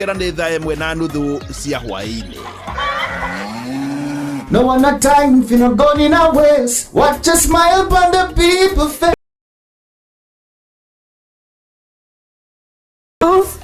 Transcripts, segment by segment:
Nĩ thaa 1:30 cia hwaĩ-inĩ. No one a time for no gun in a waste. Watch a smile on the people face.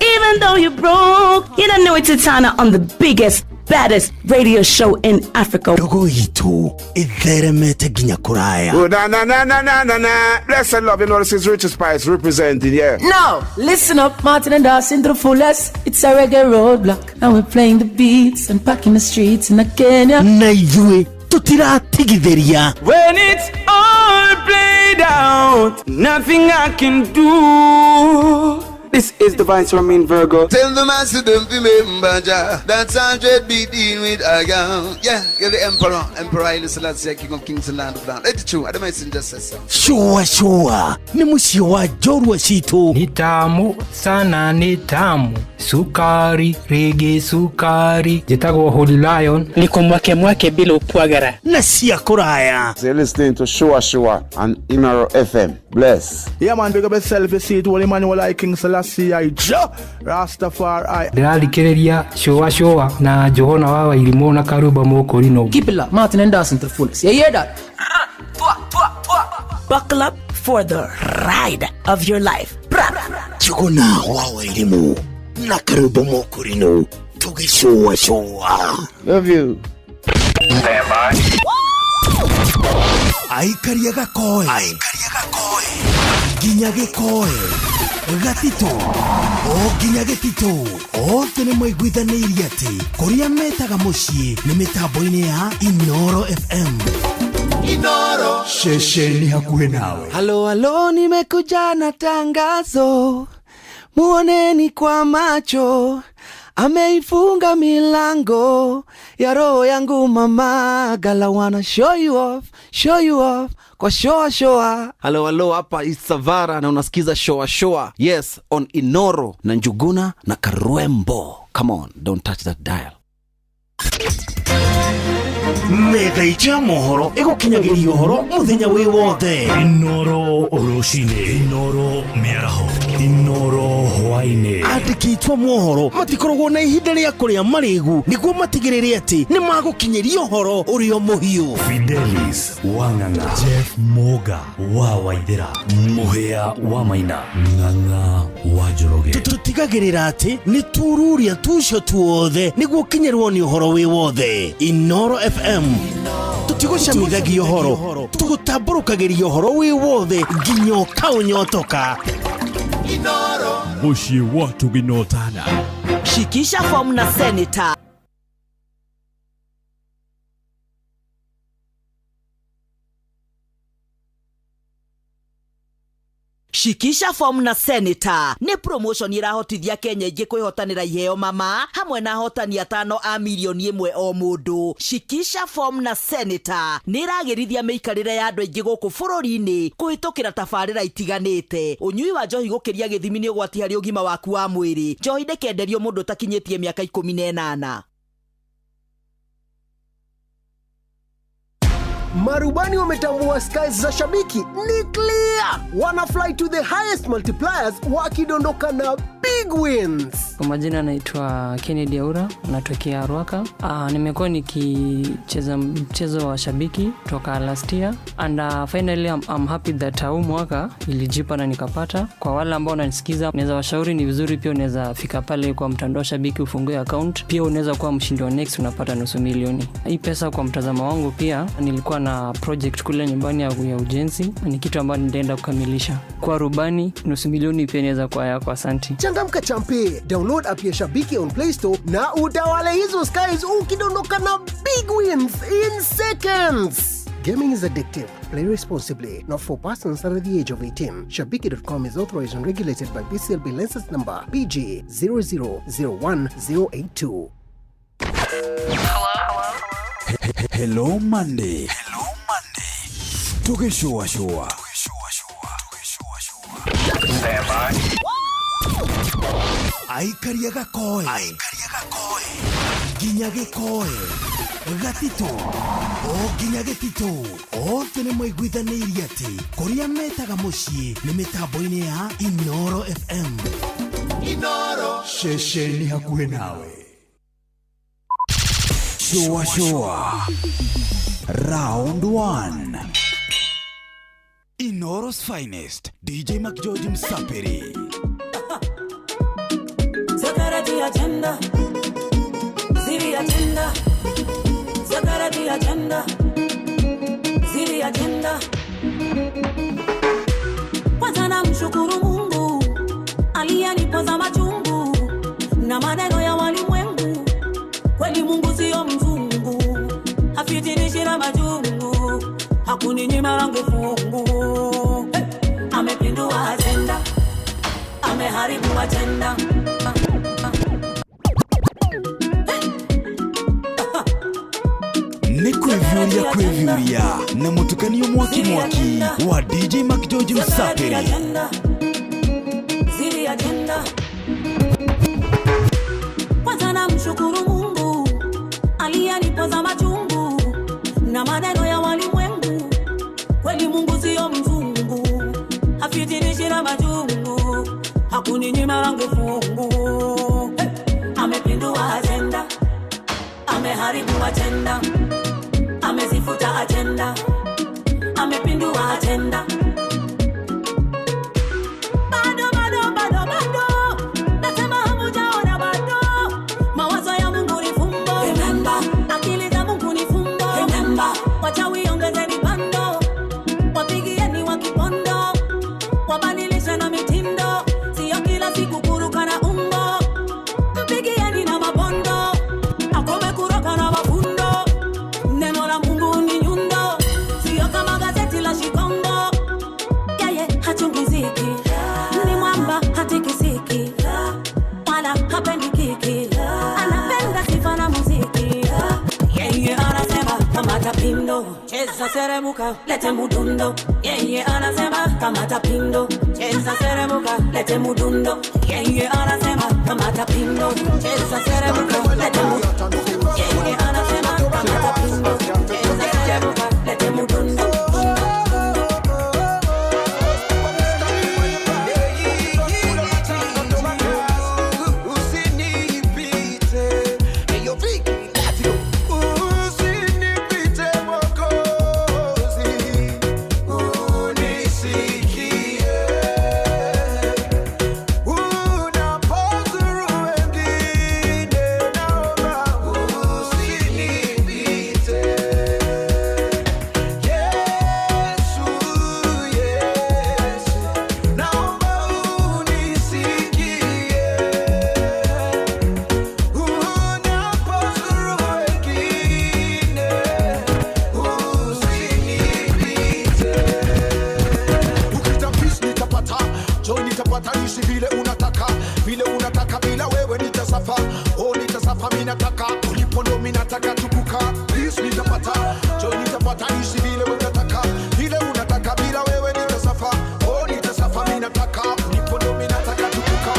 Even though you're broke, you don't know it's Titana on the biggest, baddest radio show in Africa. Ndogo itũ ĩtheremete nginya kũraya. Oh, na na na na na na na. Bless and love, you know this is Richard Spice representing, yeah. Now, listen up, Martin and Dawson to the fullest. It's a reggae roadblock. And we're playing the beats and packing the streets in Kenya. Na ithuĩ tũtiratigithĩria. When it's all played out, nothing I can do. This is the Vice Romain Virgo. Tell the master them remember Jah. That's 100 beat in with a gun. Yeah, you're the emperor. Emperor Haile Selassie, King of Kings and Land of Land. Let it true. I don't messenger says so. Shua shua nĩ mũciĩ wa njorua citũ. Ni tamu sana, ni tamu sukari rĩngĩ sukari. Njĩtagwo Holy Lion. Niko mwake mwake bila upwagara. Na cia kũraya. So you're listening to Shua Shua on Inoro FM. Bless. Yeah man, big up yourself, you see it, Holy Emmanuel I King Selassie I Jah Rastafari. Ndĩrathikĩrĩria Shua Shua na Johana wa Wairimũ na Karumba Mũkũrinũ. Keep it locked, Martin and Dawson to the fullest. You hear that? Buckle up for the ride of your life. Njuguna wa Wairimũ na Karumba Mũkũrinũ tũgĩcũa cũa. Love you. Aikaria gakoe nginya gĩkoe gatitũ o nginya gĩtitũ othe nĩ maiguithanĩirie atĩ kũrĩa metaga mũciĩ nĩ mĩtambo-inĩ ya Inoro FM. Inoro. Shesheni hakuhĩ nawe. Halo halo, nimekuja na tangazo, muoneni kwa macho, ameifunga milango ya roho yangu mama. Gala wanna show you off, show you off kwa shoa shoa. Halo halo, hapa Isavara na unasikiza shoa shoa. Yes, on Inoro na Njuguna na Karwembo. Come on, don't touch that dial. Metha itũ ya mohoro ĩgũkinyagĩria ũhoro mũthenya wĩ wothe. Inoro rũcinĩ, Inoro mĩaraho, Inoro hwaĩ-inĩ. Andĩki aitũ a mohoro matikoragwo na ihinda rĩa kũrĩa marĩgu nĩguo matigĩrĩre atĩ nĩ magũkinyĩria ũhoro ũrĩa mũhiũ. Fidelis Wang'ang'a, Jeff Moga wa Waithera, Mũhĩa wa Maina, Ng'ang'a wa Njoroge. Tũtigagĩrĩra atĩ nĩ tururia tucio tuothe nĩguo ũkinyĩrwo nĩ ũhoro wĩ wothe. Inoro FM tũtigũcamithagia ũhoro, tũgũtambũrũkagĩria ũhoro wĩ wothe nginya ũkaũnyotoka. Inoro. Mũciĩ wa tũginotana. Shikisha form na senator. Shikisha form na senator nĩ promotion ĩrahotithia Kenya ingĩ kwĩhotanĩra iheo mama hamwe na ahotani atano a milioni 1 o mũndũ. Shikisha form na senator nĩ ĩragĩrithia mĩikarĩre ya andũ aingĩ gũkũ bũrũri-inĩ kũhĩtũkĩra tabarĩra itiganĩte. Ũnyui wa njohi gũkĩria gĩthimi nĩ ũgwati harĩ ũgima waku wa mwĩrĩ. Njohi ndĩkenderio mũndũ ũtakinyĩtie mĩaka 18. Marubani wametambua skies za shabiki ni clear, wana fly to the highest multipliers wakidondoka na big wins. Kwa majina naitwa Kennedy Aura, natokea Ruaka. Nimekuwa nikicheza mchezo wa shabiki toka last year and finally I'm happy that huu mwaka ilijipa na nikapata. Kwa wale ambao wananisikiza, naweza washauri ni vizuri pia unaweza fika pale kwa mtandao wa shabiki ufungue account, pia unaweza kuwa mshindi wa next, unapata nusu milioni. Hii pesa kwa mtazamo wangu pia nilikuwa na project kule nyumbani ya ujenzi, ni kitu ambacho nitaenda kukamilisha. Kwa rubani nusu milioni pia inaweza kuwa yako. Asante. Changamka champe, download app ya Shabiki on Play Store na utawale hizo skies ukidondoka na big wins in seconds. Gaming is addictive. Play responsibly. Not for persons under the age of 18. Shabiki.com is authorized and regulated by BCLB license number BG 0001082. Hello Monday. Tũgĩcũacũa. Aikaria gakoe nginya gĩkoe gatitũ o nginya gĩtitũ othe nĩ maiguithanĩirie atĩ kũrĩa metaga mũciĩ nĩ mĩtambo-inĩ ya Inoro FM. Inoro Ceceni hakuhĩ nawe. Shua Shua Round 1. Inoro's finest DJ McGeorge Msapiri. Security agenda, Ziri agenda, security agenda, Ziri agenda. Kwanza namshukuru Mungu aliyenipoza machungu na maneno ya walimwengu. Kweli Mungu sio mzungu, hafitinishi na majungu, hakuninyima langu fungu. Hey! Amepindua agenda, ameharibu agenda. Nĩ kwĩviũria kwĩviũria na mũtukanio mwaki mwaki wa DJ McGeorge Msapiri. Ziri agenda. Kwanza namshukuru Mungu aliyenipoza machungu na maneno ya walimwengu. Kweli Mungu sio mzungu, hafitinishi na majungu, hakuninyima langu fungu. Hey! Amepindua agenda, ameharibu agenda, amezifuta agenda, amepindua agenda. Bado, bado, bado, bado, nasema hamujaona bado. Mawazo ya Mungu ni fumbo, remember. Akili za Mungu ni fumbo, remember. Wachawi ongezeni bando, wapigieni wa kipondo, wabadilishe na mitindo, sio kila siku kuruka na umbo. Mpigieni na mabondo, akome kuroka na mafundo. Neno la Mungu ni nyundo, sio kama gazeti la Shikongo. Yeye hachungiziki, ni mwamba hatikisiki, wala hapendi kiki, anapenda sifa na muziki. Yeye anasema kamata pindo, cheza seremuka, lete mudundo. Yeye anasema kamata pindo, cheza seremuka, lete mudundo. Yeye anasema kamata pindo, cheza seremuka, lete mudundo. Yeye anasema kamata pindo, cheza seremuka, lete mudundo. Usinipite, hey, yo, Vic, usinipite Mwokozi, unisikie. Unapozuru wengine, naomba usinipite. Yesu, Yesu, naomba unisikie. Unapozuru wengine, usinipite. Ukita peace nitapata, joy nitapata, ishi vile unataka, vile unataka, bila wewe nitasafa, oh nitasafa, mimi nataka, ulipo ndo mimi nataka tukuka. Peace nitapata, joy nitapata, ishi vile unataka, vile unataka, bila wewe nitasafa, oh nitasafa, mimi nataka, ulipo ndo mimi nataka tukuka.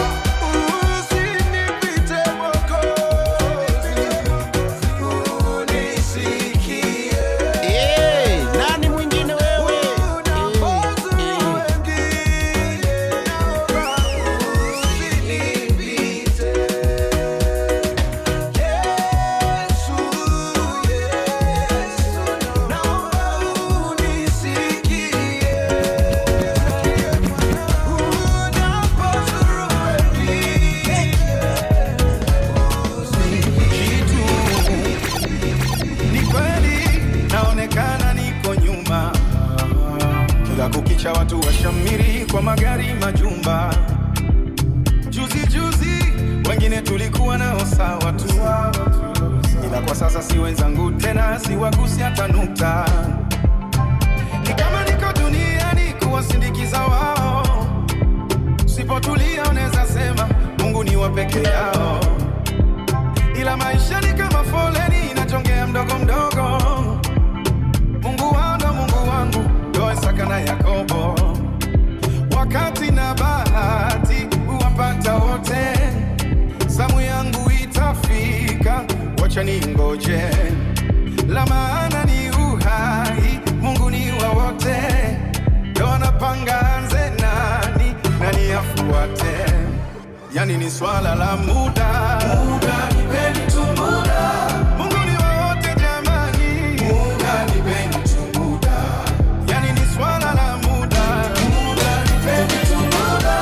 Usinipite Mwokozi, unisikie. Eh, nani mwingine wewe? Unapozuru wengine, naomba usinipite. Yesu, Yesu, naomba unisikie. Unapozuru wengine, kitu ni kweli naonekana niko nyuma, kila kukicha watu washamiri kwa magari majumba. Juzi juzi wengine tulikuwa nao sawa tu, ila kwa sasa si wenzangu tena, siwagusi hata nukta. Ni kama niko duniani kuwasindikiza wao, sipotulia unaweza sema Mungu ni wa peke yao, ila maisha ni kama foleni inachongea mdogo mdogo. Mungu wao ndo Mungu wangu, ndo Isaka na Yakobo. Wakati na bahati huwapata wote, zamu yangu itafika, wacha ningoje. La maana ni uhai, Mungu ni wa wote, ndo anapanga anze nani nani afuate. Yani ni swala la muda. Muda, nipeni tu muda. Mungu ni wa wote jamani. Muda, nipeni tu muda. Yani ni swala la muda. Muda, nipeni tu muda.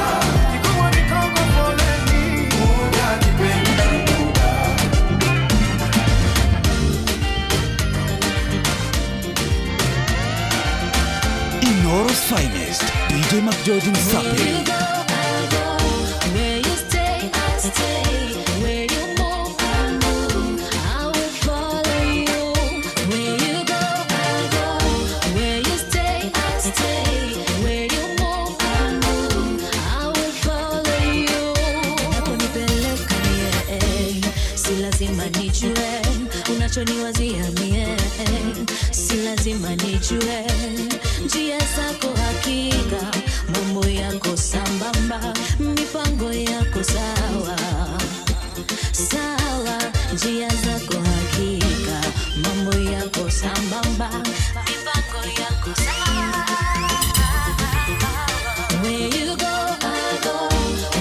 Kikubwa ni kongo foleni. Muda, nipeni tu muda. Inoro's finest, DJ McGeorge Msapi. Where you stay, I stay. Where you move, I move. I will follow you. Where you go, I go. Where you stay, I stay. Where you move, I move. I will follow you. Unaponipeleka mie, si lazima nijue unachoniwazia mie, si lazima nijue njia zako hakika, mambo yako sambamba, mipango yako sawa sawa, njia zako hakika, mambo yako sambamba, mipango yako sawa. Where you go, I go.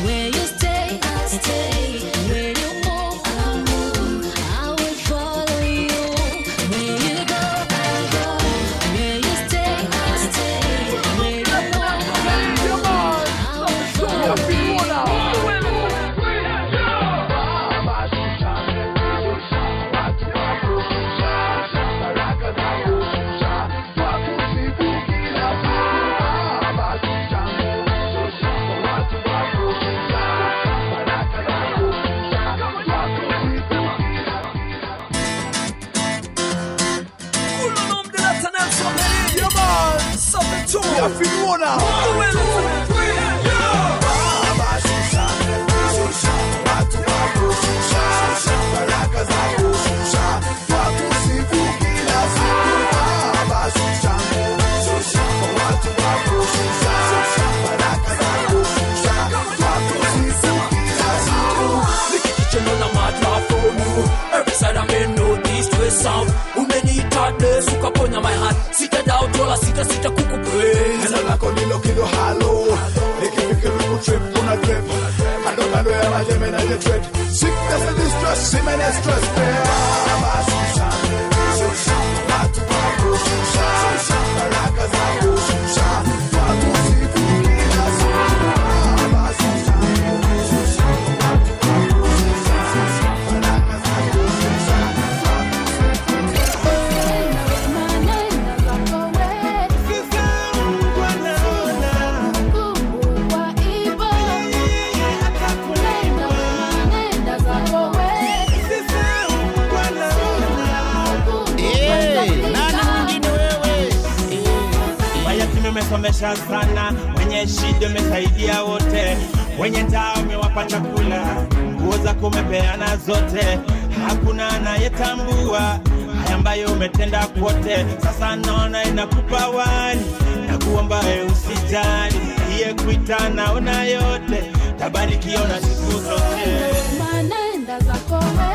Where you stay, I stay. Where you move, I move. I will follow you. Where you go, I go. Where you stay, I stay. Where you move, I move. I will follow you. Ukaponya my heart, sita doubt wala sita sita kukupraise. Neno lako ndilo kilo halo, nikifikiri kutrip una drip, kando kando ya majeme na je trip, sickness and distress, women and stress. Baba shusha, shusha, watu wako shusha, shusha, baraka zako shusha, watu sifu kila siku. Baba shusha, shusha, watu wako shusha, shusha, baraka zako shusha. Nani mwingine wewe? Mayatima umesomesha sana, wenye shida umesaidia wote, wenye njaa umewapa chakula, nguo zako umepeana zote, hakuna anayetambua haya ambayo umetenda kwote. Sasa naona inakupa wali na kuomba usijali, iye kuita naona yote, tabarikiona siku zote. Manenda zako we.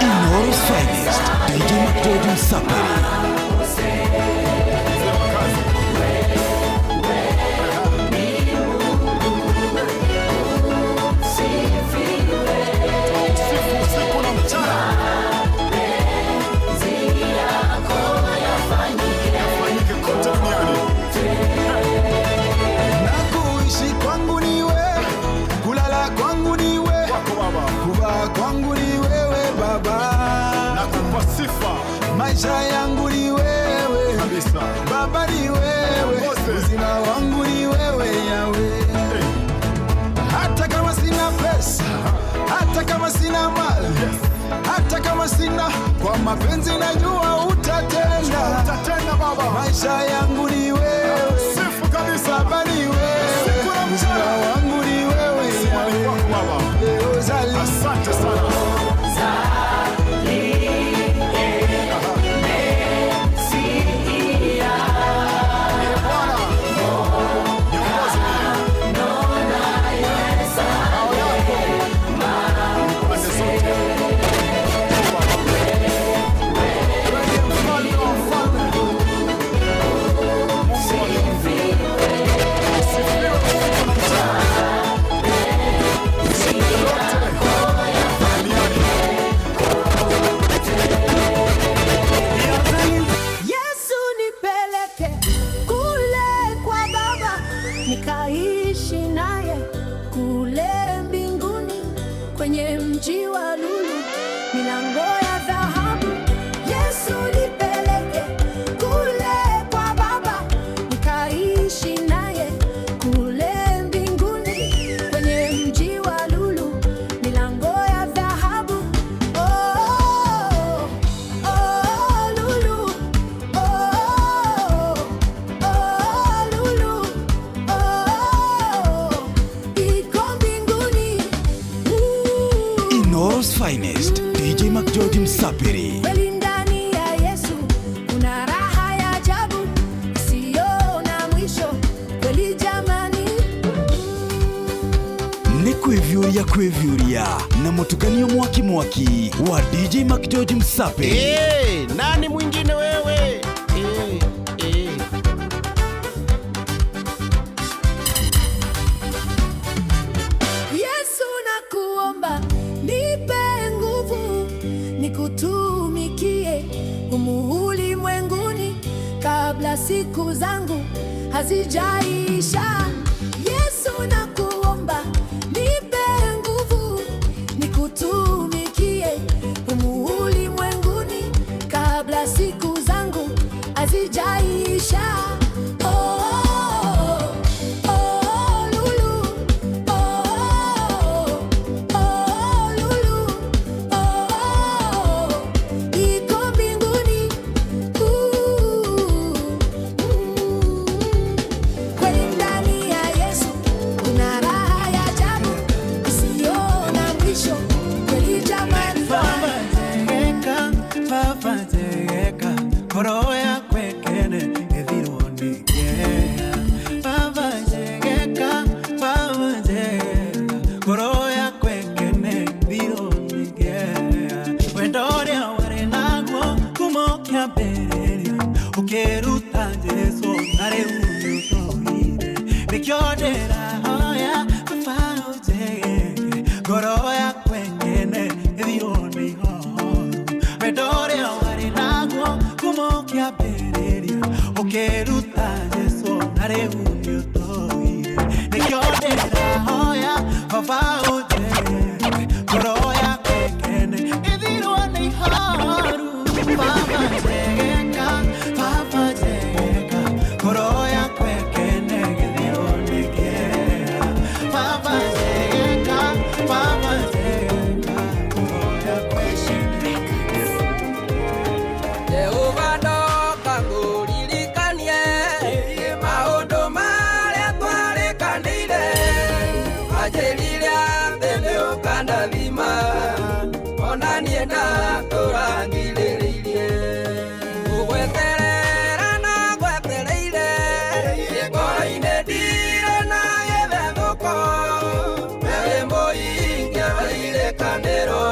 Inoro's finest, DJ McGeorge Msapi. Na kuishi kwangu ni wewe, kulala kwangu ni wewe, kuvaa kwangu ni wewe Baba, nakupa sifa, maisha yangu ni wewe kabisa, Baba ni wewe, uzima wangu ni wewe Yawe. Hata kama sina pesa, hata kama sina Kwa mapenzi najua utatenda, utatenda Baba. Maisha yangu ni wewe, sifu kabisa Baba ni wewe, siku na mchana wangu ni wewe, sifa ni kwako Baba. Asante sana. Yesu nipeleke kule kwa Baba, nikaishi naye kule mbinguni, kwenye mji wa lulu, milango ya dhahabu. Yesu nipeleke kule kwa Baba, nikaishi naye kule mbinguni, kwenye mji wa lulu, milango ya dhahabu. Oh, oh, lulu. Oh, oh, lulu, oh, iko mbinguni. Inoros Finest, DJ McGeorge Msapiri. Kweli ndani ya Yesu kuna raha ya ajabu isiyo na mwisho. Kweli jamani, Nĩ kwĩviũria kwĩviũria na mũtukanio mwaki mwaki wa DJ McGeorge Msapiri. Hey, nani mwingine wewe? Hey, hey. Yesu nakuomba nipe nguvu nikutumikie humu ulimwenguni kabla siku zangu hazijaisha. Yesu nakuomba nipe nguvu nikutumikie humu ulimwenguni kabla siku zangu hazijaisha. Oh, oh, oh, lulu. Oh, oh, lulu. Oh, iko mbinguni. Kweli ndani ya Yesu kuna raha ya ajabu isiyo na mwisho. Kweli jamani, Baba koro yakwekene ethirwo nĩ kĩeha. Baba njegeka, Baba njegeka, ngoro yakwekene ethirwo nĩ kĩeha. Wendo ũrĩa warĩ naguo kuma ũkĩambĩrĩria, ũkĩruta Jesũ na rĩu nĩũtũire. Nĩkĩo ndĩrahoya Baba ũnjegeke, ngoro yakwekene ethirwo nĩ ihoru. Wendo ũrĩa warĩ naguo kuma ũkĩambĩrĩria, ũkĩruta Jesũ na rĩu nĩũtũire. Nĩkĩo ndĩrahoya Baba ũnjegeke, ngoro yakwa ĩkene ĩthirwo nĩ ihoru. Baba njegeka, Baba njegeka, ngoro yakwa ĩkene ĩthirwo nĩ kĩeha. Baba njegeka, Baba njegeka, ngoro yakwa ĩkene. Jehova ndoka ngũririkanie maũndũ marĩa twarĩkanĩire, wanjĩrire atĩ nĩũkandathima, ona niĩ ndatũrangirĩrĩirie. Ngũgweterera na ngwetereire, ngoro-inĩ ndirĩ na gĩthethũko, we wĩ mũhingia wa irĩkanĩro,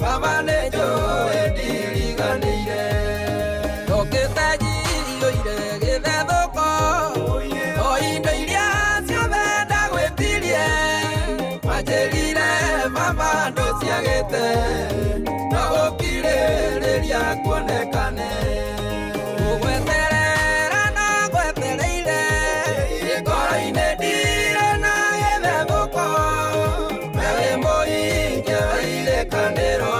Baba nĩnjũĩ ndiriganĩire. Ndũkĩte njiyũire gĩthethũko, o indo iria ciothe ndagwĩtirie, wanjĩrire Baba ndũciagĩte, no gũkirĩrĩria kuonekane. Ngũgweterera na ngwetereire, ngoro-inĩ ndirĩ na gĩthethũko, we wĩ mũhingia wa irĩkanĩro,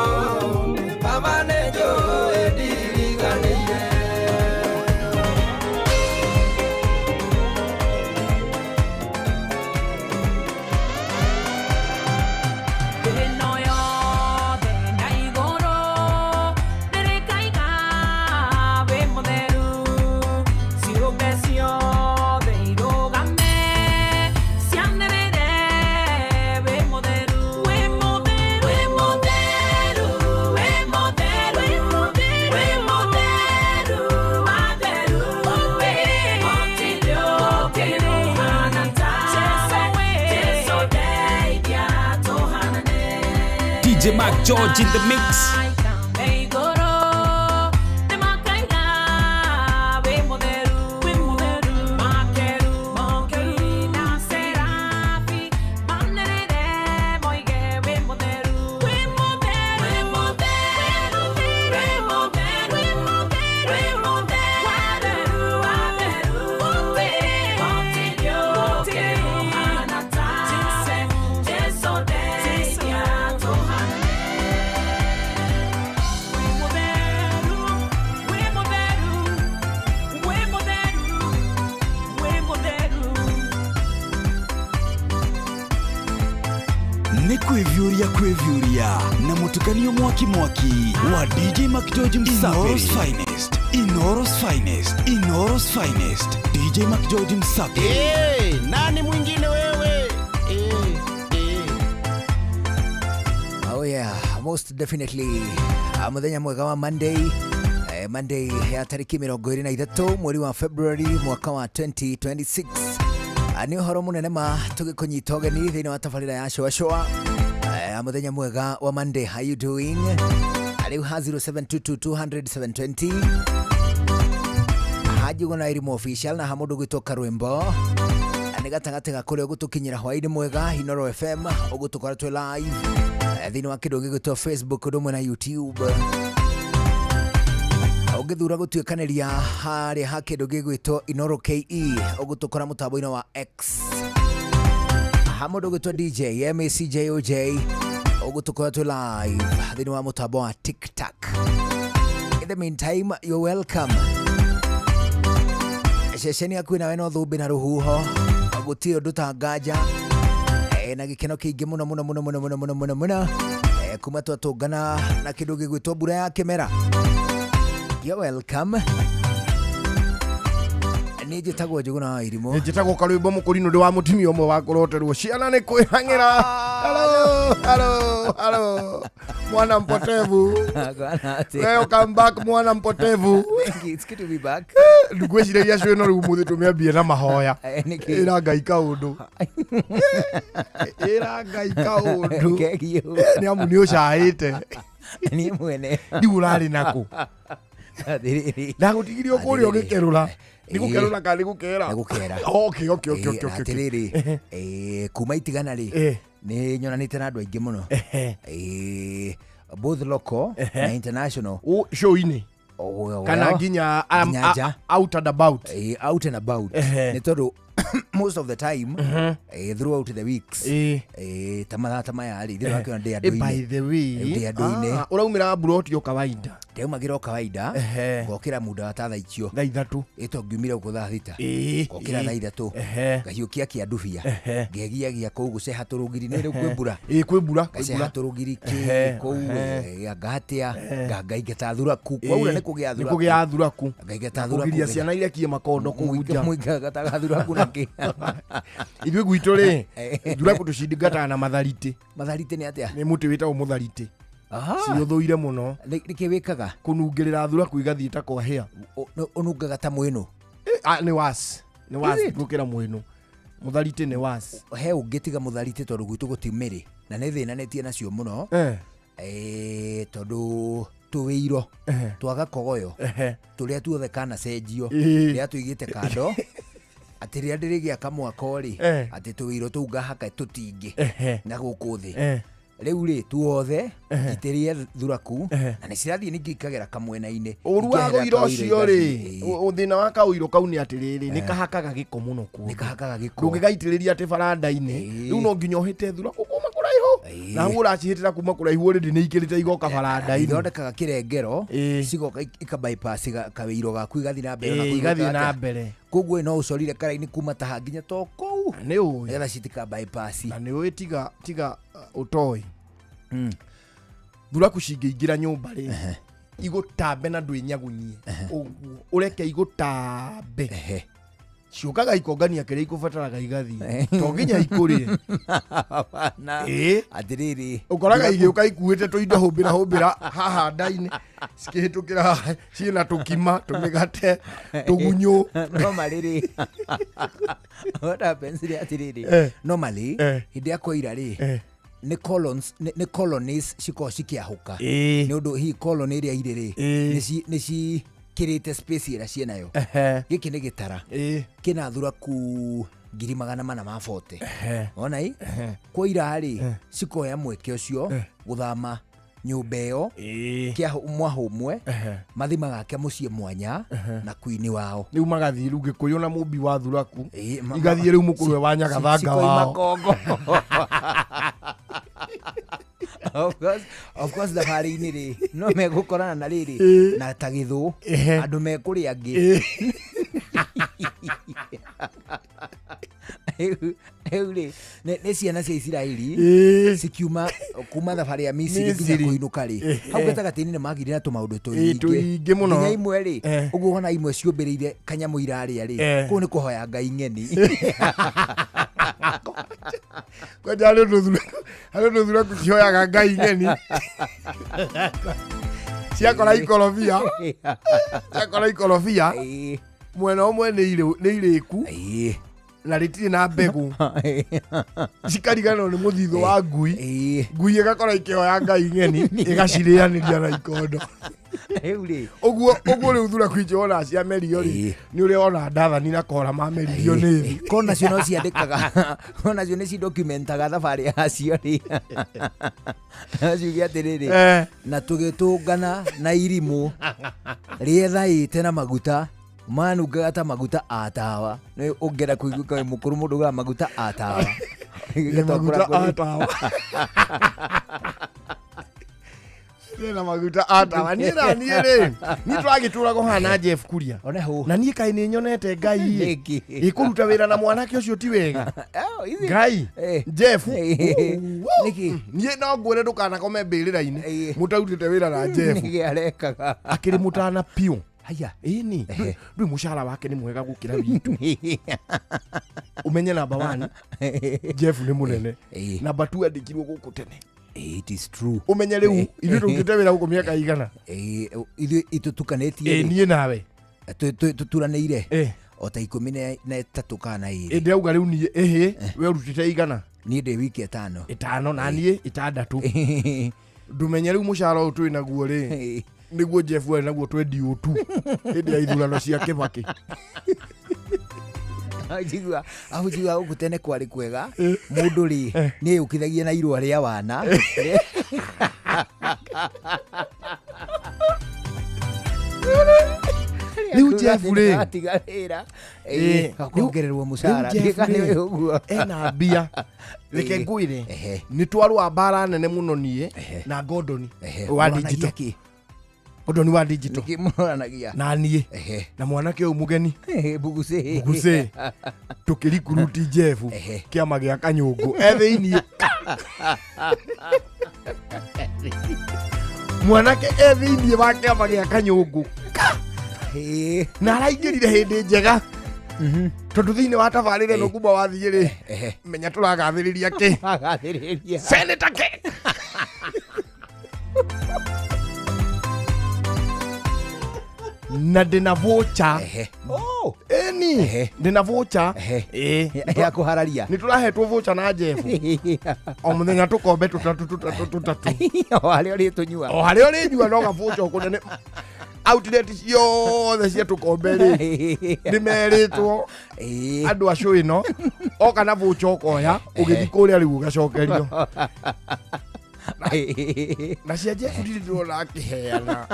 Baba nĩnjũĩ ndiriganĩire. Ĩno yothe na igũrũ DJ Mark George in the mix. Nĩ kwĩviũria kwĩviũria na mũtukanio mwaki mwaki wa DJ McGeorge Msafiri. Inooro's finest, Inooro's finest, Inooro's finest. DJ McGeorge Msafiri. Hey, nani mwingine wewe? Hey, hey. Oh yeah, most definitely. Muthenya mwega wa Monday. Monday ya tariki 23 mweri wa February mwaka wa 2026. Nĩ ũhoro mũnene ma tũgĩkũnyita ũgeni thĩinĩ wa tabarĩra ya Shoa Shoa. Muthenya mwega wa Monday, how you doing? Rĩu ha 0722 200 720 Haji na Irimo official na ha mũndũ gwĩtwo Karwimbo nĩ gatagatĩ ga kũrĩa ũgũtũkinyĩra hwaĩ-inĩ mwega Inooro FM ũgũtũkora twĩ live thĩinĩ wa kĩndũ gĩgwĩtwo Facebook ũndũ ũmwe na YouTube. Ũngĩthura gũtuĩkanĩria harĩa ha kĩndũ gĩgwĩtwo Inooro KE ũgũtũkora mũtambo-inĩ wa X. Ha mũndũ ũgwĩtwo DJ MACJOJ ũgũtũkora twĩ live thĩinĩ wa mũtambo wa TikTok. In the meantime, you're welcome. Ceceni yaku nawe no thũmbĩ na rũhuho gũtirĩ ũndũ ta nganja na gĩkeno kĩingĩ mũno mũno mũno mũno mũno mũno mũno mũno kuma twatũngana na kĩndũ gĩgwĩtwo mbura ya kĩmera. You're welcome. Niĩ njĩtagwo Njũgũna wa Irimũ. Njĩtagwo Karwimbo Mũkũrinũ ndĩ wa mũtumia ũmwe wa kũroterwo ciana nĩ kwĩhang'ĩra. Hello, hello, hello. Mwana mpotevu. Welcome back mwana mpotevu. Thank you. It's good to be back. Ndugwĩciragia cio ĩno rĩu mũthĩ tũmĩambie na mahoya. Ĩra Ngai kaũndũ. Ĩra Ngai kaũndũ. Nĩ amu nĩ ũcaĩte. Niĩ mwene. Ndiũ ũrarĩ nakũ? Ndagũtigirie o kũrĩa ũgĩkerũra. Nĩ gũkerũra kana nĩ gũkera? Nĩ gũkera. Okay, okay, okay, okay, okay. Atĩrĩrĩ, kuma itigana rĩ, nĩ nyonanĩte na andũ aingĩ mũno. Both local na international. Show-inĩ? Kana nginya out and about? Out and about. Nĩ tondũ most of the time throughout the weeks ta mathaa ta maya rĩ ndĩrakĩona ndĩ andũ-inĩ. By the way, ndĩ andũ-inĩ. Ũraumĩra mburoti o kawaida? Ndaumagĩra o kawaida ngokĩra muda wa ta thaa icio thaa ithatũ ĩto ngiumire gũkũ thaa thita ngokĩra thaa ithatũ ngahiũkia kĩandubia ngegiagia kũu gũceha tũrũgiri nĩ rĩu kwĩ mbura. Kwĩ mbura. Ngaceha tũrũgiri kĩ kũu ngahatia ngaingata thuraku kwaura nĩ kũgĩa thuraku. Nĩ kũgĩa thuraku. Ngaingata thuraku. Kũgiria ciana irekie makondo kũu nja. Mũingataga thuraku na kĩ? Ithuĩ gwitũ rĩ thuraku tũcindingataga na matharite. Matharite nĩ atĩa? Nĩ mũtĩ wĩtagwo mũtharite. Ciũthũire mũno. Nĩkĩ wĩkaga? Kũnungĩrĩra thuraku igathiĩ ta kwahĩa. Ũnungaga ta mwĩnũ? Nĩ was. Nĩ was gũkĩra mwĩnũ. Mũtharite nĩ was. He ũngĩtiga mũtharite tondũ gwitũ gũti mĩrĩ na nĩ thĩnanĩtie nacio mũno tondũ tũwĩiro twaga kogoyo tũrĩa tuothe kanacenjio rĩrĩa tũigĩte kando atĩ rĩrĩa ndĩrĩgĩaka mwako rĩ atĩ tũwĩiro tũu ngahaka tũtingĩ na gũkũ thĩ rĩu rĩ tuothe ngitĩrie thuraku na nĩ cirathiĩ ningĩ ikagera kamwena-inĩ. Ũru wa ũiro ũcio rĩ thĩna wa kaũiro kau nĩ atĩrĩrĩ nĩ kahakaga gĩko mũno kuo. Nĩ kahakaga gĩko. Ndũngĩgaitĩrĩria atĩ baranda-inĩ rĩu no nginya ũhĩte thuraku kuma kũraihu na hau ũracihĩtĩra kuma kũraihu already nĩ ikĩrĩte igoka baranda-inĩ. Ithondekaga kĩrengero cigoka ika bypass kawĩiro gaku igathiĩ na mbere na igathiĩ na mbere. Koguo no ũcorire karaini kuma taha nginya to kũu nĩ ũĩ nĩgetha citika bypass. Na nĩ ũĩ tiga tiga ũtoĩ thuraku cingĩingĩra nyũmba rĩ igũtambe na ndwĩnyagunyie ũguo ũreke igũtambe ciũkaga ikongania kĩrĩa ikũbataraga igathiĩ to nginya ikũrĩe. Atĩrĩrĩ ũkoraga igĩũka ikuĩte tũindo hũmbĩra hũmbĩra haha nda-inĩ cikĩhĩtũkĩra haha ciĩna tũkima tũmĩgate tũgunyũ. Normally rĩ what happens rĩ atĩrĩrĩ normally hĩndĩ ya kwaira rĩ Nĩ colons, nĩ colonies cikoragwo cikĩahũka. Ĩĩ. Nĩ ũndũ hihi colony ĩrĩa irĩ rĩ, Ĩĩ. nĩ cikĩrĩte space ĩrĩa ciĩnayo. Gĩkĩ nĩ gĩtara kĩna thuraku 440,000. Wona i kwa ira rĩ, cikoya mweke ũcio gũthama nyũmba ĩyo kĩa mwahũ ũmwe, mathi magake mũciĩ mwanya na kwini wao. Rĩu magathiĩ rĩu Gĩkũyũ na mũmbi wa thuraku igathiĩ rĩu mũkũrwe wa Nyagathanga cikoima wao. Kongo. Of course thabarĩ-inĩ rĩ, no megũkorana na rĩrĩ na ta gĩthũ andũ mekũrĩa angĩ. Rĩu rĩ, nĩ ciana cia Isiraeli cikiuma kuma thabarĩ ya Misiri nginya Misiri. kũinũka rĩ, hau gatagatĩ-inĩ nĩ magire na tũmaũndũ tũingĩ mũno. Nginya imwe rĩ, ũguo wona imwe ciũmbĩrĩire kanyamũ irarĩa rĩ, kũu nĩ kũhoya Ngai ng'eni. Kwanja harĩ ũndũ thuraku cihoyaga Ngai ng'eni ciakora ikorobia, ciakora ikorobia mwena ũmwe nĩ irĩku na rĩtirĩ na mbegũ, cikariganĩrwo nĩ mũthithũ wa ngui, ngui ĩgakora ikĩhoya Ngai ng'eni ĩgacirĩanĩria na ikondo. Rĩu rĩ, ũguo ũguo rĩu thuraku icio wona ciamerio rĩ, nĩ ũrĩa wona ndathani na kora mameririo nĩ thĩ. Ko nacio no ciandĩkaga, ko nacio nĩ cidocumentaga thabarĩ yacio rĩ, ciuge atĩrĩrĩ, na tũgĩtũngana na irimũ rĩethaĩte na maguta manungaga ta maguta a tawa. Nĩ ũngĩenda kũiguĩka wĩ mũkũrũ, mũndũ ugaga maguta a tawa. Maguta a tawa. Na maguta a tawa. Niĩ na niĩ rĩ, niĩ tũragĩtũra kũhana Jeff Kuria na niĩ kaĩ nĩ nyonete Ngai Nĩkĩ? ĩkũruta wĩra na mwanake ũcio ti wega. Ngai Jeff nĩkĩ? Niĩ no ngwĩre ndũkanakome mbĩrĩra-inĩ mũtarutĩte wĩra na Jeff. Nĩkĩ arekaga? Akĩrĩ mũtana piũ. Haya. Ĩni ndũĩ mũcara wake nĩ mwega gũkĩra witũ. Ũmenye namba 1, Jeff nĩ mũnene. Namba 2, andĩkirwo gũkũ tene. It is true. Ũmenye rĩu ithuĩ tũrutĩte wĩra gũkũ mĩaka igana? Ithuĩ itũtukanĩtie. Niĩ nawe Tũturanĩire o ta 13 kana na 2. Ndĩrauga rĩu niĩ ĩhĩ, we ũrutĩte igana? Niĩ ndĩ wiki 5. 5 na niĩ 6. Ndũmenye rĩu mũcara ũyũ twĩ naguo rĩ, nĩguo Jeff arĩ naguo 22 hĩndĩ ya ithurano cia Kĩbakĩ. Njigua ahu njigua gũkũ tene kwarĩ kwega, mũndũ rĩ nĩ eyũkithagia na irũa rĩa wana. Rĩu Jeff rĩ, atiga wĩra akongererwo mũcara. Rĩu Jeff rĩ, ũguo ena mbia. Reke ngwĩre, nĩ twarũa mbara nene mũno niĩ na Gordon wa digital. Gordon wa digital. Nĩkĩ mũroranagia? Na niĩ na mwanake ũyũ mũgeni Bugucĩ. Bugucĩ tũkĩrikuruti Jeff kĩama gĩa Kanyũngũ e thĩiniĩ. Mwanake e thĩiniĩ wa kĩama gĩa Kanyũngũ na araingĩrire hĩndĩ njega tondũ thĩinĩ wa tabarĩra ĩno kuma wathiĩ rĩ, menya tũragathĩrĩria kĩ. Magathĩrĩria. Senator K. Na ndĩna voucher. Ĩni ndĩna voucher. Ya kũhararia. Nĩ tũrahetwo voucher na Jeff o mũthenya tũkombe tũtatũ tũtatũ tũtatũ. O harĩa ũrĩtũnyua. O harĩa ũrĩnyua no gabũca kũnene. Outlet ciothe cia tũkombe rĩ, nĩ merĩtwo andũ acio ĩno oka na voucher ũkoya ũgĩthiĩ kũrĩa rĩu ũgacokerio. Na cia Jeff ndirĩ ndĩrona akĩheana.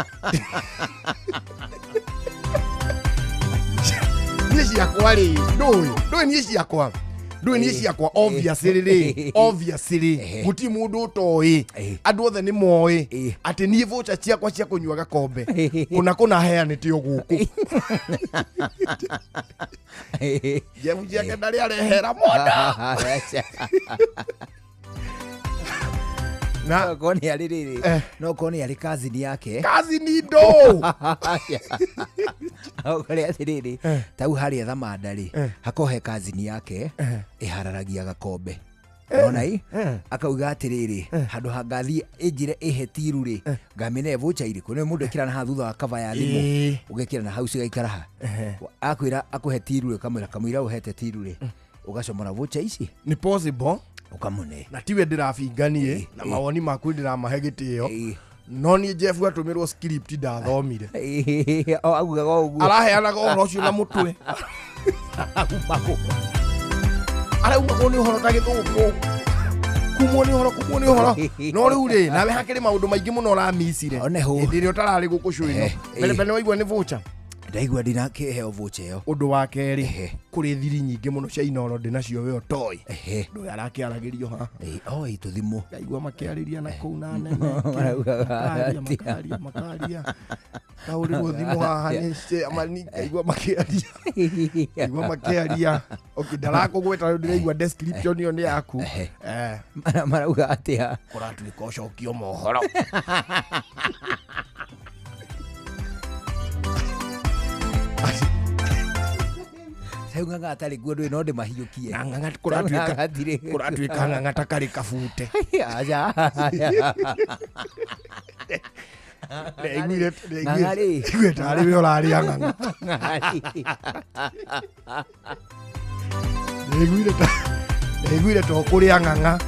Niĩ ciakwa rĩ, ndũĩ niĩ ciakwa, ndũĩ niĩ ciakwa obviously rĩ, obviously gũtirĩ mũndũ ũtoĩ, andũ othe nĩ moĩ atĩ niĩ voucher ciakwa cia kũnyua gakombe kũna kũna heanĩte o gũkũ. Jeff ciake ndarĩ arehera mũndũ. Na korwo nĩ arĩ rĩrĩ, no korwo nĩ arĩ cousin yake. Cousin ndo. Okorwo atĩrĩrĩ, tau harĩa Thamanda rĩ, hakorwo he cousin yake ĩhararagia gakombe. Ona i akauga atĩrĩrĩ, handũ ha ngathiĩ ĩnjĩre ĩhe tiru rĩ, ngamĩne voucher irĩkũ? Nĩ mũndũ ekĩra na haha thutha wa cover ya thimũ, ũgekĩra na hau cigaikara ha. Akwĩra akũhe tiru rĩ, ũkamwĩra kamũira ũhete tiru rĩ, Ũgacomora voucher ici Nĩ possible. Ũkamũne. Na tiwe ndĩrabinganie na mawoni maku, ndĩramahe gĩtĩo, no niĩ Jeff atũmĩrwo script ndathomire. O augaga o ũguo. Araheanaga ũhoro ũcio na mũtwe, araumagwo nĩ ũhoro ta gĩthũngũ, kumwo nĩ ũhoro, kumwo nĩ ũhoro. No rĩu rĩ, nawe hakĩrĩ maũndũ maingĩ mũno ũramicire hĩndĩ ĩrĩa ũtararĩ gũkũ show ĩno. Mbere mbere waigua nĩ voucher. Ndaigua ndinakĩheo voucher ĩyo. Ũndũ wa kerĩ, kũrĩ thiri nyingĩ mũno cia Inoro ndĩ nacio we ũtoĩ. Ndũĩ arakĩaragĩrio haha. Oi tũthimũ. Ngaigua makĩarĩria na kũu na nene. Maraugaga Makaria, atĩa? makaria, makaria, kahũrĩrwo thimũ haha nĩ chairman, ngaigua makĩaria, ngaigua makĩaria. Okay, ndarakũgweta rĩu, ndĩraigua description ĩyo nĩ yaku. Marauga atĩa? Kũratuĩka ũcokio mohoro. Rĩu ng'ang'a atarĩ kuo ndũĩ no ndĩmahiũkie. Na ng'ang'a kũratuĩka ng'ang'a ta karĩ kabute. Aca. Ndaiguire Ng'ang'a rĩ. Ndaiguire tarĩ we ũrarĩa ng'ang'a. Ndaiguire ta ũkũrĩa ng'ang'a.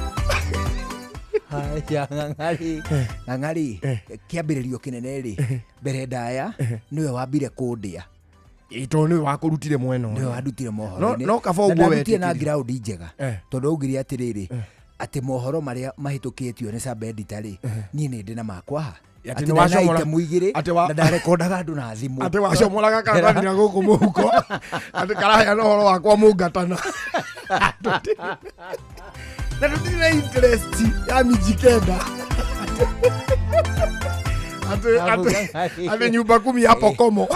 Aca, ng'ang'a rĩ, ng'ang'a rĩ, kĩambĩrĩrio kĩnene rĩ, mbere ndaya nĩwe wambire kũndĩa. Ĩ, tondũ nĩwe wakũrutire mwena ũyũ. Nĩwe wandutire mohoro-inĩ. No kaba Na ũguo ndandutire na wetĩkire. ground njega, tondũ augire atĩrĩrĩ, atĩ mohoro marĩa mahĩtũkĩtio nĩ sub editor rĩ, niĩ nĩ ndĩ na makwa ha. Atĩ Atĩ nĩ ndĩ na wacomora- itemu igĩrĩ na ndarekondaga andũ na thimũ. Atĩ wacomoraga karatathi na gũkũ mũhuko, atĩ karaheana ũhoro wakwa mũngatana, na tũtirĩ na interest ya Mijikenda, atĩ nyumba kumi ya Pokomo.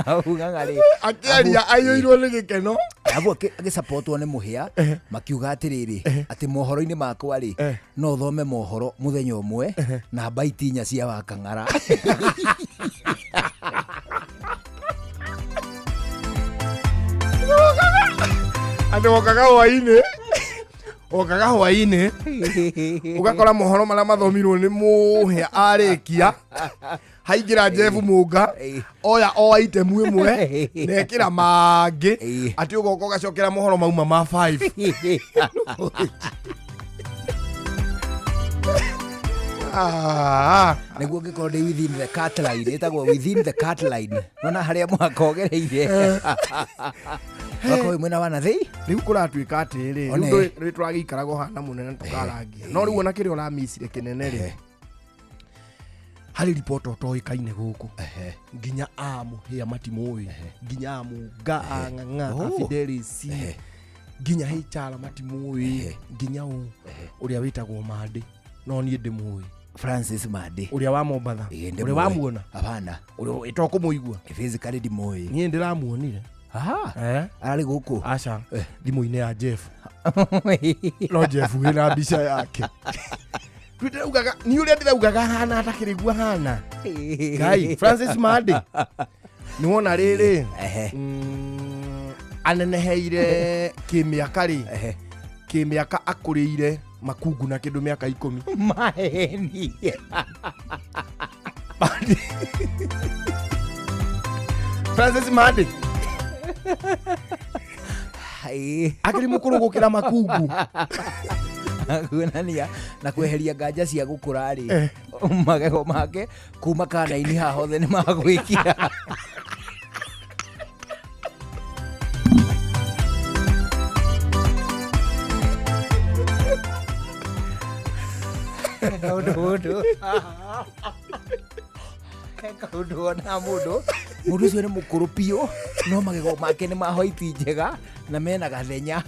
Hau ng'ang'a rĩ, Akĩaria aiyũirwo nĩ gĩkeno. Abu agĩsapotwo nĩ Mũhĩa, makiuga atĩrĩrĩ, atĩ mohoro-inĩ makwa rĩ, no thome mohoro mũthenya ũmwe na baiti inya cia Wakang'ara. Atĩ wokaga hwainĩ, wokaga hwainĩ ũgakora mohoro marĩa mathomirwo nĩ Mũhĩa arĩkia, haingĩra Jeff Mũnga, oya o item ĩmwe na ekĩra mangĩ, atĩ ũgoka ũgacokera mohoro mauma ma 5. Nĩguo ngĩkorwo ndĩ within the cut line, ĩtagwo within the cut line, nona harĩa mũhaka ũgereire ũgakorwo wĩ mwena wa nathĩi. Rĩu kũratuĩka atĩrĩ, One. rĩu rĩ tũragĩikaraga hana mũnene tũkarangia, no rĩu ona kĩrĩa ũramicire kĩnene rĩ, harĩ ribota ũtoĩkaine gũkũ, nginya a Mũhĩa matimũĩ, nginya a Mũnga, a Ng'ang'a, a Oh. Fidelis, nginya HR matimũĩ, nginya ũ ũrĩa wĩtagwo Mandĩ, no niĩ ndĩmũĩ. Francis Mandĩ. Ũrĩa wa Mombatha. Ndĩmũĩ. Ũrĩa wamuona? Hapana. Ũrĩa ĩto kũmũigua? Physically ndimũĩ. Niĩ ndĩramuonire. Aha. Ararĩ gũkũ? Aca, thimũ-inĩ ya Jeff, no Jeff wĩna mbica yake. Ndĩraugaga ni ũrĩa ndĩraugaga hana atakĩrĩ guo hana. Ngai, Francis Mandĩ, nĩ wona rĩrĩ, aneneheire kĩmĩaka rĩ, kĩmĩaka akũrĩire makungu na kĩndũ mĩaka 10. Maheni. Francis Mandĩ akĩrĩ mũkũrũ gũkĩra makungu. Kuonania na kweheria nganja cia gũkũra rĩ, magego make kuma kana-inĩ haha hothe nĩ magwĩkira. Kaũndũ mũndũ, kaũndũ wona mũndũ ũcio nĩ mũkũrũ biũ, no magego make nĩ ma hoiti njega na mena gathenya.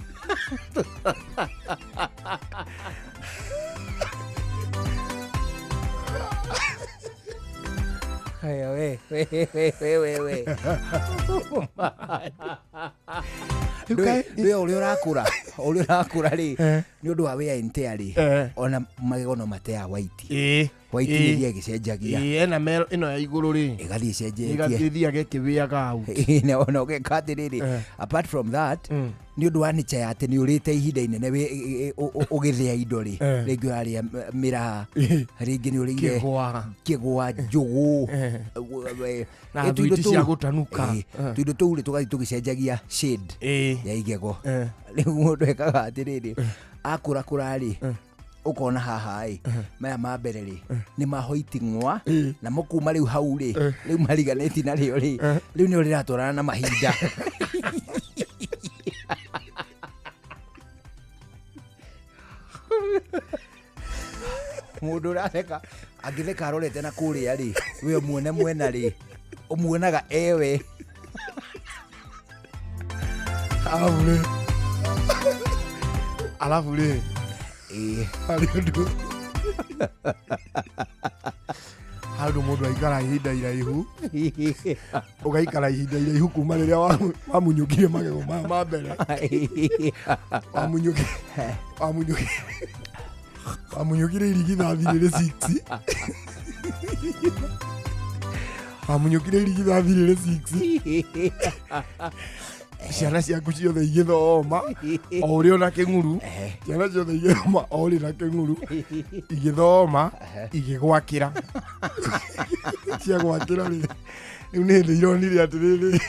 Haya, we we we we we we ndũĩ ũrĩa ũrakũra, ũrĩa ũrakũra rĩ, nĩ ũndũ wa wear and tear rĩ, ona magego no matea white. White nĩ ĩthiaga ĩgĩcenjagia. Ĩĩ, ena mero ĩno ya igũrũ rĩ, ĩgathiĩ ĩcenjetie. Ĩgathiaga ĩkĩwĩaga out. Ĩĩ, na ona ũgeka atĩrĩrĩ, apart from that, nĩ ũndũ wa nature ya atĩ nĩ ũrĩte ihinda inene ũgĩthĩa indo rĩ, rĩngĩ ũrarĩa mĩraha, rĩngĩ nĩ ũrĩire Kĩgwa. Kĩgwa, njũgũ, Na thwiti cia gũtanuka. Tũindo tũu rĩ, tũgathiĩ tũgĩcenjagia shape. shade ya igego. Rĩu mũndũ ekaga atĩrĩrĩ, akũrakũra rĩ, ũkona haha ĩ, maya ma mbere rĩ nĩ mahoiting'wa, na mũkuma rĩu hau rĩ, rĩu mariganĩti narĩo rĩ, rĩu nĩo rĩratwarana na mahinda. Mũndũ ũratheka angĩtheka arorete na kũrĩa rĩ, we ũmuone mwena rĩ, ũmuonaga ewe. Alafu rĩ, alafu rĩ, harĩ ũndũ, harĩ ũndũ mũndũ aikara ihinda iraihu, ũgaikara ihinda iraihu kuma rĩrĩa wamunyũkire magego maya ma mbere, wamunyũkire irigithathi rĩrĩ 6, wamunyũkire irigithathi rĩrĩ 6, ciana ciaku ciothe igĩthoma o ũrĩ ona kĩng'uru, ciana ciothe igĩthoma o ũrĩ na kĩng'uru, igĩthoma igĩgwakĩra, ciagwakĩra rĩ, rĩu nĩ hĩndĩ ironire atĩrĩrĩ,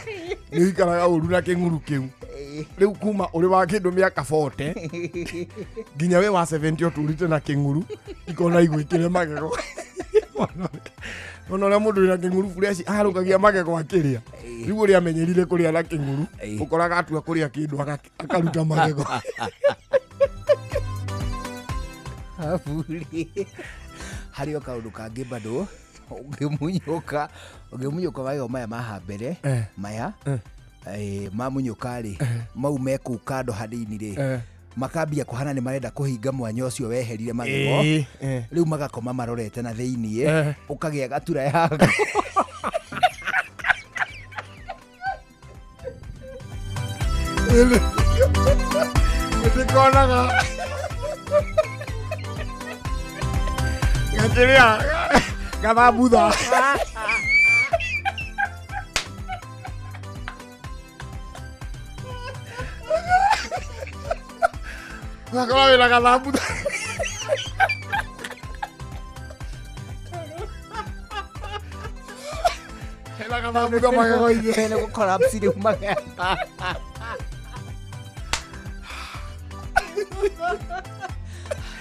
nĩ ũikaraga ũru na kĩng'uru kĩu. Rĩu kuma ũrĩ wa kĩndũ mĩaka 40 nginya wĩ wa 70 ũtũrĩte na kĩng'uru, ikona igwĩkĩre magego. Ona ũrĩa mũndũ wĩna kĩng'uru fresh aharũkagia magego akĩrĩa, rĩu ũrĩa amenyerire kũrĩa na kĩng'uru, ũkoraga atua kũrĩa kĩndũ akaruta magego. Aburi harĩ o kaũndũ kangĩ bado, ũngĩmunyũka magego maya ma haha mbere, maya mamunyũka rĩ, mau me kũu kando hanini rĩ, makambia kũhana nĩ marenda kũhinga mwanya ũcio weherire magego, rĩu magakoma marorete na thĩiniĩ, ũkagĩa gatura yako. Ndikonaga gakĩrĩa gathambutha. Ũgakora wĩna gathambutha. Hena gathambutha magego-inĩ. Hena gũ-collapse rĩu magego.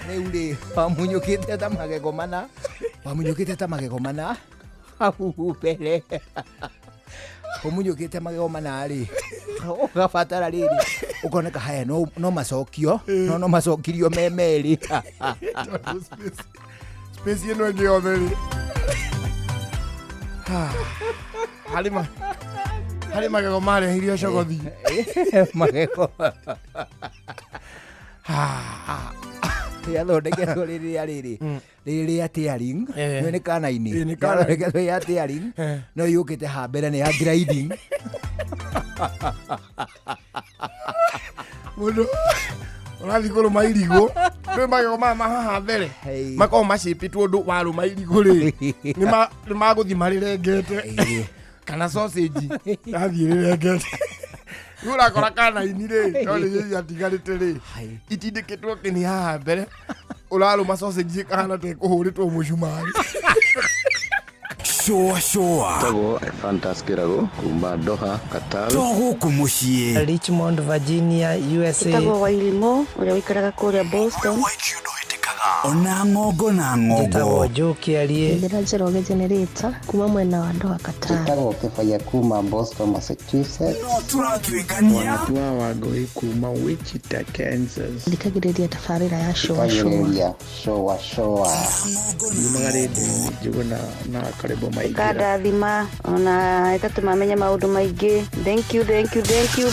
Rĩu rĩ, wamunyũkĩte ta magego mana, wamunyũkĩte ta magego mana hau mbere, ũmunyũkĩte magego mana rĩ, ũgabatara rĩrĩ, ũkoneka haya no macokio, no macokirio me merĩ. Space ĩno ĩngĩ yothe rĩ, harĩ magego marehirio cogothi. Magego rĩathondeketwo rĩrĩa rĩrĩ rĩrĩ rĩa tearing, nĩ nĩ kanaini, rĩathondeketwo ya tearing, no yũkĩte ha mbere nĩ ya grinding. Mũndũ ũrathiĩ kũrũma irigũ, rĩu magego maya ma haha mbere makoragwo macĩpĩtwo ũndũ warũma irigũ rĩ, nĩ magũthiĩ marĩrengete, kana sausage rathiĩ rĩrengete. Rĩu ũrakora kanaini rĩ, no nĩ atigarĩte rĩ, itindĩkĩtwo kĩni haha mbere, ũrarũma sausage ĩkahana ta ĩkũhũrĩtwo mũcumarĩ. Shoa shoa. Tagwo Fantas Kĩrago kuma Doha, Qatar. To gũkũ mũciĩ. Richmond, Virginia, USA. Tagwo Wairimu ũrĩa ũikaraga kũrĩa Boston. Ona ng'ongo na ng'ongo. Njĩtagwo Joe Kĩarie. Njĩra Njoroge Generator kuma mwena wa Doha, Qatar. Njĩtagwo Kĩbaya kuma Boston, Massachusetts. No tũratuĩkania. Wanatua Wangũi kuma Wichita, Kansas. Thikagĩrĩria tabarĩra ya shoa shoa. Thikagĩrĩria shoa shoa. Nyumaga rĩndiũ Njũgũna na Karĩmbũ Maingĩra. Ĩkandathima ona ĩgatũma menye maũndũ maingĩ. Thank you, thank you, thank you.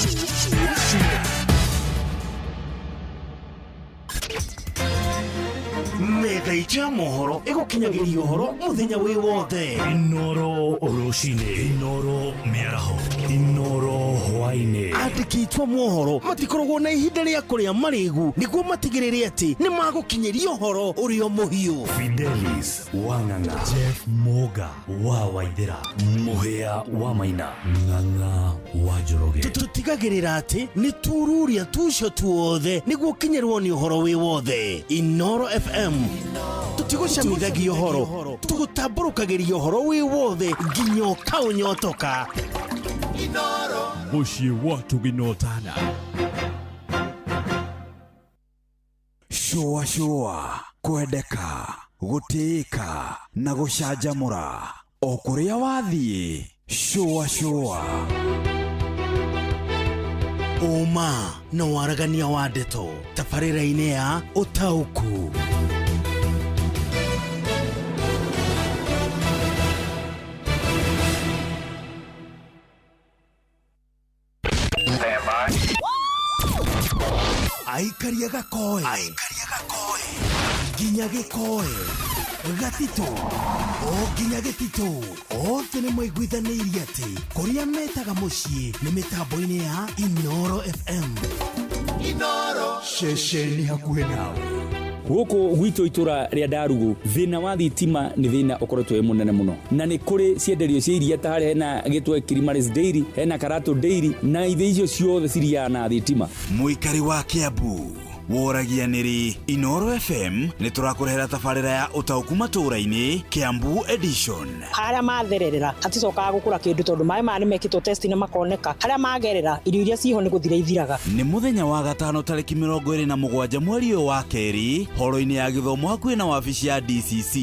Metha itũ ya mohoro ĩgũkinyagĩria ũhoro mũthenya wĩ wothe. Inoro rũcinĩ, Inoro mĩaraho, Inoro hwaĩ-inĩ. Andĩki aitũ a mohoro matikoragwo na ihinda rĩa kũrĩa marĩgu nĩguo matigĩrĩre atĩ nĩ magũkinyĩria ũhoro ũrĩa mũhiũ. Fidelis Wang'ang'a, Jeff Moga wa Waithera, Mũhĩa wa Maina, Ng'ang'a wa Njoroge. Tũtigagĩrĩra atĩ nĩ tururia tucio tuothe nĩguo ũkinyĩrwo nĩ ũhoro wĩ wothe. Inoro FM tũtigũcamithagia ũhoro, tũgũtambũrũkagĩria ũhoro wĩ wothe nginya ũkaũnyotoka. Inoro. Mũciĩ wa tũginotana. Shũa shũa kwendeka gũtĩĩka na gũcanjamũra o kũrĩa wathiĩ shũa shũa. Ũma na waragania wa ndeto tabarĩra-inĩ ya ũtaũku. Aikaria gakoe nginya gĩkoe gatitũ o nginya gĩtitũ othe nĩ maiguithanĩirie atĩ kũrĩa metaga mũciĩ nĩ mĩtambo-inĩ ya Inoro FM. Inoro. Ceceni hakuhĩ nawe. Gũkũ gwitũ itũra rĩa Ndarugu thĩna wa thitima nĩ thĩna ũkoretwo wĩ mũnene mũno, na nĩ kũrĩ cienderio cia iria ta harĩa hena gĩtwe Kilimaris Dairy, hena Karatu Dairy, na ithe icio ciothe ciriaga na thitima. Mũikari wa Kiambu woragia nĩrĩ Inoro FM nĩ tũrakũrehera tabarĩra ya ũtaũku matũũra-inĩ Kiambu edition. Harĩa mathererera haticokaga gũkũra kĩndũ tondũ maĩ maya nĩ mekĩtwo test na makoneka harĩa magerera irio iria ciho nĩ gũthira ithiraga. Nĩ mũthenya wa gatano tarĩki 27 mweri ũyũ wa kerĩ horo-inĩ ya gĩthomo hakuhĩ na wabici ya DCC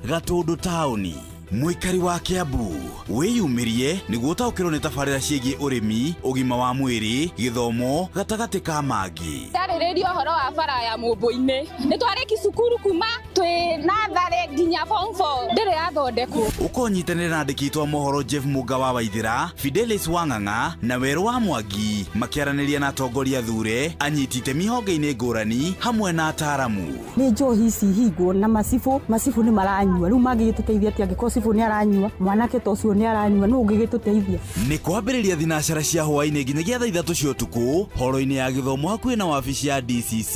Gatũndũ taũni. Mũikari wa Kiambu wĩyumĩrie nĩguo ũtaũkĩrwo nĩ tabarĩra ciĩgiĩ ũrĩmi, ũgima wa mwĩrĩ, gĩthomo gatagatĩ ka mangĩ. Ndarĩrĩria ũhoro wa bara ya Mũmbũ-inĩ nĩ twarĩki cukuru kuma twĩ natharĩ nginya form 4 ndĩrĩ yathondekwo. Ũkonyitanĩra na andĩki aitũ a mohoro Jeff Mũga wa Waithĩra, Fidelis Wang'ang'a na Werũ wa Mwangi makĩaranĩria na atongoria thure, anyiti itemi honge-inĩ ngũrani hamwe na ataaramu. Nĩ njohi ici hingwo na macibũ, macibũ nĩ maranyua rĩu mangĩgĩtũteithia atĩa angĩkorwo cibũ nĩ aranyua, mwanake ta ũcio nĩ aranyua, nũ ũngĩgĩtũteithia? Nĩ kwambĩrĩria thinacara cia hwaĩ-inĩ nginyagia thaa 3 cia ũtukũ horo-inĩ ya gĩthomo hakuhĩ na wabici ya DCC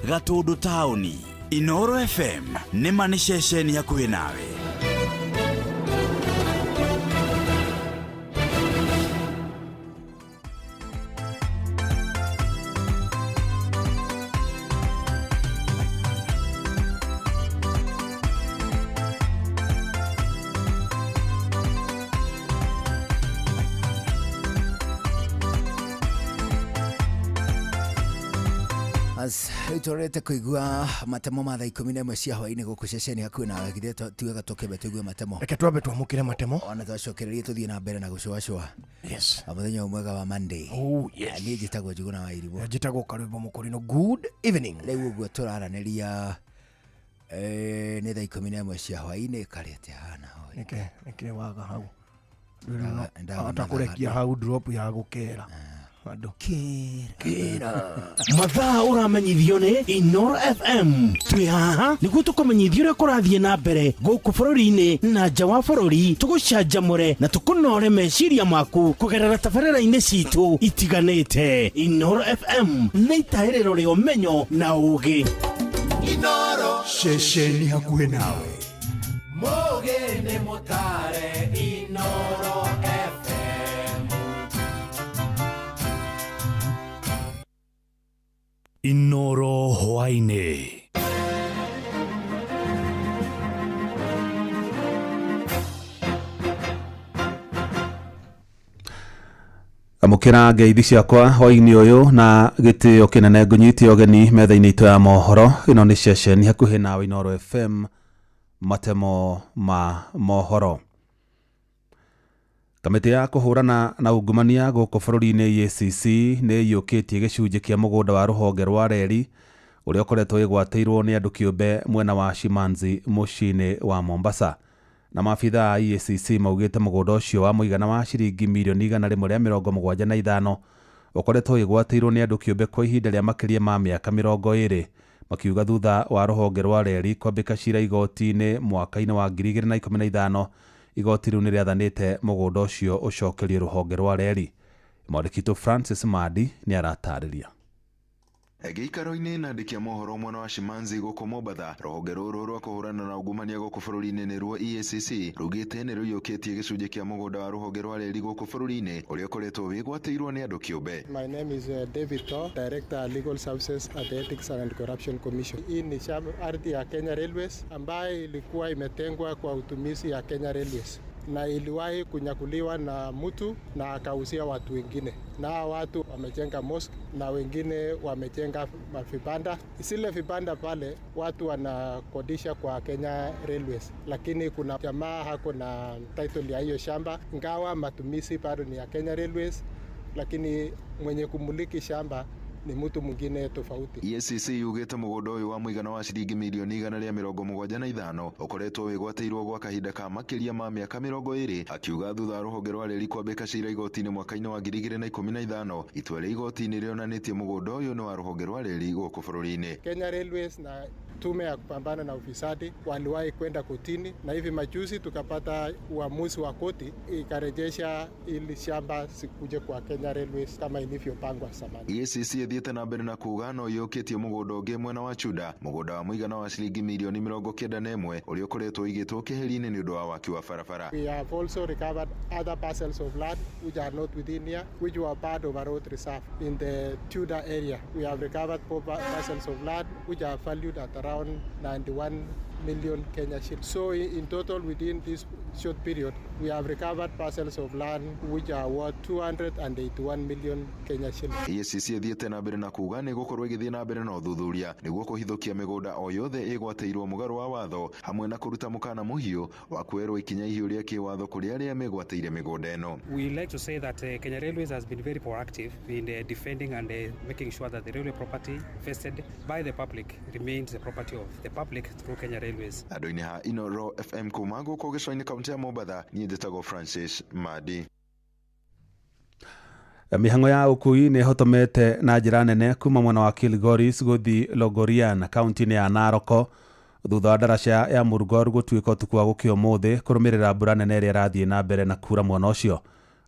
Gatũndũ taũni. Inoro FM nĩ ma nĩ ceceni hakuhĩ nawe. Tũrete kũigua matemo ma thaa 11 cia hwaĩ-inĩ gũkũ ceceni hakuhĩ nawe githĩ tiwega tũkĩambe tũigue matemo. Reke twambe twamũkĩre matemo ona twacokererie tũthiĩ na mbere na gũcũacũa. Yes. Mũthenya mwega wa Monday. Oh yes. Niĩ njĩtagwo Njuguna wa Irimũ. Njĩtagwo Karwĩmbo Mũkũrinũ. Good evening. Rĩu ũguo tũraranĩria nĩ thaa 11 cia hwaĩ-inĩ karĩ atĩa hana hoi. Nĩkĩ waga hau? Atakũrekia hau drop ya gũkera. Andũ. Kĩra. Mathaa ũramenyithio nĩ Inoro FM. Twĩ haha nĩguo tũkũmenyithie ũrĩa kũrathiĩ na mbere gũkũ bũrũri-inĩ na nja wa bũrũri, tũgũcanjamũre na tũkũnore meciria maku kũgerera tabarĩra-inĩ citũ itiganĩte. Inoro FM nĩ itahĩrĩro rĩa ũmenyo na ũũgĩ. Inoro. Ceceni hakuhĩ nawe. Mũgĩ nĩ mũtare Inoro FM. Inoro hwaĩ-inĩ. Amũkĩra ngeithi ciakwa hwaĩ-inĩ ũyũ na gĩtĩo kĩnene ngũnyite ũgeni metha-inĩ itũ ya mohoro. Ĩno nĩ ceceni hakuhĩ nawe Inoro FM, matemo ma mohoro. Kamĩtĩ ya kũhũrana na ungumania gũkũ bũrũri-inĩ EACC nĩ ĩiyũkĩtie gĩcunjĩ kĩa mũgũnda wa rũhonge rwa reri ũrĩa ũkoretwo wĩgwatĩirwo nĩ andũ kĩũmbe mwena wa Shimanzi mũciĩ-inĩ wa Mombasa. Na maabitha a EACC maugĩte mũgũnda ũcio wa mũigana wa ciringi mirioni 175 ũkoretwo wĩgwatĩirwo nĩ andũ kĩũmbe kwa ihinda rĩa makĩria ma mĩaka 20, makiuga thutha wa rũhonge rwa reri kwambĩka cira igoti-inĩ mwaka-inĩ wa 2015 igoti rĩu nĩ rĩathanĩte mũgũnda ũcio ũcokerio rũhonge rwa reri. Mwandĩki Francis Madi nĩ aratarĩria. Gĩikaro-inĩ na andĩki a mohoro mwena wa Shimanzi gũkũ Mombatha, rũhonge rũrũ rwa kũhũrana na ungumania gũkũ bũrũri-inĩ nĩruo EACC rugĩte nĩ rũiyũkĩtie gĩcunjĩ kĩa mũgũnda wa rũhonge rwa reri gũkũ bũrũri-inĩ ũrĩa ũkoretwo wĩgwatĩirwo nĩ andũ kĩũmbe. My name is David Tho, Director Legal Services at the Ethics and Corruption Commission. Hii ni ardhi ya Kenya Railways ambayo ilikuwa imetengwa kwa utumizi ya Kenya Railways. na iliwahi kunyakuliwa na mtu na akauzia watu wengine, na hawa watu wamejenga mosque na wengine wamejenga vibanda. Zile vibanda pale watu wanakodisha kwa Kenya Railways, lakini kuna jamaa hako na title ya hiyo shamba, ingawa matumizi bado ni ya Kenya Railways, lakini mwenye kumiliki shamba ni mtu mwingine tofauti. EACC yugĩte mũgũnda ũyũ wa mũigana wa ciringi mirioni 175 ũkoretwo wĩgwatĩirwo gwa kahinda ka makĩria ma mĩaka 20, akiuga thutha wa rũhonge rwa reri kwambĩka cira igoti-inĩ mwaka-inĩ wa 2015 itua rĩa igoti-inĩ rĩonanĩtie mũgũnda ũyũ nĩ wa rũhonge rwa reri gũkũ bũrũri-inĩ. Kenya Railways na tume ya kupambana na ufisadi waliwahi kwenda kotini, na hivi majuzi tukapata uamuzi wa koti ikarejesha ili shamba sikuje kwa Kenya Railways kama ilivyopangwa zamani. EACC ĩthiĩte na mbere na kuga no ĩyũkĩtie mũgũnda ũngĩ mwena wa Chuda, mũgũnda wa mũigana wa ciringi mirioni 91 ũrĩa ũkoretwo ũigĩtwo keheri-inĩ nĩ ũndũ wa waki wa barabara. We have also recovered other parcels of land which are not within here, which were part of a road reserve in the Tudor area. We have recovered 4 parcels of land which are valued at around 91 million Kenya shillings. So in total, within this short period, we have recovered parcels of land which are worth 281 million Kenya shillings. EACC ĩthiĩte na mbere na kuga nĩ gũkorwo ĩgĩthiĩ na mbere na ũthuthuria nĩguo kũhithũkia mĩgũnda o yothe ĩgwatĩirwo mũgarũ wa watho, hamwe na kũruta mũkana mũhiũ wa kuoerwo ikinya ihiũ rĩa kĩwatho kũrĩ arĩa megwatĩire mĩgũnda ĩno. We like to say that Kenya Railways has been very proactive in defending and making sure that the railway property vested by the public remains the property of the public through Kenya Railways. Andũ-inĩ ha Inooro FM kuma gũkũ gĩcũa-inĩ kaunti ya Mombatha, niĩ njĩtagwo Francis Madi. Mĩhang'o ya ũkui nĩ ĩhotomete na njĩra nene kuma mwena wa Kilgoris gũthiĩ Logorian kaunti-inĩ ya Narok thutha wa ndaraca ya Murgor gũtuĩka ũtukũ wa gũkĩa ũmũthĩ kũrũmĩrĩra mbura nene ĩrĩa ĩrathiĩ na mbere na kura mwena ũcio.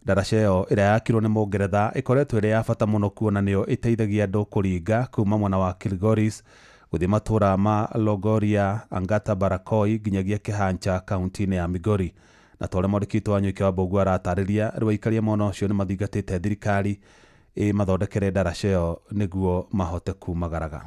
Ndaraca ĩyo ĩrĩa yakirwo nĩ Mũngeretha ĩkoretwo ĩrĩ ya bata mũno kuona nĩyo ĩteithagia andũ kũringa kuma mwena wa Kilgoris gũthiĩ matũũra ma Logoria, Angata, Barakoi nginyagia Kĩhancha kaunti-inĩ ya Migori. Na ta ũrĩa mwandĩki witũ wa Nyũike wa Mbũgua aratarĩria, rĩu aikaria mwena ũcio nĩ mathingatĩte thirikari ĩmathondekere ndaraca ĩyo nĩguo mahote kumagaraga.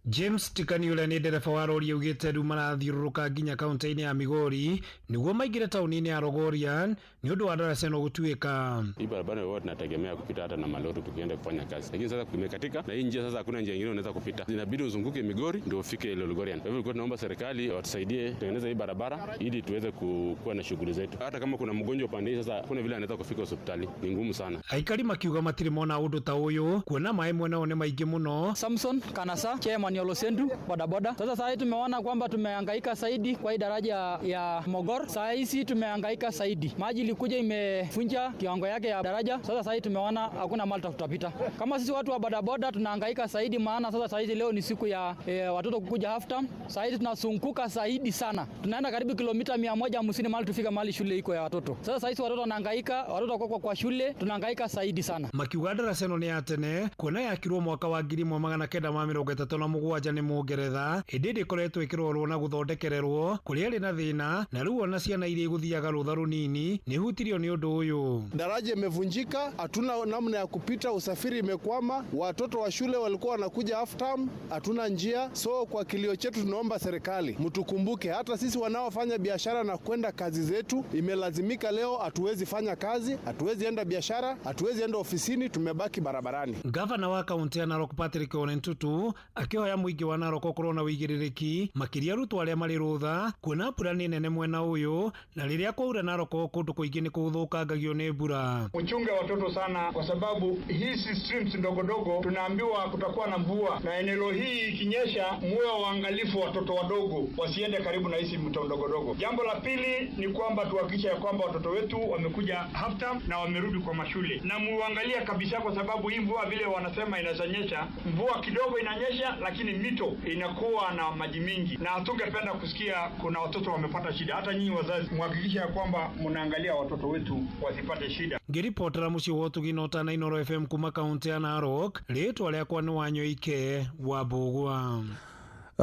James Tikani ũrĩa nĩ ndereba wa rori augĩte rĩu marathiũrũrũka nginya kaunti-inĩ ya Migori nĩguo maingĩre taũni-inĩ ya Logorian nĩ ũndũ wa ndaraca ĩno gũtuĩka. Hii barabara huwa tunategemea kupita hata na malori tukienda kufanya kazi, lakini sasa kumekatika na hii njia sasa hakuna njia nyingine unaweza kupita, inabidi uzunguke Migori ndio ufike Logorian. Kwa hivyo tulikuwa tunaomba serikali watusaidie kutengeneza hii barabara ili tuweze kuwa na shughuli zetu. Hata kama kuna mgonjwa upande hii sasa kuna vile anaweza kufika hospitali, ni ngumu sana. Aikari makiuga matirĩ mona ũndũ ta ũyũ kuona maĩ mwena ũyũ nĩ maingĩ mũno. Samson Kanasa, chairman ya Olosendu bodaboda. Sasa saa hii tumeona kwamba tumehangaika zaidi kwa hii daraja ya Mogor. Saa hizi tumehangaika zaidi, maji ilikuja imefunja kiwango yake ya daraja. Sasa saa hii tumeona hakuna mahali tutapita. Kama sisi watu wa bodaboda tunahangaika zaidi, maana sasa saa hizi leo ni siku ya watoto kukuja half term. Saa hizi tunasunguka zaidi sana, tunaenda karibu kilomita 150 mahali tufika mahali shule iko ya watoto. Sasa saa hizi watoto wanahangaika, watoto wako kwa shule, tunahangaika zaidi sana. Makiuga daraca ĩno nĩ ya tene kuona yakirwo mwaka wa 1937 nĩ Mũngeretha, hĩndĩ ĩrĩa ĩkoretwo ĩkĩrorwo na gũthondekererwo kũrĩa ĩrĩ na thĩna, na rĩu ona ciana iria igũthiaga rũtha rũnini nĩ hutirio nĩ ũndũ ũyũ. Daraja imevunjika, hatuna namna ya kupita, usafiri imekwama, watoto wa shule walikuwa wanakuja half term, hatuna njia. So kwa kilio chetu tunaomba serikali mtukumbuke, hata sisi wanaofanya biashara na kwenda kazi zetu imelazimika leo, hatuwezi fanya kazi, hatuwezi enda biashara, hatuwezi enda ofisini, tumebaki barabarani. Gavana wa kaunti ya Narok Patrick Ole Ntutu akĩhoya mũingĩ wa Narok ũkorwo na wĩigĩrĩrĩki makĩria arutwo arĩa marĩ rũtha kuona mbura nĩ nene mwena ũyũ, na rĩrĩa kwaura Narok kũndũ kũingĩ nĩ kũthũkangagio nĩ mbura. Mchunge watoto sana, kwa sababu hizi streams ndogo ndogo tunaambiwa kutakuwa na mvua, na eneo hii ikinyesha, muwe waangalifu watoto wadogo wasiende karibu na hizi mto ndogo ndogo. Jambo la pili ni kwamba tuhakikishe ya kwamba watoto wetu wamekuja half term na wamerudi kwa mashule, na muangalie kabisa, kwa sababu hii mvua vile wanasema inazanyesha, mvua kidogo inanyesha, lakini mito inakuwa na maji mingi, na hatungependa kusikia kuna watoto wamepata shida. Hata nyinyi wazazi muhakikishe ya kwamba mnaangalia watoto wetu wasipate shida. Ngĩribotera mũciĩ wa ũtugi na ũtana Inooro FM kuma kaunti ya Narok, rĩtwa rĩakwa nĩ Wanyoike wa Mbũgua.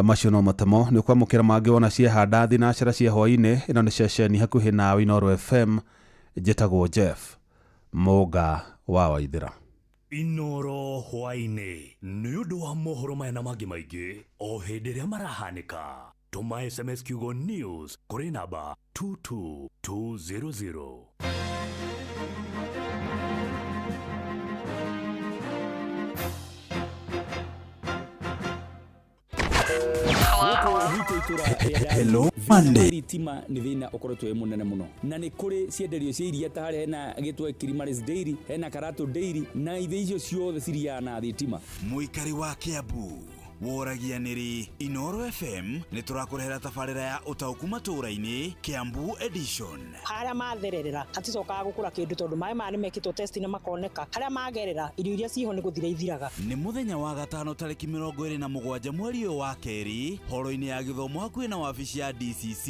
Macio no matemo nĩ kwamũkĩra mangĩ wona ciehanda thinacara cia hwaĩ-inĩ. Ĩno nĩ ceceni hakuhĩ nawe Inooro FM, njĩtagwo Jeff Mũnga wa Waithĩra. Inooro hwaĩ-inĩ nĩ ũndũ wa mohoro maya na mangĩ maingĩ o hĩndĩ ĩrĩa marahanĩka. Tũma SMS kiugo news kũrĩ namba 22200. Hello Monday. Thitima nĩ thĩna ũkoretwo wĩ mũnene mũno, na nĩ kũrĩ cienderio cia iria ta harĩa hena gĩtwe Kilimaris Dairy, hena Karatu Dairy, na ithĩ icio ciothe ciriaga na thitima. Mũikari wa Kiambu woragia nĩrĩ Inoro FM nĩ tũrakũrehera tabarĩra ya ũtaũku matũũra-inĩ Kiambu edition. Harĩa mathererera haticokaga gũkũra kĩndũ tondũ maĩ maya nĩ mekĩtwo test na makoneka harĩa magerera irio iria ciho nĩ gũthira ithiraga. Nĩ mũthenya wa gatano tarĩki 27 mweri ũyũ wa kerĩ horo-inĩ ya gĩthomo hakuhĩ na wabici ya DCC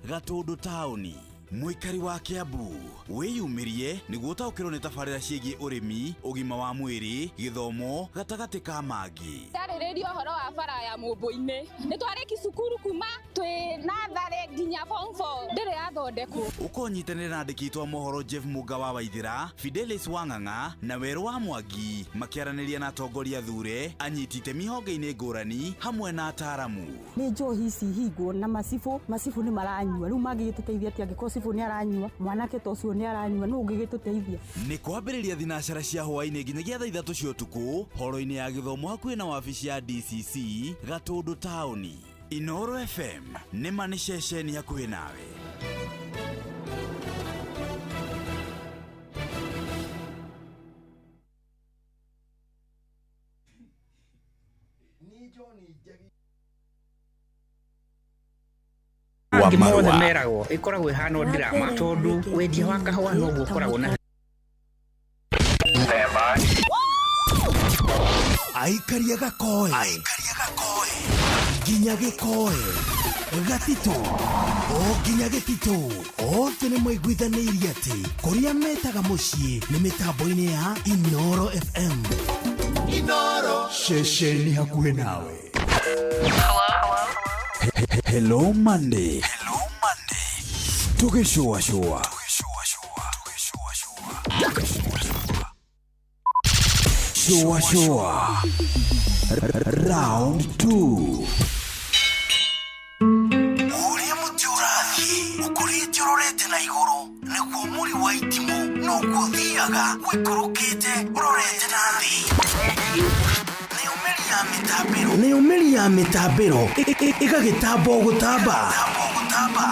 Gatũndũ taũni. Mũikari wa Kiambu wĩyumĩrie nĩguo ũtaũkĩrwo nĩ tabarĩra ciĩgiĩ ũrĩmi, ũgima wa mwĩrĩ, gĩthomo gatagatĩ ka mangĩ. Ndarĩrĩria ũhoro wa bara ya mũmbũ-inĩ. Nĩ twarĩki cukuru kuma twĩ natharĩ nginya form 4 ndĩrĩ yathondekwo. Ũkonyitanĩra na andĩki aitũ a mohoro Jeff Muga wa Waithĩra, Fidelis Wang'ang'a na Werũ wa Mwangi makĩaranĩria na atongoria thure, anyiti itemi honge-inĩ ngũrani hamwe na ataaramu. Nĩ njohi ici hingwo na macibũ, macibũ nĩ maranyua rĩu mangĩgĩtũteithia atĩa angĩkorwo cibũ nĩ aranyua, mwanake ta ũcio nĩ aranyua, nũ ũngĩgĩtũteithia? Nĩ kwambĩrĩria thinacara cia hwaĩ-inĩ nginyagia thaa 3 cia ũtukũ horo-inĩ ya gĩthomo hakuhĩ na wabici ya DCC Gatũndũ taũni. Inoro FM nĩ ma nĩ ceceni hakuhĩ nawe. Angĩ mothe meragwo ĩkoragwo ĩhana o drama tondũ wendia wa kahũa noguo ũkoragwo na Aikaria gakoe nginya gĩkoe gatitũ o nginya gĩtitũ othe nĩ maiguithanĩirie atĩ kũrĩa metaga mũciĩ nĩ mĩtambo-inĩ ya Inoro FM. Inoro ceceni hakuhĩ nawe. Hello Monday. Hello Monday. Tũgĩcũacũa. Shua shua. Round 2. Ũrĩa mũtĩ ũrathiĩ ũkũrĩte ũrorete na igũrũ nĩguo mũri wa itimũ noguo ũthiaga ũikũrũkĩte ũrorete na thĩ. Nayo mĩri ya mĩtambĩro ĩgagĩtamba o gũtamba,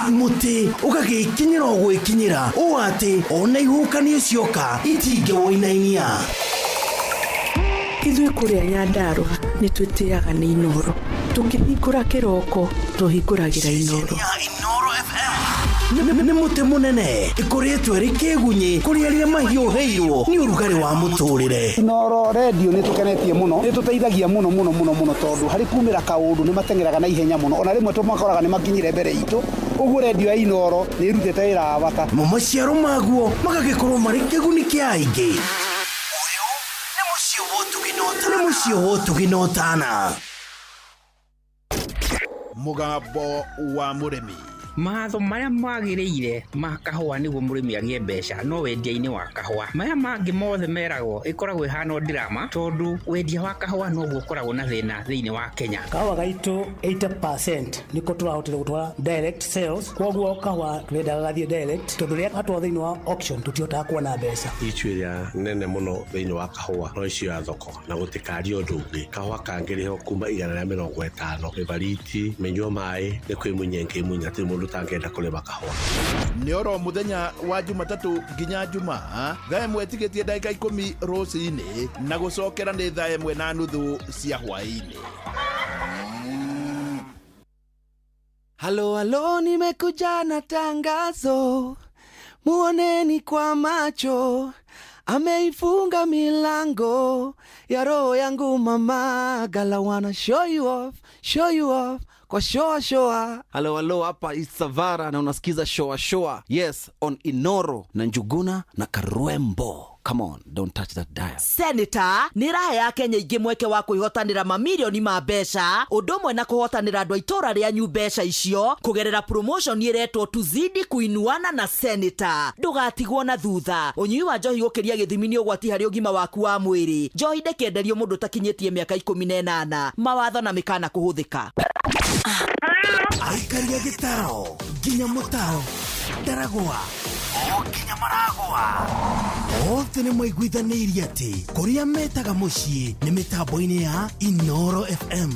mũtĩ ũgagĩkinyĩra o gwĩkinyĩra ũũ atĩ ona ihuhũkanio cioka itingĩwũinainia. Ithuĩ kũrĩa Nyandarũa nĩ twĩtĩaga nĩ Inoro. Tũkĩhingũra kĩroko tũhingũragĩra Inoro. Nĩ mũtĩ mũnene ĩkoretwo ĩrĩ kĩgunyĩ kũrĩ arĩa mahiũhĩirwo nĩ ũrugarĩ wa mũtũrĩre. Inoro redio nĩ tũkenetie mũno, nĩ tũteithagia mũno mũno mũno mũno tondũ harĩ kumĩra kaũndũ nĩ mateng'eraga na ihenya mũno, ona rĩmwe tũmakoraga nĩ makinyire mbere itũ. Ũguo redio ya Inoro nĩ ĩrutĩte wĩra wa bata. Mo maciaro maguo magagĩkorwo marĩ kĩguni kĩa aingĩ. Nĩ mũciĩ wa ũtugi na ũtana. Mũgambo wa mũrĩmi. Matho marĩa magĩrĩire ma kahũa nĩguo mũrĩmi agĩe mbeca no wendia-inĩ wa kahũa. Maya mangĩ mothe meragwo ĩkoragwo ĩhana o drama tondũ wendia wa kahũa noguo ũkoragwo na thĩna thĩinĩ wa Kenya. Kahũa gaitũ 80% nĩko tũrahotire gũtwara direct sales, koguo kahũa tũrendaga gathiĩ direct tondũ rĩrĩa gatwarwo thĩinĩ wa auction tũtihotaga kuona mbeca. Ichu ĩrĩa nene mũno thĩinĩ wa kahũa no icio ya thoko na gũtikaria ũndũ ũngĩ. Kahũa kangĩrĩhwo kuma 150 mĩbariti mĩnyua maĩ nĩ kwĩmunya ĩngĩmunya hatirĩ mũndũ ũtangĩenda kũrĩma kahũa. Nĩ oro mũthenya wa Jumatatũ nginya Jumaa thaa 1 tigĩtie ndagĩka 10 rũcinĩ na gũcokera nĩ thaa 1:30 cia hwaĩ-inĩ. Halo halo, nimekuja na tangazo, muoneni kwa macho, ameifunga milango ya roho yangu mama, gala wanna show you off, show you off kwa shoa shoa. Halo halo, hapa Isavara na unasikiza shoa shoa. Yes, on Inoro na Njuguna na Karwembo. Come on, don't touch that dial. Senator nĩ ĩrahe Akenya aingĩ mweke wa kwĩhotanĩra mamirioni ma mbeca, ũndũ ũmwe na kũhotanĩra andũ a itũũra rĩanyu mbeca icio kũgerera promotion ĩretwo Tuzidi Kuinuana na Senator. Ndũgatigwo na thutha. Ũnyui wa njohi gũkĩria gĩthimi nĩ ũgwati harĩ ũgima waku wa mwĩrĩ. Njohi ndĩkĩenderio mũndũ ũtakinyĩtie mĩaka 18. Mawatho na mĩkana kũhũthĩka. Aikaria gĩtaro nginya mũtaro ndaragwa o nginya maragwa othe nĩ maiguithanĩirie atĩ kũrĩa metaga mũciĩ nĩ mĩtambo-inĩ ya Inoro FM.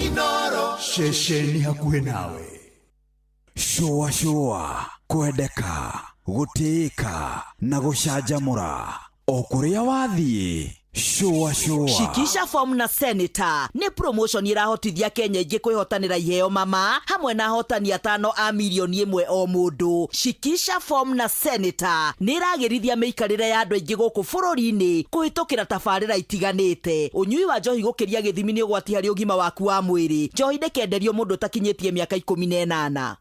Inoro ceceni hakuhĩ nawe. Shũa shũa, kwendeka, gũtĩĩka na gũcanjamũra o kũrĩa wathiĩ. Shũa shũa. Shikisha form na Senator nĩ promotion ĩrahotithia Kenya ingĩ kwĩhotanĩra iheo mama hamwe na ahotani 5 a 1 milioni o mũndũ. Shikisha form na Senator nĩ ĩragĩrithia mĩikarĩre ya andũ aingĩ gũkũ bũrũri-inĩ kũhĩtũkĩra tabarĩra itiganĩte. Ũnyui wa njohi gũkĩria gĩthimi nĩ ũgwati harĩ ũgima waku wa mwĩrĩ. Njohi ndĩkenderio mũndũ ũtakinyĩtie mĩaka 18.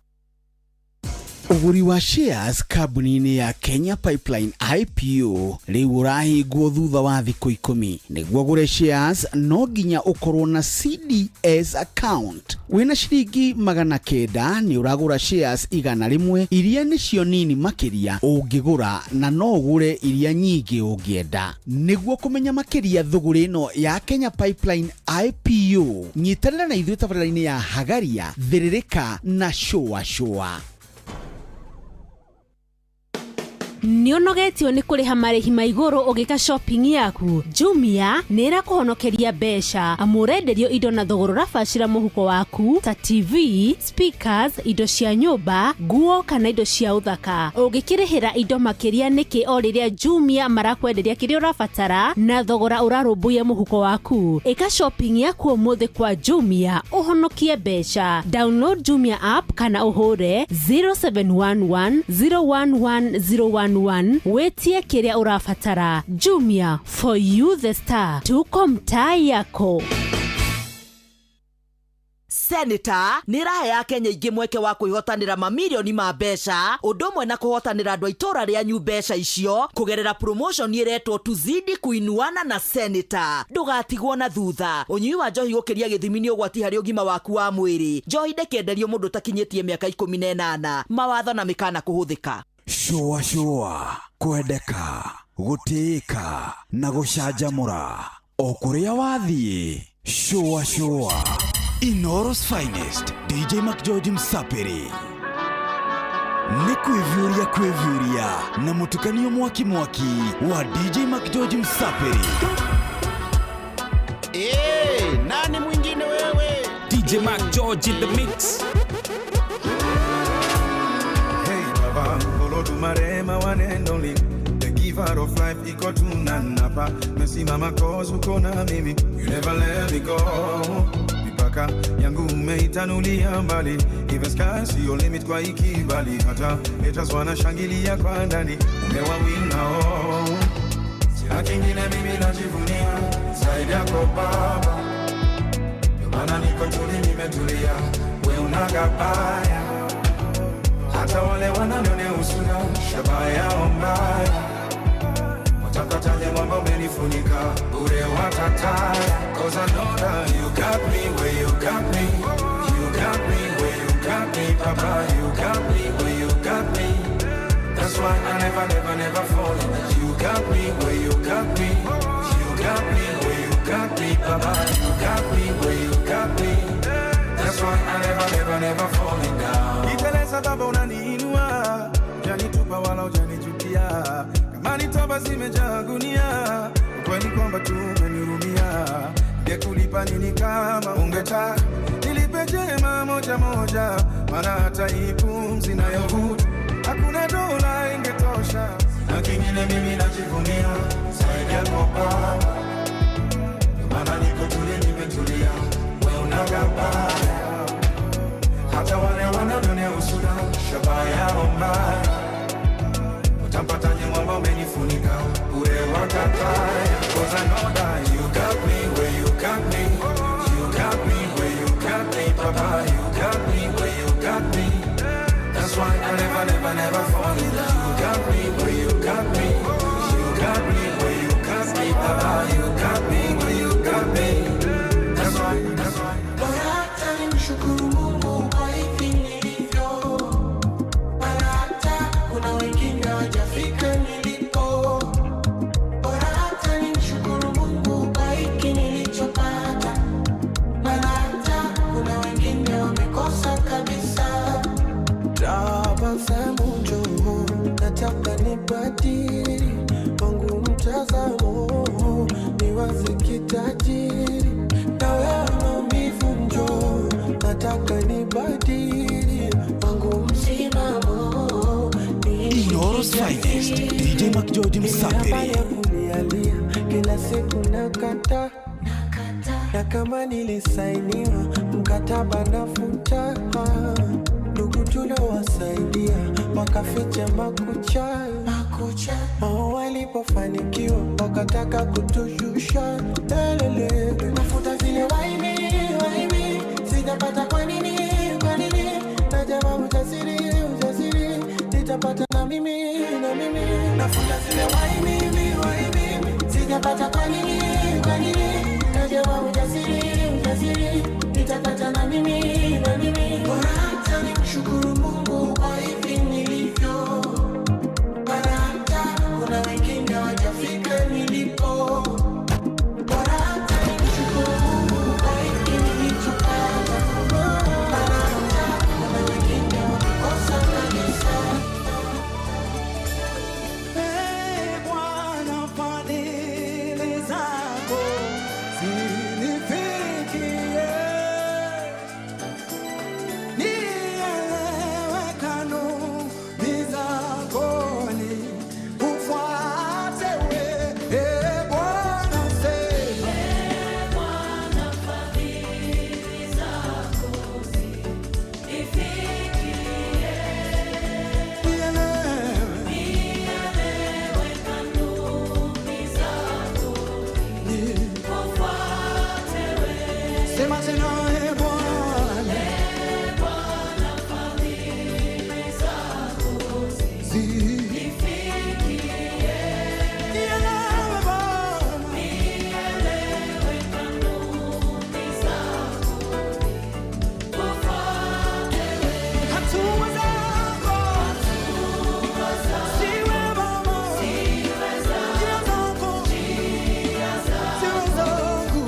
Ũgũri wa shares kambuni-inĩ ya Kenya Pipeline IPO rĩu ũrahingwo thutha wa thikũ 10. Nĩguo ũgũre shares no nginya ũkorwo na CDS account. Wĩna ciringi 900 nĩ ũragũra shares 100, iria nĩcio nini makĩria ũngĩgũra, na no ũgũre iria nyingĩ ũngĩenda. Nĩguo kũmenya makĩria thũgũrĩ ĩno ya Kenya Pipeline IPO, nyitanĩra na ithuĩ tabarĩra-inĩ ya Hagaria, Thĩrĩrĩka na Shũa Shũa. Nĩ ũnogetio nĩ kũrĩha marĩhi ma igũrũ ũgĩka shopping yaku? Jumia nĩ ĩrakũhonokeria mbeca, amu ũrenderio indo na thogora ũrabacĩra mũhuko waku, ta TV, speakers, indo cia nyũmba, nguo kana indo cia ũthaka. Ũngĩkĩrĩhĩra indo makĩria nĩkĩ o rĩrĩa Jumia marakwenderia kĩrĩa ũrabatara na thogora ũrarũmbũiya mũhuko waku? Ĩka shopping yaku ũmũthĩ kwa Jumia ũhonokie mbeca. Download Jumia app kana ũhũre 0711 011 011 wĩtie kĩrĩa ũrabatara. Jumia, for you the star, tuko mtaa yako. Senator nĩ ĩrahe Akenya aingĩ mweke wa kwĩhotanĩra mamirioni ma mbeca, ũndũ ũmwe na kũhotanĩra andũ a itũũra rĩanyu mbeca icio kũgerera promotion ĩretwo Tuzidi Kuinuana na Senator. Ndũgatigwo na thutha. Ũnyui wa njohi gũkĩria gĩthimi nĩ ũgwati harĩ ũgima waku wa mwĩrĩ. Njohi ndĩkĩenderio mũndũ ũtakinyĩtie mĩaka 18. Mawatho na mĩkana kũhũthĩka. Shũa shũa, kwendeka, gũtĩĩka na gũcanjamũra o kũrĩa wathiĩ. Shũa shũa. Inooro's finest, DJ McGeorge Msapiri. Nĩ kwĩviũria kwĩviũria na mũtukanio mwaki mwaki wa DJ McGeorge Msapiri. Hey, nani mwingine wewe? DJ Mac George in the mix. Hey Baba, Olodumare, my one and only. The giver of life, iko tunanapa. Mesimama 'cause uko na mimi. You never let me go. Mipaka yangu umeitanulia mbali. Even sky sio limit kwa ikibali. Hata haters wanashangilia kwa ndani. Umewawina oh. Sina kingine mimi najivunia zaidi yako Baba. Ndio maana niko tuli nimetulia. We unagabaya. Hata wale wananionea husuna, shabaha yao mbaya. Watakataje mwamba umenifunika, bure watataya. 'Cause I know that you got me where you got me. You got me where you got me, Papa. You got me where you got me. That's why I never, never, never fall. You got me where you got me. You got me where you got me, Papa. You got me where you got me. That's why I never, never, never falling down. Kiteleza Baba unaniinua, hujanitupa wala hujanichukia. Kama ni toba zimejaa gunia, ukweli kwamba tu umenihurumia. Ningekulipa nini kama ungetaka nilipe jema moja moja, maana hata hii pumzi nayovuta hakuna dola ingetosha. Na kingine mimi najivunia zaidi yako Baba, ndio maana niko tuli nimetulia, we unagabaya. Hata wale wananionea husuda, shabaha yao mbaya. Utampataje mwamba umenifunika, bure watataya. 'Cause I know that you got me where you got me. You got me where you got me, Papa. You got me where you got me. That's why I never, never, never fall in love. You got me where you got me. You got Tabasamu njoo, nataka nibadili wangu mtazamo, niwaze kitajiri. Na wewe maumivu njoo, nataka nibadili wangu msimamo. Inooro's finest DJ McGeorge Msapiri. Kunialia kila siku nakata na kama nilisainiwa mkataba nafuta, ndugu tuliowasaidia wakaficha makucha, wao walipofanikiwa wakataka kutushusha. Lelele, mafuta zile waimi waimi sijapata, kwa nini kwa nini? Najama ujasiri ujasiri nitapata na mimi na mimi, nafuta zile waimi waimi sijapata, kwa nini kwa nini? Najama ujasiri ujasiri nitapata na mimi na mimi. Bora hata nimshukuru Mungu kwa hivi nilivyo, maana hata kuna wengine hawajafika nilipo. Bora hata nimshukuru Mungu kwa hiki nilichopata, maana hata kuna wengine wamekosa kabisa. Ee Bwana, fadhili zako zinifikie, nielewe kanuni zako, nikufuate wewe. Ee Bwana, sema. Sema tena, Ee Bwana, nielewe Bwana. Hatua zako siwe mama, njia zako siwe zangu,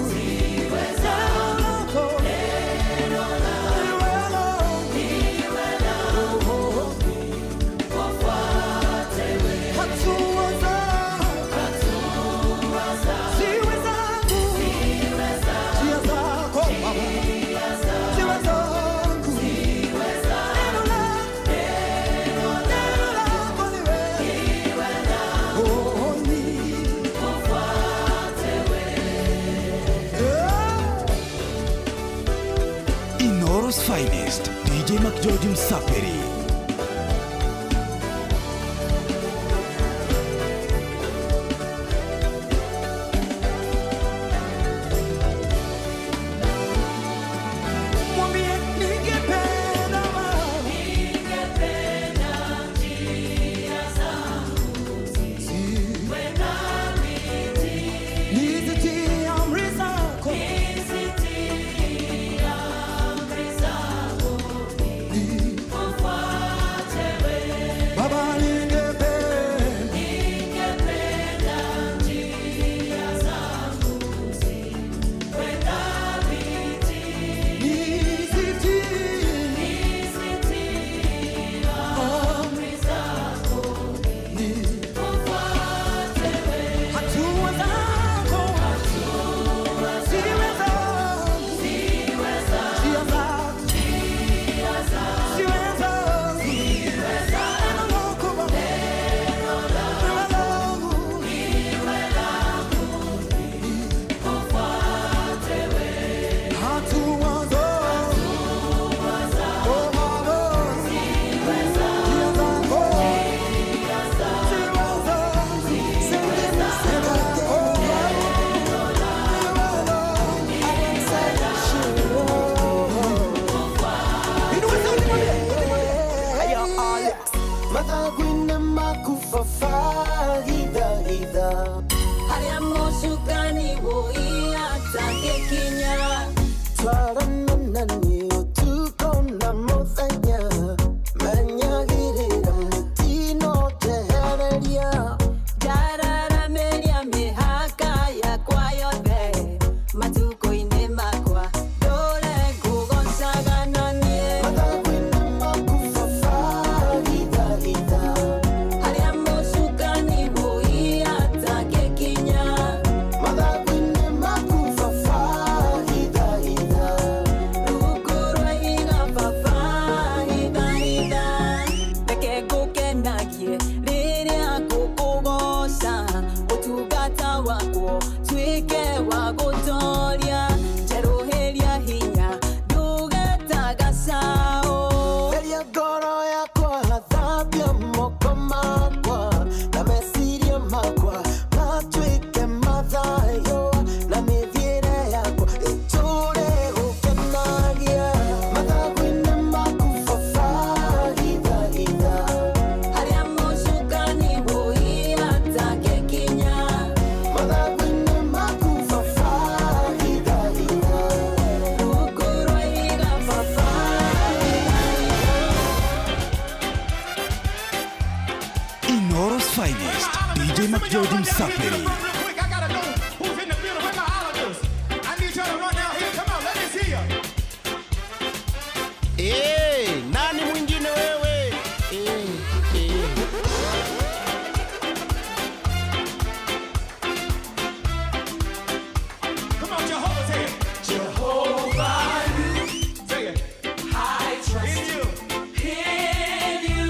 neno lako liwe langu. Oh, hatua zako siwe zangu, njia zako Baba siwe zangu, neno lako neno lako liwe oh, Inooro's finest DJ McGeorge Msapiri. Mwambie ningependa Baba, nizitii amri zako, Baba, ningependa nizitii amri hatua zako siwe zangu, njia zako siwe zangu, neno lako Baba liwe langu. Hatua zako oh Baba, njia zako siwe zangu, neno lako Mathagu-inĩ maku baba hitha hitha Harĩa mũcukani wũi atangĩkinya. Twarana na niĩ ũtukũ na mũthenya, menyagĩrĩra mĩtino njehereria. Ndararamĩria mĩhaka yakwa yothe, matukũ-inĩ makwa ndũre ngũgocaga na niĩ. Mathagu-inĩ maku baba hitha ũngenagie rĩrĩa ngũkũgooca ũtungata wakwo tuĩke wa gũtoria njerũhĩria hinya ndũgetaga cao. Theria ngoro yakwa, thambia moko makwa na meciria makwa matuĩke mathayo na mĩthiĩre yakwa ĩtũre gũkenagia mathagu-inĩ maku baba hitha hitha. Harĩa mũcukani wũi atangĩkinya. Mathagu-inĩ maku baba hitha hitha. Rungu rwa ihiga baba. Inooro's finest, DJ McGeorge Msafiri. Hey, nani mwingine wewe? Hey, hey. Come on, Jehovah, say it. Jehovah, say it. I trust in you. In you.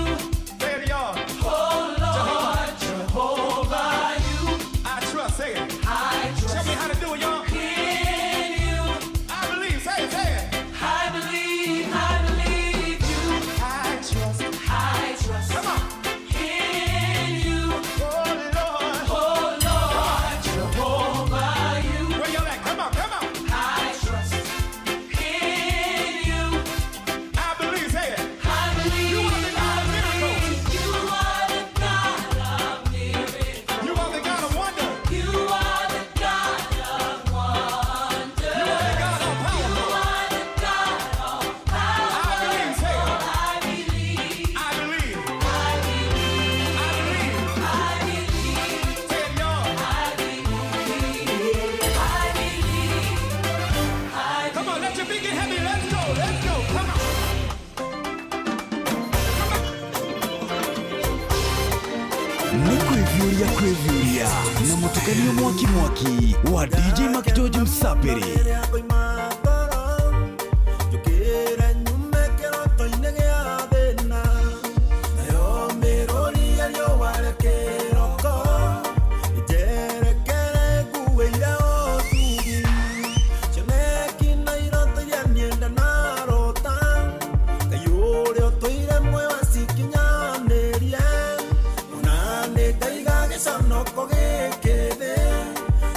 Say it, y'all. Oh Lord, Jehovah, you. I trust. Say it. I trust. Show me how to do it, y'all. In you. I believe. Say it. Say it. I believe. I believe you. I trust. I trust. Come on. In you. Oh Lord. Oh Lord, Jehovah, you. Where y'all at? Come on, come on. I trust in you. I believe. Say it. I believe. You are the God of miracles. You are the God of miracles. You are the God of wonder. You are the God of wonder. You are the God of power. You are the God of power. I believe. Say it. I believe. I believe. I believe. I believe. I believe. Say it, y'all. I believe. I believe. I Come on, let your feet get heavy. Let's go. Let's go. Come on. Nĩ kwĩviũria kwĩviũria na mũtukanio mwaki mwaki wa DJ McGeorge Msafiri. Njũkĩre nyume kĩroto-inĩ gĩa thĩna nayo mĩrũri ya riũa rĩa kĩroko njerekere nguĩire ũtugi cioneki na iroto iria niĩ ndanarota Ngai ũrĩa ũtũire muoyo acikinyanĩrie ona nĩ ngaiga gĩconoko gĩkĩ thĩ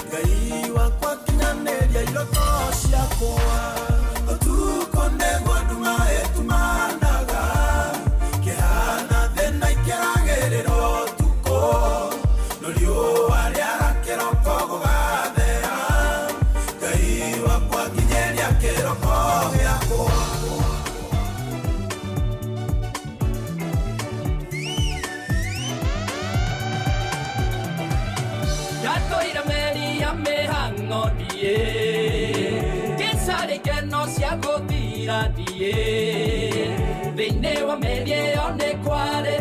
Ngai wakwa kinyanĩria iroto ciakwa. Ũtukũ nĩguo nduma ĩtumanaga kĩhana thĩna ikĩragĩrĩra ũtukũ no riũa rĩara kĩroko gũgathera Ngai wakwa kinyĩria kĩroko gĩakwa. Ndatũire meri ya mĩhang'o ndiĩ kĩcarĩ keno cia gũthira ndiĩ thĩinĩ wa meri ĩyo nĩ kwarĩ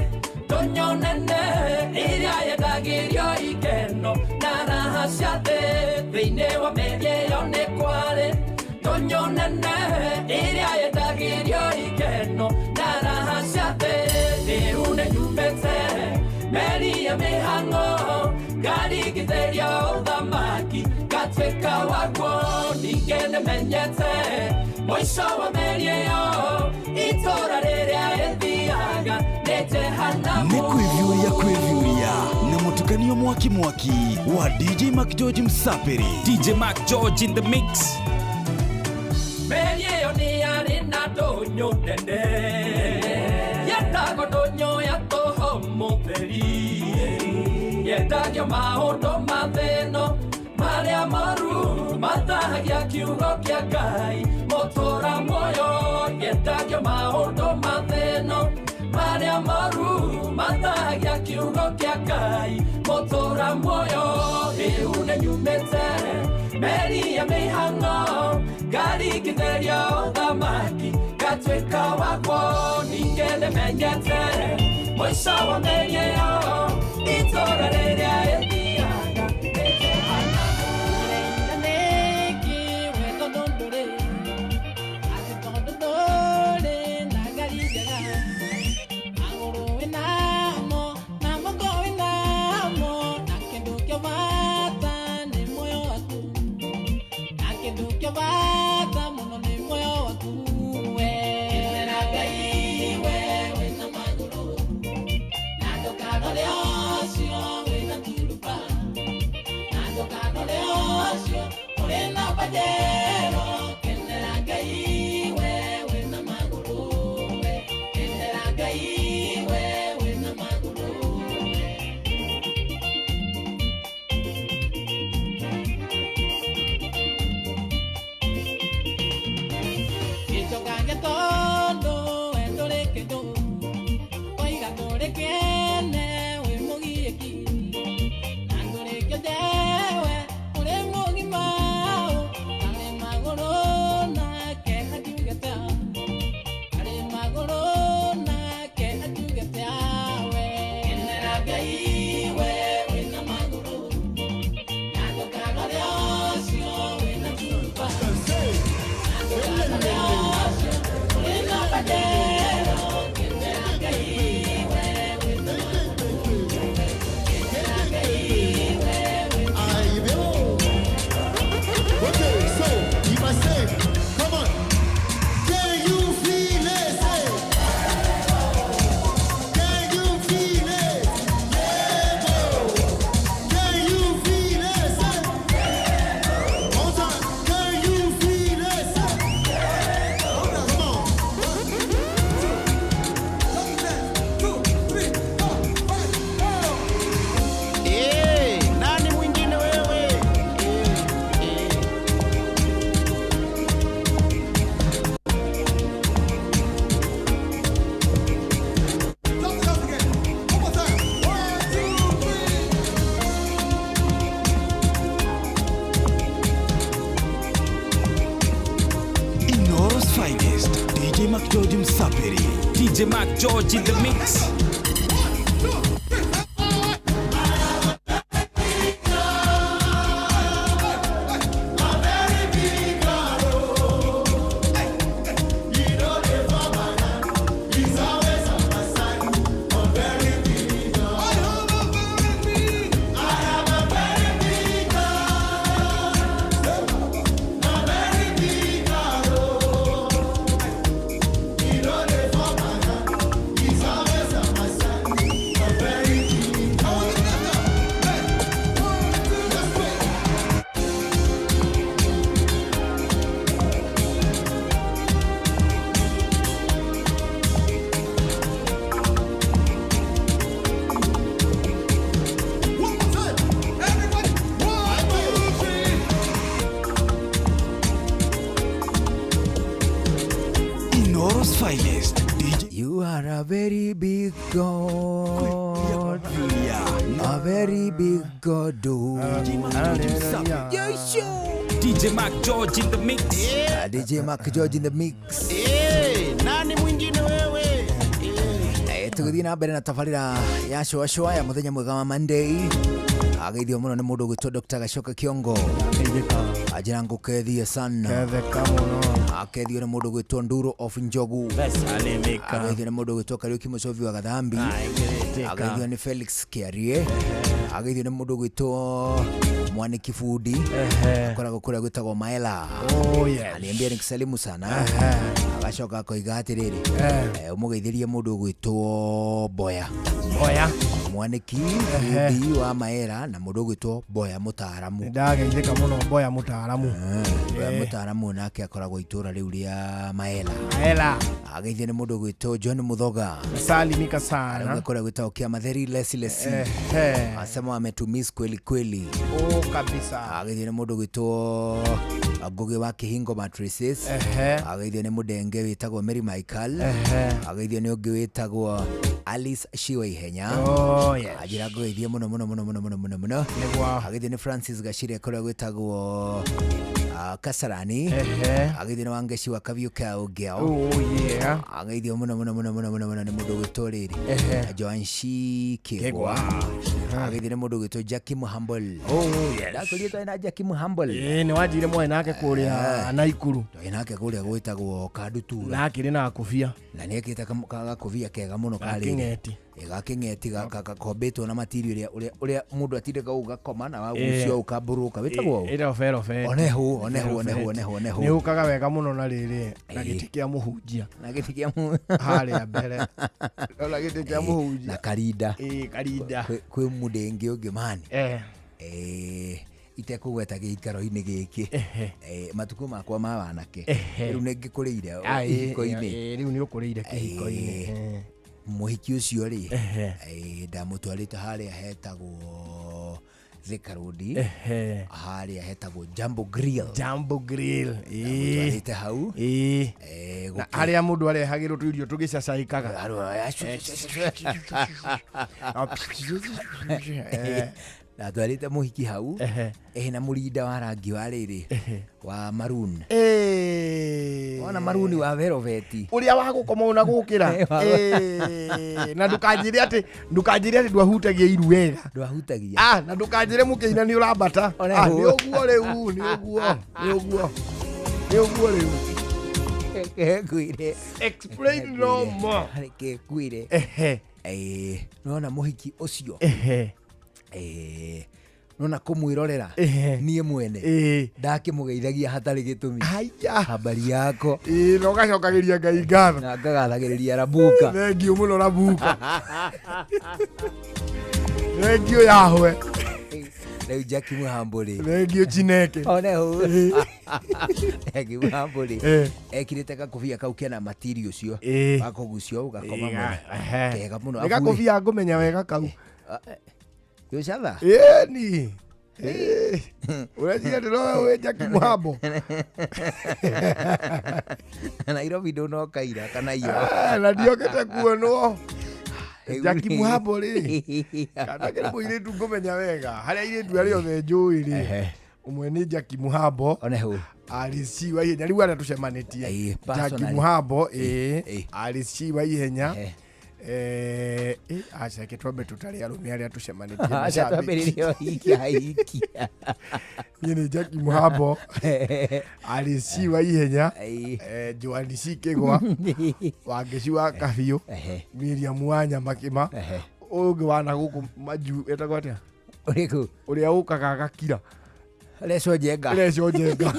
ndũnyũ nene ĩrĩa yendagĩrio ikeno na raha cia thĩ thĩinĩ wa meri ĩyo nĩ kwarĩ ndũnyũ nene ĩrĩa yendagĩrio ikeno na raha cia thĩ rĩu nĩ nyumĩte meri ya mĩhang'o ngarigithĩria ũthamaki ngatuĩka wakwo ningĩ nĩmenyete mũico wa meri ĩyo itũra rĩrĩa ĩthiaga nĩ Jehanamu. Nĩ kwĩviũria kwĩviũria na mũtukanio mwaki mwaki wa DJ McGeorge Msafiri. DJ McGeorge in the mix. Meri ĩyo nĩ yarĩ na ndũnyũ nene yetagwo ndũnyũ ya tũhũ mũtheri yendagio maũndũ ma thĩno marĩa moru mathagia kiugo kĩa Ngai mũtũra muoyo yendagio maũndũ ma thĩno marĩa moru mathagia kiugo kĩa Ngai mũtũra muoyo rĩu nĩ nyumĩte meri ya mĩhang'o ngarigithĩria ũthamaki ngatuĩka wakwo ningĩ nĩmenyete mũico wa meri ĩyo itũra rĩrĩa ĩthiaga nĩ Jehanamu. Nĩkĩ we tondũ ndũrĩ atĩ tondũ ndũrĩ na ngari njega magũrũ wĩna Ndũrĩkene wĩ mũgiĩki na ndũrĩkĩndewe ũrĩ mũgima arĩ magũrũ nake akiugĩte arĩ magũrũ nake akiugĩte we kenera Ngai we wĩna magũrũ na ndũkarore ũcio wĩna cuba na ndũkarore ũcio wĩna bandero kenera Ngai we wĩna magũrũ kenera Ngai we wĩna Okay, so if I say, come on, can you feel it? Say, can you feel it? Yeah, boy. Can you feel it? Say, one time, can you feel it? Say, come on. 1, 2, 3, 4, 5, 4. Eh, nani mwingine wewe? Inoro's finest, DJ Mac George Msapiri. DJ Mac George in the mix. Inoro's finest, DJ You are a very big God. A very big God. Oh. DJ Mac George in the mix. DJ Mac George in the mix. Eh, nani mwingine wewe? Tũgĩthiĩ na mbere na tabarĩra ya cũacũa ya mũthenya mwega wa Monday. Ageithio mũno nĩ mũndũ ũgwĩtwo Dr. Gacoka Kiongo. Anjĩra ngũkethie sana. Ketheka mũno. Akethio nĩ mũndũ ũgwĩtwo Nduro of Njogu. Ageithio nĩ mũndũ ũgwĩtwo Kariũki Mũcovi wa Gathambi. Ageithio nĩ Felix Kiarie. Ageithio nĩ mũndũ ũgwĩtwo Mwaniki Fundi. Akoragwo kũrĩa gwĩtagwo Maela. Oh, yes. Aniambia nikusalimu sana. Agacoka akoiga atĩrĩrĩ, ũmũgeithĩrie mũndũ ũgwĩtwo Boya. Boya. Mwaniki Fundi wa Maera na mũndũ ũgwĩtwo Boya mũtaaramu. Nĩndageithĩka mũno Boya mũtaaramu. Boya mũtaaramu nake akoragwo itũra rĩu rĩa Maela. Maela. Ageithio nĩ mũndũ ũgwĩtwo John Muthoga. Salimika sana. Arauga kũrĩa gwĩtagwo Kĩamatheri Lesi Lesi. Asema ametumiss kweli kweli. Oh, kabisa. Ageithio nĩ mũndũ ũgwĩtwo Ngugi wa Kihingo Matrices. Ageithio nĩ mũndenge wĩtagwo Mary Michael. Ageithio nĩ ũngĩ wĩtagwo Alice Shiwa Ihenya. Oh, yes. Anjĩra ngũgeithie mũno mũno mũno mũno mũno mũno mũno. Ageithio nĩ Francis Gachire kũrĩa gwĩtagwo Kasarani. Ageithio nĩ Wangeci wa Kabiũ ka Ũngĩao. Oh, yeah. Ageithio mũno mũno mũno mũno mũno mũno nĩ mũndũ ũgwĩtwo rĩrĩ Joanshi Kĩgwa. Ageithio nĩ mũndũ ũgwĩtwo Jackie Muhambol. Oh, yes. Ndakwĩrire twarĩ na Jackie Muhambol. Ĩĩ nĩ wanjire mwarĩ nake kũrĩa Naikuru. Twarĩ nake kũrĩa gwĩtagwo Kandutura. Na akĩrĩ na gakobia. Na nĩ ekĩrĩte gakobia kega mũno karĩ. Gakĩng'eti. Gakĩng'eti gakombĩtwo na material ũrĩa ũrĩa mũndũ atindĩka ũũ gakoma na wagucio ũkambũrũka wĩtagwo ũũ? Ĩrĩa berobeti. Onehu onehu onehu onehu onehu. Nĩ ũkaga wega mũno na rĩrĩ na gĩtĩ kĩa mũhunjia. Na gĩtĩ kĩa mũhunjia. Harĩa mbere. Ona gĩtĩ kĩa mũhunjia. Na karinda. Ĩĩ karinda. Kwĩ mũndenge ũngĩ mani. Itekũgweta gĩikaro-inĩ gĩkĩ. Matukũ makwa ma wanake. Rĩu nĩ ngĩkũrĩire kĩhiko-inĩ. Rĩu nĩ ũkũrĩire kĩhiko-inĩ. Mũhiki ũcio rĩ, ndamũtwarĩte harĩa hetagwo Thika Road Ehe. Harĩa hetagwo Jambo Grill. Jambo Grill, ĩĩ. Twarĩte hau. Ĩĩ. Eh, Na gũkĩ- harĩa mũndũ arehagĩrwo tũirio tũgĩcacaĩkaga. Ndatwarĩte mũhiki hau ena mũrinda wa rangi wa rĩrĩ wa maroon. Wona maroon wa velvet. Ũrĩa wa gũkoma na gũkĩra. Na ndũkanjĩre atĩ ndwahutagia iru wega. Ndwahutagia. Ah, na ndũkanjĩre mũkĩina nĩ ũrambata. Ona Ah, hũ. nĩ ũguo rĩu, nĩ ũguo, nĩ ũguo, nĩ ũguo rĩu. Ngwĩre. Explain no more. Reke ngwĩre. Ehe. Nona mũhiki ũcio. Ehe. Nona kũmwĩrorera niĩ mwene ndakĩmũgeithagia hatarĩ gĩtũmi. Habari yako. Ĩĩ, na ũgacokagĩria Ngai ngatho. Na ngagathagĩrĩria Rabuka. Thengiũ mũno Rabuka. Thengiũ Yahwe. Rĩu Jackie Muhambo rĩ. Thengiũ Chineke. One hau. Jackie Muhambo rĩ. Eh. Ekĩrĩte gakobia kau kena material ũcio. Ĩĩ. Gakũgucio gakoma Ĩĩ, mũno. ehe. Kega mũno. Nĩ gakobia ngũmenya wega kau. Gũcatha? Ĩni. Ũreciria ndĩroe wĩ Jackie Muhambo. Nairobi ndũnoka ira kana iyo. Eh, na ndiokĩte kuonwo. Jackie Muhambo rĩ. Kana kĩrĩ mũirĩtu ngũmenya wega. Harĩa airĩtu arĩa othe njũĩ rĩ. Ũmwe nĩ Jackie Muhambo. One hau. Alice wa ihenya rĩu arĩa tũcemanĩtie. Jackie personally. Muhambo ĩĩ. Alice wa ihenya. Eh, aca reke twambe tũtare arũme arĩa tũcemanĩtie Aca mashabiki. twambĩrĩrie ũhikia hikia. Niĩ nĩ Jackie Muhambo. Alice wa ihenya. Joan C Kĩgwa. Wangeci wa Kabiũ. Miriam wa Nyamakĩma. Ũyũ ũngĩ wa na gũkũ majuu etagwo atĩa? Ũrĩkũ? Ũrĩa ũkaga agakira. Leco Njenga. Leco Njenga.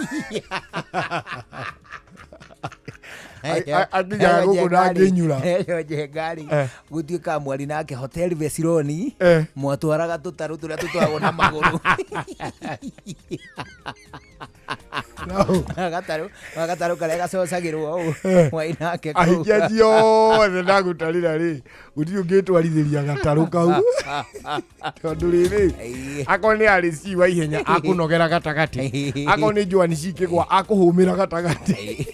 Akinyaga gũkũ na angĩnyura. Leco Njenga rĩ gũtuĩka mwari nake Hotel Vesironi mwatwaraga tũtarũ tũrĩa tũtwaragwo na magũrũ. Gatarũ karĩa gacocagĩrwo ũũ mwari nake kũu. Ahikia acio othe ndagũtarĩra rĩ gũtirĩ ũngĩtwarithĩria gatarũ kau tondũ rĩrĩ akorwo nĩ arĩci wa ihenya akũnogera gatagatĩ akorwo nĩ Joan C Kĩgwa akũhũmĩra gatagatĩ.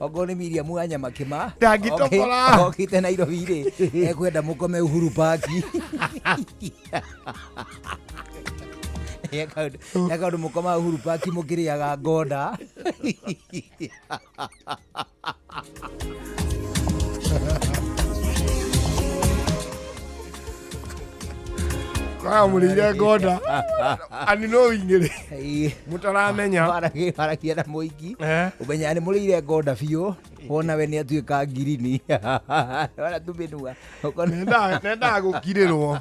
Okorwo nĩ Miriam wa Nyamakĩma Ndangĩtobora. okĩte Nairobi rĩ ekwenda mũkome Uhuru Park. Nĩ kaũndũ mũkomaga Uhuru Park mũkĩrĩaga ngonda. Kwaga mũrĩire ngonda ani no ingĩrĩ mũtaramenya. Waragia na mũingĩ ũmenyaga nĩ mũrĩire ngonda biũ wona we nĩ atuĩka ngirini wona tũmĩnua. Nendaga gũkirĩrwo,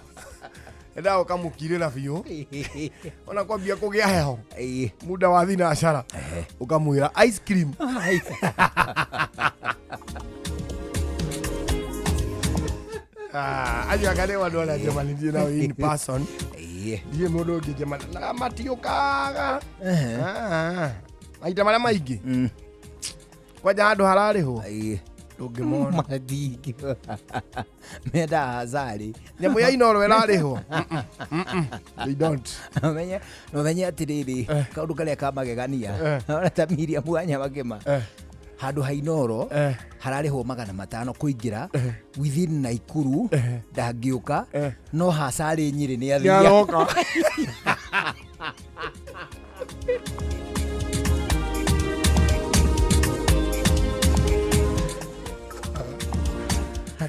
nendaga ũkamũkirĩra biũ ona kwambia kũgĩa heho muda wa thinacara ũkamwĩra ice cream. Ah, acio anga nĩ andũ arĩa njemanĩtie nao in person. Ndiĩ mũndũ ũngĩ njemania na matiũkaga. Ah, maita marĩa maingĩ kwanja handũ hararĩhwo ndũngĩmona. Matingĩ mendaga hazarĩ. Nyamũ ya Inooro ĩrarĩhwo. They don't. Nomenye atĩrĩrĩ kaũndũ karĩa ka magegania ona ta Miriam wa Nyamakĩma handũ ha Inooro hararĩhwo 500 kũingĩra within Naikuru ndangĩũka no hacarĩ Nyĩrĩ nĩ athia. Nĩaroka.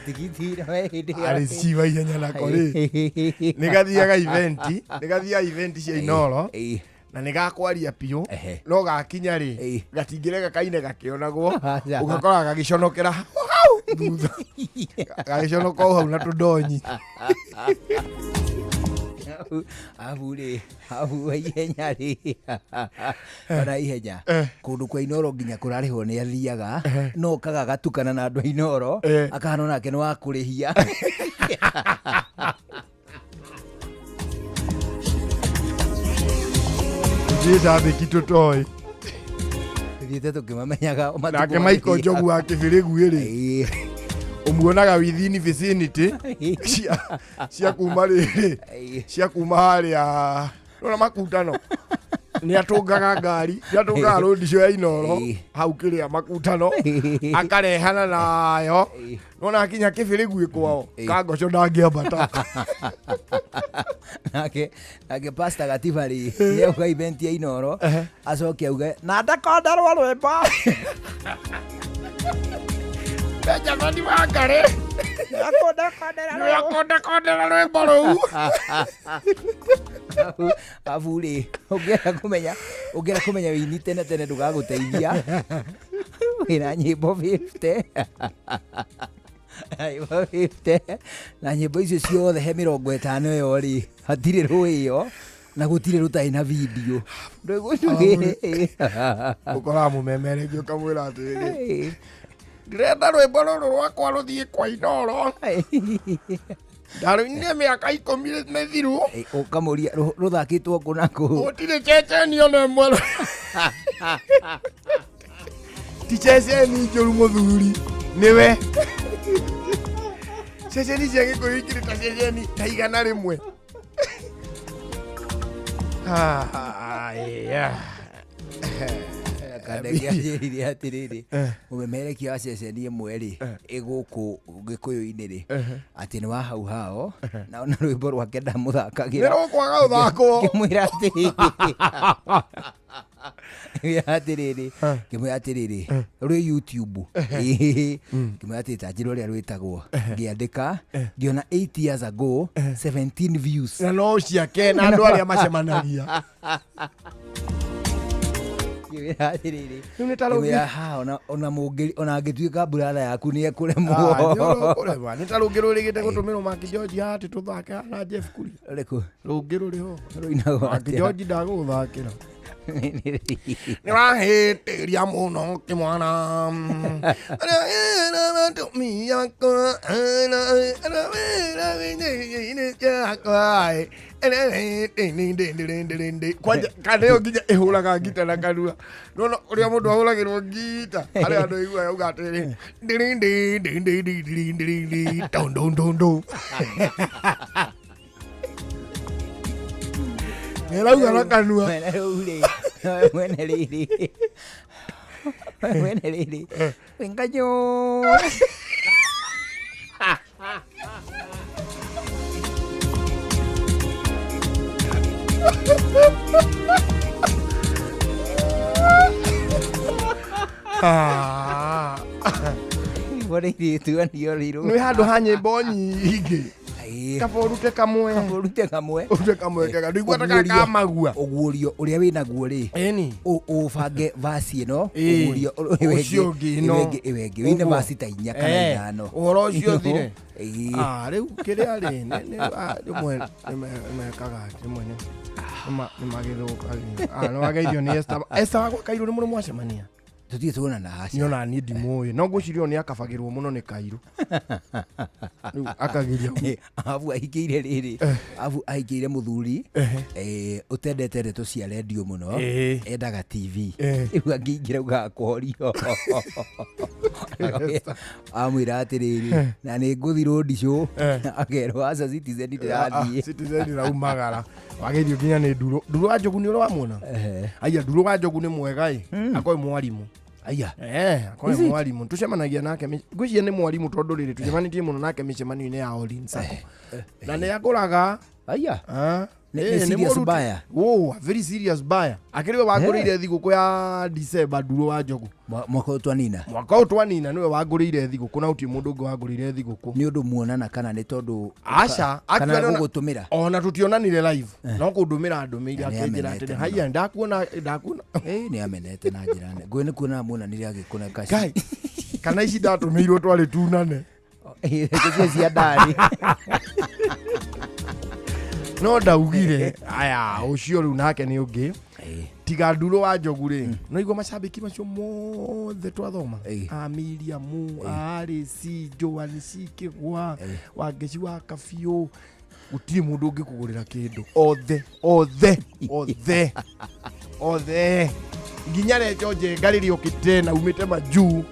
Tigiti we hĩndĩ ĩyo. Arĩci wa ihenya nako rĩ nĩ gathiaga event, nĩ gathiaga event cia Inooro na nĩ gakwaria biũ no gakinya rĩ gatingĩrega kaine gakĩonagwo ũgakora gagĩconokera hau thutha gagĩconoka o hau na tũndonyi. Abu rĩ abu ihenya rĩ ona ihenya kũndũ kwa Inooro nginya kũrarĩhwo nĩ athiaga no kaga agatukana na andũ a Inooro akahana onake nĩ wa kũrĩhia. Gĩcambĩki tũtoĩ. Tũthiĩte tũkĩmamenyaga matukũ Nake Michael magĩthiaga. Njogu wa Kĩbĩrĩgu rĩ Ũmuonaga within vicinity cia kuma rĩrĩ, cia kuma harĩa nona makutano nĩ atũngaga ngari, nĩ atũngaga road show ya Inoro hau kĩrĩa makutano, akarehana nayo nona akinya kĩbĩrĩguĩ kwao kangoco ndangĩambata. Nake Pastor Gatiba rĩ, nĩ auga event ya Inoro acoke auge na ndakonderwo rwĩmbo. Benjamin Wangari nĩakondekondera rwĩmbo rũu. Abu rĩ, ũngĩenda kũmenya wĩini tene tene ndũgagũteithia wĩna nyĩmbo 50, nyĩmbo 50, na nyĩmbo icio ciothe he 50 ĩyo rĩ, hatirĩ rũĩyo na gũtirĩ rũtarĩ na video. Ũkoraga mũmemerekia ũkamwĩra atĩrĩrĩ, ndĩrenda rwĩmbo rũrũ rwakwa rũthiĩ kwa Inoro, ndarũinire mĩaka 10 mĩthiru. Ũkamũria rũthakĩtwo kũ na kũ? Gũtirĩ ceceni ona ĩmwe. Ti ceceni njũru mũthuri, nĩwe. Ceceni cia Gĩkũyũ ikĩrĩ ta ceceni ta 100. Haya. Kandege anjĩrire atĩrĩrĩ, mũmemerekia wa ceceni ĩmwe rĩ, ĩgũkũ Gĩkũyũ-inĩ rĩ, atĩ nĩ wa hau hao, na ona rwĩmbo rwake ndamũthakagĩra. Nĩ rũkwaga gũthakwo. Ngĩmwĩra atĩrĩrĩ, ngĩmwĩra atĩrĩrĩ, rwĩ YouTube. Ngĩmwĩra atĩrĩ, ta njĩra ũrĩa rwĩtagwo. Ngĩandĩka, ngĩona 8 years ago, 17 views. Na no ciake na andũ arĩa macemanagia. Ngĩmwĩra atĩrĩrĩ, Rĩu nĩ ta rũngĩ. ngĩmwĩra, ha, ona mũngĩ, ona angĩtuĩka mburatha yaku nĩ ekũremwo. Ah, nĩ ũrũkũremwa. Nĩ ta rũngĩ rũrĩgĩte gũtũmĩrwo Mark George haha atĩ tũthake haha na Jeff Kuria. Rũrĩkũ? Rũngĩ rũrĩ ho. Rũinagwo Mark atĩa? George ndagũgũthakĩra. Nĩ wahĩtĩria mũno kĩmwana. Kwanja kana ĩyo nginya ĩhũraga ngita na kanua. Nĩwona ũrĩa mũndũ ahũragĩrwo ngita harĩa andũ aiguaga auga atĩrĩrĩ, ndĩrĩ ndĩ ndĩ ndĩ ndĩ ndĩ ndĩ ndĩ ndũ ndũ ndũ ndũ. Nĩrauga na kanua. Mwene rĩu rĩ, mwene rĩrĩ. Mwene rĩrĩ. Winganyo. Ah. Bora irĩtuanio rĩrũ. Nĩ handũ ha nyĩmbo nyingĩ. Kaba ũrute kamwe. Kaba ũrute kamwe. Ũrute kamwe kega. Ndũigua ta ka kamagua. Ũguũrio ũrĩa wĩnaguo rĩ. Ĩni. Ũbange verse ĩno, Ĩĩ. ũguũrio Ũcio ũngĩ ĩno. ĩwe ĩngĩ. Wĩine Ũguo. verse ta 4 kana 5. Ũhoro ũcio ũthire. Ĩĩ. Ah, rĩu kĩrĩa rĩ, rĩmwe nĩmekaga, rĩmwe nĩmagĩthũkagia. Ah, nĩwageithio nĩ Esther. Esther wa gwa Kairũ nĩ mũrĩ mwacemania? Tũtirĩ tuonana aca. Niĩ ona niĩ ndimũĩ. No ngwĩciria nĩ akabagĩrwo mũno nĩ Kairũ. Rĩu akagiria. Abu ahikĩire rĩrĩ. Abu ahikĩire mũthuri, ũtendete ndeto cia redio mũno. Endaga TV. Rĩu angĩingĩra augaga kũhorio. Amwĩra atĩrĩrĩ, na nĩ ngũthiĩ road show. Akerwo aca Citizen ndĩrathiĩ. Citizen ndĩraumagara. Wageithio nginya nĩ Nduro. Nduro wa Njogu nĩ ũrĩ wamwona? Aya, Nduro wa Njogu nĩ mwega ĩ. Akorwo mwarimũ. Aya. Akorwo Is it? mwarimũ. Tũcemanagia nake ngwĩciria nĩ mwarimũ tondũ rĩrĩ tũcemanĩtie mũno nake mĩcemanio-inĩ ya Olin Sacco. Na nĩ agũraga. Aya. Nĩ Nĩ serious mũruti. buyer. Oh, a very serious buyer. Akĩrĩ we wangũrĩire thigũkũ ya December Nduro wa Njogu. Mwaka ũyũ twanina. Mwaka ũyũ twanina nĩwe wangũrĩire thigũkũ na gũtirĩ mũndũ ũngĩ wangũrĩire thigũkũ. Nĩ ũndũ muonana kana nĩ tondũ Aca, kana actually ona- gũgũtũmĩra? Ona tũtionanire live. No kũndũmĩra ndũmĩire Na nĩ akĩnjĩra amenete atĩrĩ, mũno. haiya ndakuona, ndakuona. Nĩ amenete na njĩra nene. Ngũĩ nĩ kuona muonanire agĩkũna kaci. Kai, kana ici ndatũmĩirwo twarĩ tunane. Cio cia ndari. No ndaugire, aya, ũcio rĩu nake nĩ ũngĩ. Tiga Nduro wa Njogu rĩ, no igua macambĩki macio mothe twathoma. A Miriam, a Alice, Joan C Kĩgwa, Wangeci wa Kabiũ, gũtirĩ mũndũ ũngĩkũgũrĩra kĩndũ. Othe, othe, othe, othe. Nginya Recho Njenga rĩrĩa ũkĩte na umĩte majuu.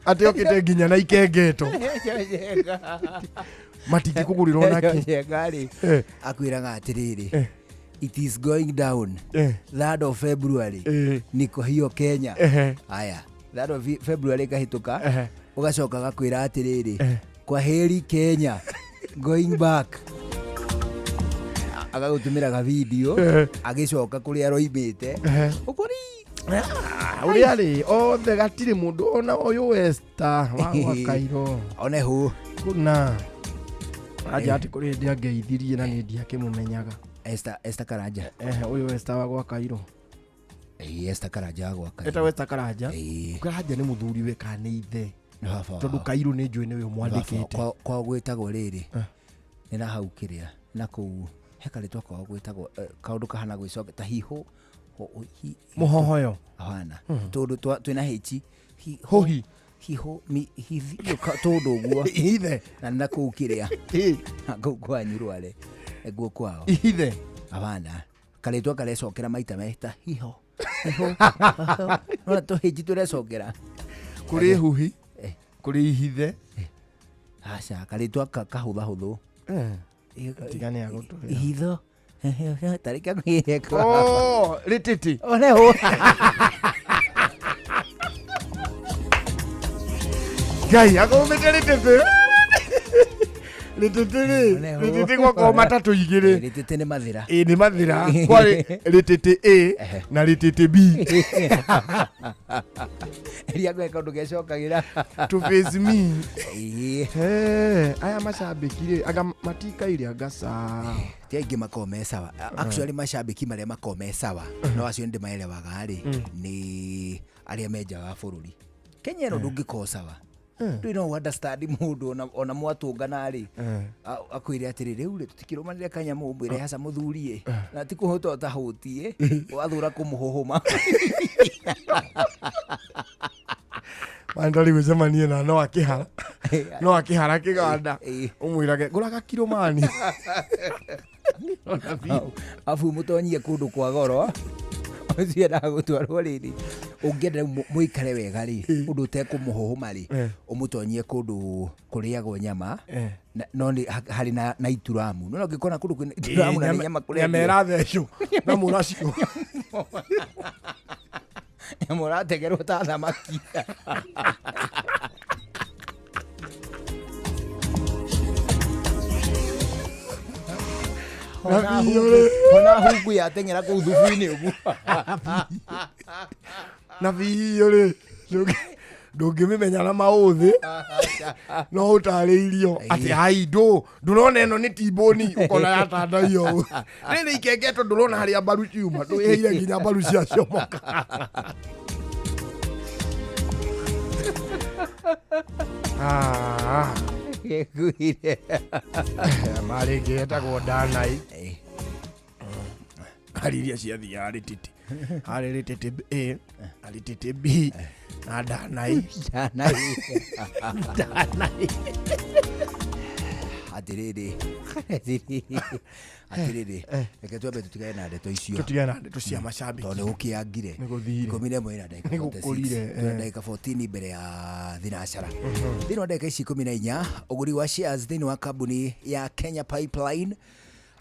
Atĩ okĩte nginya na ikengeto matingĩkũgũrĩra onakĩ. Njenga-rĩ Eh. akwĩraga atĩrĩrĩ, it is going down Eh. 3rd of February, niko hiyo Kenya. Ehe. Haya, 3rd of February ĩkahĩtũka, Ehe. ũgacoka gakwĩra atĩrĩrĩ, kwa heri Kenya, going back. Agagũtũmĩra ga video Eh. agĩcoka kũrĩa aroimĩte. Ehe. Ũkũri Ũrĩa rĩ othe gatirĩ mũndũ ona ũyũ Esther wa gwa Kairo one hũ kuna anja atĩ kũrĩ hĩndĩ angeithirie na niĩ ndiakĩmũmenyaga. Esther, Esther Karanja. Ehe, ũyũ Esther wa gwa Kairo. Ĩĩ, Esther Karanja wa gwa Kairo. Etagwo Esther Karanja. Karanja nĩ mũthuri we kana nĩ ithe? Nĩ baba wao. Tondũ Kairo nĩ njũĩ nĩwe ũmwandĩkĩte. Kwao gwĩtagwo rĩrĩ, nĩ na hau kĩrĩa na kũu he karĩtwa kwao gwĩtagwo kaũndũ kahana gwĩcoka ta hiho Mũhohoyo. Hapana. Mhm. Tũndũ twĩna hichi Hũhi. Hiho mi hithi tũndũ ũguo. Hithe. Na nĩ na kũu kĩrĩa na kũu kwanyu Rware nĩguo kwao. Hithe. Hapana, karĩtwa karecokera maita meta hiho hiho. Nona tũhĩnji tũrecokera. Kũrĩ huhi, kũrĩ ihithe. Aca, karĩtwa kahũthahũthũ. Tiga nĩ agũtũhe. Ihitho tarĩ kakwĩre. Oh, rĩtĩtĩ. One hũ. Ngai akũmĩte rĩtĩtĩ. Rĩtĩtĩ rĩ, rĩtĩtĩ gwakorwo matatũ igĩrĩ. Rĩtĩtĩ nĩ mathĩra. Ĩ nĩ mathĩra. Kwarĩ rĩtĩtĩ A na rĩtĩtĩ B. Ria gwĩ kaũndũ gecokagĩra. To face me. Eh, aya macambĩki rĩ anga matikaire anga sawa. Ti aingĩ makoragwo me sawa. Actually macambĩki marĩa makoragwo me sawa no acio nĩndĩmaerewaga rĩ, nĩ arĩa me nja wa bũrũri. Kenya ĩno ndũngĩkorwo sawa. Ndũrĩ no understand mũndũ ona mwatũngana rĩ, akwĩre atĩrĩ, rĩu rĩ tũtikĩrũmanĩre kanyamũ, ũmwĩre haca mũthuri ĩ, na ti kũhũta ũtahũtie, wathũra kũmũhũhũma. Mandari gũcemanie na no akĩhara no akĩhara kĩganda ũmwĩrage ngũraga kiro mani. Abu mũtonyie kũndũ kwa goro ũcio endaga gũtwarwo rĩrĩ, ũngĩenda rĩu mũikare wega rĩ, ũndũ ũtekũmũhũhũma rĩ, ũmũtonyie kũndũ kũrĩagwo nyama no nĩ harĩ na ituramu, no ũngĩkona kũndũ kwĩna ituramu na nĩ nyama nyama kũrĩa ĩrathecwo na mũracio. Nyama ũrategerwo ta thamaki. Na biũ rĩ. Ona hungu yateng'era kũu thubu-inĩ ũguo. Na biũ rĩ, ndũngĩmĩmenya na maũthĩ no ũtarĩirio atĩ ai ndũ ndũrona ĩno nĩ timbũni ũkona yatandaio ũũ rĩrĩ ikengetwo ndũrona harĩa mbaru ciuma ndwĩhĩire nginya mbaru ciacomoka. Ah. Ngwire. Marĩ ĩngĩ yetagwo ndanai ngari iria ciathiaga rĩtĩtĩ harĩ rĩtĩtĩ A na rĩtĩtĩ B na ndanai. Ndanai. Ndanai. Atĩrĩrĩ, atĩrĩrĩ, reke twambe tũtigane na ndeto icio. Tũtigane na ndeto cia macambĩki. Tondũ nĩ gũkĩangire. Nĩ gũthire. 11 na ndagĩka Nĩ 46. gũkũrire, Twĩna eh. ndagĩka 14 mbere ya thinacara. Thĩinĩ wa ndagĩka ici 14, ũgũri wa shares thĩinĩ wa kambuni ya Kenya Pipeline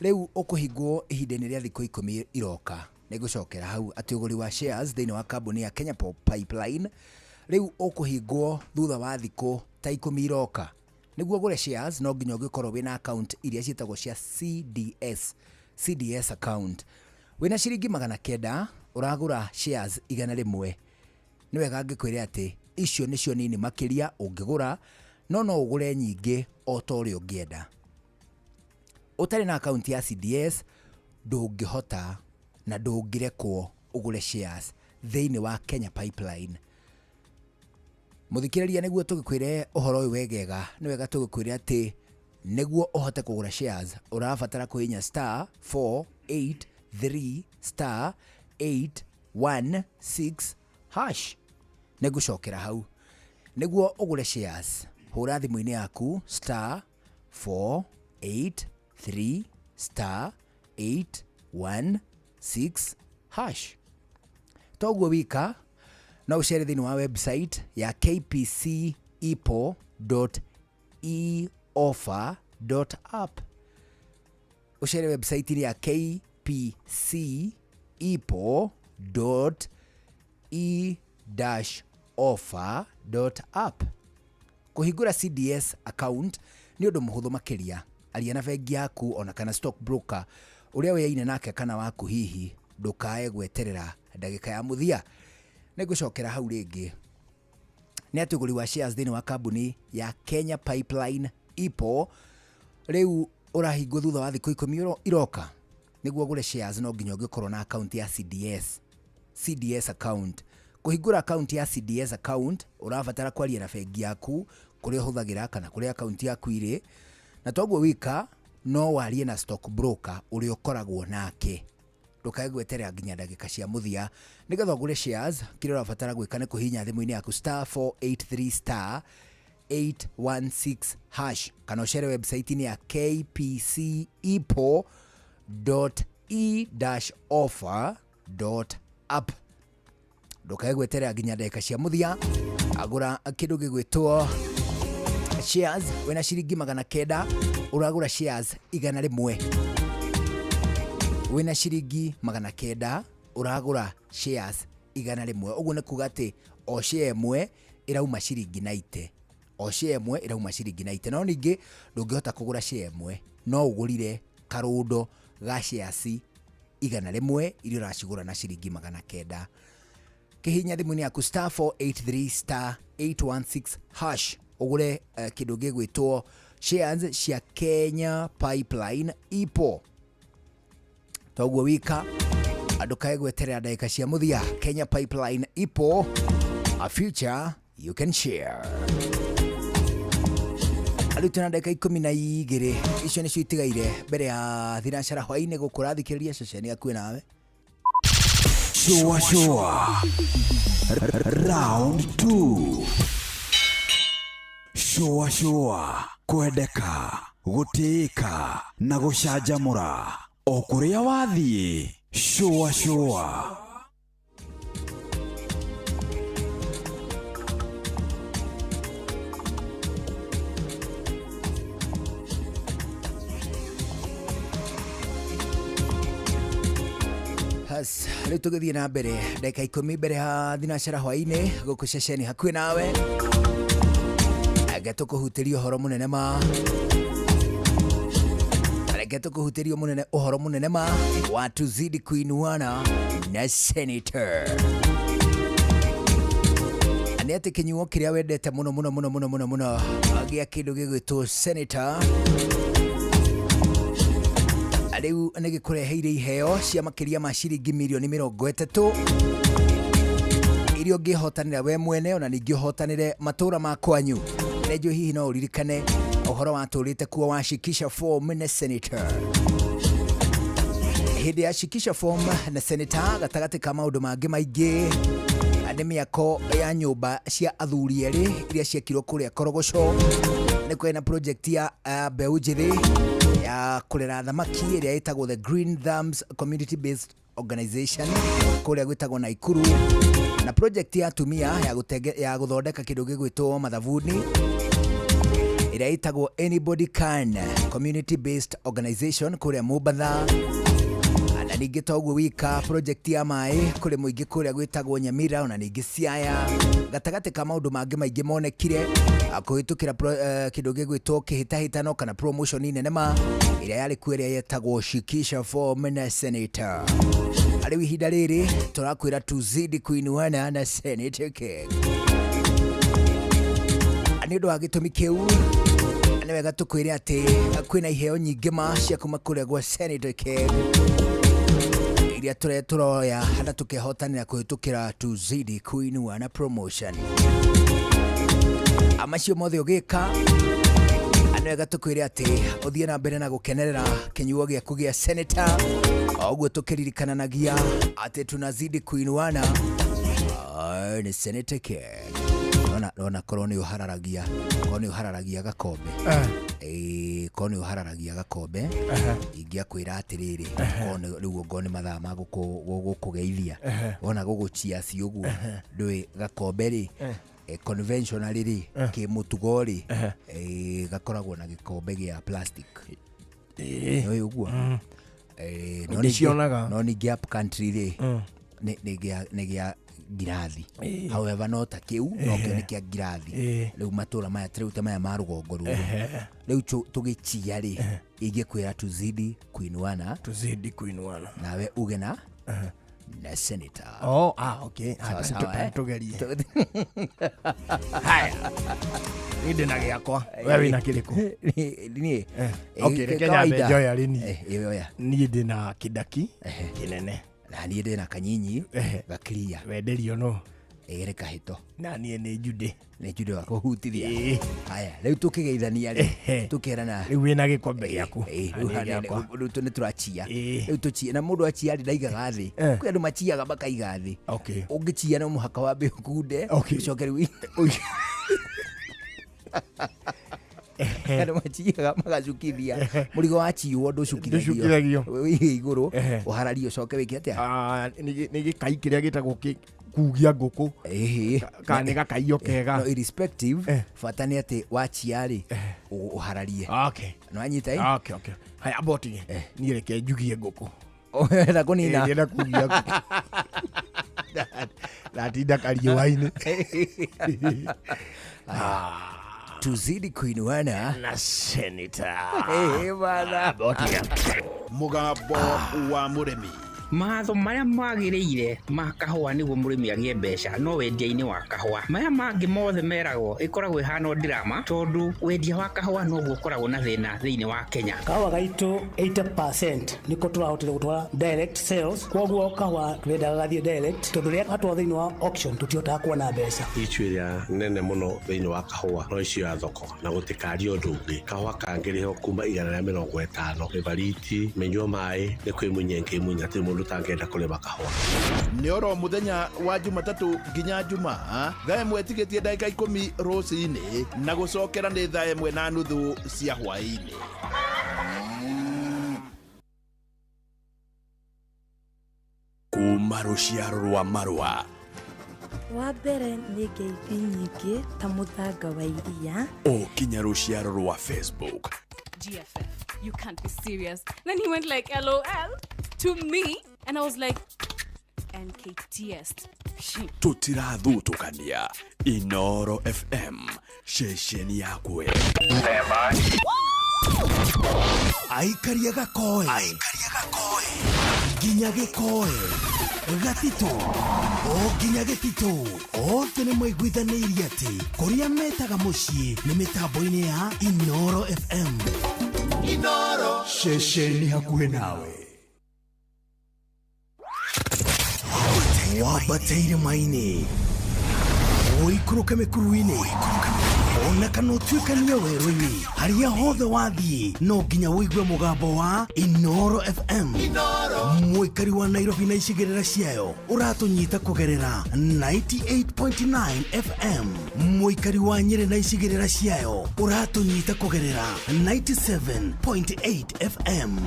rĩu ũkũhingwo ihinda-inĩ rĩa thikũ 10 iroka. Nĩ ngũcokera hau atĩ ũgũri wa shares thĩinĩ wa kambuni ya Kenya Pipeline rĩu ũkũhingwo thutha wa thikũ ta 10 iroka. Nĩguo ũgũre shares no nginya ũngĩkorwo wĩna account iria ciĩtagwo cia CDS, CDS account. Wĩna ciringi 900 ũragũra shares 100. Nĩ wega ngĩkwĩre atĩ icio nĩcio nini makĩria ũngĩgũra, no no ũgũre nyingĩ o ta ũrĩa ũngĩenda. Ũtarĩ na account ya CDS ndũngĩhota na ndũngĩrekwo ũgũre shares thĩinĩ wa Kenya Pipeline. Mũthikĩrĩria, nĩguo tũgĩkwĩre ũhoro ũyũ wegega, nĩ wega tũgĩkwĩre atĩ nĩguo ũhote kũgũra shares ũrabatara kũhihinya star 483 star 816 hash. Nĩngũcokera hau. Nĩguo ũgũre shares hũra thimũ-inĩ yaku star 483 star 816 hash. Toguo wika No ũcere thĩinĩ wa website ya kpc ipo eoffer app, ũcere website-inĩ ya kpc ipo e-offer app. Kũhingũra CDS account nĩ ũndũ mũhũthũ makĩria. Aria na bengi yaku ona kana stock broker ũrĩa wĩyaine nake kana waku hihi. Ndũkae gweterera ndagĩka ya mũthia. Nĩ ngũcokera hau rĩngĩ nĩ atĩ ũgũri wa shares thĩinĩ wa kambuni ya Kenya Pipeline IPO rĩu ũrahingwo thutha wa thikũ 10 iroka. Nĩguo ũgũre shares no nginya ũngĩkorwo na account ya CDS, CDS account. Kũhingũra account ya CDS account ũrabatara kwaria na bengi yaku kũrĩa ũhũthagĩra kana kũrĩa account yaku irĩ, na toguo wika no warie na stock broker ũrĩa ũkoragwo nake. Ndũkae gweterera nginya ndagĩka cia mũthia. Nĩgetha ũgũre shares, kĩrĩa ũrabatara gwĩka nĩ kũhihinya thimũ-inĩ yaku star 483 star 816 hash kana ũcere website-inĩ ya kpc ipo e-offer app. Ndũkae gweterera nginya ndagĩka cia mũthia. Agũra kĩndũ gĩgwĩtwo shares wĩna ciringi 900, ũragũra shares 100. Wĩna ciringi 900 ũragũra shares 100. Ũguo nĩ kuga atĩ o share ĩmwe ĩrauma ciringi 90, o share ĩmwe ĩrauma ciringi 90. No ningĩ ndũngĩhota kũgũra share ĩmwe, no ũgũrire karũndo ga shares 100 iria ũracigũra na ciringi 900. Kĩhinya thimũ-inĩ yaku star 483 star 816 hash ũgũre kĩndũ gĩgwĩtwo shares cia Kenya Pipeline IPO. Toguo wika, andũ kae gweterera ndagĩka cia mũthia. Kenya Pipeline IPO, a future you can share. Rĩu twĩna ndagĩka 12, icio nĩcio itigaire mbere ya thinacara hwainĩ. Gũkũ ũrathikĩrĩria ceceni hakuhĩ nawe. Shua Shua Round 2. Shua Shua, kwendeka, gũtĩĩka na gũcanjamũra o kũrĩa wathiĩ. Shua Shua. Has, rĩu tũgĩthiĩ na mbere ndagĩka 10 mbere ya thinacara hwainĩ gũkũ ceceni hakuhĩ nawe. Reke tũkũhutĩrie ũhoro mũnene ma, reke tũkũhutĩrie mũnene ũhoro mũnene ma wa tuzidi kuinuana na senator. Nĩ atĩ kĩnyuo kĩrĩa wendete mũno mũno mũno mũno mũno mũno gĩa kĩndũ gĩgwĩtwo senator rĩu nĩ gĩkũreheire iheo cia makĩria ma ciringi mirioni 30 iria ũngĩhotanĩra we mwene ona ningĩ ũhotanĩre matũra ma kwanyu. Nĩ njũĩ hihi no ũririkane ũhoro watũrĩte kuo wa shikisha form na senator. Hĩndĩ ya shikisha form na senator, gatagatĩ ka maũndũ mangĩ maingĩ nĩ mĩako ya nyũmba cia athuri erĩ iria ciekirwo kũrĩa Korogoco. Nĩ kwarĩ na project ya mbeũ njĩthĩ ya kũrera thamaki ĩrĩa ĩtagwo the Green Thumbs Community Based Organization kũrĩa gwĩtagwo Naikuru, na project ya atumia ya gũthondeka kĩndũ gĩgwĩtwo mathabuni ĩrĩa ĩtagwo Anybody Can Community Based Organization kũrĩa Mombatha. Na ningĩ toguo wika, project ya maĩ kũrĩ mũingĩ kũrĩa gwĩtagwo Nyamira ona ningĩ Siaya. Gatagatĩ ka maũndũ mangĩ maingĩ monekire kũhĩtũkĩra kĩndũ gĩgwĩtwo kĩhĩtahĩtano kana promotion nene ma ĩrĩa yarĩ kuo ĩrĩa yetagwo shikisha form na senator. Rĩu ihinda rĩrĩ tũrakwĩra tuzidi kuinuana na Senator Keg. Nĩ ũndũ wa gĩtũmi kĩu, nĩ wega tũkwĩre atĩ kwĩna iheo nyingĩ ma cia kuma kũrĩa gwa Senator Keg iria tũroya na tũkehotanĩra kũhĩtũkĩra tuzidi kuinuana promotion. Amacio mothe ũgĩka, nĩ wega tũkwĩre atĩ ũthiĩ na mbere na gũkenerera kĩnyuo gĩaku gĩa senator o ũguo tũkĩririkananagia atĩ tunazidi kuinuana. Nĩ Senator Keg. Nona korwo nĩ ũhararagia, korwo nĩ ũhararagia gakombe. Ĩĩ, korwo nĩ ũhararagia gakombe, ingĩakwĩra atĩrĩrĩ, korwo rĩu ongorwo nĩ mathaa ma gũkũgeithia, wona gũgũchiasi ũguo, ndũĩ gakombe rĩ, conventionally rĩ, kĩmũtugo rĩ, gakoragwo na gĩkombe gĩa plastic. Nĩũĩ ũguo? No Ndĩcionaga. No ningĩ up country rĩ, nĩ gĩa ngirathi. However, no ta kĩu, no kĩo nĩ kĩa ngirathi. Rĩu matũra maya, rĩu ta maya ma rũgongo rũrũ, rĩu tũgĩchia rĩ, ingĩkwĩra tuzidi kuinuana. Tuzidi kuinuana. Nawe uge na senator. Oh, ah, okay. Sawa, Ah, sawa, eh? tugerie. Haya. Niĩ ndĩ na gĩakwa. We wĩna kĩrĩkũ? Niĩ? Okay, reke nyambe kawaida. njoya rĩ niĩ. Yoya. Niĩ ndĩ na kĩndaki kĩnene. Na niĩ ndĩ na kanyinyi gakiria. Wenderio no? Ĩgĩrĩ kahĩto. Na niĩ nĩ Jude. Nĩ Jude wa kũhutithia. Haya, rĩu tũkĩgeithania rĩ, tũkerana. Rĩu wĩna gĩkombe gĩaku. Rĩu Na niĩ hana gĩakwa. rĩu nĩ tũrachia. Rĩu tũchia, na mũndũ achia rĩ ndaigaga thĩ. Kwĩ andũ machiaga makaiga thĩ. Ũngĩchia no mũhaka wambe ũkunde, ũcoke rĩu andũ machiaga magacukithia. Mũrigo wachiywo ndũcukithagio. Ndũcukithagio. Wĩige igũrũ, ũhararie ũcoke wĩke atĩa? Ah, nĩ gĩkai kĩrĩa gĩtagwo kugia ngũkũ. Kana nĩ gakaiyo kega. No irrespective, bata nĩ atĩ wachia rĩ, ũhararie. Nĩwanyita ĩ? Okay, okay. Haya, amba ũtige. Niĩ reke njugie ngũkũ. Ũrenda kũnina? Ndĩrenda kugia ngũkũ. Ndatinda kariũa-inĩ. Tuzidi kuinuana na senator. Bana. Mũgambo wa mũrĩmi. Matho marĩa magĩrĩire ma kahũa nĩguo mũrĩmi agĩe mbeca no wendia-inĩ wa kahũa. Maya mangĩ mothe meragwo ĩkoragwo ĩhana o drama tondũ wendia wa kahũa noguo ũkoragwo na thĩna thĩinĩ wa Kenya. Kahũa gaitũ 80% nĩko tũrahotire gũtwara direct sales, koguo kahũa tũrendaga gathiĩ direct tondũ rĩrĩa gatwarwo thĩinĩ wa auction tũtihotaga kuona mbeca. Icu ĩrĩa nene mũno thĩinĩ wa kahũa no icio ya thoko na gũtikaria ũndũ ũngĩ. Kahũa kangĩrĩhwo kuma 150, mĩbariti, mĩnyua maĩ, nĩ kwĩmunya ĩngĩmunya, hatirĩ mũndũ ũtangĩenda kũrĩma kahũa. Nĩ oro mũthenya wa Jumatatũ nginya Jumaa thaa 1 tigĩtie ndagĩka 10 rũcinĩ na gũcokera nĩ thaa 1:30 cia hwaĩ-inĩ. Kuma rũciaro rwa marũa. Wa mbere nĩ ngeithi nyingĩ ta mũthanga wa iria. O kinya rũciaro rwa Facebook. GFF, you can't be serious. Then he went like LOL to me, and I was like, NKTS. Tũtirathutũkania. Inoro FM, ceceni yakwe. Aikaria gakoe. Nginya gĩkoe. Gatitũ. O nginya gĩtitũ. Othe nĩ maiguithanĩirie atĩ kũrĩa metaga mũciĩ nĩ mĩtambo-inĩ ya Inoro FM. Inoro. Ceceni hakuhĩ nawe. Wambate irĩma-inĩ, ũikũrũke mĩkuru-inĩ, ona kana ũtuĩkanie werũ-inĩ, harĩa hothe wathiĩ no nginya ũigue mũgambo wa Inoro FM. Mũikari wa Nairobi na icigĩrĩra ciayo ũratũnyita kũgerera 98.9 FM. Mũikari wa Nyĩrĩ na icigĩrĩra ciayo ũratũnyita kũgerera 97.8 FM.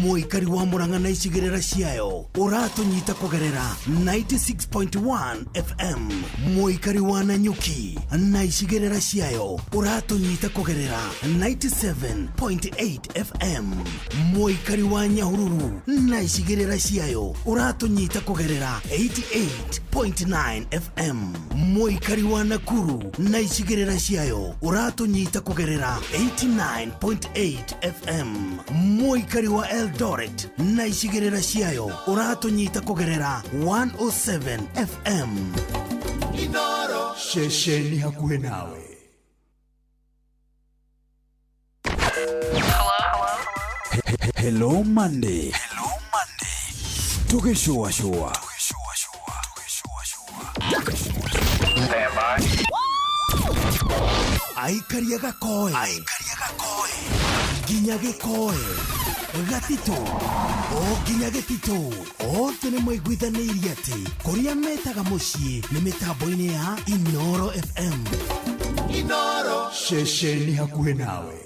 Mũikari wa Murang'a na icigĩrĩra ciayo ũratũnyita kũgerera 96.1 FM. Mũikari wa Nanyuki na icigĩrĩra ciayo ũratũnyita kũgerera 97.8 FM. Mũikari wa Nyahururu na icigĩrĩra ciayo ũratũnyita kũgerera 88.9 FM. Mũikari wa Nakuru na icigĩrĩra ciayo ũratũnyita kũgerera 89.8 FM. Mũikari wa Eldoret na icigĩrĩra ciayo ũratũnyita kũgerera 107 FM. Inoro. Ceceni hakuhĩ nawe. Hello Monday. Hello Monday. Tũgĩcũacũa. Aikaria gakoe. Nginya gĩkoe gatitũ o nginya gĩtitũ othe nĩ maiguithanĩirie atĩ kũrĩa metaga mũciĩ nĩ mĩtambo-inĩ ya Inoro FM. Inoro ceceni hakuhĩ nawe.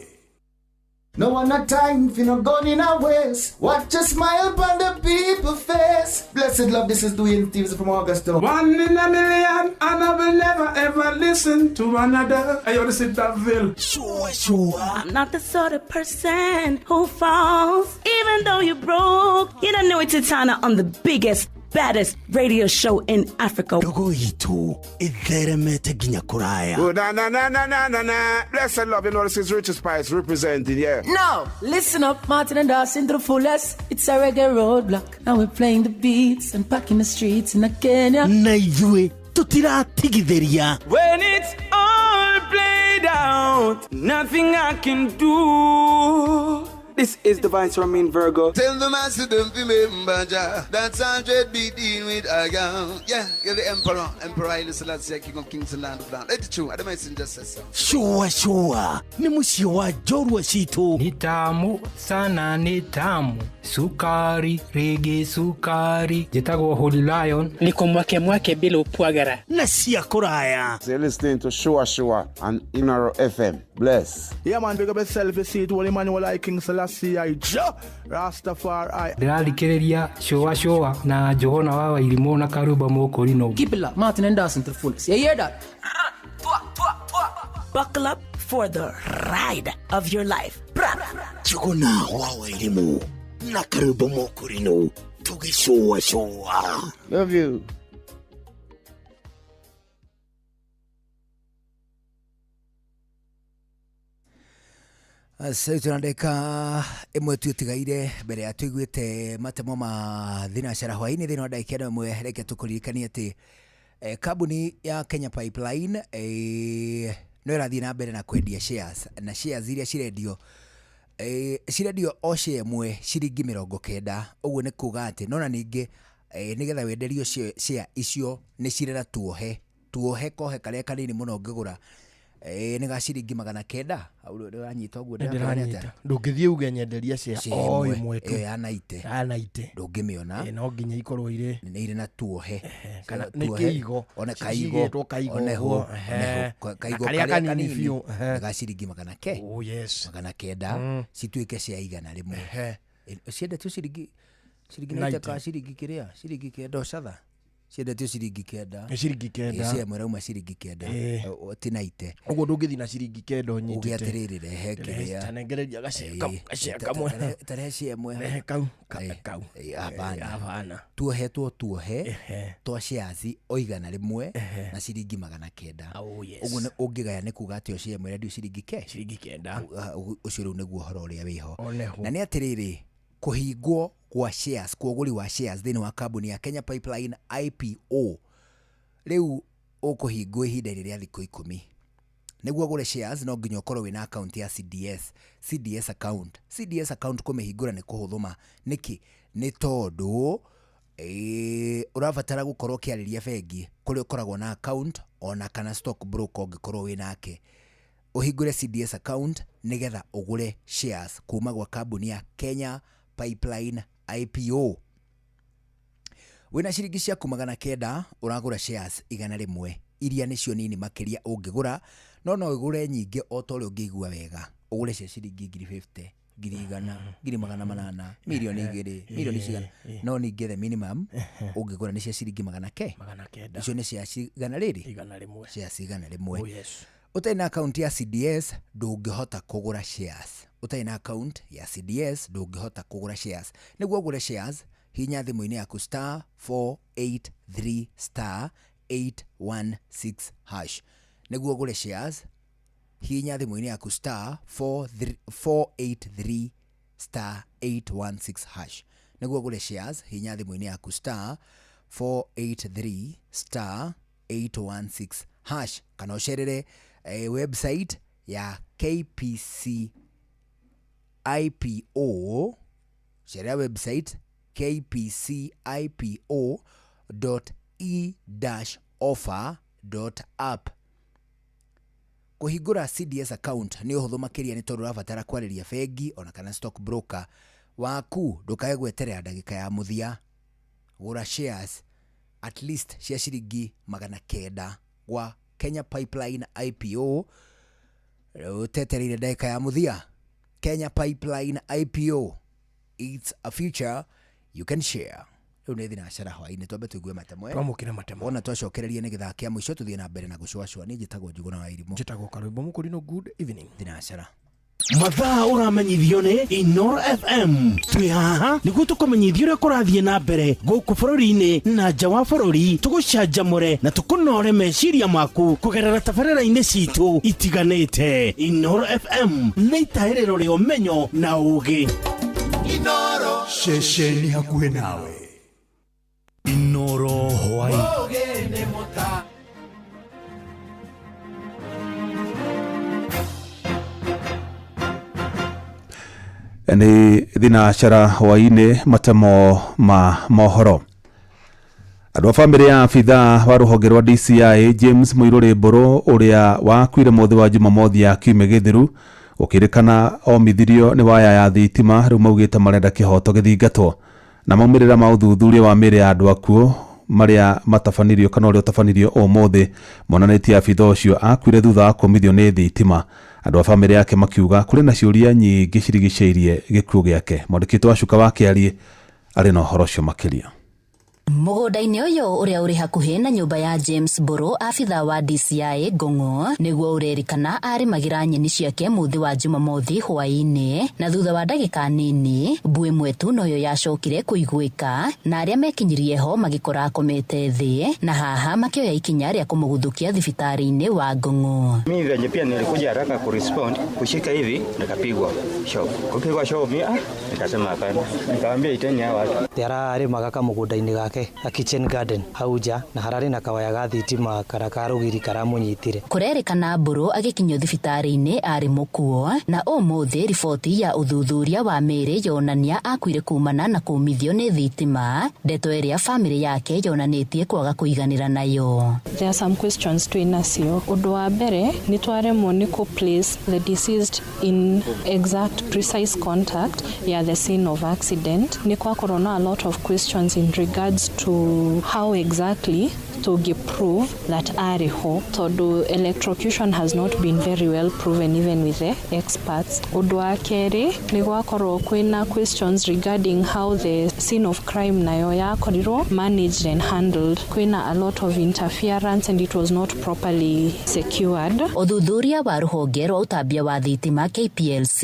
No one a time for no gun in a waste. Watch a smile upon the people face. Blessed love, this is Dwayne Stevens from Augusta. One in a million, and I will never ever listen to another. I ought to sit that Ville. Sure, sure. I'm not the sort of person who falls, even though you're broke. You don't know it's Titana on the biggest, baddest radio show in Africa. Ndogo itũ ĩtheremete nginya kũraya. Oh, na na na na na na na. Blessed love, you know this is Richard Spice representing, yeah. Now, listen up, Martin and Dawson to the fullest. It's a reggae roadblock. Now we're playing the beats and packing the streets in Kenya. Na ithuĩ tũtiratigithĩria. When it's all played out, nothing I can do. This is Divine Ramin Virgo. Tell the master don't remember Jah. That's 100 be dealing with a girl. Yeah, you're the emperor. Emperor Haile Selassie, King of Kings and Land of Land. Let it true. I don't just say so. Sure, sure. Ni mũciĩ wa njorua citũ. Ni tamu sana, ni tamu. Sukari, rege sukari. Njĩtagwo Holy Lion. Niko mwake mwake bila upwagara. Na cia kũraya. So you're listening to Shua Shua and Inoro FM. Bless. Yeah, man, big up yourself. You see it, Holy Emmanuel I King Selassie I Jah Rastafari. Ndĩrathikĩrĩria Shua Shua na Njũgũna wa Wairimũ na Karumba Mũkũrinũ. Keep it locked, Martin and Dawson to the fullest. You hear that? Buckle up for the ride of your life. Njũgũna wa Wairimũ na Karumba Mũkũrinũ tũgĩcũa cũa. Love you. Sasa tuna ndagĩka ĩmwe tu ĩtigaire mbere ya tũiguĩte matemo ma thinacara hwaĩ-inĩ thĩinĩ wa ndagĩka ĩno ĩmwe reke tũkũririkanie atĩ kambuni ya Kenya Pipeline no ĩrathiĩ na mbere na kwendia shares na shares iria cirendio cirendio o share ĩmwe ciringi 90. Ũguo nĩ kuga atĩ no na ningĩ nĩgetha wenderio share icio nĩ cirĩ na tuohe kohe karĩa kanini mũno ũngĩgũra nĩ ga ciringi 900. Hau ndĩranyita ũguo ndĩranyita. Ndũngĩthiĩ uge nyenderia share o ĩmwe tu ĩyo ya 90 ya 90 ndũngĩmĩona. No nginya ikorwo irĩ nĩ irĩ na tuohe kana nĩ kĩigo one kaigo kaigo oneho kaigo karĩa kanini biũ nĩ ga ciringi 900. Oh yes, 900 cituĩke cia 100. Ciendetio ciringi 90 ka ciringi kĩrĩa ciringi 9 ũcatha ciendetio ciringi 9. Nĩ ciringi 9. Cia ĩmwe rauma ciringi 9 ti 90. Ũguo ndũngĩthiĩ na ciringi 9 ũnyitĩte uge atĩrĩrĩ rehe kĩrĩa tanengereria gacĩa kamwe tarehe cia ĩmwe rehe kau kau. Hapana, tuohetwo tuohe twa shares o 100 na ciringi 900. Ũguo ũngĩgaya nĩ kuga atĩ o share ĩmwe rendio ciringi 9. Ũcio rĩu nĩguo ũhoro ũrĩa wĩho. Na nĩ atĩrĩrĩ kũhingwo kwa shares kwa ũgũri wa shares thĩinĩ wa kambuni ya Kenya Pipeline IPO rĩu ũkũhingwo ihinda-inĩ rĩa thikũ 10. Nĩguo ũgũre shares no nginya ũkorwo wĩna account ya CDS account. CDS account kũmĩhingũra nĩ kũhũthũma. Nĩkĩ? Nĩ tondũ ũrabatara gũkorwo ũkĩarĩria bengi kũrĩa ũkoragwo na account ona kana stock broker ũngĩkorwo wĩnake. Ũhingũre CDS account nĩgetha ũgũre shares kuma gwa kambuni ya Kenya Pipeline IPO. Wĩna ciringi ciaku 900 ũragũra shares 100 iria nĩcio nini makĩria ũngĩgũra, no ũgũre nyingĩ o ta ũrĩa ũngĩigua wega. Ũgũre cia ciringi 50,000, 100,000, 800,000, mirioni 2, mirioni cigana, no ningĩ the minimum ũngĩgũra nĩ cia ciringi 900. Icio nĩ cia 100 shares 100. Oh yes. Ũtarĩ na account ya CDS ndũngĩhota kũgũra shares. Ũtarĩ na account ya CDS ndũngĩhota kũgũra shares. Nĩguo ũgũre shares hinya thimũ-inĩ yaku star 483 star 816 hash. Nĩguo ũgũre shares hinya thimũ-inĩ yaku star 483 star 816 hash. Nĩguo ũgũre shares hinya thimũ-inĩ yaku star 483 star 816 hash kana ũcerere website ya KPC IPO. Cerera website kpcipo.e-offer.app. Kũhingũra CDS account nĩ ũhũthũ makĩria nĩ tondũ ũrabatara kwarĩria bengi ona kana stock broker waku. Ndũkae gweterera ndagĩka ya mũthia. Gũra shares at least cia ciringi 900 gwa Kenya Pipeline IPO ũtetereire ndagĩka ya mũthia. Kenya Pipeline IPO, it's a future you can share. Rĩu nĩ thinacara hwaĩ-inĩ, twambe tũigue matemo. Twamũkĩre matemo. Wona twacokereria nĩ gĩthaa kĩa mũico, tũthiĩ na mbere na gũcũacũa. Niĩ njĩtagwo Njugũna wa Irimũ. Njĩtagwo Karwĩmbo Mũkũrinũ. Good evening. Thinacara. Mathaa ũramenyithio nĩ Inoro FM. Twĩ haha nĩguo tũkũmenyithia ũrĩa kũrathiĩ na mbere gũkũ bũrũri-inĩ na nja wa bũrũri, tũgũcanjamũre na tũkũnore meciria maku kũgerera tabarĩra-inĩ citũ itiganĩte. Inoro FM nĩ itahĩrĩro rĩa ũmenyo na ũũgĩ. Inoro. Ceceni hakuhĩ nawe, Inoro hwaĩ. Ũgĩ nĩ mũta. Nĩ thinacara hwaĩ-inĩ, matemo ma mohoro. Andũ a bamĩrĩ ya abithaa wa rũhonge rwa DCI James Mũirũrĩ Mbũrũ, ũrĩa wakuire mũthĩ wa Jumamothi ya kiumia gĩthiru gũkĩrĩkana omithirio nĩ waya ya thitima, rĩu maugĩte marenda kĩhoto gĩthingatwo. Na maumĩrĩra ma ũthuthuria wa mĩĩrĩ ya andũ akuũ marĩa matabanirio kana ũrĩa ũtabanirio ũmũthĩ monanĩtie abithaa ũcio akuire thutha wa kũmithio nĩ thitima. Andũ a bamĩrĩ yake makiuga kũrĩ na ciũria nyingĩ cirigicĩirie gĩkuũ gĩake. Mwandĩki wa Cuka wa Kĩariĩ arĩ na ũhoro ũcio makĩria. Mũgũnda-inĩ ũyũ ũrĩa ũrĩ hakuhĩ na nyũmba ya James Mbũrũ, abithaa wa DCI Ngong'o, nĩguo ũrerĩkana arĩmagĩra nyeni ciake mũthĩ wa Jumamothi hwaĩ-inĩ, na thutha wa ndagĩka nini mbu ĩmwe tu noyo yacokire kũiguĩka, na arĩa mekinyirie ho magĩkora akomete thĩ, na haha makĩoya ikinya rĩa kũmũguthũkia thibitarĩ-inĩ wa Ngong'o. Mimi venye pia nilikuja haraka kurespond, kushika hivi nikapigwa shock. Kupigwa shock mimi nikasema hapana. Nikamwambia iteni hao watu. Ararĩmaga kamũgũnda-inĩ gake a kitchen garden hau nja, na hararĩ na kawaya ga thitima kara ka rũgiri karamũnyitire. Kũrerĩkana Mbũrũ agĩkinyio thibitarĩ-inĩ arĩ mũkuo, na ũmũthĩ riboti ya ũthuthuria wa mĩĩrĩ yonania akuire kumana na kũmithio nĩ thitima, ndeto ĩrĩa bamĩrĩ yake yonanĩtie kwaga kũiganĩra nayo. There are some questions twĩ nacio. Ũndũ wa mbere nĩ twaremwo nĩ kũ place the deceased in exact precise contact ya the scene of accident. Nĩ kwakorwo na a lot of questions in regards to how exactly tũngĩ prove that arĩ ho, tondũ electrocution has not been very well proven even with the experts. Ũndũ wa kerĩ nĩ gwakorwo kwĩna questions regarding how the scene of crime nayo yakorirwo managed and handled. Kwĩna a lot of interference and it was not properly secured. Ũthuthuria wa rũhonge rwa ũtambia wa thitima KPLC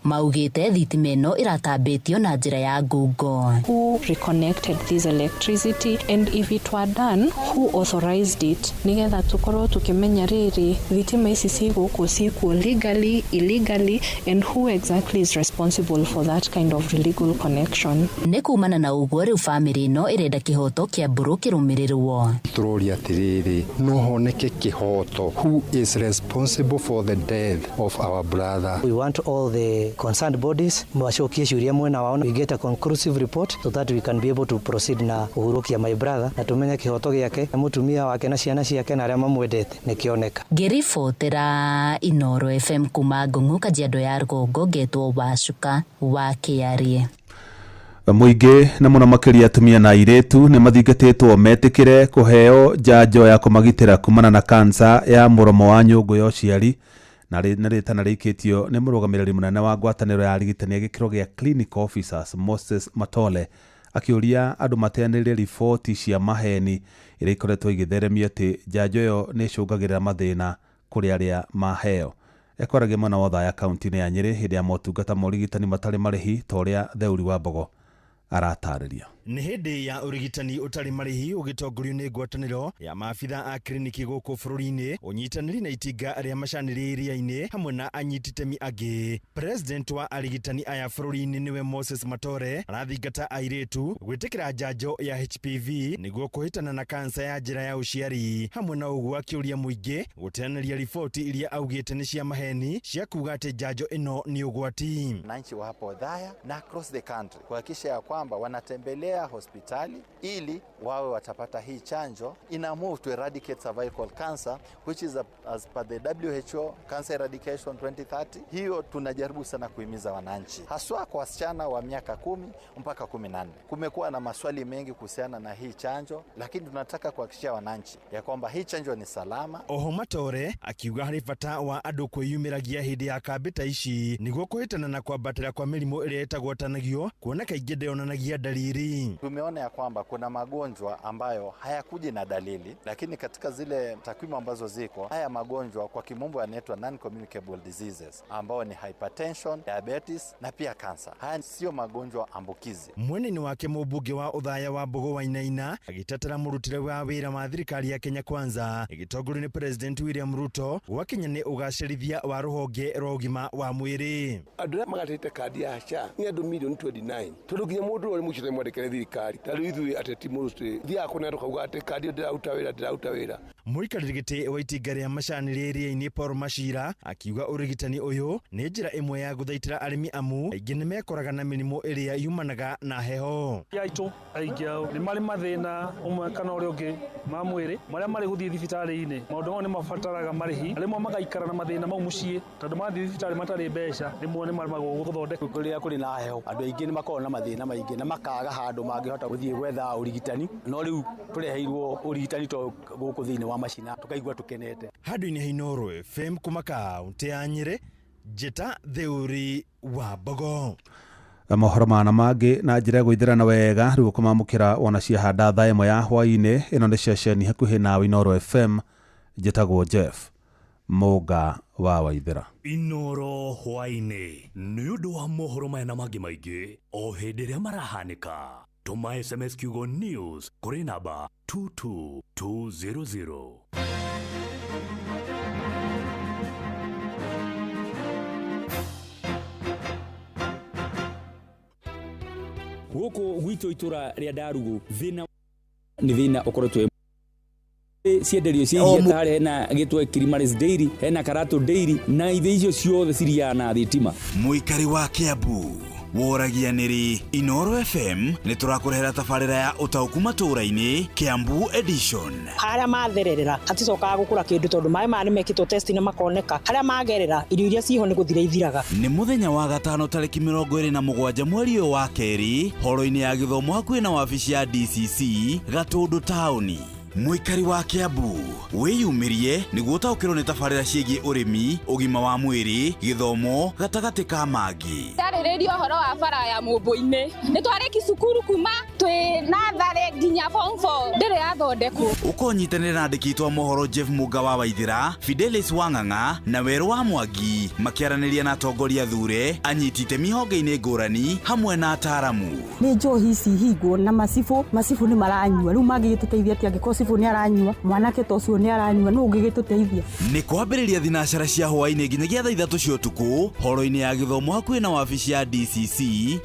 maugĩte thitima ĩno ĩratambĩtio na njĩra ya ngungo. Who reconnected this electricity, and if it were done, who authorized it, nigetha tukorwo tukimenya rĩrĩ thitima ici ci gũkũ cikuo legally, illegally, and who exactly is responsible for that kind of illegal connection. Nĩ kumana na ũguo rĩu bamĩrĩ ĩno ĩrenda kĩhoto kĩa Mbũrũ kĩrũmĩrĩrwo. Tũroria atĩrĩrĩ, no honeke kĩhoto, who is responsible for the death of our brother? We want all the concerned bodies macokie ciũria mwena wao, we get a conclusive report so that we can be able to proceed na ũhurũkia my brother, na tumenye kĩhoto gĩake na mũtumia wake na ciana ciake na arĩa mamwendete nĩkĩoneka. Ngĩribotera Inoro FM kuma Ngong'o, Kajiado ya Rũgongo, ngetwo Wacuka wa Kĩarie. Mũingĩ na mũno makĩria atumia na airĩtu nĩ mathingatĩtwo metĩkĩre kũheo njanjo ya kũmagitĩra kumana na kansa ya mũromo wa nyũngũ ya ũciari, na rĩtana rĩikĩtio nĩ mũrũgamĩrĩri mũnene wa ngwatanĩro ya arigitani a gĩkĩro gĩa clinical officers Moses Matole, akĩũria andũ mateanĩrie riboti cia maheni iria ikoretwo igĩtheremio atĩ njanjo ĩyo nĩ ĩcũngagĩrĩra mathĩna kũrĩ arĩa maheo. Ekwaragia mwena wa Othaya kaunti-inĩ ya Nyĩrĩ hĩndĩ ya motungata ma ũrigitani matarĩ marĩhi ta ũrĩa Theuri wa Mbogo aratarĩria. Nĩ hĩndĩ ya ũrigitani ũtarĩ marĩhi ũgĩtongorio nĩ ngwatanĩro ya maabitha a kliniki gũkũ bũrũri-inĩ, ũnyitanĩri na itinga rĩa macanĩrĩ iria-inĩ hamwe na anyiti itemi angĩ. President wa arigitani aya bũrũri-inĩ nĩwe Moses Matore arathingata airĩtu gwĩtĩkĩra njanjo ya HPV nĩguo kũhĩtana na kansa ya njĩra ya ũciari. Hamwe na ũguo akĩũria mũingĩ gũteanĩria riboti iria augĩte nĩ cia maheni cia kuga atĩ njanjo ĩno nĩ ũgwati. Wananchi wa hapo Othaya na across the country kuhakikisha ya kwamba wanatembelea kutembelea hospitali ili wawe watapata hii chanjo. Ina move to eradicate cervical cancer which is as per the WHO Cancer Eradication 2030. Hiyo tunajaribu sana kuhimiza wananchi, haswa kwa wasichana wa miaka 10 mpaka 14. Kumekuwa na maswali mengi kuhusiana na hii chanjo, lakini tunataka kuhakikishia wananchi ya kwamba hii chanjo ni salama. Oho Matore akiuga harĩ bata wa andũ kwĩyumĩragia hĩndĩ ya kambĩ ta ici nĩguo kũhĩtana na kwambatĩra kwa mĩrimũ ĩrĩa ĩtagwatanagio, kuona kaingĩ ndĩonanagia dalili. Tumeona ya kwamba kuna magonjwa ambayo hayakuji na dalili, lakini katika zile takwimu ambazo ziko, haya magonjwa kwa kimombo yanaitwa non-communicable diseases, ambao ni hypertension, diabetes na pia cancer. Haya sio magonjwa ambukizi. Mwena-inĩ wake, mũmbunge wa Othaya Wambugu Wainaina agĩtetera mũrutĩre wa wĩra wa thirikari ya Kenya Kwanza ĩgĩtongorio nĩ President William Ruto gwakinya nĩ ũgacĩrithia wa rũhonge rwa ũgima wa mwĩrĩ. Andũ arĩa magatĩte kandi ya SHA nĩ andũ mirioni 29, tondũ nginya mũndũ ũrĩa mũcite mwandĩkĩre thirikari. Ta rĩu ithuĩ ateti mũrutĩ thiaga kũnea tũkauga atĩ kandi ĩyo ndĩraruta wĩra, ndĩraruta wĩra. Mũikarĩri gĩtĩ wa itinga rĩa macani rĩrĩa-inĩ Paul Machira akiuga ũrigitani ũyũ nĩ njĩra ĩmwe ya gũthaitĩra arĩmi, amu aingĩ nĩ mekoraga na mĩrimũ ĩrĩa yumanaga na heho. Aitũ aingĩ ao nĩ marĩ mathĩna ũmwe kana ũrĩa ũngĩ ma mwĩrĩ marĩa marĩ gũthiĩ thibitarĩ-inĩ. Maũndũ mau nĩ mabataraga marĩhi, rĩmwe magaikara na mathĩna mau mũciĩ, tondũ mathiĩ thibitarĩ matarĩ mbeca rĩmwe nĩ maremagwo gũthondeka. Kũrĩa kũrĩ na heho, andũ aingĩ nĩ makoragwo na mathĩna maingĩ na makaga handũ mangĩhota gũthiĩ gwetha ũrigitani, no rĩu tũreheirwo ũrigitani to gũkũ thĩinĩ wa macina, tũkaigua tũkenete. Handũ-inĩ ha Inooro FM kuma kaũntĩ ya Nyĩrĩ, njĩta Theuri wa Mbogo. Mohoro mana mangĩ na njĩra ya gũithĩrana wega rĩu ũkũmamũkĩra wona ciahanda thaa 1 ya hwaĩ-inĩ. Ĩno nĩ ceceni hakuhĩ nawe, Inooro FM. Njĩtagwo Jeff Mũnga wa Waithĩra. Inoro hwaĩ-inĩ nĩ ũndũ wa mohoro maya na mangĩ maingĩ o hĩndĩ ĩrĩa marahanĩka, tũma SMS kiugo news kũrĩ namba 22200. Gũkũ gwitũ itũra rĩa Ndarugu, thĩna nĩ thĩna ũkoretwo cienderio cia iria ta harĩa hena gĩtwe Kilimaris Dairy, hena Karatu Dairy, na ithe icio ciothe ciriaga na thitima. Mũikari wa Kiambu woragia nĩrĩ Inoro FM nĩ tũrakũrehera tabarĩra ya ũtaũku matũũra-inĩ, Kiambu Edition. Harĩa mathererera haticokaga gũkũra kĩndũ, tondũ maĩ maya nĩ mekĩtwo test na makoneka harĩa magerera irio iria ciho nĩ gũthira ithiraga. Nĩ mũthenya wa gatano tarĩki 27 mweri ũyũ wa kerĩ, horo-inĩ ya gĩthomo hakuhĩ na wabici ya DCC Gatũndũ taũni. Mũikari wa Kiambu wĩyumĩrie nĩguo ũtaũkĩrwo nĩ tabarĩra ciĩgiĩ ũrĩmi, ũgima wa mwĩrĩ, gĩthomo, gatagatĩ ka mangĩ. Ndarĩrĩria ũhoro wa bara ya Mũmbũ-inĩ. Nĩ twarĩki cukuru kuma twĩ natharĩ nginya form 4, ndĩrĩ yathondekwo. Ũkonyitanĩra na andĩki a mohoro Jeff Mũnga wa Waithĩra, Fidelis Wang'ang'a na Werũ wa Mwangi makĩaranĩria na atongoria thure, anyiti itemi honge-inĩ ngũrani hamwe na ataaramu. Nĩ njohi ici hingwo na macibũ, macibũ nĩ maranyua. Rĩu mangĩgĩtũteithia atĩa angĩkorwo cibũ nĩ aranyua, mwanake ta ũcio nĩ aranyua, nũ ũngĩgĩtũteithia? Nĩ kwambĩrĩria thinacara cia hwaĩ-inĩ nginyagia thaa 3 cia ũtukũ, horo-inĩ ya gĩthomo hakuhĩ na wabici ya DCC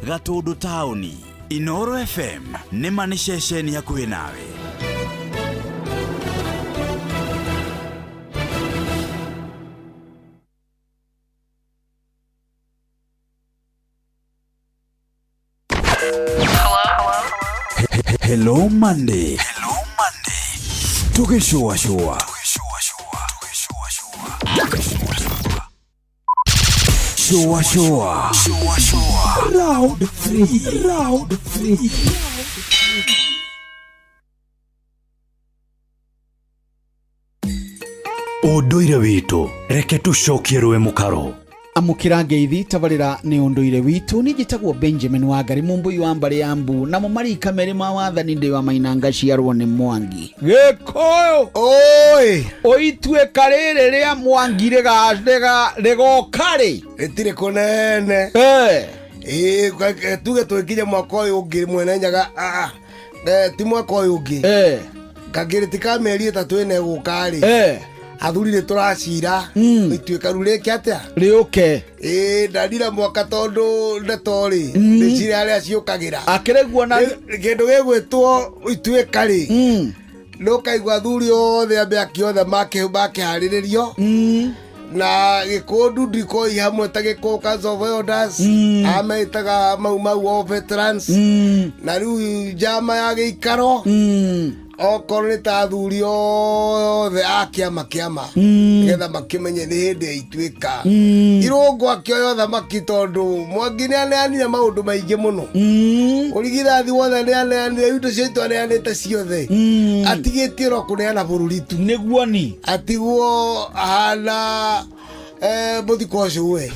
Gatũndũ taũni. Inoro FM nĩ ma nĩ ceceni hakuhĩ nawe. Hello Monday. Hello Monday. Tũgĩcũacũa. Shua shua. Shua shua. Round 3. Round 3. Ũndũire witũ, reke tũcokie rũĩ mũkaro. Amũkĩra ngeithi, tabarĩra nĩ ũndũire witũ. Niĩ njĩtagwo Benjamin Wangari, mũmbũi wa mbarĩ ya mbu, namo marika merĩ ma wathani ndĩ wa Mainanga, ciarwo nĩ Mwangi Gĩkũyũ. Oi, ũituĩka rĩrĩ rĩa Mwangi rĩgoka rĩ? Rĩtirĩ kũnene. Ĩĩ, tuge twĩkinye mwaka ũyũ ũngĩ mwene Nyaga, ti mwaka ũyũ ũngĩ, kangĩrĩ ti ka mĩeri 3 ĩna ĩgũka rĩ, athuri nĩ tũracira ituĩka rĩu rĩke atĩa? Rĩũke. Ĩĩ, ndanira mwaka tondũ ndeto rĩ nĩcirĩ harĩa ciũkagĩra. Akĩrĩguo na kĩndũ gĩgwĩtwo ituĩka rĩ, nĩ ũkaigua athuri othe a mĩaki othe makĩharĩrĩrio. Na Gĩkũyũ Ndundikoi hamwe ta Gĩkũyũ Council of Elders ametaga Mau Mau War Veterans, na rĩu njama ya gĩikaro okorwo nĩ ta athuri othe a kĩama kĩama nĩgetha makĩmenye nĩ hĩndĩ ya ituĩka. Irũngũ akĩoya ũthamaki tondũ Mwangi nĩ aneanire maũndũ maingĩ mũno, ũrigithathi wothe nĩ aneanire, indo cia itu aneanĩte ciothe, atigĩtie no kũneana bũrũri tu. Nĩguo ni atigwo ahana mũthiko ũcio we,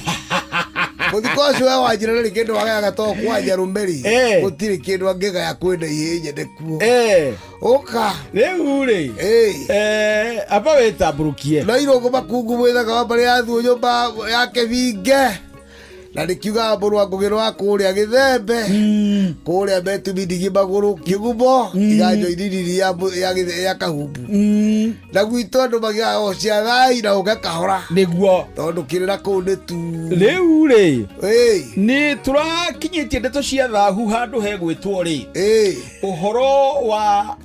mũthiko ũcio we wanjĩra ndarĩ kĩndũ wagayaga to kwanja rũme-rĩ, gũtirĩ kĩndũ angĩgaya kwĩna ihĩ nyende kuo. Ũka rĩu rĩ, amba wĩtambũrũkie. No Irũngũ Makungu mwĩthaga wa mbarĩ ya Thuo nyũmba ya Kĩbinge, na nĩkiugaga mũrũ wa Ngũgĩ wa kũrĩa Gĩthembe kũrĩa metumi ndigi magũrũ kĩgumo iganjo inini ya Kahumbu, na gwitũ andũ magĩaga o cia thai na ũke kahora. Nĩguo. Tondũ kĩrĩra kũu nĩ tu. Rĩu rĩ, nĩ tũrakinyĩtie ndeto cia thahu handũ hegwĩtwo rĩ ũhoro wa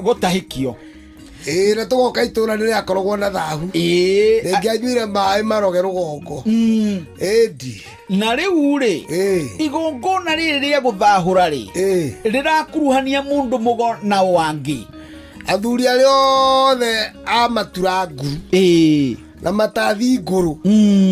gũtahĩkio. Ĩĩ, na tũgoka itũra nĩ rĩakoragwo na thahu, rĩngĩ anyuire maĩ maroge rũgongo ĩndi. Na rĩu rĩ, igongona rĩrĩ rĩa gũthahũra rĩ, rĩrakuruhania mũndũ mũgo na wangĩ. Athuri arĩa othe a matura nguru na matathi ngũrũ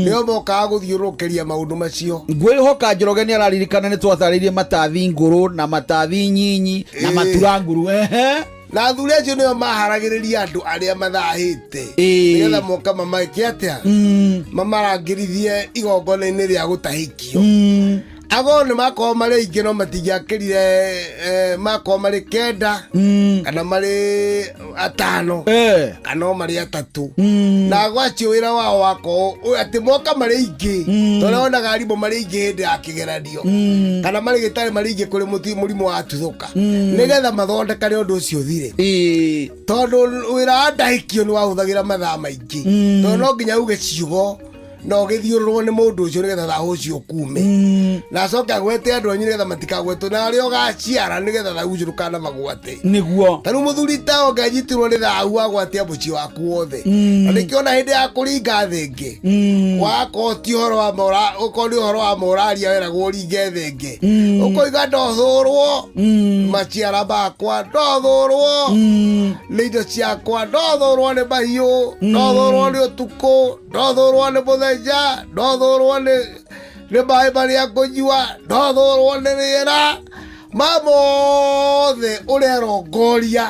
nĩo mokaga gũthiũrũrũkĩria maũndũ macio. Ngwĩhoka Njoroge nĩ araririkana nĩ twatarĩirie matathi ngũrũ na matathi nyinyi na matura nguru. Ehe. Na athuri acio nĩo maharagĩrĩria andũ arĩa mathahĩte nĩgetha moka mamaĩke atĩa, mamarangĩrithie igongona-inĩ rĩa gũtahĩkio. Ago nĩ makorwo marĩ aingĩ no matingĩakĩrire, makorwo marĩ 9 kana marĩ 5 kana o marĩ 3, na ago acio wĩra wao wakorwo atĩ moka marĩ aingĩ, tondũ wonaga arimũ marĩ aingĩ hĩndĩ ya kĩgeranio kana marĩ gĩtarĩ marĩ aingĩ kũrĩ mũrimũ wa tuthũka, nĩgetha mathondekane ũndũ ũcio ũthire. Tondũ wĩra wa ndahĩkio nĩ wahũthagĩra mathaa maingĩ, tondũ no nginya uge ciugo na ũgĩthiũrũrwo nĩ mũndũ ũcio nĩgetha thahu ũcio ũkume, na acoke agwete andũ anyu nĩgetha matikagwetwo na arĩa ũgaciara nĩgetha thahu ũcio ndũkanamagwate. Nĩguo. Ta rĩu mũthuri ta ũngĩanyitirwo nĩ thahu agwatia mũciĩ waku wothe, na nĩkĩo ona hĩndĩ ya kũringa thenge wakorwo ti ũhoro wa ma, ũkorwo nĩ ũhoro wa ma ũraria weragwo ũringe thenge, ũkoiga ndothũrwo maciara makwa, ndothũrwo nĩ indo ciakwa, ndothũrwo nĩ mahiũ, ndothũrwo nĩ ũtukũ, ndothũrwo nĩ mũthenya, ndothũrwo nĩ maĩ marĩa ngũnyua, ndothũrwo nĩ rĩera, mamothe ũrerongoria,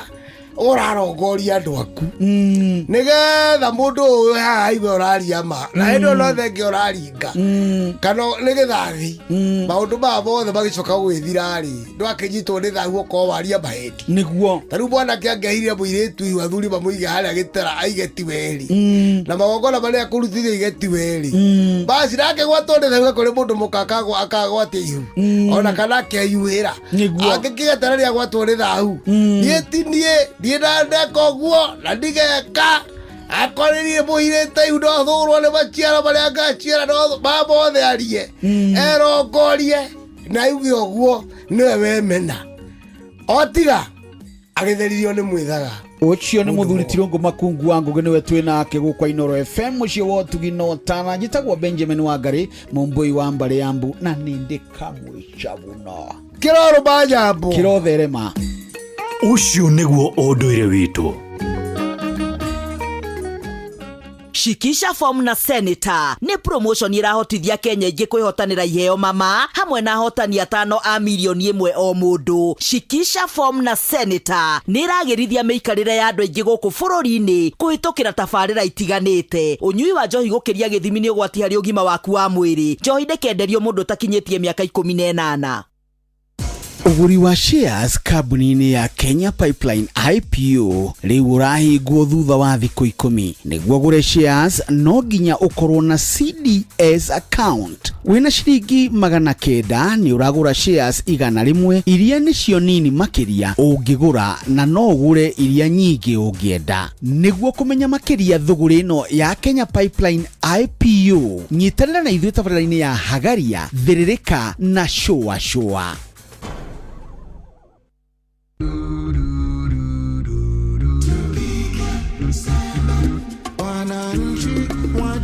ũrarongoria andũ aku nĩgetha mũndũ ũyũ haha aigue ũraria ma, na hĩndĩ ĩyo no thenge ũraringa kana nĩ gĩthathi, maũndũ maya mothe magĩcoka gwĩthira rĩ, ndwakĩnyitwo nĩ thahu okorwo waria mahĩndi. Nĩguo. Ta rĩu mwanake angĩahire mũirĩtu ihu, athuri mamũige harĩa gĩtara aige ti werĩ, na magongona marĩa akũrutithia aige ti werĩ, basi nake gwatwo nĩ thahu kũrĩ mũndũ mũka akagwatia ihu ona kana akeyuĩra, angĩkĩgetara rĩa gwatwo nĩ thahu, niĩ ti niĩ niĩ ndandeka ũguo na ndigeka, akorwo niĩ mũirĩte ihu ndothũrwo nĩ maciaro marĩa ngaciara mamothe arie erongorie na aigue ũguo nĩwe wemena, o tiga agĩtheririo nĩ mwĩthaga. Ũcio nĩ mũthuri Tirũngũ Makungu wa Ngũgĩ, nĩwe twĩ nake gũkũ Inooro FM mũciĩ wa ũtugi no tana. Njĩtagwo Benjamin Wangari mũmbũi wa mbarĩ ya mbu, na nĩ ndĩ kamwĩca mũno. Kĩrorũ majambo kĩrotherema. Ũcio nĩguo ũndũire witũ. Shikisha form na Senator nĩ promotion ĩrahotithia Kenya ingĩ kwĩhotanĩra iheo mama hamwe na ahotani 5 a mirioni 1 o mũndũ. Shikisha form na Senator nĩ ĩragĩrithia mĩikarĩre ya andũ aingĩ gũkũ bũrũri-inĩ kũhĩtũkĩra tabarĩra itiganĩte. Ũnyui wa njohi gũkĩria gĩthimi nĩ ũgwati harĩ ũgima waku wa mwĩrĩ. Njohi ndĩkenderio mũndũ ũtakinyĩtie mĩaka 18. Ũgũri wa shares kambuni-inĩ ya Kenya Pipeline IPO rĩu ũrahingwo thutha wa thikũ 10. Nĩguo ũgũre shares no nginya ũkorwo na CDS account. Wĩna ciringi 900 nĩ ũragũra shares 100 iria nĩcio nini makĩria ũngĩgũra, na no ũgũre iria nyingĩ ũngĩenda. Nĩguo kũmenya makĩria thũgũrĩ ĩno ya Kenya Pipeline IPO, nyitanĩra na ithuĩ tabarĩra-inĩ ya Hagaria, Thĩrĩrĩka na Shũa Shũa. Wananchi wa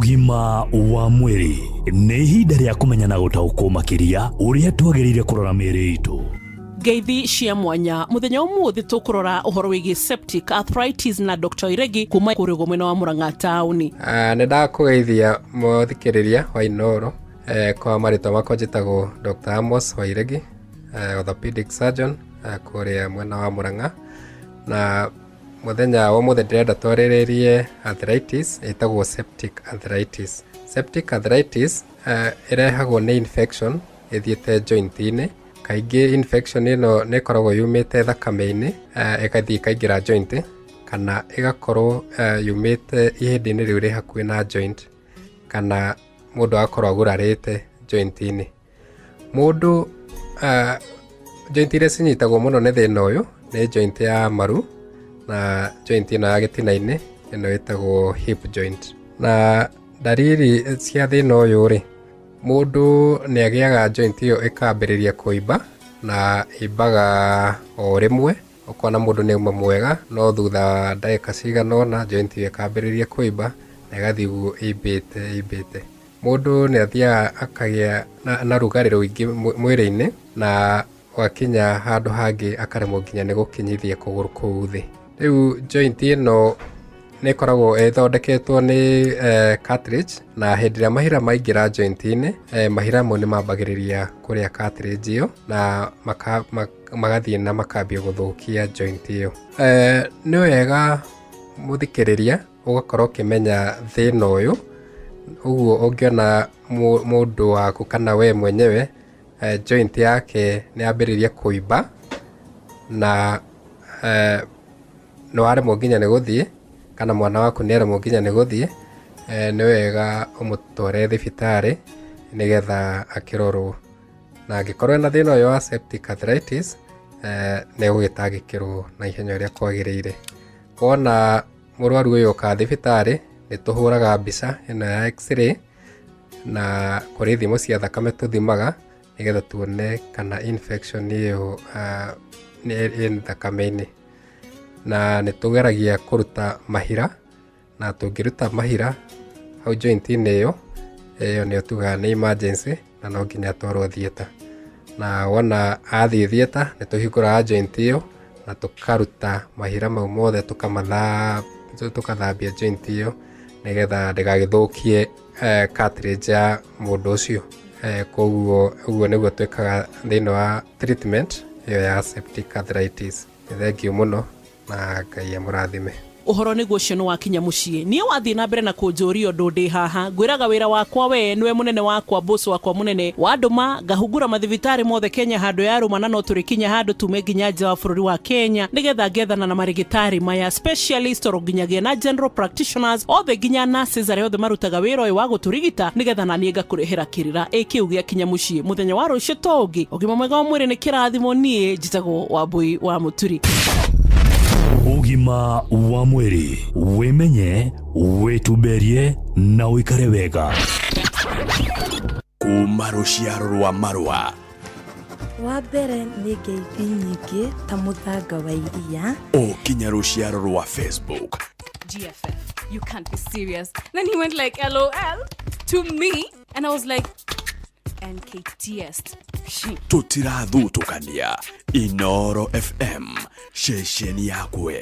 Ũgima wa mwĩrĩ nĩ ihinda rĩa kũmenya na gũtaũkwo makĩria ũrĩa twagĩrĩire kũrora mĩĩrĩ itũ. Ngeithi cia mwanya muthenya umuthi tukurora uhoro wigie septic arthritis na Dr. Iregi kuma kuri mwena wa Murang'a tauni. Nĩ ndakũgeithia mũthikĩrĩria wa Inooro. Kwa marĩtwa makwa njĩtagwo Dr. Amos Wairegi, orthopedic surgeon kũrĩa mwena wa Murang'a. Na mũthenya wa ũmũthĩ ndĩrenda twarĩrĩrie arthritis ĩtagwo septic arthritis. Septic arthritis ĩrehagwo nĩ infection ĩthiĩte joint-inĩ. Kaingĩ infection ĩno nĩ ĩkoragwo yumĩte thakame-inĩ, ĩgathiĩ ĩkaingĩra joint, kana ĩgakorwo yumĩte ihĩndĩ-inĩ rĩu rĩ hakuhĩ na joint, kana mũndũ agakorwo agurarĩte joint-inĩ. Mũndũ joint iria cinyitagwo mũno nĩ thĩna ũyũ nĩ joint ya maru na joint ĩno ya gĩtina-inĩ ĩno ĩtagwo hip joint. Na ndariri cia thĩna ũyũ rĩ, mũndũ nĩ agĩaga joint ĩyo ĩkambĩrĩria kũimba na ĩimbaga o rĩmwe, ũkona mũndũ nĩ auma mwega, no thutha wa ndagĩka cigana ũna joint ĩyo ĩkambĩrĩria kũimba na ĩgathiĩ ũguo ĩimbĩte ĩimbĩte. Mũndũ nĩ athiaga akagĩa na rugarĩ rũingĩ mwĩrĩ-inĩ na wakinya handũ hangĩ akaremwo nginya nĩ gũkinyithia kũgũrũ kũu thĩ. Rĩu joint ĩno nĩ ĩkoragwo ĩthondeketwo nĩ cartilage, na hĩndĩ ĩrĩa mahira maingĩra joint-inĩ, mahira mau nĩ mambagĩrĩria kũrĩa cartilage ĩyo na magathiĩ na makambia gũthũkia joint ĩyo. Nĩ wega mũthikĩrĩria ũgakorwo ũkĩmenya thĩna ũyũ, ũguo ũngĩona mũndũ waku kana we mwenyewe joint yake nĩ yambĩrĩria kũimba na nĩ waremwo nginya nĩ gũthiĩ, kana mwana waku nĩ aremwo nginya nĩ gũthiĩ, nĩ wega ũmũtware thibitarĩ nĩgetha akĩrorwo. Na angĩkorwo ena thĩna ũyũ wa septic arthritis, nĩ egũgĩtangĩkĩrwo na ihenya ũrĩa kwagĩrĩire. Wona mũrwaru ũyũ oka thibitarĩ, nĩ tũhũraga mbica ĩno ya x-ray na kũrĩ ithimo cia thakame tũthimaga nĩgetha tuone kana infection ĩyo nĩ ĩ thakame-inĩ. Na nĩ tũgeragia kũruta mahira, na tũngĩruta mahira hau joint-inĩ ĩyo, ĩyo nĩyo tugaga nĩ emergency na no nginya atwarwo theatre. Na wona athiĩ theatre nĩ tũhingũraga joint ĩyo na tũkaruta mahira mau mothe, tũkathambia joint ĩyo nĩgetha ndĩgagĩthũkie cartilage ya mũndũ ũcio. Koguo ũguo nĩguo twĩkaga thĩinĩ wa treatment ĩyo ya septic arthritis. Nĩ thengiũ mũno na Ngai amũrathime. Ũhoro nĩguo ũcio nĩ wakinya mũciĩ. Niĩ wathiĩ na mbere na kũnjũria ũndũ ndĩ haha, ngwĩraga wĩra wakwa we nĩwe mũnene wakwa, boss wakwa mũnene, wandũma ngahungura mathibitarĩ mothe Kenya handũ yarũma, na no tũrĩkinya handũ tume nginya nja wa bũrũri wa Kenya nĩgetha ngethana na marĩgĩtarĩ maya specialist oro nginyagia na general practitioners othe nginya nurses arĩa othe marutaga wĩra ũyũ wa gũtũrigita nĩgetha na niĩ ngakũrehera kĩrĩra ĩ kĩu gĩakinya mũciĩ mũthenya wa rũciũ to ũngĩ. Ũgima mwega wa mwĩrĩ nĩ kĩrathimo. Niĩ njĩtagwo Wambui wa Mũturi. Ũgima wa mwĩrĩ, wĩmenye, wĩtumberie na ũikare wega. Kuma rũciaro rwa marũa Wa mbere nĩ ngeithi nyingĩ ta mũthanga wa iria. O kinya rũciaro rwa Facebook. GFF, you can't be serious. Then he went like, LOL to me. And I was like, NKTS. Tũtirathutũkania. Inoro FM, ceceni yakwe.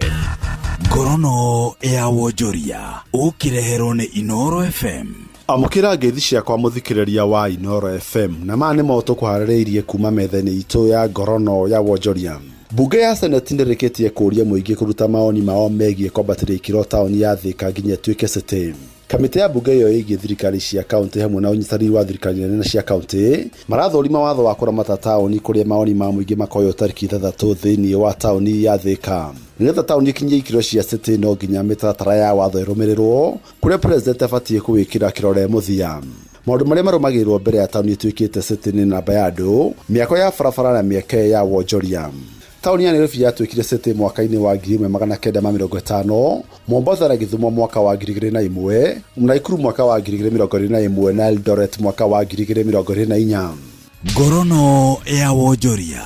Ngorono ya wonjoria ũkĩreherwo nĩ Inoro FM. Amũkĩra ngeithi ciakwa mũthikĩrĩria wa Inoro FM, na maya nĩmo tũkũharĩrĩirie kuma metha-inĩ itũ ya ngorono ya wonjoria. Mbunge ya Seneti nĩrĩkĩtie kũũria mũingĩ kũruta maoni mao megiĩ kwambatĩria ikĩro taũni ya Thĩka nginya ĩtuĩke city. Kamĩtĩ ya mbunge ĩyo ĩgiĩ thirikari cia kaunti hamwe na ũnyitanĩri wa thirikari nene na cia kaunti marathũrima watho wa kũramata taũni, kũrĩa maoni ma mũingĩ makoywo tarĩki 6 thĩinĩ wa taũni ya Thĩka. Nĩgetha taũni ĩkinyie ikĩro cia city, no nginya mĩtaratara ya watho ĩrũmĩrĩrwo, kũrĩa president abatiĩ kũwĩkĩra kĩrore mũthia. Maũndũ marĩa marũmagĩrĩrwo mbere ya taũni ĩtuĩkĩte city nĩ namba ya andũ, mĩako ya barabara na mĩeke ya wonjoria. Taũni ya Nairobi yatuĩkire city mwaka-inĩ wa 1950, Mombasa na Gĩthumo mwaka wa 2001, Naikuru mwaka wa 2021 na Eldoret mwaka wa 2024. Ngorono ya wonjoria.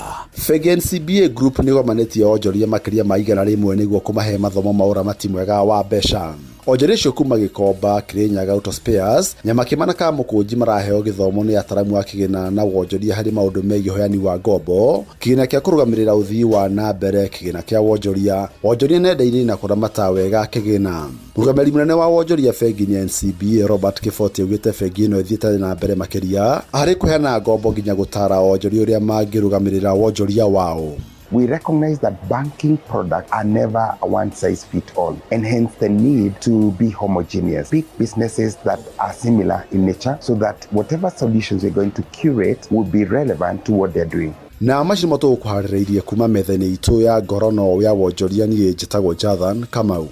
Bengi NCBA Group nĩ ĩgomanĩtie onjoria makĩria ma 100 nĩguo kũmahe mathomo ma ũramati mwega wa mbeca. Onjoria acio kuma Gikomba, Kirinyaga, Auto Spares, Nyamakima na Kamukunji maraheo gĩthomo nĩ ataramu a kĩgĩna na wonjoria harĩ maũndũ megiĩ ũheani wa ngombo, kĩgĩna kĩa kũrũgamĩrĩra ũthii wa na mbere, kĩgĩna kĩa wonjoria, wonjoria nenda-inĩ na kũramata wega kĩgĩna. Mũrũgamĩrĩri mũnene wa wonjoria bengi-inĩ ya NCBA Robert Kĩboti augĩte bengi ĩno ĩthiĩte na mbere makĩria harĩ kũheana ngombo nginya gũtaara onjoria ũrĩa mangĩrũgamĩrĩra wonjoria wao. We recognize that banking products are never a one size fits all, and hence the need to be homogeneous. Pick businesses that are similar in nature so that whatever solutions we're going to curate will be relevant to what they're doing. Na macio nĩmo tũgũkũharĩrĩirie kuma metha-inĩ itũ ya ngorono ya wonjoria. Niĩ njĩtagwo Jathan Kamau.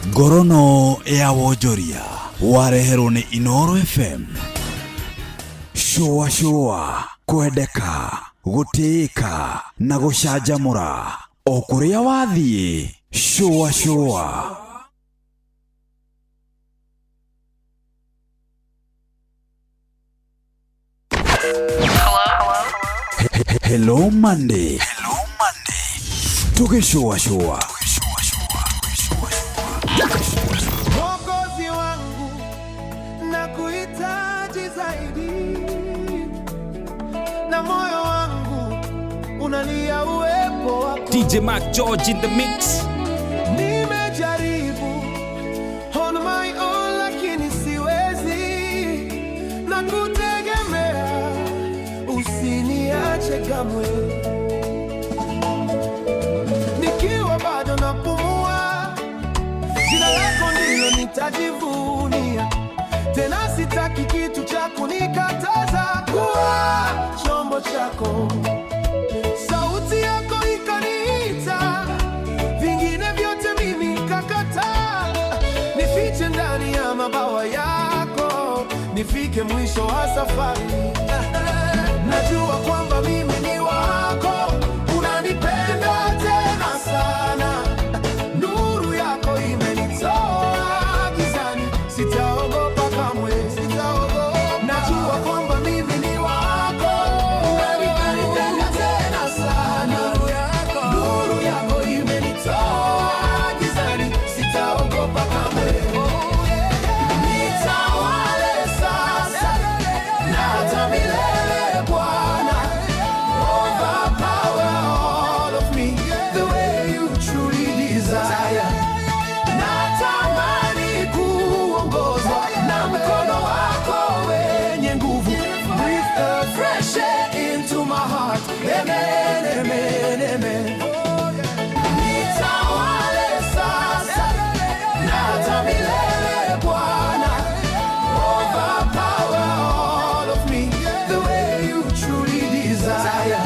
Ngorono ya wonjoria wareherwo nĩ Inoro FM. Shũa shũa, kwendeka, gũtĩĩka na gũcanjamũra o kũrĩa wathiĩ. Shũa shũa. Hello Monday. Tũgĩcũa shũa. Mwokozi wangu na kuhitaji zaidi, na moyo wangu unalia uwepo wako. DJ Mark George in the mix. Nimejaribu on my own lakini siwezi, na kutegemea, usiniache kamwe. Nikiwa bado napumua, jina lako ndilo nitajivunia. Tena sitaki kitu cha kunikataza kuwa chombo chako. Sauti yako ikaniita, vingine vyote mimi kakataa. Nifiche ndani ya mabawa yako, nifike mwisho wa safari. Najua kwamba mimi ni wako, unanipenda tena sana. Nuru yako imenitoa gizani, sitaogopa kamwe, sitaogopa. Najua kwamba mimi ni wako, unanipenda tena sana. Nuru yako imenitoa gizani, sitaogopa kamwe. Nitawale sasa na hata milele Bwana. Overpower all of me the way you truly desire. Natamani kuongozwa na mkono wako wenye nguvu. Breathe the fresh air into my heart. Amen, amen, amen. Nitawale sasa na hata milele Bwana. Overpower all of me the way you truly desire.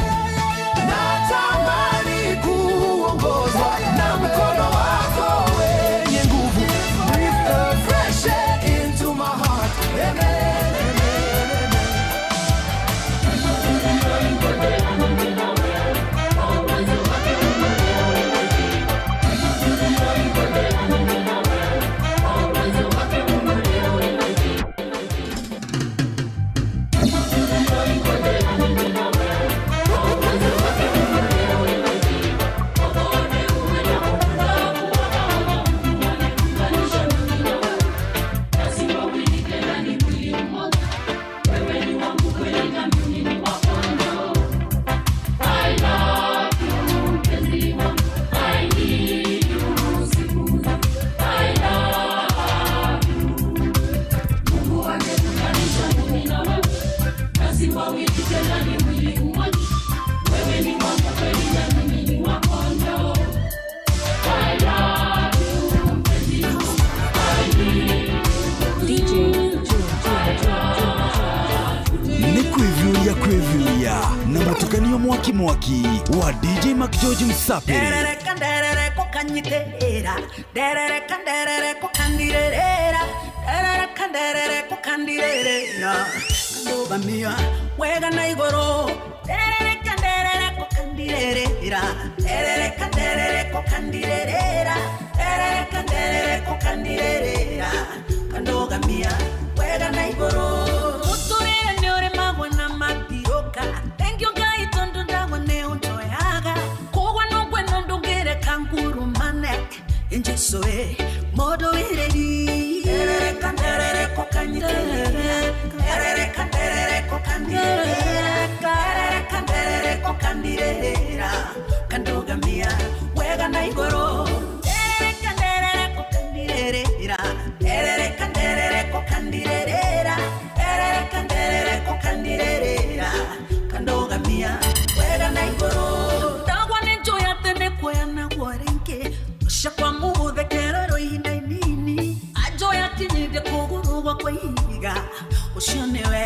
Natamani kuongozwa na mkono wako wenye nguvu. Breathe the fresh air into my heart. Amen, amen, amen. Nĩ kwĩviũria kwĩviũria na mũtukanio mwaki mwaki wa DJ Mark George Msapiri. Nderereka nderereko kanyiterera, nderereka nderereko kandirerera, nderereka nderereko kandirerera. Ndũgamia wega na igũrũ, nderereka nderereko kandirerera, nderereka nderereko kandirerera, nderereka nderereko kandirerera. Kandũgamia wega na igũrũ. Mũtũrĩre nĩ ũrĩmagwo na matirũka, thengiũ Ngai tondũ ndagwa nĩ ũnjoyaga. Kũgwa no ngweno ndũngĩreka ngurumane, Jesũ ĩ mũndũ wĩre. na igũrũ. Nderereka nderereko kandirerera, nderereka nderereko kandirerera, nderereka nderereko kandirerera, kandogamia wega na igũrũ. Ndagwa nĩ njũĩ atĩ nĩ kuoya naguo rĩngĩ, ũcakwa mũgũthekererwo ihinda inini, anjũĩ akinyithie kũgũrũ gwakwa ihiga, ũcio nĩwe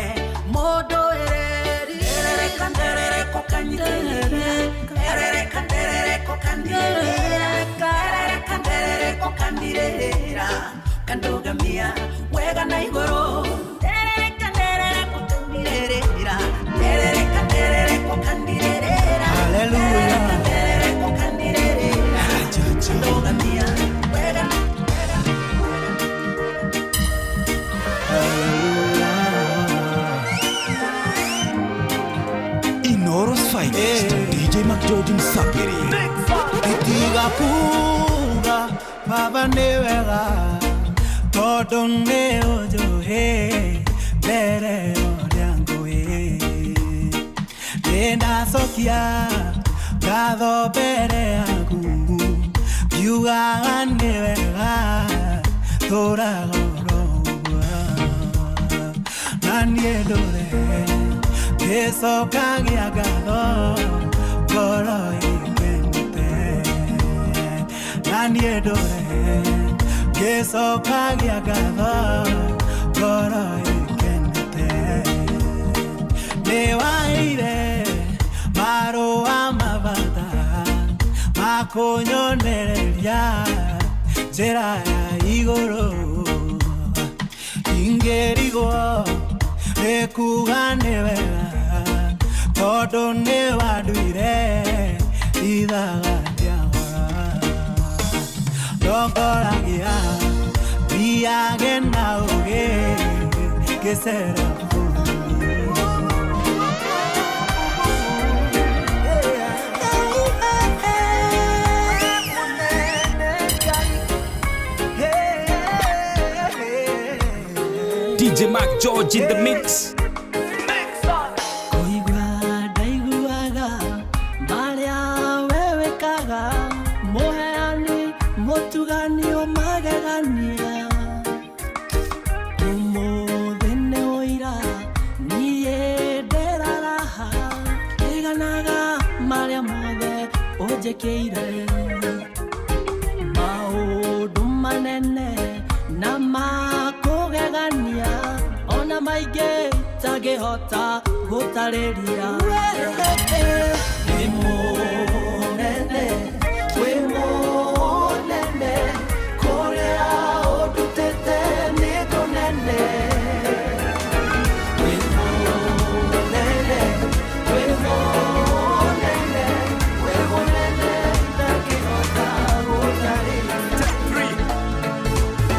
mũndũ ĩreri. Nderereka nderereko kandirerera, nderereka nderereko kandirerera, nderereka nderereko kandirerera, kandogamia wega na igũrũ. Nderereka nderereko kandirerera, nderereka nderereko kandirerera, nderereka nderereko kandirerera, kandogamia wega na. Inooro's finest, DJ McGeorge Msapiri. Itiga kuga baba nĩ wega tondũ nĩ ũnjũĩ mbere ũrĩa ngũĩ. Nĩndacokia ngatho mbere yaku ngiugaga nĩ wega tũraga oro ũguo. Na niĩ ndũre ngĩcokagia ngatho ngoro ĩkenete. Na niĩ ndũre ngĩcokagia ngatho ngoro ĩkenete. Nĩwaheire marũa ma bata ma kũnyonereria njĩra ya igũrũ. Ingĩrigwo nĩ kuga nĩ wega tondũ nĩ wanduire ithaga rĩa goro. Ndongoragia thiage na ũũgĩ ngĩcera bũrũri. DJ Mark George in the mix. Kũigua ndaiguaga marĩa we wĩkaga, mũheani mũtuganio magegania. Ũmũthĩ nĩ ũira niĩ nderaraha, ndiganaga marĩa mothe ũnjĩkĩire. Maũndũ manene na makũgegania, ona maingĩ itangĩhota gũtarĩria. Wĩ mũnene, wĩ mũnene, kũrĩa ũndutĩte nĩ kũnene. Wĩ mũnene, wĩ mũnene, wĩ mũnene ndangĩhota gũtarĩria.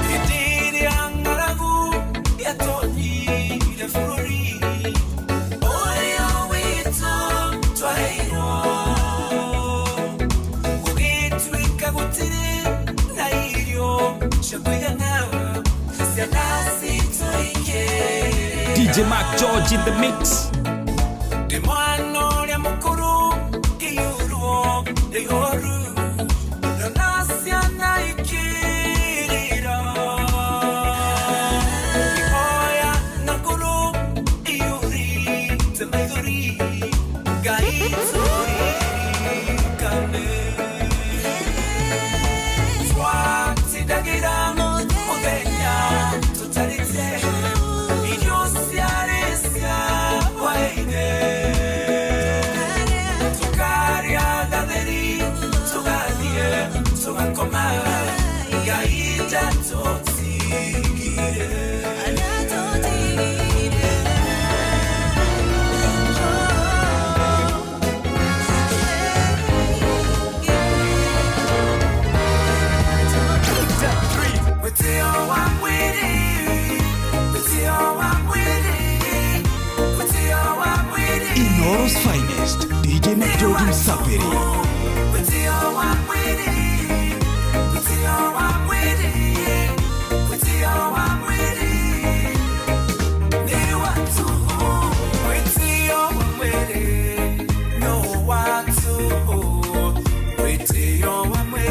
Hĩndĩ ĩrĩa ng'aragu yatonyire bũrũri ũrĩa witũ twaheirwo, gũgĩtuĩka gũtirĩ na irio cia kũigana, ciana citũ ikĩrĩra. DJ Mark George in the mix. Ndĩ mwana ũrĩa mũkũrũ ngĩiyũrwo nĩ ihoru, ndona ciana ikĩrĩra. Ngĩhoya na ngoro iyũrĩte maithori, Ngai tũririkane. Twatindagĩra mũthenya tũtarĩte, irio ciarĩ cia hwaĩ-inĩ. Tũkarĩa gatheri, tũgathiĩ tũgakoma, Ngai ndatũtigire. Mwĩtĩo wa mwĩrĩ, mwĩtĩo wa mwĩrĩ, mwĩtĩo wa mwĩrĩ. Inooro's finest, DJ McGeorge Msapiri. Mwĩtĩo wa mwĩrĩ, mwĩtĩo wa mwĩrĩ, mwĩtĩo wa mwĩrĩ. Nĩ wa tũhũ, mwĩtĩo wa mwĩrĩ, no wa tũhũ, mwĩtĩo wa mwĩrĩ.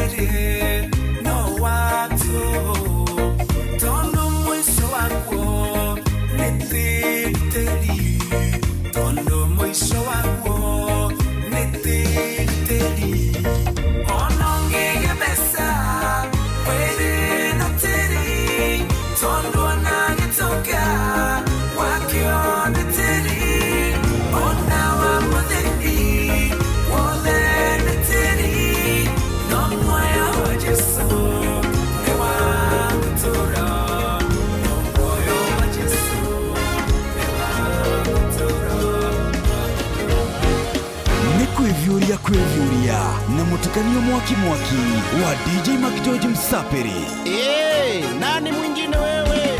kwĩviũria na mũtukanio mwaki mwaki wa DJ McGeorge Msapiri. Hey, nani mwingine wewe?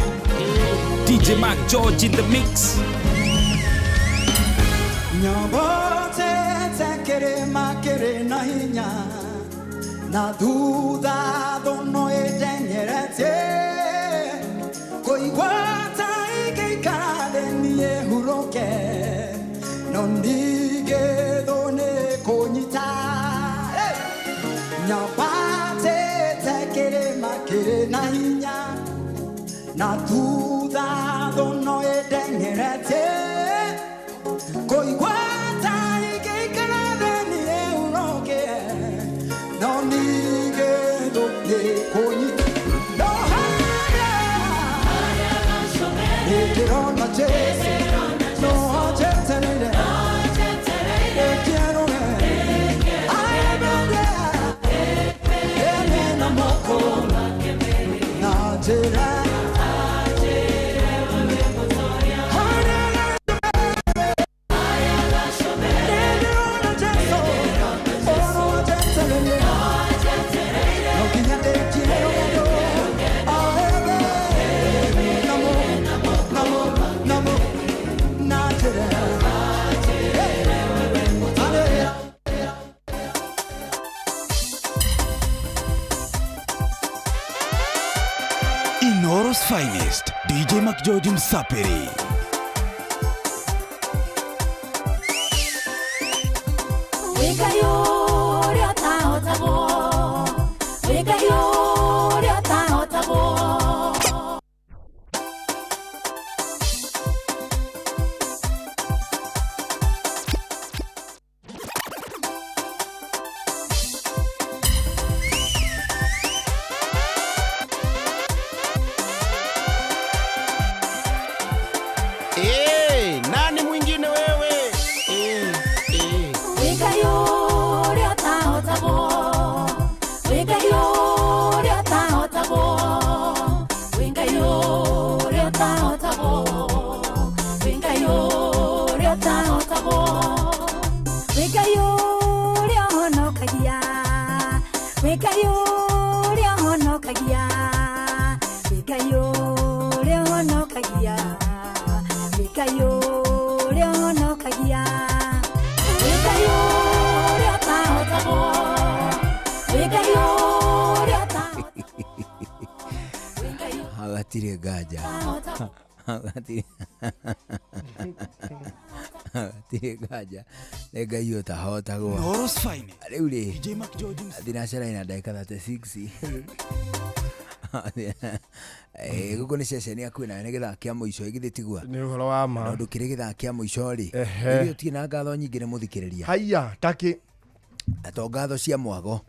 DJ Mark George in the mix. Nyobotete kĩrĩma kĩrĩ na hinya na thutha thũnũ ĩndenyeretie kũigua ta ingĩikara thĩ niĩ hurũke no ningĩ thũ nĩ kũnyita. Hey! Nyambatĩte kĩrĩma kĩrĩ na hinya na thutha thũnũ ĩndenyeretie kũigua ta ingĩikara thĩ niĩ hurũke no ningĩ thũ nĩ kũnyita. No harĩa ndĩrona Jesũ, no njetereire ĩkĩerũhe aembere ene na moko na njĩra Inoro's finest, DJ McGeorge Msapiri. Wĩkai ũrĩa ũtahotagwo, wĩkai ũrĩa ũtahotagwo. Hey, nani mwingine wewe? Hey, hey. Wĩkai ũrĩa ũtahotagwo, wĩkai ũrĩa ũtahotagwo, wĩkai ũrĩa ũtahotagwo, wĩkai ũrĩa ũtahotagwo. Wĩkai ũrĩa ũhonokagia, wĩkai ũrĩa ũhonokagia, wĩkai ũrĩa ũhonokagia, wĩkai ũrĩa ũhonokagia. Wĩkai ũrĩa ũtahotagwo, wĩkai ũrĩa Hatirĩ nganja, hatirĩ hatirĩ nganja nĩ Ngai ũtahotagwo. Inoro's finest. Rĩu rĩ DJ McGeorge Msapiri. thinacara ina ndagĩka 36. Gũkũ nĩ ceceni ya kwĩnayo nĩ gĩthaa kĩa mũico ĩgithĩ tigua Nĩ ũhoro wa ma. Na ũndũ kĩrĩ gĩthaa kĩa mũico rĩ, Ehe. ithuĩ tũtirĩ na ngatho nyingĩ nĩ mũthikĩrĩria. Haiya takĩ Na to ngatho cia mwago,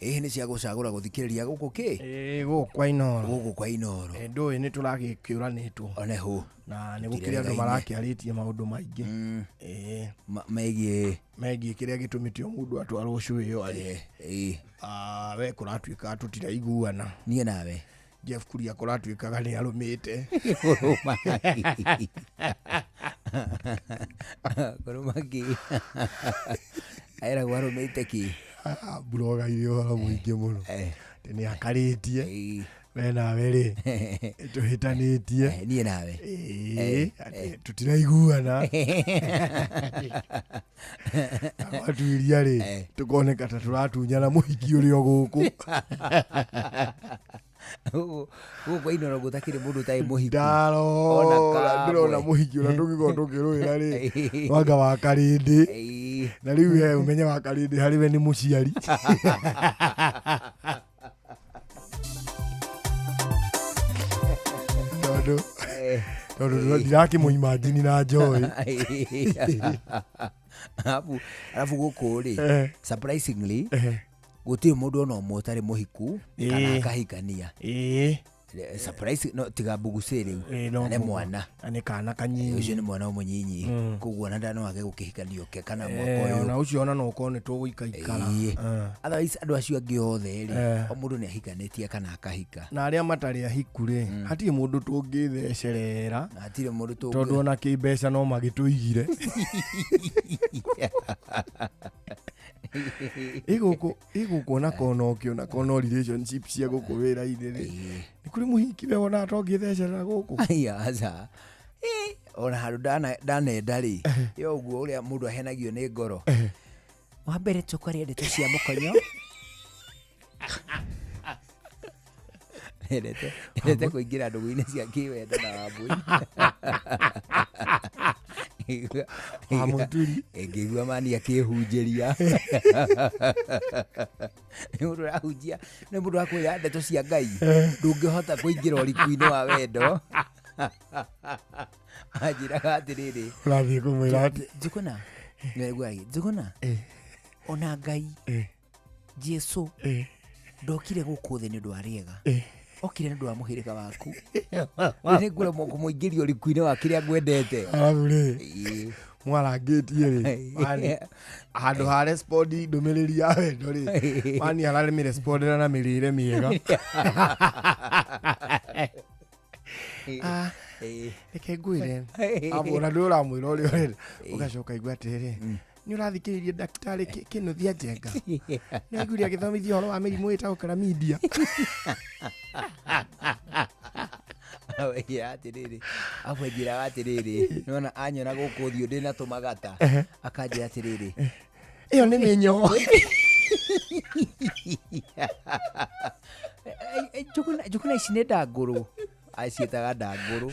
ĩhĩ nĩ cia gũcagũra gũthikĩrĩria gũkũ kĩ Ĩĩ, gũkũ kwa Inoro. Gũkũ kwa Inoro. Ndũĩ nĩ tũragĩkĩũranĩtwo one hũ na nĩ gũkĩrĩ andũ marakĩarĩtie maũndũ maingĩ. Ĩĩ. Megiĩ megiĩ kĩrĩa gĩtũmĩte mũndũ atwarwo cũĩ ĩyo arĩ. We kũratuĩka tũtiraiguana niĩ nawe. Jeff Kuria kũratuĩkaga nĩ arũmĩte. Kũrũma kũrũma kĩ eragwo arũmĩte kĩ? Mburogaire ũhoro mũingĩ mũno atĩ nĩ akarĩtie we nawe rĩ tũhĩtanĩtie niĩ nawe. Ĩĩ, atĩ tũtiraiguana gwatuiria rĩ tũkoneka ta tũratunyana mũhiki ũrĩa o gũkũ. Gũkũ kwa Inoro gũtakĩrĩ mũndũ ũtarĩ mũhiku. Ndarora ndĩrona mũhiki ũrĩa tũngĩkorwo tũkĩrũĩra rĩ wanga wa Karĩndĩ, na rĩu we ũmenye wa Karĩndĩ harĩ we nĩ mũciari. Tondũ tondũ ndirakĩmũimagine na Joy. Arabu gũkũ rĩ surprisingly gũtirĩ mũndũ ona ũmwe ũtarĩ mũhiku kana akahikania. Surprise no tiga Mbugucĩ rĩu no na nĩ Mbugu. mwana. Na nĩ kana kanyinyi. Ũcio nĩ mwana mũnyinyi koguo ona no age gũkĩhikanio ke kana mwaka ũyũ. Ona ũcio ona no ũkorwo nĩ tũgũikaikara. Otherwise andũ acio angĩ othe rĩ o mũndũ nĩ ahikanĩtie kana akahika. Na arĩa matarĩ ahiku rĩ hatirĩ mũndũ tũngĩthecerera. Hatirĩ mũndũ tũngĩ. Tondũ ona kĩmbeca no magĩtũigire. Ĩ gũkũ ona kona ũkĩona kona relationship cia gũkũ wĩra-inĩ rĩ, nĩ kũrĩ mũhiki we wonaga ta ũngĩthecerera gũkũ? Aya, aca. Ona handũ ndanenda rĩ, yo ũguo ũrĩa mũndũ ahenagio nĩ ngoro. Wa mbere tũkwaria ndeto cia mũkonyo. Endete kũingĩra ndũgũ-inĩ cia kĩwendo na Wambui. Wa Mũturi. Ngĩigua mani akĩhunjĩria. Nĩ mũndũ ũrahunjia, nĩ mũndũ wakwĩra ndeto cia Ngai. Ndũngĩhota kũingĩra ũriku-inĩ wa wendo. Anjĩraga atĩrĩrĩ. Ũrathiĩ kũmwĩra atĩ Njũgũna. Nĩwaigua Njũgũna. Ona Ngai. Jesu. Ndokire gũkũ thĩ nĩ ũndũ wa rĩega. Okire nĩ ũndũ wa mũhĩrĩga waku. Nĩ ngũremwo kũmũingĩria ũriku-inĩ wa kĩrĩa ngwendete. Arabu rĩ, mwarangĩtie rĩ, mani, handũ ha respondi ndũmĩrĩri ya wendo rĩ, mani araremĩrespondera na mĩrĩre mĩega. Reke ngwĩre, ona ndũĩ ũramwĩra ũrĩa ũrenda, ũgacoka igua atĩrĩrĩ, nĩ ũrathikĩrĩria ndagĩtarĩ Kĩnuthia Njenga? Nĩ waiguire agĩthomithia ũhoro wa mĩrimũ ĩtagwo chlamydia? Oiga atĩrĩrĩ, abu anjĩraga atĩrĩrĩ, nĩwona anyona gũkũ ũthiũ ndĩna tũmagata, akanjĩra atĩrĩrĩ, ĩyo nĩ mĩnyoo. Njũgũna ici nĩ ndangũrũ. Aciĩtaga ndangũrũ.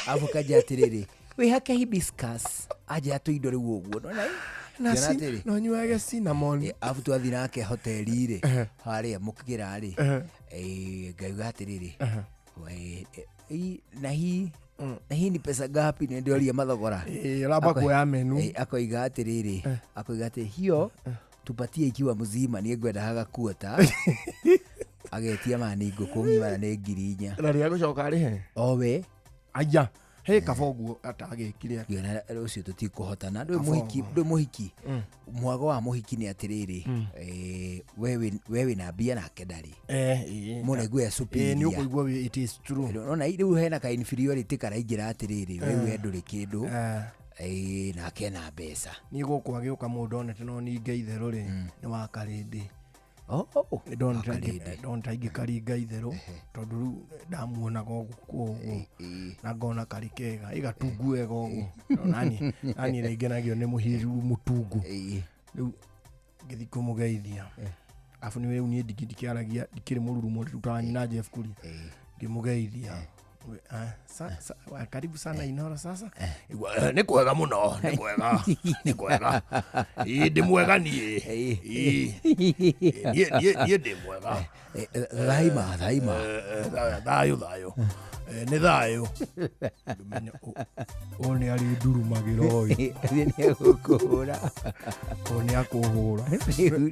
Abu akanjĩra atĩrĩrĩ, wĩhake hibiscus. Anjĩra tũindo rĩu ũguo. Nĩwona ĩ? Na Ngĩona atĩrĩ. no nyuage cinnamon. Abu twathiĩ nake hoteli rĩ, harĩa mũkĩra rĩ, ngauga atĩrĩrĩ, na hii na hii ni pesa ngapi? Nĩ ndĩroria mathogora. Ũramba kuoya menu. Akoiga atĩrĩrĩ, akoiga atĩ hiyo tupatie ikiwa mzima, niĩ ngwenda hagakuota. Agetia mani ngũkũ ng'ima na nĩ 4,000. Na rĩrĩa gũcoka arĩhe? O we. Aya, he kaba ũguo atagĩkire atĩa. Ngĩona rũciũ tũtikũhotana. Ndũĩ Kaba mũhiki, ũguo. ndũĩ mũhiki. Mwago wa mũhiki nĩ atĩrĩrĩ, we wĩna mbia nake ndarĩ. Mũno aigua superior. Nĩ ũkũigua it is true. Nĩwona rĩu hena ka inferiority karaingĩra atĩrĩrĩ, we we ndũrĩ kĩndũ. Nake ena mbeca. Niĩ gũkũ agĩũka mũndũ onete no ninge itherũ rĩ, nĩ wa Karĩndĩ. Oh, Nĩ ndonete wa angĩ- Karĩndĩ. ndonete angĩkaringa itherũ, tondũ rĩu ndamuonaga ũguo ũguo, na ngona karĩ kega, ĩgatungu wega ũguo. No nani nĩngenagio nĩ mũhiru mũtungu. Rĩu ngĩthiĩ kũmũgeithia. Arabu nĩ rĩu niĩ ndikĩaragia, ndikĩrĩ mũruru mũritũ ta nyina Jeff Kuria. Ngĩmũgeithia. Karibu sana Inooro sasa. Igua, nĩ kwega mũno, nĩ kwega, nĩ kwega. Ĩ, ndĩ mwega niĩ. Ĩ, niĩ ndĩ mwega. Thaima, thaima. Thayũ, thayũ. Nĩ thayũ. Ndũmenya, ũyũ nĩ arĩ ndurumagĩra ũyũ. Nĩ egũkũhũra. Ũyũ nĩ akũhũra.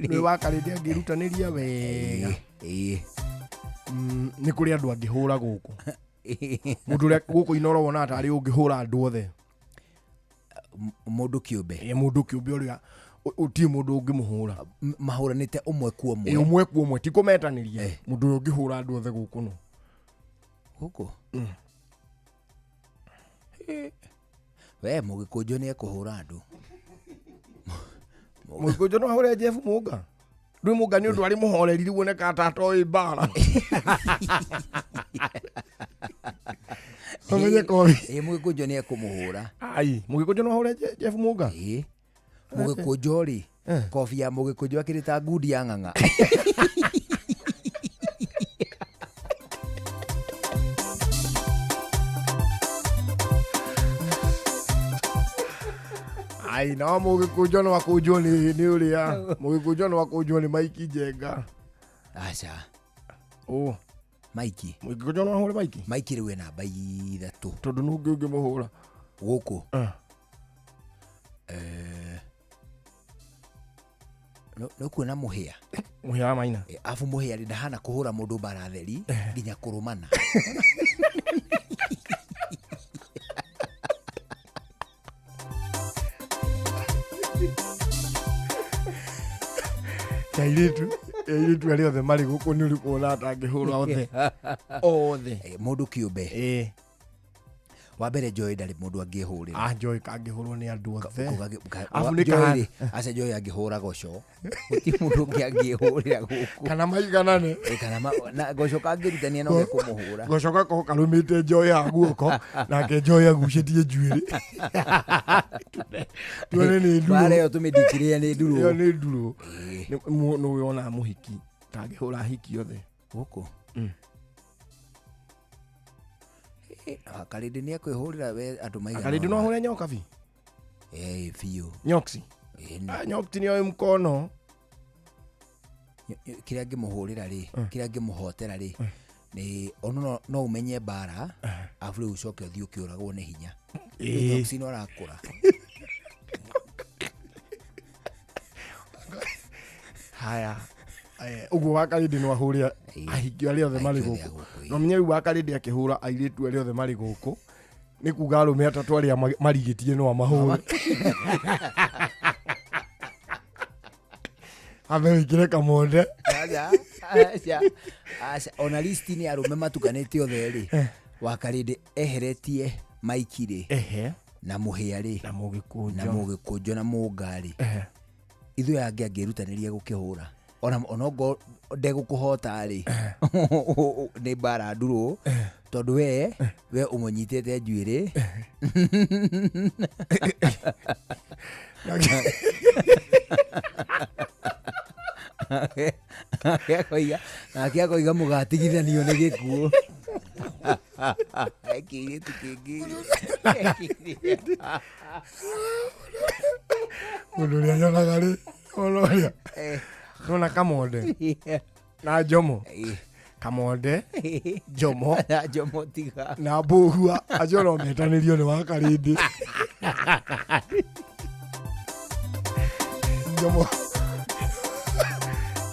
Nĩ wa Karĩndĩ angĩrutanĩria wega. Nĩ kũrĩ andũ angĩhũra gũkũ. Mũndũ ũrĩa gũkũ Inooro wonaga tarĩ ũngĩhũra andũ othe. Mũndũ kĩũmbe. Mũndũ kĩũmbe ũrĩa ũtirĩ mũndũ ũngĩmũhũra. Mahũranĩte ũmwe kwa ũmwe. Ũmwe kwa ũmwe, ti kũmetanĩria. Mũndũ ũrĩa ũngĩhũra andũ othe gũkũ no. Gũkũ? We Mũgĩkũnjũ nĩ ekũhũra andũ. Mũgĩkũnjũ no ahũre Jeff Mũnga. Ndũĩ Mũnga nĩ ũndũ arĩ mũhoreri rĩu oneka ta atoĩ mbara. Ũmenye kobi. Mũgĩkũnjũ nĩ ekũmũhũra. Ai, Mũgĩkũnjũ no ahũre Jeff Mũnga? Mũgĩkũnjũ rĩ, kobi ya Mũgĩkũnjũ akĩrĩ ta ngundi ya ng'ang'a. Ai, no Mũgĩkũnjũ no akũnjwo nĩ ũrĩa. Mũgĩkũnjũ no akũnjwo nĩ Mike Njenga. Aca. Ũ. Mike. Mũgĩkũnjũ no ahũre Mike? Mike rĩu ena namba 3. Tondũ nũ ũngĩ ũngĩmũhũra? Gũkũ. No kuona Mũhĩa. Mũhĩa wa Maina. Abu Mũhĩa rĩ ndahana kũhũra mũndũ mbara theri nginya kũrũmana. Airĩtu arĩa othe marĩ gũkũ nĩ ũrĩkũ wona atangĩhũra othe? Othe. Mũndũ kĩũmbe. Wa mbere Joy ndarĩ mũndũ angĩhũrĩra. Ah, Joy kangĩhũrwo nĩ andũ othe. Arabu Arabu nĩ rĩ, aca Joy angĩhũra goco gũtirĩ mũndũ ũngĩ angĩhũrĩra gũkũ. Kana maiganane. Kana na goco kangĩrutania no gekũmũhũra. Goco gakorwo karũmĩte Joy ha guoko nake Joy agucĩtie njuĩrĩ. Tuone nĩ ndurũ. Mbara ĩyo tũmĩndikĩrĩre nĩ ndurũ. Ĩyo nĩ ndurũ. Nĩ wonaga mũhiki tangĩhũra hiki othe gũkũ. Akarĩndĩ nĩ ekwĩhũrĩra we andũ maigana. Akarĩndĩ no ahũre nyoka bi? Ĩĩ biũ. Nyoksi? Nyoksi nĩ oĩ mkono. Kĩrĩa angĩmũhũrĩra rĩ, kĩrĩa angĩmũhotera rĩ, nĩ ona no ũmenye mbara, arabu rĩu ũcoke ũthiĩ ũkĩũragwo nĩ hinya. Nyoksi no arakũra. Haya. Ũguo Wakarĩndĩ no ahũre ahiki arĩa othe marĩ gũkũ. No menye rĩu Wakarĩndĩ akĩhũra airĩtu arĩa othe marĩ gũkũ nĩ kuga arũme atatũ arĩa marigĩtie no amahũre. Ambe wĩkĩre kamonde. Aca, aca, aca. Ona listi nĩ arũme matukanĩte othe rĩ, Wakarĩndĩ eheretie Maiki rĩ, na Mũhĩa rĩ, na Mũgĩkũnjo, na Mũgĩkũnjo na Mũnga rĩ, ithuĩ angĩ angĩrutanĩria gũkĩhũra ona onongo ndegũkũhota rĩ, nĩ mbara ndurũ tondũ we ũmũnyitĩte njuĩrĩ. Nake akoiga mũgatigithanio nĩ gĩkuũ. Kĩirĩtu kĩngĩ. Mũndũ ũrĩa nyonaga rĩ, ona ũrĩa. Nona Kamonde na Jomo. Kamonde, Jomo na Jomo tiga na Mbũgua acio no metanĩrio nĩ Wakarĩndĩ. Jomo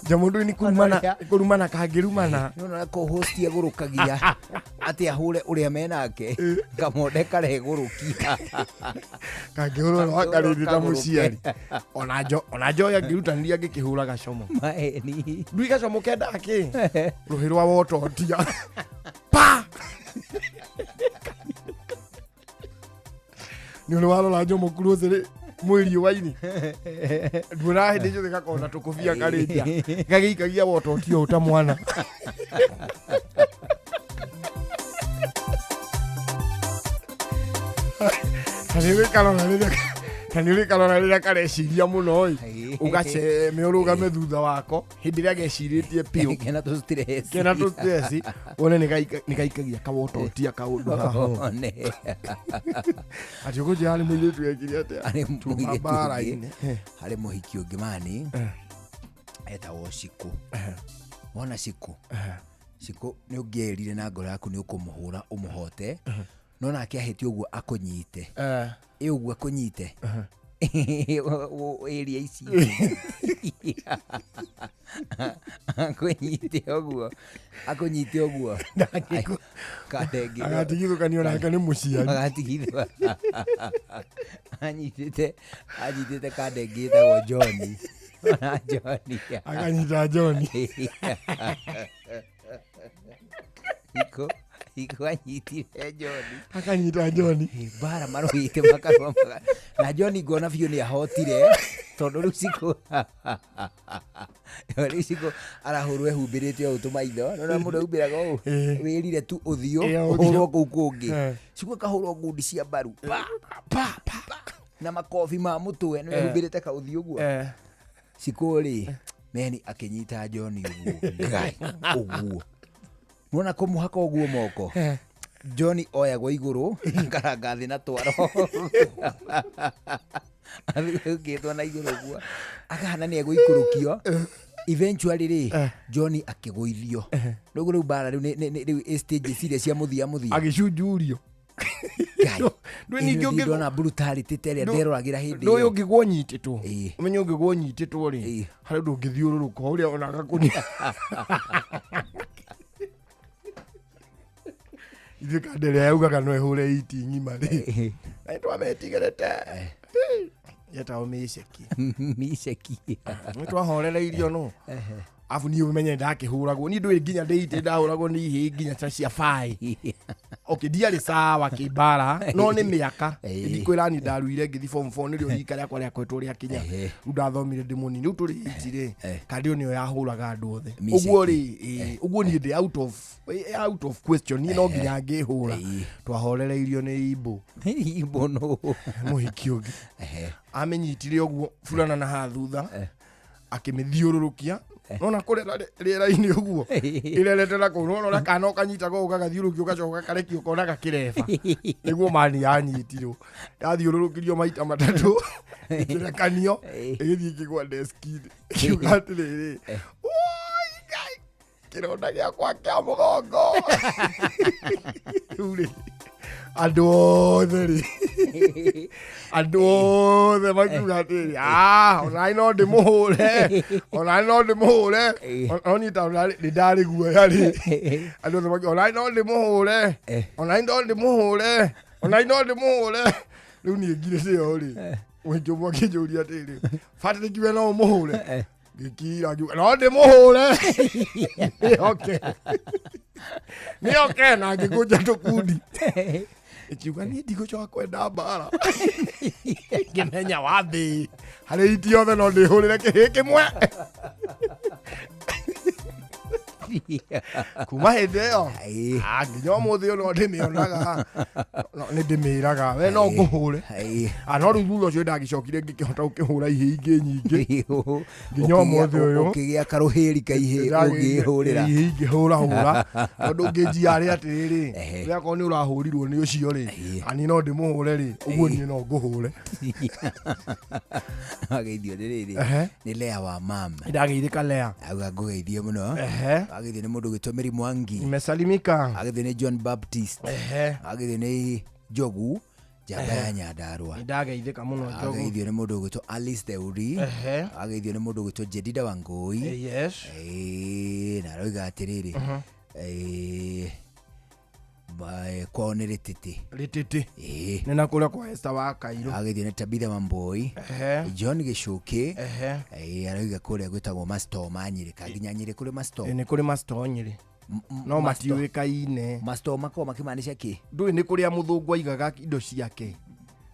Jomo ndũĩ nĩ kũrumana kũrumana kangĩrumana. Nĩwona co-host agũrũkagia atĩ ahũre ũrĩa menake Kamonde karegũrũkia. Kangĩhũrwo nĩ Wakarĩndĩ ta mũciari. Ona Jo ona Joy angĩrutanĩria angĩkĩhũra gacomo. Maeni. Ndũĩ gacomo kendaga kĩ? Rũhĩ rwa wototia. Pa! Nĩ ũrĩ warora Jomo Close rĩ mwĩ riũa-inĩ. Nduonaga hĩndĩ ciothe gakorwo na tũkũbia karĩ nja. Gagĩikagia wototia ũũ ta mwana. Ta nĩ ũrĩkarora rĩrĩa kareciria mũno ĩ, ũgaceme ũrũgame thutha wako hĩndĩ ĩrĩa gecirĩtie biũ. Kena tũ stress. Kena tũ stress, wone nĩ gaikagia kawototia kaũndũ haha. One. Atĩ ũkũnjĩra harĩ mũirĩtu ekire atĩa? Harĩ Tuma mũirĩtu ũngĩ, mbara-inĩ. harĩ mũhiki ũngĩ mani etagwo Cikũ. Wona Cikũ? Cikũ nĩ ũngĩerire na ngoro yaku nĩ ũkũmũhũra ũmũhote, no nake ahĩtie ũguo akũnyite. Ĩ ũguo akũnyite. Area ici. Akũnyite ũguo. Akũnyite ũguo. Kandenge. Agatigithũkanio nake nĩ mũciari. Agatigithũka. Anyitĩte kandenge ĩtagwo John. Ona John. Akanyita John. Iko anyitire John. Akanyita John. Mbara marũĩte makarũa na John ngona biũ nĩ ahotire tondũ rĩu Cikũ rĩu Cikũ arahũrwo ehumbĩrĩte ũũ tũmaitho. Nĩwona mũndũ ehumbĩraga ũũ wĩrire tu ũthiũ ũhũrwo kũu kũngĩ. Cikũ akahũrwo ngundi cia mbaru pa pa pa na makobi ma mũtwe nĩ ehumbĩrĩte kaũthiũ ũguo. Cikũ rĩ meni akĩnyita John ũguo Ngai ũguo. Nĩwona kũmũhaka ũguo moko. John oyagwo igũrũ akaranga thĩ na twaro. Athukĩtwo na igũrũ ũguo akahana nĩ egũikũrũkio. Eventually rĩ John akĩgũithio. Rĩu rĩu mbara rĩu rĩu stages iria cia mũthia mũthia. Agĩcunjurio. Ndũĩ ningĩ ũngĩ ndona brutality ta ĩrĩa nderoragĩra hĩndĩ Ndũĩ ĩyo. ũngĩgwo nyitĩtwo. Ũmenye ũngĩgwo nyitĩtwo rĩ, harĩ ũndũ ũngĩthiũrũrũka ũrĩa ona gakũnia. Ithuĩ kanda ĩrĩa yaugaga no ĩhũre iti ng'ima rĩ, na nĩtwametigĩrĩte. Yetagwo mĩceki. Mĩceki. Nĩtwahorereirio no. Abu niĩ ũmenye ndakĩhũragwo niĩ ndũĩ nginya ndĩite ndahũragwo nĩ ihĩĩ nginya ta cia baĩ. Okay, ndiarĩ sawa kĩmbara no nĩ mĩaka. Ndikwĩra niĩ ndaruire ngĩthiĩ form 4 nĩrĩo rika rĩakwa rĩakoretwo rĩakinya. Rĩu ndathomire ndĩ mũnini rĩu tũrĩ age rĩ kandi ĩyo nĩyo yahũraga andũ othe. Miceki. Ũguo rĩ ũguo niĩ ndĩ out of question niĩ no nginya ngĩhũra. Twahorereirio nĩ imbo. Imbo no. Mũhiki ũngĩ. Amĩnyitire ũguo burana na haha thutha akĩmĩthiũrũrũkia nona kũrera rĩera-inĩ ũguo ĩrerete na kũu nona ũrĩa kana ũkanyita ũguo gagathiũrũrũkio ũgacoka gakarekio ũkona gakĩreba nĩguo mani yanyitirwo yathiũrũrũkirio maita matatũ ĩkĩrekanio ĩgĩthiĩ ĩkĩgwa deski-inĩ ĩkiuga atĩrĩrĩ "Oi, Ngai, kĩronda gĩakwa kĩa mũgongo." Rĩu rĩ andũ othe rĩ andũ othe makiuga atĩrĩ "Ah, onani no ndĩmũhũre onani no ndĩmũhũre." No niĩ tondũ nĩ ndarĩ guoya rĩ andũ othe makiuga onani no ndĩmũhũre onani no ndĩmũhũre onani no ndĩmũhũre. Rĩu niĩ ngirĩte ĩyo rĩ mũingĩ ũmwe akĩnjũria atĩrĩ Patrick we no ũmũhũre ngĩkira ngiuga no ndĩmũhũre nĩoke nĩoke na ngĩkũnja tũkundi ĩkiuga niĩ ndigũcoka kwenda mbara ngĩmenya wathĩ harĩ iti yothe no ndĩhũrĩre kĩhĩ kĩmwe kuma hĩndĩ ĩyo nginya ũmũthĩ ũyũ no ndĩmĩonaga no nĩ ndĩmĩraga we no ngũhũre. No rĩu thutha ũcio ndagĩcokire ngĩkĩhota gũkĩhũra ihĩ ingĩ nyingĩ nginya ũmũthĩ ũyũ ũkĩgĩa karũhĩri ka ihĩ ũngĩhũrĩra ihĩ ingĩhũra hũra tondũ ngĩnjia arĩ atĩrĩrĩ we akorwo nĩ ũrahũrirwo nĩ ũcio rĩ ani no ndĩmũhũre rĩ ũguo niĩ no ngũhũre. Wageithio nĩ rĩrĩ nĩ Lea wa mama Ndageithĩka Lea auga ngũgeithie mũno. Wageithio nĩ mũndũ ũgwĩtwo Mary Mwangi. Nimesalimika. Wageithio nĩ John Baptist. Wageithio nĩ Njogu njamba ya Nyandarua. Ndageithĩka mũno Njogu. Wageithio nĩ mũndũ ũgwĩtwo Alice Theuri. Wageithio nĩ mũndũ ũgwĩtwo Jedida Wangũi. Yes. Na aroiga atĩrĩrĩ kwao nĩ Rĩtĩtĩ. Rĩtĩtĩ. Nĩ na kũrĩa kwa Esther wa Kairũ. Wageithio nĩ Tabitha Wambui. John Gĩcũkĩ. Aroiga kũrĩa gwĩtagwo Masto ma Nyĩrĩ ka nginya Nyĩrĩ kũrĩ Masto. Nĩ kũrĩ Masto Nyĩrĩ. No matiũĩkaine. Masto makoragwo makĩmaanisha kĩ? Ndũĩ nĩ kũrĩa mũthũngũ aigaga indo ciake.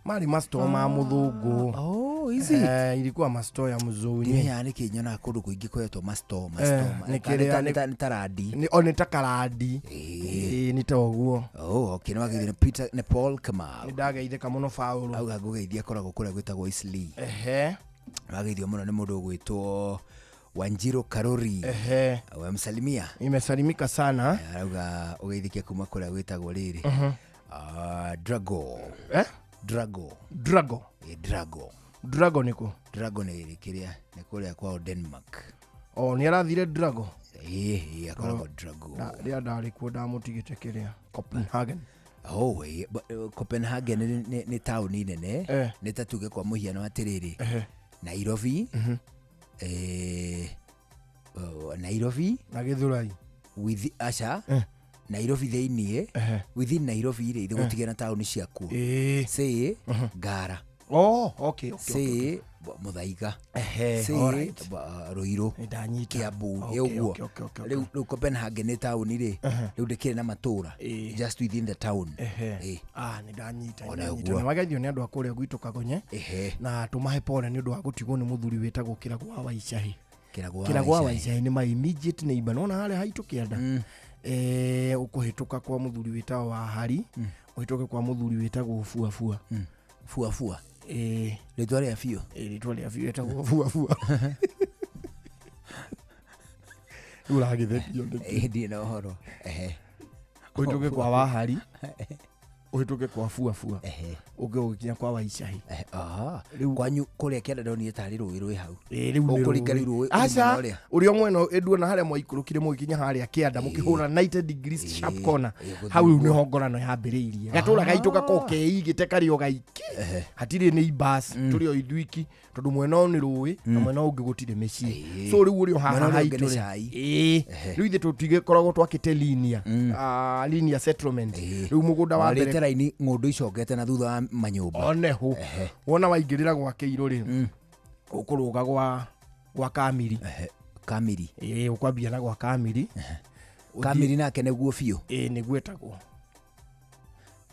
Marĩ masto ma mũthũngũ. Oh, is it? Ilikuwa masto ya mũzũnyi. Ndimenyaga nĩkĩ nyonaga kũndũ kũingĩ kwetwo masto, masto. Nĩ kĩrĩa Nĩ ta randi. O nĩ ta karandi. Nĩ ta ũguo. Oh, okay, nĩ wageithio nĩ Peter, nĩ Paul Kamau. Nĩ ndageithĩka mũno Paul. Auga ngũgeithia akoragwo kũrĩa gwĩtagwo Eastleigh. Wageithio mũno nĩ mũndũ ũgwĩtwo Wanjiru Karori. Wamsalimia. Imesalimika sana. Arauga ũgeithĩke kuma kũrĩa gwĩtagwo rĩrĩ. Drago. Drago. Drago. Drago. Drago nĩ kũ? Drago nĩ kĩrĩa nĩ kũrĩa kwao Denmark. Oh, nĩ arathire Drago. Akoragwo Drago. Rĩrĩa ndarĩ kuo ndamũtigĩte kĩrĩa Copenhagen. Oh, Copenhagen nĩ taũni nene. Nĩ ta tuge kwa mũhiano atĩrĩrĩ. Nairobi. Nairobi na Githurai. With aca Nairobi thĩiniĩ within Nairobi rĩ gũtigĩa na taũni ciakuo. Say Ngara. Oh, okay, okay, Say Muthaiga. Say Ruiru. Kiambu. Ũguo. Rĩu Copenhagen nĩ taũni rĩ rĩu ndĩkĩrĩ na matũra just within the town. Nĩ ndanyita. Nĩ wageithio nĩ andũ a kũrĩa gwitũ Kagonye. Na tũmahe pole nĩ ũndũ wa gũtigwo nĩ mũthuri wĩtagwo Kĩragũ wa Waicahĩ. Kĩragũ wa Waicahĩ nĩ my immediate neighbor. Nĩwona harĩa haitũ kĩanda. Ũkũhĩtũka kwa mũthuri wĩtagwo wa Hari, ũhĩtũke kwa mũthuri wĩtagwo Fuafua. Fuafua. Rĩtwa rĩa biũ. Rĩtwa rĩa biũ rĩtagwo Fuafua. Rĩu ũragĩthekio nĩkĩ? Ndirĩ na ũhoro. Ũhĩtũke kwa Wahari, ũhĩtũke kwa Fuafua, ũke ũgĩkinya kwa Waicahĩ. Kwanyu kũrĩa kĩanda ndonire tarĩ rũĩ rwĩ hau. Rĩu nĩ Ũkũringa rũĩ. rĩu rũĩ Aca, ũrĩ mwena ũrĩa. ũrĩa mwena nduona harĩa mwaikũrũkire mũgĩkinya harĩa kĩanda mũkĩhũra 90 degrees sharp corner. Hau rĩu nĩho ngorano yambĩrĩirie. Gatũra gaitũ gakoragwo keigĩte karĩ o gaiki. Hatirĩ neighbors, tũrĩ o ithuiki tondũ mwena ũyũ nĩ rũĩ na mwena ũyũ ũngĩ gũtirĩ mĩciĩ. So rĩu ũrĩ o haha Mwena ũrĩa ũngĩ haitũ nĩ rĩ. cai. Rĩu ithuĩ tũtigĩkoragwo twakĩte linear, linear settlement. Rĩu mũgũnda wa mbere Warĩte raini ng'ũndũ icokete na thutha wa manyũmba. Oneho. Wona waingĩrĩra gwa Kĩirũ rĩ, ũkũrũga gwa Kamiri. Kamiri. Ĩĩ, ũkwambia na gwa Kamiri. Kamiri nake nĩguo biũ. Ĩĩ, nĩguo ĩtagwo.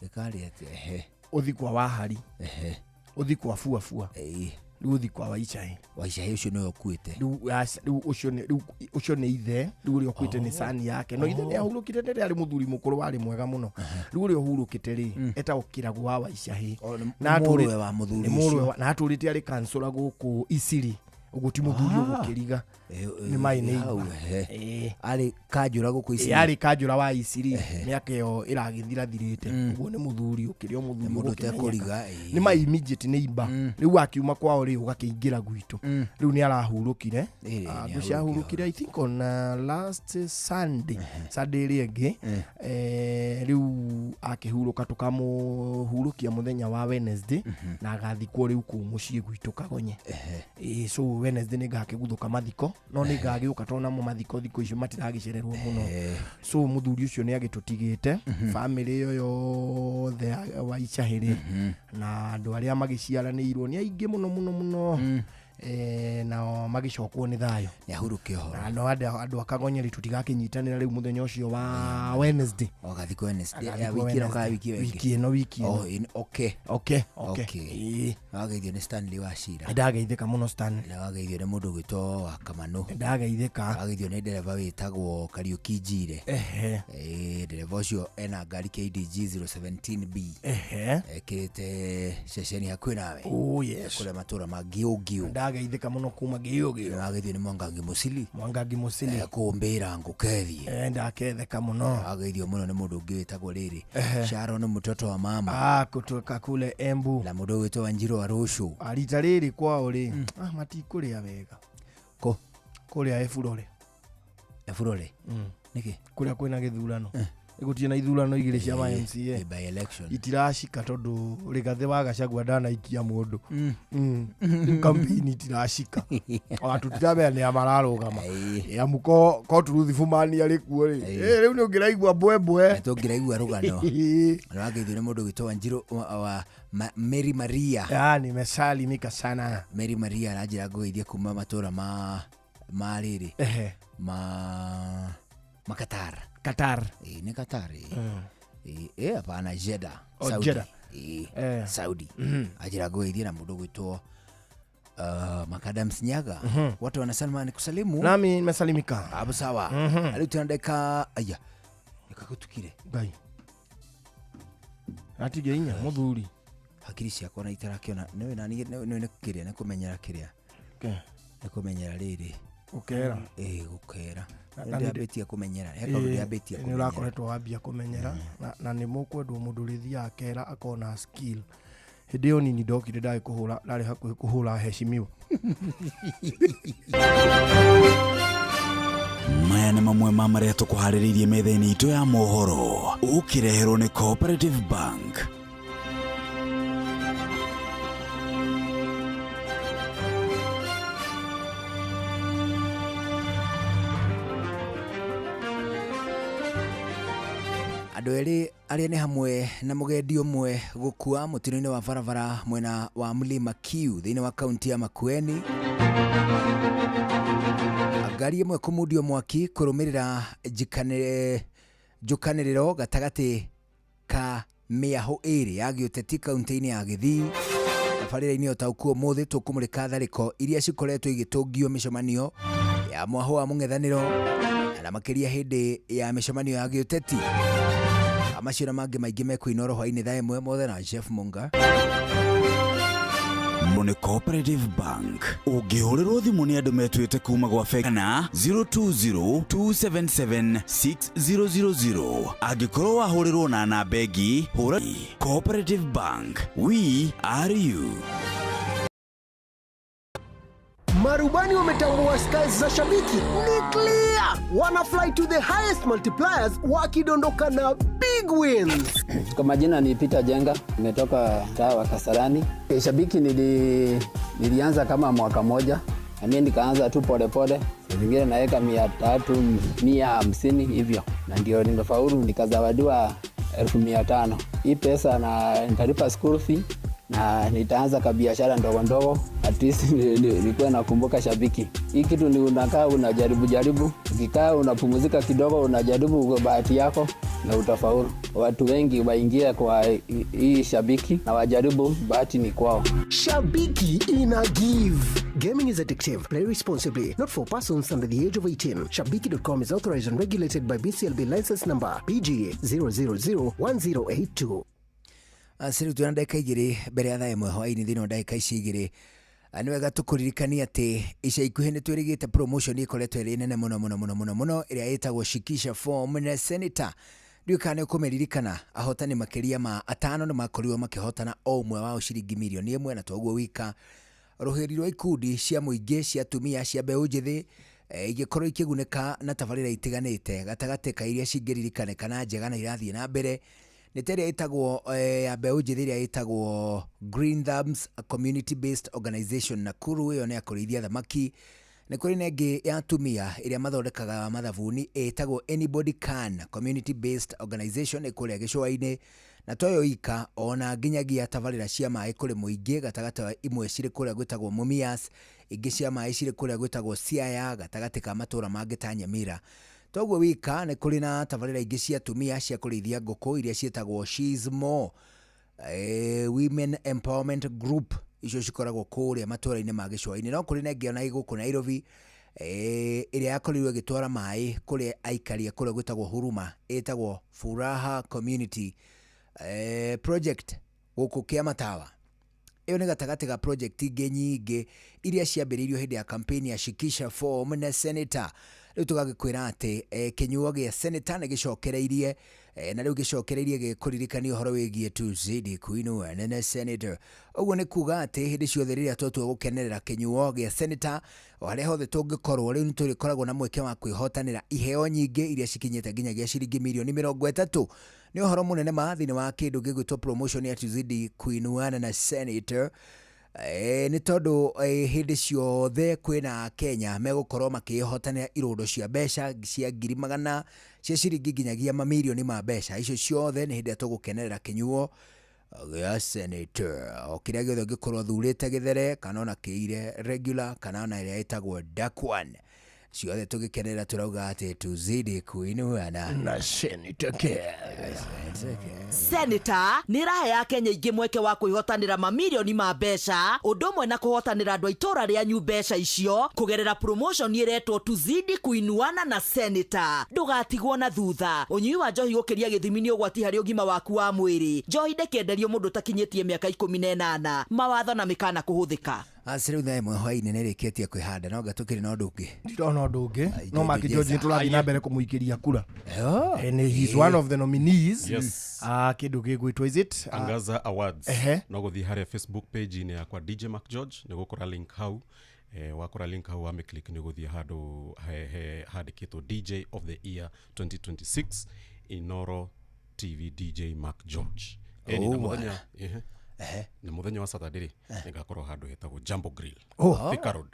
Ĩkarĩ atĩa? Ehe. Ũthi kwa Wahari. Ehe. Ũthi kwa Fuafua. Ĩĩ. Rĩu ũthi kwa Waicaĩ. Waicaĩ ũcio nĩwe ũkuĩte. Rĩu aca, rĩu ũcio nĩ, rĩu ũcio nĩ ithe, rĩu ũrĩa ũkuĩte nĩ cani yake. No ithe nĩ ahurũkire rĩrĩa arĩ mũthuri mũkũrũ warĩ mwega mũno. Rĩu ũrĩa ũhurũkĩte rĩ, etagwo Kĩragũ wa Waicaĩ. Na mũrũwe wa mũthuri nĩ mũrũwe ũcio. na atũrĩte arĩ kansũra gũkũ Isiri. Ũguo ti mũthuri ũgũkĩriga. Nĩ maĩ nĩ hau, igua. ehe. Arĩ kanjũra gũkũ Isiri. Ĩĩ, arĩ kanjũra wa Isiri mĩaka ĩyo ĩragĩthirathirĩte. Ũguo nĩ mũthuri ũkĩrĩ o mũthuri Mũndũ ũgũkĩmenyeka. ũtekũriga, ĩĩ. Nĩ ma immediate neighbor. Rĩu akiuma kwao rĩ, ũgakĩingĩra gwitũ. Rĩu nĩ arahurũkire. Ĩĩ, Ah, nĩ ngwĩciria ahurũkire I think on last Sunday, Sunday ĩrĩa ĩngĩ. Rĩu akĩhurũka tũkamũhurũkia mũthenya wa Wednesday na agathikwo rĩu kũu mũciĩ gwitũ Kagonye. Ĩĩ, so Wednesday nĩ ngakĩguthũka mathiko, no nĩ ngagĩũka tondũ namo mathiko thikũ icio matiragĩcererwo mũno. So mũthuri ũcio nĩ agĩtũtigĩte, bamĩrĩ ĩyo yothe ya Waicahĩ rĩ, na andũ arĩa magĩciaranĩirwo nĩ aingĩ mũno mũno mũno. Nao magĩcokwo nĩ thayũ. Nĩ ahurũke ũhoro. Na no andũ a Kagonye rĩ, tũtigakĩnyitanĩra rĩu mũthenya ũcio wa Wednesday. Ũgathikwo Wednesday. Agathikwo Ya wiki ĩno kana Wednesday. wiki ĩyo ĩngĩ? Wiki ĩno, wiki ĩno. Oh, okay. Okay, okay. Okay. Ĩĩ. Wageithio nĩ Stanley Wachira. Nĩndageithĩka mũno Stanley. Na wageithio nĩ mũndũ ũgwĩtwo wa Kamanũ. Nĩndageithĩka. Wageithio nĩ ndereba wĩtagwo Kariũki Njire. Ehe. Ĩĩ, ndereba ũcio ena ngari KDG 017B. Ehe. Ekĩrĩte ceceni hakuhĩ nawe. Oh, yes. Kũrĩa matũra ma Ngĩũngĩũ. Nĩndageithĩka mũno kuma Ngĩũngĩũ. Wageithio nĩ Mwangangi Mũcili. Mwangangi Mũcili. Kũmbĩra ngũkethie. Ndaketheka mũno. Wageithio mũno nĩ mũndũ ũngĩ wĩtagwo rĩrĩ. Ehe. Sharon mtoto wa mama. Ah, kutoka kule Embu. Na mũndũ ũgwĩtwo Wanjiru wa Rũcũ. Ah, rita rĩrĩ kwao rĩ, ah, matikũrĩa wega. Kũ? Kũrĩa Eburore. Eburore? Nĩkĩ? Kũrĩa kwĩna gĩthurano. Gũtirĩ na ithurano igĩrĩ cia ma MCA. By election. Itiracika tondũ Rigathĩ wa Gachagua ndanaikia mũndũ. Rĩu campaign itiracika. Ona tũtiramenya nĩa mararũgama. Ĩ, amu ko Truth Fumani arĩ kuo rĩ. Ĩ, rĩu nĩ ũngĩraigua mbwembwe. Tũngĩraigua rũgano. Na wageithio nĩ mũndũ ũgwĩtwo Wanjiru wa Mary Maria. Ah, nimesalimika sana. Mary Maria aranjĩra ngũgeithie kuma matũra ma rĩrĩ. Ehe. Ma Qatar. Qatar. Ĩ, nĩ Qatar, ĩ. Ĩ, ĩ, hapana, Jeddah. Oh, Saudi. Jeddah. Ĩ, Saudi. Anjĩra ngũgeithie na mũndũ ũgwĩtwo Makadams Nyaga. Watu wanasema nikusalimu. Nami nimesalimika. Hapo sawa. Rĩu tuna dakika, aya. Nikagutukire. Ngai. Atige inya muthuri. Hakiri ciakwa na itarakĩona. Nĩwe na niĩ, nĩwe nĩ kĩrĩa, nĩ kũmenyera kĩrĩa. Okay. Nĩ kũmenyera rĩrĩ. Gũkera. Ĩĩ, gũkera. Na Nĩ ndĩambĩtie kũmenyera. He kaũndũ Ĩĩ, ndĩambĩtie nĩ kũmenyera. ũrakoretwo wambia kũmenyera. Na nĩ mũkwendwo mũndũ ũrĩthiaga akera akona skill. Hĩndĩ ĩyo nini ndokire ndarĩ kũhũra, ndarĩ hakuhĩ kũhũra heshimiwa. Maya nĩ mamwe ma marĩa tũkũharĩrĩirie metha-inĩ itũ ya mohoro ũkĩreherwo nĩ Cooperative Bank. Andũ erĩ arĩa nĩ hamwe na mũgendi ũmwe gũkua mũtino-inĩ wa barabara mwena wa Mlima Kiu thĩinĩ wa kaunti ya Makueni. Ngari ĩmwe kũmundio mwaki kũrũmĩrĩra njũkanĩrĩro gatagatĩ ka mĩahũ ĩrĩ ya gĩũteti kaunti-inĩ ya Gĩthii. Tabarĩra-inĩ ũtaũku ũmũthĩ tũkũmũrĩka tharĩko iria cikoretwo igĩtũngio mĩcemanio ya mwahũ wa mũng'ethanĩro na makĩria hĩndĩ ya mĩcemanio ya gĩũteti. Macio na mangĩ maingĩ mekũinoro hwaĩ-inĩ thaa 1 mothe na Jeff Munga. Nĩ Cooperative Bank. Ũngĩhũrĩrwo thimũ nĩ andũ metuĩte kuma gwa bengi kana 020-277-6000. Angĩkorwo wahũrĩrwo na namba ĩngĩ, hũra Cooperative Bank. We are you. Marubani wametambua skies za shabiki ni clear. Wana fly to the highest multipliers wakidondoka na big wins. Kwa majina ni Peter Jenga, nimetoka mtaa wa Kasarani. Shabiki nilianza kama mwaka moja. Na mimi nikaanza tu pole pole. Zingine naweka 300, 150 hivyo. Na ndio nimefaulu nikazawadiwa 1500. Hii pesa na nitalipa school fee Na nitaanza kabiashara ndogo ndogo, at least nikuwe nakumbuka shabiki. Hii kitu ni unakaa unajaribu jaribu, ukikaa unapumzika kidogo, unajaribu kwa bahati yako na utafaulu. Watu wengi waingie kwa hii shabiki na wajaribu, bahati ni kwao. Shabiki ina give. Gaming is addictive. Play responsibly. Not for persons under the age of 18. Shabiki.com is authorized and regulated by BCLB license number PG 0001082. Asiri twina ndagĩka igĩrĩ mbere ya thaa ĩmwe hwaĩ-inĩ thĩinĩ wa ndagĩka ici igĩrĩ. Nĩ wega tũkũririkania atĩ ica ikuhĩ nĩ twĩrĩgĩte promotion ĩkoretwo ĩrĩ nene mũno mũno mũno mũno mũno ĩrĩa ĩtagwo Shikisha Form na Senator. Ndiũĩ kana nĩ ũkũmĩririkana, ahotani makĩria ma atano nĩ makorirwo makĩhotana o ũmwe wao ciringi mirioni 1 na toguo wika. Rũhĩri rwa ikundi cia mũingĩ cia atumia cia mbeũ njĩthĩ igĩkorwo ikĩgunĩka na tabarĩra itiganĩte gatagatĩ ka iria cingĩririkanĩka na njega na irathiĩ na mbere nĩ ta ĩrĩa ĩtagwo ya mbeũ njĩthĩ ĩrĩa ĩtagwo Green Thumbs Community Based Organization Nakuru, ĩyo nĩ ya kũrĩithia thamaki. Nĩ kũrĩ na ĩngĩ ya atumia ĩrĩa mathondekaga mathabuni ĩtagwo Anybody Can Community Based Organization ĩ kũrĩa gĩcũa-inĩ, na toyo ika ona nginyagia tabarĩra cia maĩ kũrĩ mũingĩ gatagatĩ wa imwe cirĩ kũrĩa gwĩtagwo Mumias, ingĩ cia maĩ cirĩ kũrĩa gwĩtagwo Siaya gatagatĩ ka matũra mangĩ ta Nyamira. Toguo wika nĩ kũrĩ na tabarĩra ingĩ cia atumia cia kũrĩithia ngũkũ iria ciĩtagwo She's More Women Empowerment Group, icio cikoragwo kũrĩa matũra-inĩ ma gĩcũa-inĩ. No kũrĩ na ĩngĩ ona ĩ gũkũ Nairobi ĩrĩa yakorirwo ĩgĩtwara maĩ kũrĩ aikari a kũrĩa gwĩtagwo Huruma, ĩtagwo Furaha Community Project gũkũ Kĩamatawa. Ĩyo nĩ gatagatĩ ga project ingĩ nyingĩ iria ciambĩrĩirio hĩndĩ ya campaign ya Shikisha Form na Senator. Rĩu tũgagĩkwĩra atĩ kĩnyuo gĩa Senator nĩ gĩcokereirie na rĩu gĩcokereirie gĩkũririkania ũhoro wĩgiĩ tuzidi kuinua na Senator. Ũguo nĩ kuga atĩ hĩndĩ ciothe rĩrĩa twatua gũkenerera kĩnyuo gĩa Senator o harĩa hothe tũngĩkorwo, rĩu nĩ tũrĩkoragwo na mweke wa kwĩhotanĩra iheo nyingĩ iria cikinyĩte nginyagia ciringi mirioni 30. Nĩ ũhoro mũnene ma thĩinĩ wa kĩndũ gĩgwĩtwo promotion ya tuzidi kuinuana na Senator. Nĩ tondũ hĩndĩ ciothe kwĩna Kenya megũkorwo makĩhotanĩra irũndo cia mbeca cia ngiri magana cia ciringi nginyagia mamirioni ma mbeca. Icio ciothe nĩ hĩndĩ ĩrĩa tũgũkenerera kĩnyuo gĩa Senator. O kĩrĩa gĩothe ũngĩkorwo ũthurĩte gĩthere kana ona kĩire regular kana ona ĩrĩa ĩtagwo dark one, ciothe tũgĩkenerera tũrauga atĩ tuzidi kuinuana na Senator Care. Senator nĩ ĩrahe Akenya aingĩ mweke wa kwĩhotanĩra mamirioni ma mbeca ũndũ ũmwe na kũhotanĩra andũ a itũra rĩanyu mbeca icio kũgerera promotion ĩretwo tuzidi kuinuana na Senator. Ndũgatigwo na thutha. Ũnyui wa njohi gũkĩria gĩthimi nĩ ũgwati harĩ ũgima waku wa mwĩrĩ. Njohi ndĩkĩenderio mũndũ ũtakinyĩtie mĩaka 18. Mawatho na mĩkana kũhũthĩka. Asiri thaa ĩmwe hwaĩ-inĩ nĩ ĩrĩkĩtie kwĩhanda no ngatũkĩrĩ na ũndũ ũngĩ. Ndirona ũndũ ũngĩ no Mark George nĩtũrathiĩ na mbere kũmũikĩria kura. And he's one of the nominees. Yes. Kĩndũ gĩgwĩtwo is it? Angaza Awards. No gũthiĩ harĩa Facebook page-inĩ yakwa DJ Mark George nĩ gũkora link hau. Wakora link hau wamĩclick nĩ gũthiĩ handũ handĩkĩtwo DJ of the Year 2026 Inoro TV DJ Mark George. Na muthenya wa Saturday rĩ nĩngakorwo handũ hetagwo Jambo Grill. Thika Road.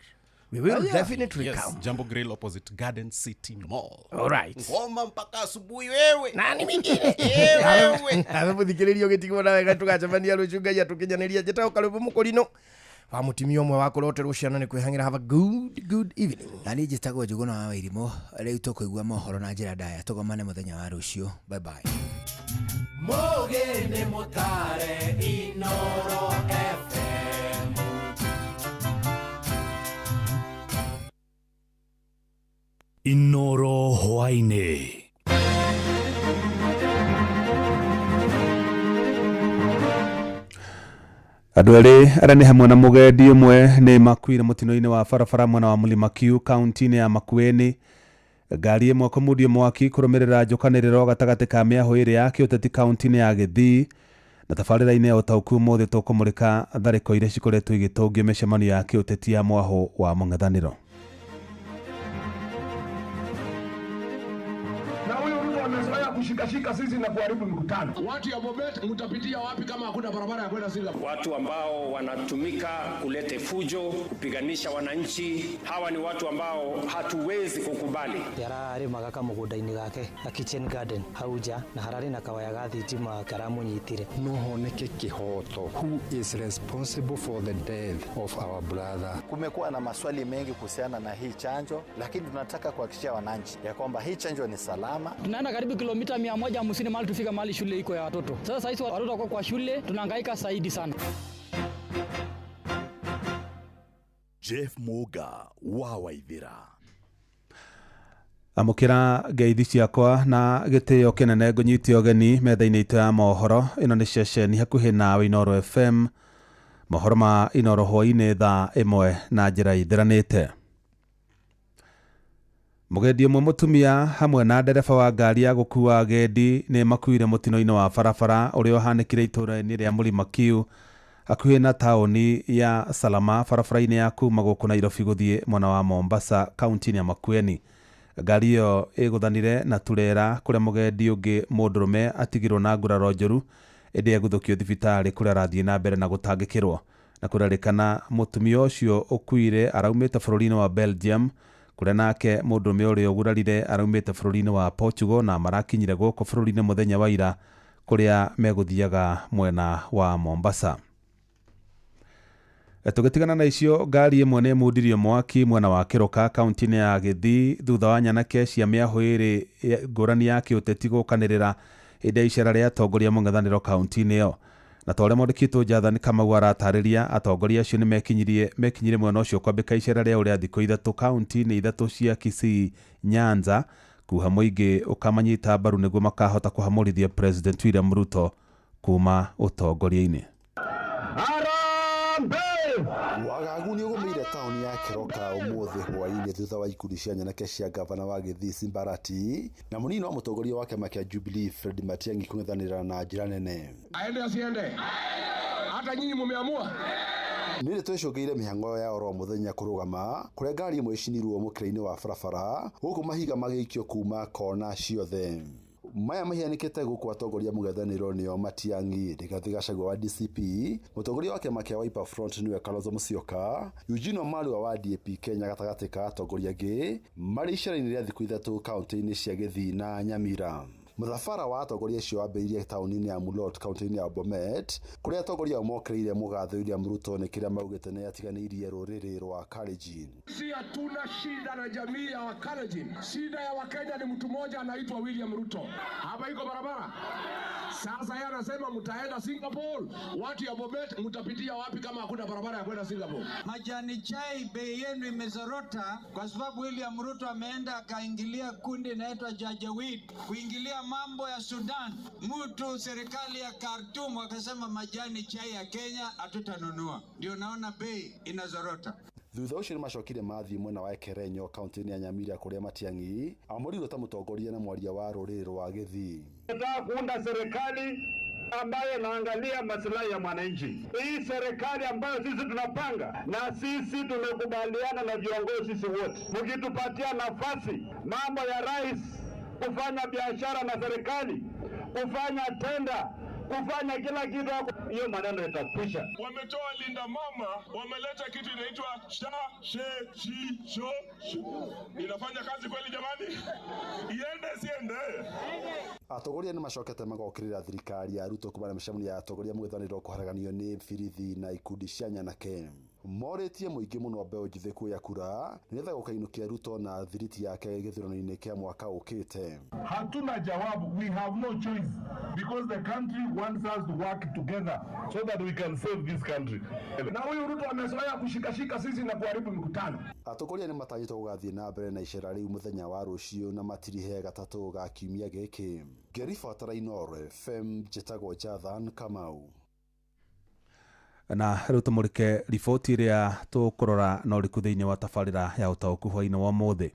We will definitely come. Jambo Grill opposite Garden City Mall. All right. Ngoma mpaka asubuhi wewe. Nani mwingine? Wewe. Nawe muthikiririo gitigwo na wega tugacemania rucio Ngai atukinyanĩria. Njĩtagwo Karũbũ Mũkũrinũ wa mũtumia ũmwe wa kũroterwo ciana nĩ kwĩhang'ĩra. Have a good evening. Na niĩ njĩtagwo Njũgũna wa Wairimu. Rĩu tũkũigua mohoro na njĩra ndaya. Tũgomane mũthenya wa rũciũ. Bye bye. Mũgĩ nĩ mũtare Inoro FM. Inoro hwaĩ-inĩ. Andũ erĩ arĩa nĩ hamwe na mũgendi ũmwe nĩ makuire mũtino-inĩ wa barabara mwena wa Mlima Kiu kaunti-inĩ ya Makueni. Ngari ĩmwe kũmundio mwaki kũrũmĩrĩra njũkanĩrĩro gatagatĩ ka mĩahũ ĩrĩ ya kĩũteti kaunti-inĩ ya Gĩthii. Na tabarĩra-inĩ ya ũtaũku ũmũthĩ tũkũmũrĩka tharĩko iria cikoretwo igĩtũngio mĩcemanio ya kĩũteti ya mwahũ wa mũng'ethanĩro. Na huyu mtu amezoea kushika kushikashika sisi na kuharibu mikutano. Watu ya Bomet mtapitia wapi kama hakuna barabara ya kwenda Singapore? Watu ambao wanatumika kulete fujo, kupiganisha wananchi, hawa ni watu ambao hatuwezi kukubali. Yararĩmaga kamũgũnda-inĩ gake ga kitchen garden hau nja na hararĩ na kawaya ga thitima karamũnyitire. No honeke kihoto. Who is responsible for the death of our brother? Kumekuwa na maswali mengi kuhusiana na hii chanjo, lakini tunataka kuhakikishia wananchi ya kwamba hii chanjo ni salama. Tunaenda karibu kilomita 150 mahali tufika mahali shule iko ya watoto. Sasa hizi watoto wako kwa shule, tunahangaika zaidi sana. Jeff Muga wa Waithira. Amũkĩra ngeithi ciakwa na gĩtĩo kĩnene ngũnyite ũgeni metha-inĩ itũ ya mohoro. Ĩno nĩ ceceni hakuhĩ nawe Inooro FM. Mohoro ma Inooro hwaĩ-inĩ thaa 1 na njĩra ithiranĩte. Mũgendi ũmwe mũtumia hamwe na ndereba wa ngari ya gũkua agendi nĩ makuire mũtino-inĩ wa barabara ũrĩa ũhanĩkire itũũra-inĩ rĩa Mũrima Kiu hakuhĩ na taũni ya Salama barabara-inĩ ya kuma gũkũ Nairobi gũthiĩ mwena wa Mombasa kaunti-inĩ ya Makueni. Ngari ĩyo ĩgũthanire na turera kũrĩa mũgendi ũngĩ mũndũrũme atigirwo na nguraro njũru ĩndĩ egũthũkio thibitarĩ kũrĩa arathiĩ na mbere na gũtangĩkĩrwo. Na kũrerĩkana mũtumia ũcio ũkuire araumĩte bũrũri-inĩ wa Belgium kũrĩa nake mũndũrũme ũrĩa ũgurarire araumĩte bũrũri-inĩ wa Portugal na marakinyire gũkũ bũrũri-inĩ mũthenya wa ira kũrĩa megũthiaga mwena wa Mombasa. Tũgĩtigana na icio, ngari ĩmwe nĩ ĩmundirio mwaki mwena wa Kĩrũka kaunti-inĩ ya Gĩthii thutha wa nyanake cia mĩahũ ĩrĩ ngũrani ya kĩũteti gũkanĩrĩra hĩndĩ ya icera rĩa atongoria mũng'ethanĩro kaunti-inĩ ĩyo. Na ta ũrĩa mwandĩki witũ Jathani Kamau aratarĩria, atongoria acio nĩ mekinyire mwena ũcio kwambĩka icera rĩao rĩa thikũ 3 kaunti-inĩ 3 cia Kisii, Nyanza, kuha mũingĩ ũkamanyita mbaru nĩguo makahota kũhamũrithia President William Ruto kuma ũtongoria-inĩ. Wagagu nĩ ũgũmĩire taũni ya Kĩroka ũmũthĩ hwaĩ-inĩ thutha wa ikundi cia nyanake cia gavana wa Gĩthii Simbarati na mũnini wa mũtongoria wa kĩama kĩa Jubilee Fred Matiang'i kũng'ethanĩra na njĩra nene. Aende asiende? Hata nyinyi mumeamua? Nĩ twĩcũngĩire mĩhang'o ya oro mũthenya kũrũgama kũrĩa ngari ĩmwe ĩcinirwo mũkĩra-inĩ wa barabara gũkũ mahiga magĩikio kuma kona ciothe. Maya mahianĩkĩte gũkũ atongoria mũng'ethanĩro nĩo Matiang'i, Rigathĩ Gachagua wa DCP, mũtongoria wa kĩama kĩa Wiper Front nĩwe Kalonzo Musyoka, Eugene Wamalwa wa DAP Kenya gatagatĩ ka atongoria angĩ marĩ icera-inĩ rĩa thikũ 3 kaunti-inĩ cia Gĩthii na Nyamira. Mũthabara wa atongoria acio wambĩrĩirie taũni-inĩ ya Mulot kaunti-inĩ ya Bomet kũrĩa atongoria ao mokĩrĩire mũgathe William Ruto nĩ kĩrĩa maugĩte nĩ atiganĩirie rũrĩrĩ rwa Kalenjin. Si hatuna shida na jamii ya Wakalenjin. Shida ya Wakenya ni mtu mmoja anaitwa William Ruto. Hapa iko barabara. Sasa yeye anasema mtaenda Singapore, watu ya Bomet mtapitia wapi kama hakuna barabara ya kwenda Singapore? Majani chai bei yenu imezorota kwa sababu William Ruto ameenda akaingilia kundi inaitwa Janjaweed kuingilia mambo ya Sudan. Mtu serikali ya Khartoum akasema majani chai ya Kenya hatutanunua. Ndio naona bei inazorota. Thutha ũcio nĩmacokire mathiĩ mwena wa Ekerenyo kaunti-inĩ ya Nyamira kũrĩa Matiang'i amũrirwo ta mũtongoria na mwaria wa rũrĩrĩ rwa Gĩthii. Tunataka kuunda serikali ambayo inaangalia maslahi ya mwananchi. Hii serikali ambayo sisi tunapanga na sisi tumekubaliana na viongozi sisi wote, mkitupatia nafasi, mambo ya rais kufanya biashara na serikali, kufanya tenda, kufanya kila kitu, hiyo maneno itakwisha. Wametoa linda mama, wameleta kitu inaitwa sha she shi sho. Inafanya kazi kweli jamani? Iende siende? Atongoria nĩ macokete magokĩrĩra thirikari ya Ruto kumana na mĩcemanio ya atongoria mũng'ethanĩro kũharaganio nĩ birithi na ikundi cia nyanake. Morĩtie mũingĩ mũno mbeũ njĩthĩ kuoya kura nĩgetha gũkainũkia Ruto na thiriti yake gĩthurano-inĩ kĩa mwaka ũkĩte. Hatuna jawabu, we have no choice because the country wants us to work together so that we can save this country. Na huyu Ruto amezoea kushikashika sisi na kuharibu mikutano. Atongoria nĩ matanyĩtwo gũgathiĩ na mbere na icera rĩu mũthenya wa rũciũ na matirihe gatatũ ga kiumia gĩkĩ. Ngĩribotera Inooro FM, njĩtagwo Jathan Kamau. Na rĩu tũmũrĩke riboti ĩrĩa tũkũrora na ũriku thĩinĩ wa tabarĩra ya ũtaũku hwaĩ-inĩ wa ũmũthĩ.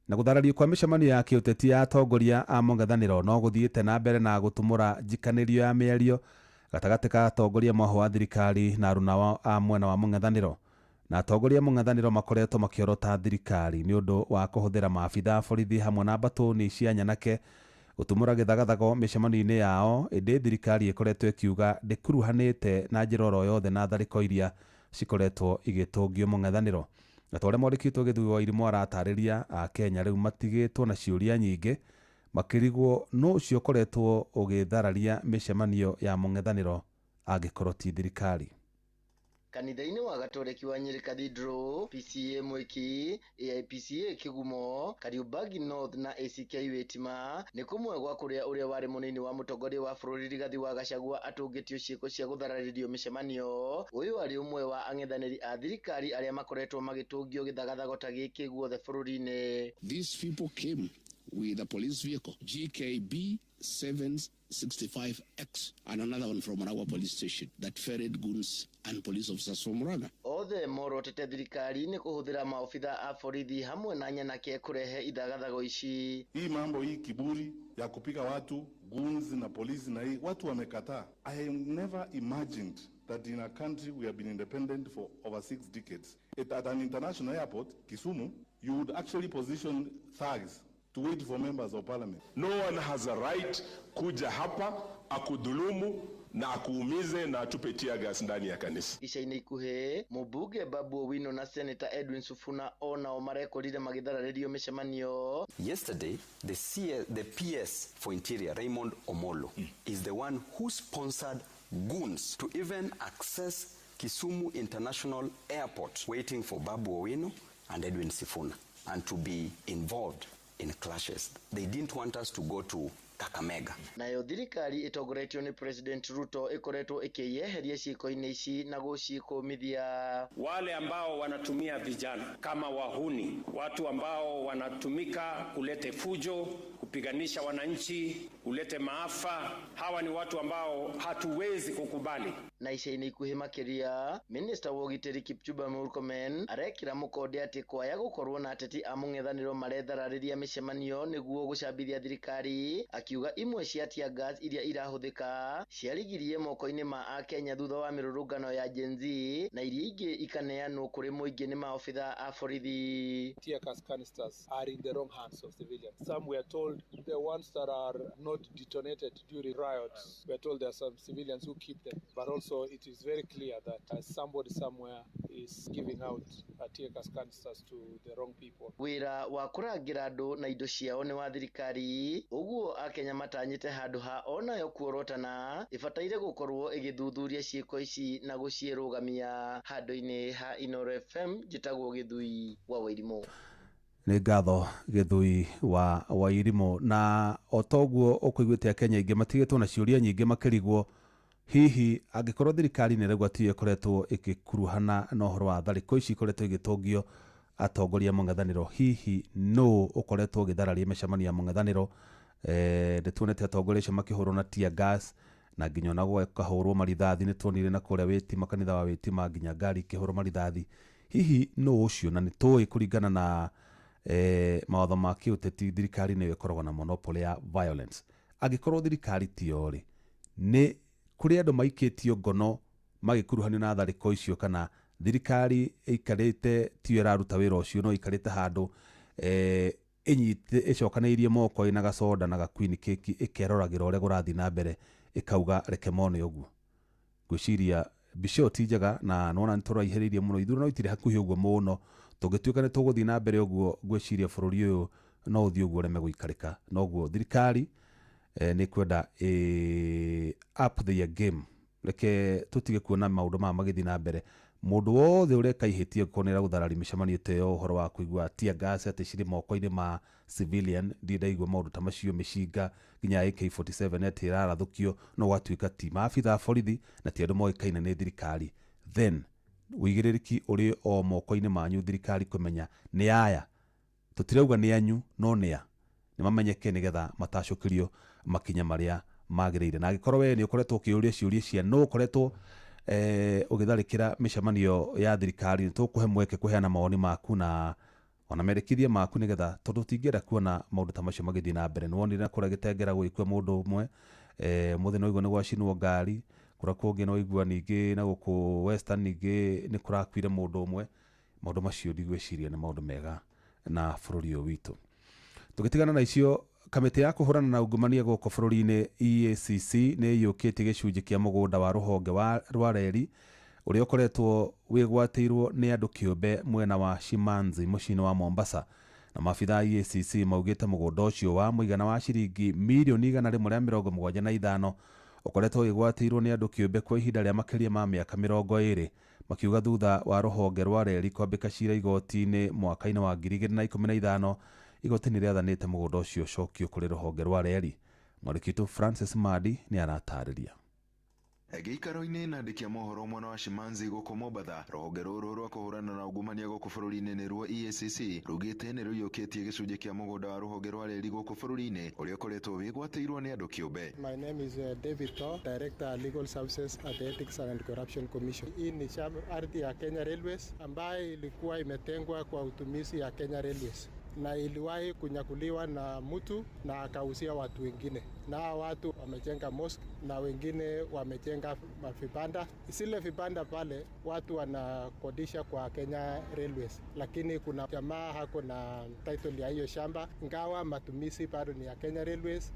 Na gũtharario kwa mĩcemanio ya kĩũteti ya atongoria a mũng'ethanĩro no gũthiĩte na mbere na gũtumũra njikanĩrio ya mĩario gatagatĩ ka atongoria mwahũ wa thirikari na aruna a mwena wa mũng'ethanĩro. Na atongoria mũng'ethanĩro makoretwo makĩorota thirikari nĩ ũndũ wa kũhũthĩra maabitha a borithi hamwe na mbatũni cia nyanake Gũtumũra gĩthagathago mĩcemanio-inĩ yao ĩndĩ thirikari ĩkoretwo ĩkiuga ndĩkuruhanĩte na njĩra oro yothe na tharĩko iria cikoretwo igĩtũngio mũng'ethanĩro. Na ta ũrĩa mwandĩki witũ Gĩthui wa Irimũ aratarĩria, Akenya rĩu matigĩtwo na ciũria nyingĩ makĩrigwo nũ ũcio ũkoretwo ũgĩthararia mĩcemanio ya mũng'ethanĩro angĩkorwo ti thirikari. Kanitha-inĩ wa Gatoreki wa Nyeri Cathedral, PCEA Mwiki, AIPCA Kigumo, Kariobangi North na ACK Witima nĩ kũmwe gwa kũrĩa ũrĩa warĩ mũnini wa mũtongoria wa bũrũri Rigathi wa Gachagua atũngĩtio ciĩko cia gũthararĩrio mĩcemanio. Ũyũ arĩ ũmwe wa ang'ethanĩri a thirikari arĩa makoretwo magĩtũngio gĩthagathago ta gĩkĩ guothe bũrũri-inĩ. These people came with a police vehicle, GKB 765X, and another one from Maragua police station that ferried goons and police officers from Murang'a. Othe morotete thirikari nĩ kũhũthĩra maobitha a borithi hamwe na nyanake kũrehe ithagathago ici. Hii mambo hii kiburi ya kupiga watu goons na polisi na hii watu wamekataa. I never imagined that in a country we have been independent for over 6 decades. At an international airport, Kisumu, you would actually position thugs to wait for members of parliament. No one has a right kuja hapa akudhulumu na akuumize na atupe tear gas ndani ya kanisa. Ica-inĩ ikuhĩ, mũmbunge Babu Owino na Senator Edwin Sifuna onao marekorire magĩthararĩrio mĩcemanio. Yesterday, the PS for Interior, Raymond Omolo, is the one who sponsored goons to even access Kisumu International Airport, waiting for Babu Owino and Edwin Sifuna, and to be involved in clashes. They didn't want us to go to Kakamega. Nayo thirikari ĩtongoretio nĩ President Ruto ĩkoretwo ĩkĩyeheria ciĩko-inĩ ici na gũcikũmithia. Wale ambao wanatumia vijana kama wahuni, watu ambao wanatumika kulete fujo, kupiganisha wananchi, kulete maafa, hawa ni watu ambao hatuwezi kukubali. Na ica-inĩ ikuhĩ makĩria, Minister wa ũgitĩri Kipchumba Murkomen arekĩra mũkonde atĩ kwaya gũkorwo na ateti a mũng'ethanĩro marethararĩria mĩcemanio nĩguo gũcambithia thirikari, akiuga imwe cia tear gas iria irahũthĩka ciarigirie moko-inĩ ma Akenya thutha wa mĩrũrũngano ya Gen Z na iria ingĩ ikaneanwo kũrĩ mũingĩ nĩ maobitha a borithi. Tear gas canisters are in the wrong hands of civilians. Some were told the ones that are not detonated during riots, we are told there are some civilians who keep them, but also it is very clear that somebody somewhere is giving out tear gas canisters to the wrong people. Wĩra wa kũrangĩra andũ na indo ciao nĩ wa thirikari, ũguo Akenya matanyĩte handũ ha onayo kuorotana ĩbataire gũkorwo ĩgĩthuthuria ciĩko ici na gũciĩrũgamia. Handũ-inĩ ha Inooro FM, njĩtagwo Gĩthui wa Wairimũ. Nĩ ngatho Gĩthui wa Wairimũ. Na o toguo ũkũiguĩte Akenya aingĩ matigĩtwo na ciũria nyingĩ makĩrigwo hihi angĩkorwo thirikari nĩ ĩraigua tiyo ĩkoretwo ĩgĩkuruhana na ũhoro wa tharĩko ici ikoretwo igĩtũngio atongoria mũng'ethanĩro, hihi nũ ũkoretwo ũgĩthararia mĩcemanio ya mũng'ethanĩro? Nĩtuonete atongoria acio makĩhũrwo na tear gas na nginya ona gũkahũrwo marithathi, nĩtuonire na kũrĩa Wĩtima, kanitha wa Wĩtima, nginya ngari ikĩhũrwo marithathi. Hihi nũ ũcio? Na nĩtũĩ kũringana na mawatho ma kĩũteti thirikari nĩyo ĩkoragwo na monopoly ya violence. Angĩkorwo thirikari tiyo rĩ, nĩ kũrĩ andũ maikĩtio ngono magĩkuruhanio na tharĩko icio, kana thirikari ĩikarĩte tiyo ĩraruta wĩra ũcio, no ĩikarĩte handũ ĩnyite ĩcokanĩirie moko ĩna gacoda na gaqueen cake ĩkeroragĩra ũrĩa kũrathiĩ na mbere ĩkauga reke mone ũguo. Ngwĩciria mbica ĩyo ti njega na nĩwona nĩtũraihĩrĩirie mũno, ithurano itirĩ hakuhĩ ũguo mũno, tũngĩtuĩka nĩ tũgũthiĩ na mbere ũguo ngwĩciria bũrũri ũyũ no ũthiĩ ũguo ũreme gũikarĩka. Noguo thirikari nĩ kwenda up their game, reke tũtige kuona maũndũ maya magĩthiĩ na mbere. Mũndũ wothe ũreka ihĩtia angĩkorwo nĩ aragũthararia mĩcemanio ta ĩyo, ũhoro wa kũigua tear gas atĩ cirĩ moko-inĩ ma civilian, ndirĩ ndaigua maũndũ ta macio, mĩcinga nginya AK47 atĩ ĩrarathũkio, no gwatuĩka ti maabitha a borithi na ti andũ moĩkaine nĩ thirikari, then ũigĩrĩrĩki ũrĩ o moko-inĩ manyu thirikari kũmenya nĩ aya, tũtirauga nĩ anyu no nĩ a, nĩ mamenyeke nĩgetha matacũkĩrio makinya marĩa magĩrĩire. Na angĩkorwo we nĩ ũkoretwo ũkĩũria ciũria cia nũ ũkoretwo ũgĩtharĩkĩra mĩcemanio ya thirikari, nĩ tũkũhe mweke kũheana mawoni maku na ona mendekithia maku nĩgetha, tondũ tũtingĩenda kuona maũndũ ta macio magĩthiĩ na mbere. Nĩwonire na kũrĩa Gĩtengera gũgĩkua mũndũ ũmwe, mũthĩ nĩwaigua nĩ gwacinwo ngari, kũrĩa kũngĩ nĩwaigua ningĩ na gũkũ Western ningĩ nĩ kũrakuire mũndũ ũmwe. Maũndũ macio ndigwĩciria nĩ maũndũ mega na bũrũri ũyũ witũ. Tũgĩtigana na icio Kamĩtĩ ya kũhũrana na ungumania gũkũ bũrũri-inĩ EACC nĩ ĩiyũkĩtie gĩcunjĩ kĩa mũgũnda wa rũhonge rwa reri ũrĩa ũkoretwo wĩgwatĩirwo nĩ andũ kĩũmbe mwena wa Shimanzi mũciĩ-inĩ wa Mombasa. Na maabitha a EACC maugĩte mũgũnda ũcio wa mũigana wa ciringi mirioni 175 ũkoretwo wĩgwatĩirwo nĩ andũ kĩũmbe kwa ihinda rĩa makĩria ma mĩaka 20, makiuga thutha wa rũhonge rwa reri kwambĩka cira igoti-inĩ mwaka-inĩ wa 2015, igoti nĩ rĩathanĩte mũgũnda ũcio ũcokio kũrĩ rũhonge rwa reri. Mwandĩki witũ Francis Madi nĩ aratarĩria. Gĩikaro-inĩ na andĩki a mohoro mwena wa Shimanzi gũkũ Mombatha, rũhonge rũrũ rwa kũhũrana na ungumania gũkũ bũrũri-inĩ nĩruo EACC rugĩte nĩ rũiyũkĩtie gĩcunjĩ kĩa mũgũnda wa rũhonge rwa reri gũkũ bũrũri-inĩ ũrĩa ũkoretwo wĩgwatĩirwo nĩ andũ kĩũmbe. My name is David Thaw, Director Legal Services at the Ethics and Corruption Commission. Hii ni ardhi ya Kenya Railways ambayo ilikuwa imetengwa kwa utumizi ya Kenya Railways na iliwahi kunyakuliwa na mtu na akauzia watu wengine, na watu wamejenga mosque na wengine wamejenga vibanda. Zile vibanda pale watu wanakodisha kwa Kenya Railways, lakini kuna jamaa hako na title ya hiyo shamba, ingawa matumizi bado ni ya Kenya Railways,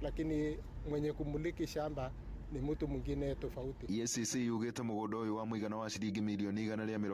lakini mwenye kumiliki shamba ni mtu mwingine tofauti. EACC yugĩte mũgũnda ũyũ wa mũigana wa ciringi mirioni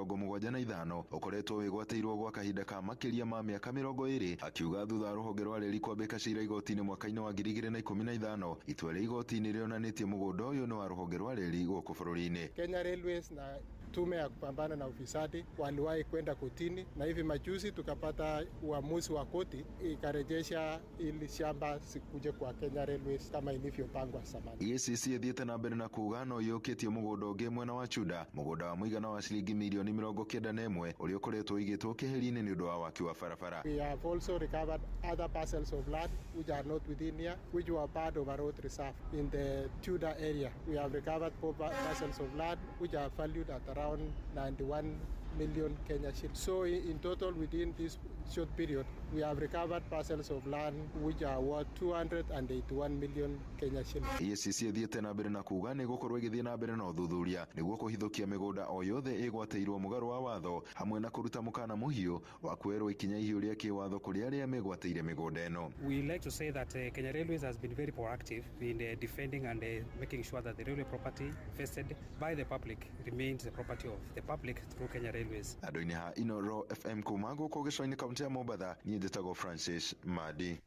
175 ũkoretwo wĩgwatĩirwo gwa kahinda ka makĩria ma mĩaka 20, akiuga thutha wa rũhonge rwa reri kwambĩka cira igoti-inĩ mwaka-inĩ wa 2015, itua rĩa igoti-inĩ rĩonanĩtie mũgũnda ũyũ nĩ wa rũhonge rwa reri gũkũ bũrũri-inĩ. Kenya Railways na tume ya kupambana na ufisadi waliwahi kwenda kotini, na hivi majuzi tukapata uamuzi wa koti ikarejesha ili shamba sikuje kwa Kenya Railways kama ilivyopangwa zamani. EACC ĩthiĩte na mbere na kuuga no iyũkĩtie mũgũnda ũngĩ mwena wa Chuda, mũgũnda wa mũigana wa ciringi mirioni 91 ũrĩa ũkoretwo ũigĩtwo keheri-inĩ nĩ ũndũ wa waki wa barabara. We have also recovered other parcels of land which are not within here, which were part of a road reserve in the Tudor area. We have recovered 4 parcels of land which are valued at around 91 million Kenya shillings. So in total, within this short period, we have recovered parcels of land which are worth 281 million Kenya shillings. EACC ĩthiĩte na mbere na kuuga nĩ gũkorwo ĩgĩthiĩ na mbere na ũthuthuria nĩguo kũhithũkia mĩgũnda o yothe ĩgwatĩirwo mũgarũ wa watho, hamwe na kũruta mũkana mũhiũ wa kuoerwo ikinya ihiũ rĩa kĩwatho kũrĩ arĩa megwatĩire mĩgũnda ĩno. We like to say that Kenya Railways has been very proactive in defending and making sure that the railway property vested by the public remains the property of the public through Kenya Railways. Andũ-inĩ ha Inooro FM kuma gũkũ gĩcũa-inĩ kaunti ya Mombatha, niĩ njĩtagwo Francis Madi.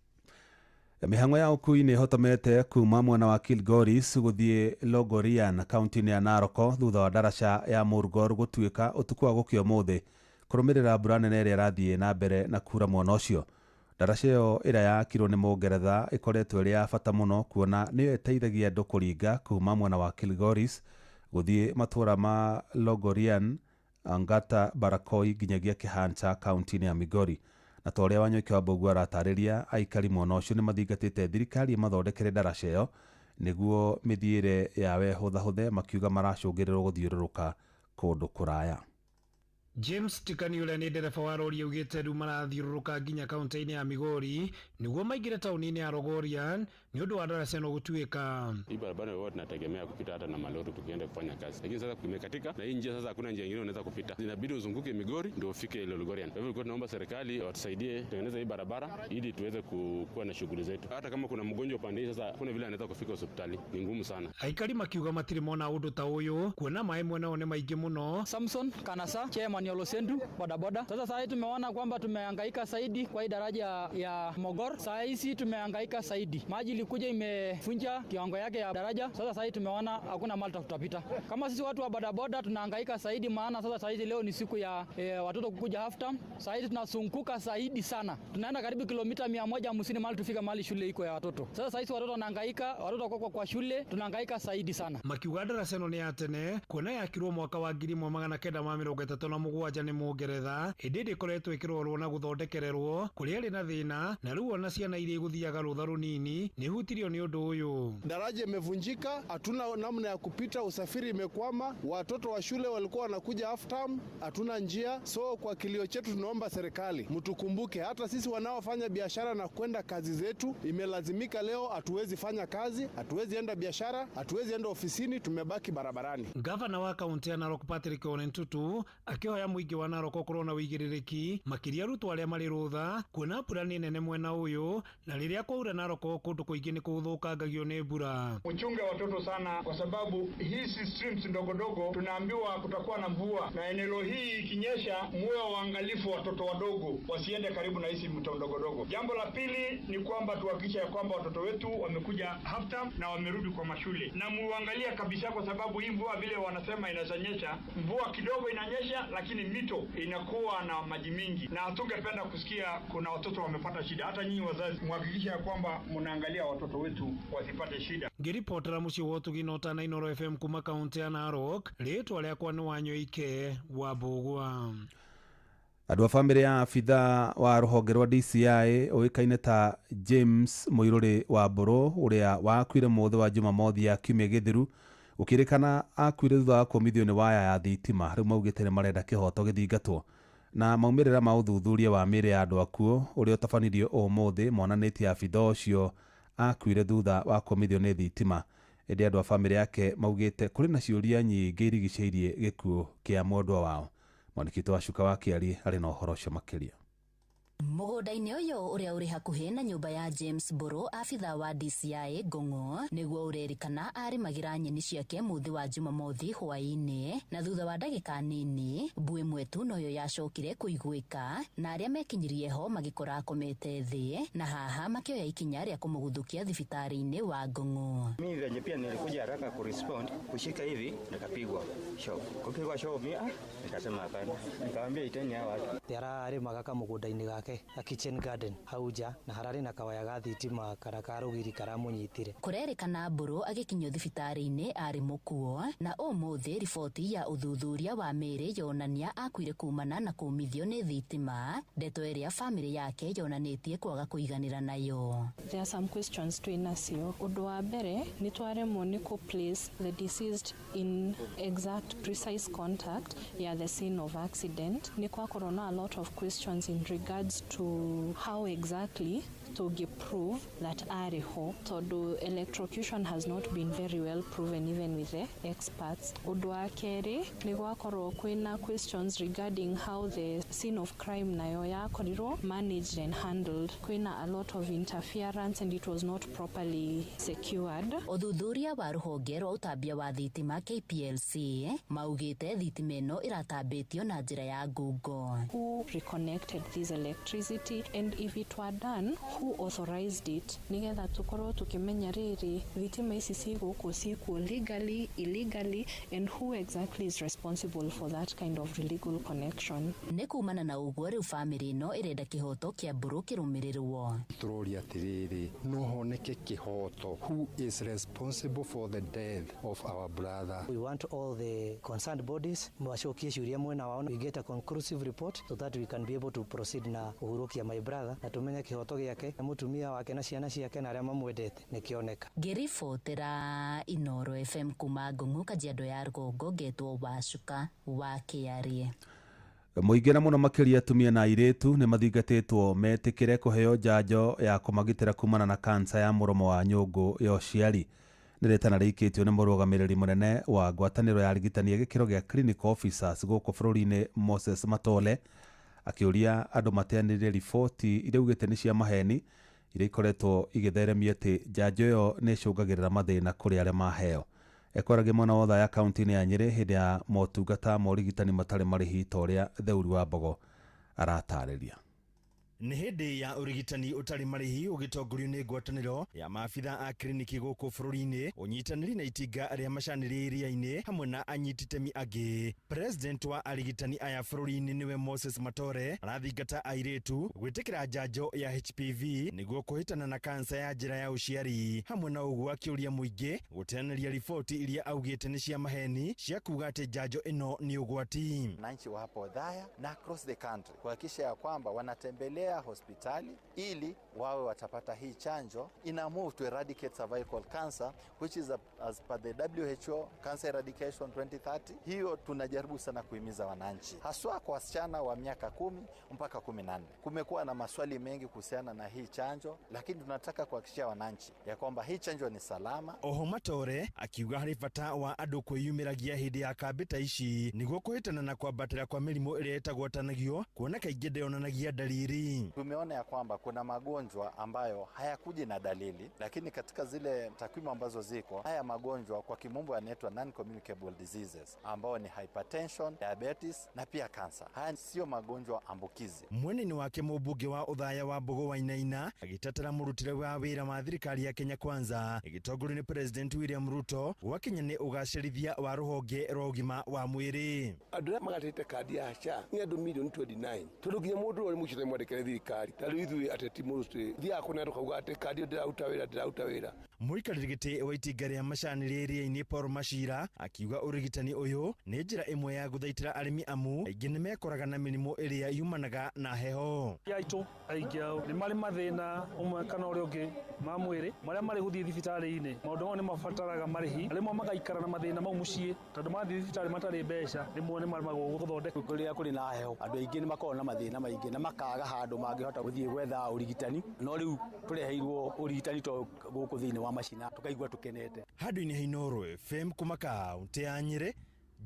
Mĩhang'o ya ũkui nĩ ĩhotomete kuma mwena wa Kilgoris gũthiĩ Logorian kaunti-inĩ ya Narok thutha wa ndaraca ya Murgor gũtuĩka ũtukũ wa gũkĩa ũmũthĩ kũrũmĩrĩra mbura nene ĩrĩa ĩrathiĩ na mbere na kura mwena ũcio. Ndaraca ĩyo ĩrĩa yakirwo nĩ Mũngeretha ĩkoretwo ĩrĩ ya bata mũno kuona nĩyo ĩteithagia andũ kũringa kuma mwena wa Kilgoris gũthiĩ matũũra ma Logorian, Angata, Barakoi nginyagia Kĩhanja kaunti-inĩ ya Migori. Na ta ũrĩa Wanyoike wa Mbũgua aratarĩria, aikari mwena ũcio nĩ mathingatĩte thirikari ĩmathondekere ndaraca ĩyo nĩguo mĩthiĩre yawe ĩhũthahũthe, makiuga maracũngĩrĩrwo gũthiũrũrũka kũndũ kũraya. James Tikani ũrĩa nĩ ndereba wa rori augĩte rĩu marathiũrũrũka nginya kaunti-inĩ ya Migori nĩguo maingĩre taũni-inĩ ya Logorian nĩ ũndũ wa ndaraca ĩno gũtuĩka. Hii barabara huwa tunategemea kupita hata na malori tukienda kufanya kazi, lakini sasa kumekatika na hii njia sasa hakuna njia nyingine unaweza kupita, inabidi uzunguke Migori ndio ufike Lolgorian. Kwa hivyo tulikuwa tunaomba serikali watusaidie kutengeneza hii barabara ili tuweze kuwa na shughuli zetu. Hata kama kuna mgonjwa upande hii sasa kuna vile anaweza kufika hospitali, ni ngumu sana. Aikari makiuga matirĩ mona ũndũ ta ũyũ kuona maĩ mwena ũyũ nĩ maingĩ mũno. Samson Kanasa, chairman ya Olosendu bodaboda. Sasa sasa tumeona kwamba tumehangaika zaidi kwa hii daraja ya Mogor. Sasa hizi tumehangaika zaidi, maji ilikuja imefunja kiwango yake ya daraja. Sasa sasa tumeona hakuna mahali tutapita. Kama sisi watu wa bodaboda tunahangaika zaidi, maana sasa sasa leo ni siku ya watoto kukuja half term. Sasa hizi tunasunguka zaidi sana, tunaenda karibu kilomita 150 mahali tufika mahali shule iko ya watoto. Sasa sasa watoto wanahangaika, watoto wako kwa shule, tunahangaika zaidi sana. Makiuga daraca ĩno nĩ ya tene kuona yakirwo mwaka wa 1937 nĩ Mũngeretha, hĩndĩ ĩrĩa ĩkoretwo ĩkĩrorwo na gũthondekererwo kũrĩa ĩrĩ na thĩna, na rĩu ona ciana iria igũthiaga rũtha rũnini nĩ Nĩhutirio nĩ ũndũ ũyũ. Daraja imevunjika, hatuna namna ya kupita, usafiri imekwama, watoto wa shule walikuwa wanakuja half term, hatuna njia. So kwa kilio chetu tunaomba serikali mtukumbuke, hata sisi wanaofanya biashara na kwenda kazi zetu, imelazimika leo hatuwezi fanya kazi, hatuwezi enda biashara, hatuwezi enda ofisini, tumebaki barabarani. Gavana wa kaunti ya Narok Patrick Ole Ntutu akĩhoya mũingĩ wa Narok ũkorwo na wĩigĩrĩrĩki makĩria arutwo arĩa marĩ rũtha kuona mbura nĩ nene mwena ũyũ na rĩrĩa kwaura Narok kũndũ kũingĩ nĩ kũthũkangagio nĩ mbura. Mchunge watoto sana kwa sababu hizi streams ndogo ndogo tunaambiwa kutakuwa na mvua, na eneo hii ikinyesha, muwe waangalifu, watoto wadogo wasiende karibu na hizi mto ndogo ndogo. Jambo la pili ni kwamba tuhakikishe ya kwamba watoto wetu wamekuja half term na wamerudi kwa mashule, na muangalie kabisa, kwa sababu hii mvua vile wanasema inazanyesha, mvua kidogo inanyesha, lakini mito inakuwa na maji mingi, na hatungependa kusikia kuna watoto wamepata shida. Hata nyinyi wazazi muhakikishe ya kwamba mnaangalia watoto wetu wasipate shida. Ngĩribotera mũciĩ wa ũtugi na ũtana Inooro FM kuma kaunti ya Narok, rĩtwa rĩakwa nĩ Wanyoike wa Mbũgua. Andũ a bamĩrĩ ya abithaa wa rũhonge rwa DCI ũĩkaine ta James Mũirũrĩ wa Mbũrũ ũrĩa wakuire mũthĩ wa Jumamothi ya kiumia gĩthiru gũkĩrĩkana akuire thutha wa kũmithio nĩ waya ya thitima. Rĩu maugĩte nĩ marenda kĩhoto gĩthingatwo na maumĩrĩra ma ũthuthuria wa mĩĩrĩ ya andũ akuũ ũrĩa ũtabanirio ũmũthĩ monanĩtie abithaa ũcio akuire thutha wa kũmithio nĩ thitima. Ĩndĩ andũ a bamĩrĩ yake maugĩte kũrĩ na ciũria nyingĩ irigicĩirie gĩkuũ kĩa mwendwa wao. Mwandĩki wa Cuka wa Kĩari arĩ na ũhoro ũcio makĩria. Mũgũnda-inĩ ũyũ ũrĩa ũrĩ hakuhĩ na nyũmba ya James Mbũrũ, abithaa wa DCI Ngũng'ũ, nĩguo ũrerĩkana arĩmagĩra nyeni ciake mũthĩ wa Jumamothi hwaĩ-inĩ, na thutha wa ndagĩka nini mbu ĩmwe tu noyo yacokire kũiguĩka, na arĩa mekinyirie ho magĩkora akomete thĩ, na haha makĩoya ikinya rĩa kũmũguthũkia thibitarĩ-inĩ wa Ngũng'ũ. Mimi venye pia nilikuja haraka kurespond, kushika hivi nikapigwa shock. Kupigwa shock mimi nikasema hapana. Nikamwambia iteni hawa watu. Ararĩmaga kamũgũnda-inĩ gake a kitchen garden hau nja na hararĩ na kawaya ga thitima kana ka rũgiri karamũnyitire. Kũrerĩkana Mbũrũ agĩkinyio thibitarĩ-inĩ arĩ mũkuo, na ũmũthĩ riboti ya ũthuthuria wa mĩĩrĩ yonania akuire kumana na kũmithio nĩ thitima, ndeto ĩrĩa bamĩrĩ yake yonanĩtie kwaga kũiganĩra nayo. There are some questions twĩnacio. Ũndũ wa mbere nĩ twaremwo nĩ kũ place the deceased in exact precise contact ya the scene of accident. Nĩ kwakorwo na a lot of questions in regards to how exactly to prove that arĩ ho, tondũ electrocution has not been very well proven even with the experts. Ũndũ wa kerĩ nĩ gwakorwo kwĩna questions regarding how the scene of crime nayo yakorirwo managed and handled. Kwĩna a lot of interference and it was not properly secured. Ũthuthuria wa rũhonge rwa ũtambia wa thitima KPLC maugĩte thitima ĩno ĩratambĩtio na njĩra ya ngungo. Who reconnected this electricity, and if it were done, who authorized it, nigetha tukorwo tukimenya rĩrĩ thitima ici ci gũkũ cikuo legally, illegally, and who exactly is responsible for that kind of illegal connection. Nĩ kumana na ũguo rĩu bamĩrĩ ĩno ĩrenda kĩhoto kĩa Mbũrũ kĩrũmĩrĩrwo. Tũroria atĩrĩrĩ, no honeke kĩhoto. Who is responsible for the death of our brother? We want all the concerned bodies macokie ciũria mwena wao, we get a conclusive report so that we can be able to proceed na ũhurũkia my brother na tumenye kĩhoto gĩake na mũtumia wake na ciana ciake na arĩa mamwendete nĩkĩoneka. Ngĩribotera Inooro FM kuma Ngũng'ũ, Kajiado ya Rũgongo, ngetwo Wacuka wa Kĩarie. Mũingĩ na mũno makĩria atumia na airĩtu nĩ mathingatĩtwo metĩkĩre kũheo njanjo ya kũmagitĩra kumana na kansa ya mũromo wa nyũngũ ya ũciari. Nĩ rĩtana rĩikĩtio nĩ mũrũgamĩrĩri mũnene wa ngwatanĩro ya arigitani a gĩkĩro gĩa clinical officers gũkũ bũrũri-inĩ Moses Matole, akĩũria andũ mateanĩrie riboti iria augĩte nĩ cia maheni iria ikoretwo igĩtheremio atĩ njanjo ĩyo nĩ ĩcũngagĩrĩra mathĩna kũrĩ arĩa maheo. Ekwaragia mwena wa Othaya kaunti-inĩ ya Nyĩrĩ hĩndĩ ya motungata ma ũrigitani matarĩ marĩhi ta ũrĩa Theuri wa Mbogo aratarĩria. Nĩ hĩndĩ ya ũrigitani ũtarĩ marĩhi ũgĩtongorio nĩ ngwatanĩro ya maabitha a kliniki gũkũ bũrũri-inĩ, ũnyitanĩri na itinga rĩa macanĩri iria-inĩ hamwe na anyiti itemi angĩ. President wa arigitani aya bũrũri-inĩ nĩwe Moses Matore arathingata airĩtu gwĩtĩkĩra njanjo ya HPV nĩguo kũhĩtana na kansa ya njĩra ya ũciari. Hamwe na ũguo akĩũria mũingĩ gũteanĩria riboti iria augĩte nĩ cia maheni cia kuga atĩ njanjo ĩno nĩ ũgwati. Wananchi wa hapo Othaya na across the country kuhakikisha ya kwamba wanatembelea kutembelea hospitali ili wawe watapata hii chanjo. Ina move to eradicate cervical cancer which is as per the WHO Cancer Eradication 2030. Hiyo tunajaribu sana kuhimiza wananchi, haswa kwa wasichana wa miaka 10 mpaka 14. Kumekuwa na maswali mengi kuhusiana na hii chanjo, lakini tunataka kuhakikishia wananchi ya kwamba hii chanjo ni salama. Oho Matore akiuga harĩ bata wa andũ kwĩyumĩragia hĩndĩ ya kambĩ ta ici nĩguo kũhĩtana na kwambatĩra kwa mĩrimũ ĩrĩa ĩtagwatanagio kuona kaingĩ ndĩonanagia dalili. Tumeona ya kwamba kuna magonjwa ambayo hayakuji na dalili, lakini katika zile takwimu ambazo ziko, haya magonjwa kwa kimombo yanaitwa non-communicable diseases, ambao ni hypertension, diabetes na pia cancer. Haya sio magonjwa ambukizi. Mweneni wake mũmbunge wa Othaya wa Mbogo Wainaina agĩtetera mũrutĩre wa wĩra wa thirikari ya Kenya Kwanza ĩgĩtongorio nĩ President William Ruto gwakinya nĩ ũgacĩrithia wa rũhonge rwa ũgima wa mwĩrĩ. Andũ arĩa magatĩte kandi ya SHA nĩ andũ milioni 29 tondũ nginya mũndũ ũrĩa mũcite mwandĩkĩre thirikari ta rĩu ithuĩ ateti mũrutĩ thiaga kũnena tũkauga atĩ kandi ĩyo ndĩraruta wĩra ndĩraruta wĩra. Mũikarĩri gĩtĩ wa itinga rĩa macani rĩa iria-inĩ Paul Machira akiuga ũrigitani ũyũ nĩ njĩra ĩmwe ya gũthaitĩra arĩmi amu aingĩ nĩmekoraga na mĩrimũ ĩrĩa yumanaga na heho. Aitũ aingĩ ao nĩ marĩ mathĩna ũmwe kana ũrĩa ũngĩ ma mwĩrĩ marĩa marĩ gũthiĩ thibitarĩ-inĩ. Maũndũ mau nĩ mabataraga marĩhi, rĩmwe magaikara na mathĩna mau mũciĩ tondũ mathiĩ thibitarĩ matarĩ mbeca, rĩmwe nĩ maremagwo gũthondekwo. Kũrĩa kũrĩ na heho andũ aingĩ nĩ makoragwo na mathĩna maingĩ na makaga handũ mangĩhota gũthiĩ gwetha ũrigitani, no rĩu tũreheirwo ũrigitani to gũkũ thĩinĩ wa macina tukaigua tukenete. Handũ-inĩ ha Inooro FM kuma kaunti ya Nyĩrĩ,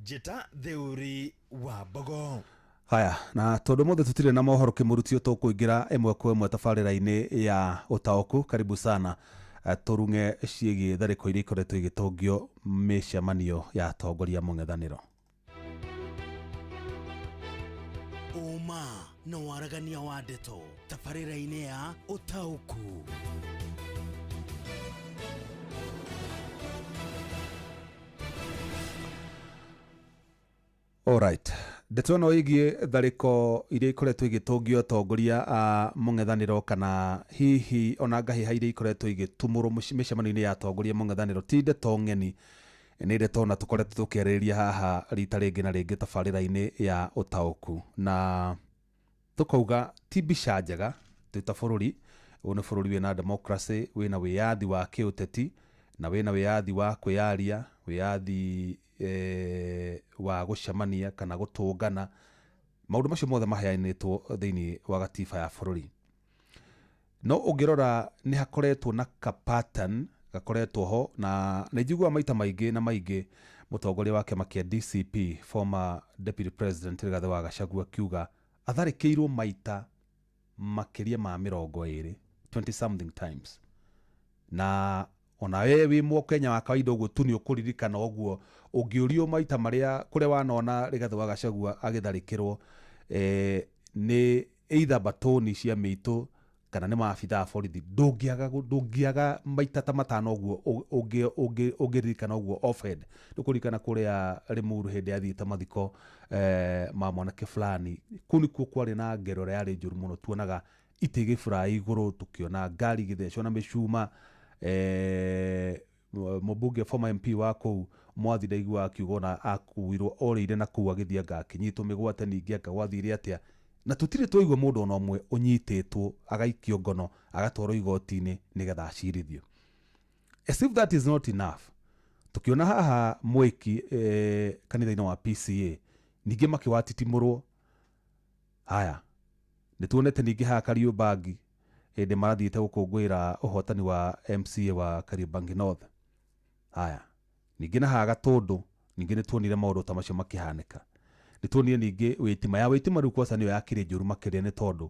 Njĩta Theuri wa Mbogo. Haya, na tondu mothe tutire na mohoro kimurutio tukuingira ĩmwe kwa ĩmwe tabarĩra-inĩ ya ũtaũku. Karibu sana turung'e ciĩgiĩ tharĩko iria ikoretwo igĩtongio mĩcemanio ya atongoria mũng'ethanĩro. Ũma na waragania wa ndeto tabarĩra-inĩ ya ũtaũku. Alright. Ndeto ĩno ĩgiĩ tharĩko iria ikoretwo igĩtũngio atongoria a mũng'ethanĩro kana hihi ona ngahĩha iria ikoretwo igĩtumũrwo mĩcemanio-inĩ ya atongoria mũng'ethanĩro ti ndeto ng'eni, nĩ ndeto na tũkoretwo tũkĩarĩrĩria haha rita rĩngĩ na rĩngĩ tabarĩra-inĩ ya ũtaũku, na tũkauga ti mbica njega twĩ ta bũrũri. Ũyũ nĩ bũrũri wĩna democracy, wĩna wĩyathi wa kĩũteti na wĩna wĩyathi wa kwĩyaria, wĩyathi wa gũcemania kana gũtũngana. Maũndũ macio mothe maheanĩtwo thĩinĩ wa gatiba ya bũrũri. No ũngĩrora nĩ hakoretwo na ka pattern gakoretwo ho, na nĩ njiguaga maita maingĩ na maingĩ mũtongoria wa kĩama kĩa DCP former deputy president Rigathĩ wa Gachagua akiuga atharĩkĩirwo maita makĩria ma 20, 20 something times. Na ona we wĩ Mũkenya wa kawaida ũguo tu nĩ ũkũririkana ũguo ũngĩũrio maita marĩa kũrĩa wanona Rigathĩ wa Gachagua agĩtharĩkĩrwo nĩ either batoni cia mĩitũ kana nĩ maabithaa a borithi, ndũngĩaga maita ta matano ũguo ũngĩririkana ũguo offhead. Ndũkũririkana kũrĩa Limuru hĩndĩ athiĩte mathiko ma mwanake fulani, kũu nĩkuo kwarĩ na ngero ĩrĩa yarĩ njũru mũno, tuonaga itĩ igĩburai igũrũ, tũkĩona ngari igĩthecwo na mĩcuma. Mũmbunge former MP wa kũu Mwathi ndaigua akiuga ona akuirwo orĩire na kũu agĩthiĩ anga akĩnyitwo mĩgwate ningĩ anga gwathire atĩa, na tũtirĩ twaigua mũndũ ona ũmwe ũnyitĩtwo agaikio ngono agatwarwo igoti-inĩ nĩgetha acirithio. As if that is not enough, tukiona haha Mwiki kanitha-inĩ wa PCA ningĩ makĩwatitimũrwo. Haya, nĩtuonete ningĩ haha Kariobangi hĩndĩ marathiĩte gũkũngũĩra ũhotani wa MCA wa Kariobangi North. Haya, ningĩ na haha Gatũndũ ningĩ nĩtuonire maũndũ ta macio makĩhanĩka. Nĩtuonire ningĩ Wĩtima ya Wĩtima rĩu kwaca nĩyo yakĩrĩ njũru makĩria, nĩ tondũ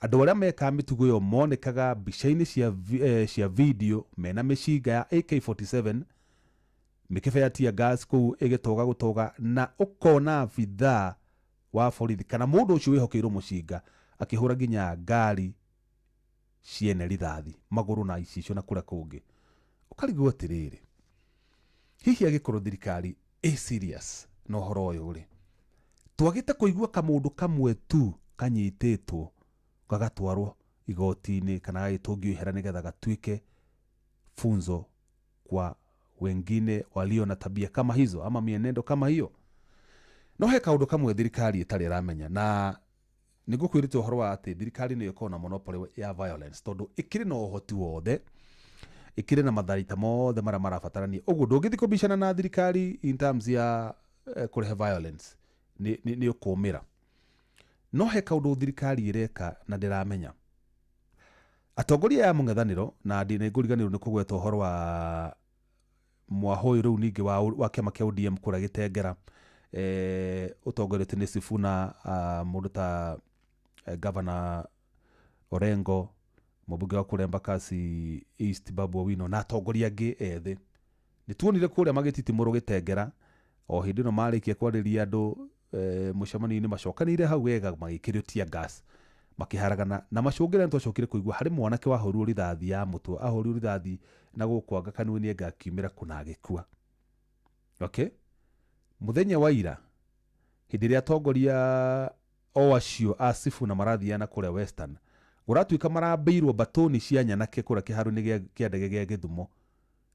andũ arĩa mekaga mĩtugo ĩyo monekaga mbica-inĩ cia video mena mĩcinga ya AK47, mĩkebe ya tear gas kũu ĩgĩtoga gũtoga, na ũkona abithaa wa borithi kana mũndũ ũcio wĩhokeirwo mũcinga akĩhũra nginya ngari ciene rithathi magũrũ na icicio na kũrĩa kũngĩ. Ũkarigwo atĩrĩrĩ, hihi angĩkorwo thirikari ĩ serious na ũhoro ũyũ rĩ, twagĩte kũigua kamũndũ kamwe tu kanyitĩtwo gagatwarwo igoti-inĩ kana gagĩtũngio ihera nĩgetha gatuĩke funzo kwa wengine walio na tabia kama hizo ama mienendo kama hiyo. No he kaũndũ kamwe thirikari ĩtarĩ ĩramenya, na Nĩ ngũkwĩrĩte ũhoro wa atĩ thirikari nĩyo ĩkoragwo na monopoly ya violence, tondũ ĩkĩrĩ na ũhoti wothe, ĩkĩrĩ na matharaita mothe marĩa marabatarania. Ũguo ndũngĩthiĩ kũbicana na thirikari in terms ya kũrehe violence, nĩ ũkũmĩra. No he kaũndũ thirikari ĩreka na ndĩramenya atongoria aya mũng'ethanĩro, na nĩ ngũriganĩrwo nĩ kũgweta ũhoro wa mwahũyũ rĩu ningĩ wa kĩama kĩa ODM kũrĩa Gĩtengera, ũtongoretio nĩ Sifuna, mũndũ ta Governor Orengo, mũmbunge wa kũrĩa Embakasi East Babu Owino, na atongoria angĩ ethĩ. Nĩ tuonire kũrĩa magĩtitimũrwo Gĩtengera o hĩndĩ ĩno marĩkia kwarĩria andũ mũcemanio-inĩ, macokanĩire hau wega magĩkĩrio tear gas makĩharagana na macũngĩra. Nĩ twacokire kũigua harĩ mwanake wahũrirwo rithathi ya mũtwe, ahũrirwo rithathi na gũkũ anga kanua-inĩ anga akiumĩra kũna agĩkua. Okay, mũthenya wa ira hĩndĩ ĩrĩa atongoria o acio a Sifuna marathiana kũrĩa Western, gũratuĩka marambĩirwo batoni cia nyanake kũrĩa kĩharo-inĩ kĩa ndege gĩa Gĩthumo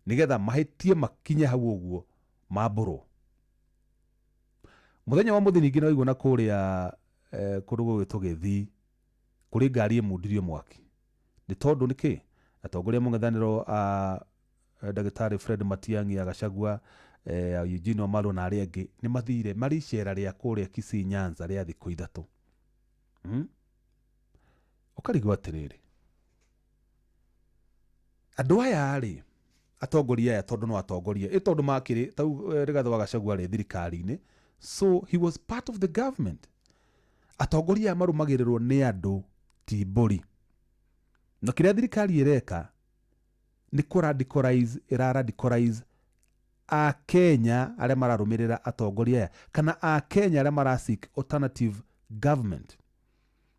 nĩgetha mahĩtie makinye hau ũguo mambũrwo. Mũthenya wa mũthĩ ningĩ no waigua na kũrĩa kũndũ gũgwĩtwo Gĩthii kũrĩ ngari ĩmundirio mwaki. Nĩ tondũ nĩkĩ? Atongoria mũng'ethanĩro a ndagĩtarĩ Fred Matiang'i, Gachagua, Eugene Wamalwa na arĩa angĩ nĩ mathire marĩ icera rĩa kũrĩa Kisii Nyanza rĩa thikũ 3. Ũkarigwo atĩrĩrĩ, andũ aya rĩ, atongoria aya tondũ no atongoria ĩ tondũ makĩrĩ tau Rigathĩ wa Gachagua rĩ thirikari-inĩ, so he was part of the government. Atongoria aya marũmagĩrĩrwo nĩ andũ ti mbũri. Na kĩrĩa thirikari ĩreka nĩ kũ-radicalize, ĩra-radicalize Akenya arĩa mararũmĩrĩra atongoria aya, kana Akenya arĩa mara seek alternative government.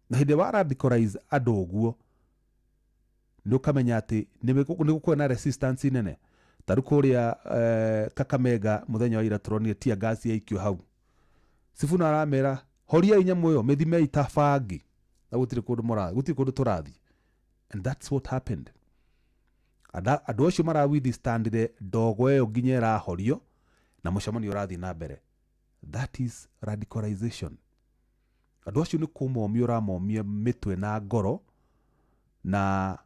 Na hĩndĩ wa radicalize andũ ũguo, nĩ ũkamenya atĩ nĩ gũkorwo na resistance nene. Ta rĩu kũrĩa Kakamega mũthenya wa ira tũronire tear gas yaikio hau. Sifuna aramera horiai nyamũ ĩyo, mĩthimei ta bangi, na gũtirĩ kũndũ mũrathiĩ, gũtirĩ kũndũ tũrathiĩ. And that's what happened. Andũ acio mara withstandire ndogo ĩyo nginya ĩrahorio na mũcemanio ũrathiĩ na mbere. That is radicalization. Andũ acio nĩ kũmomia ũramomia mĩtwe na ngoro, na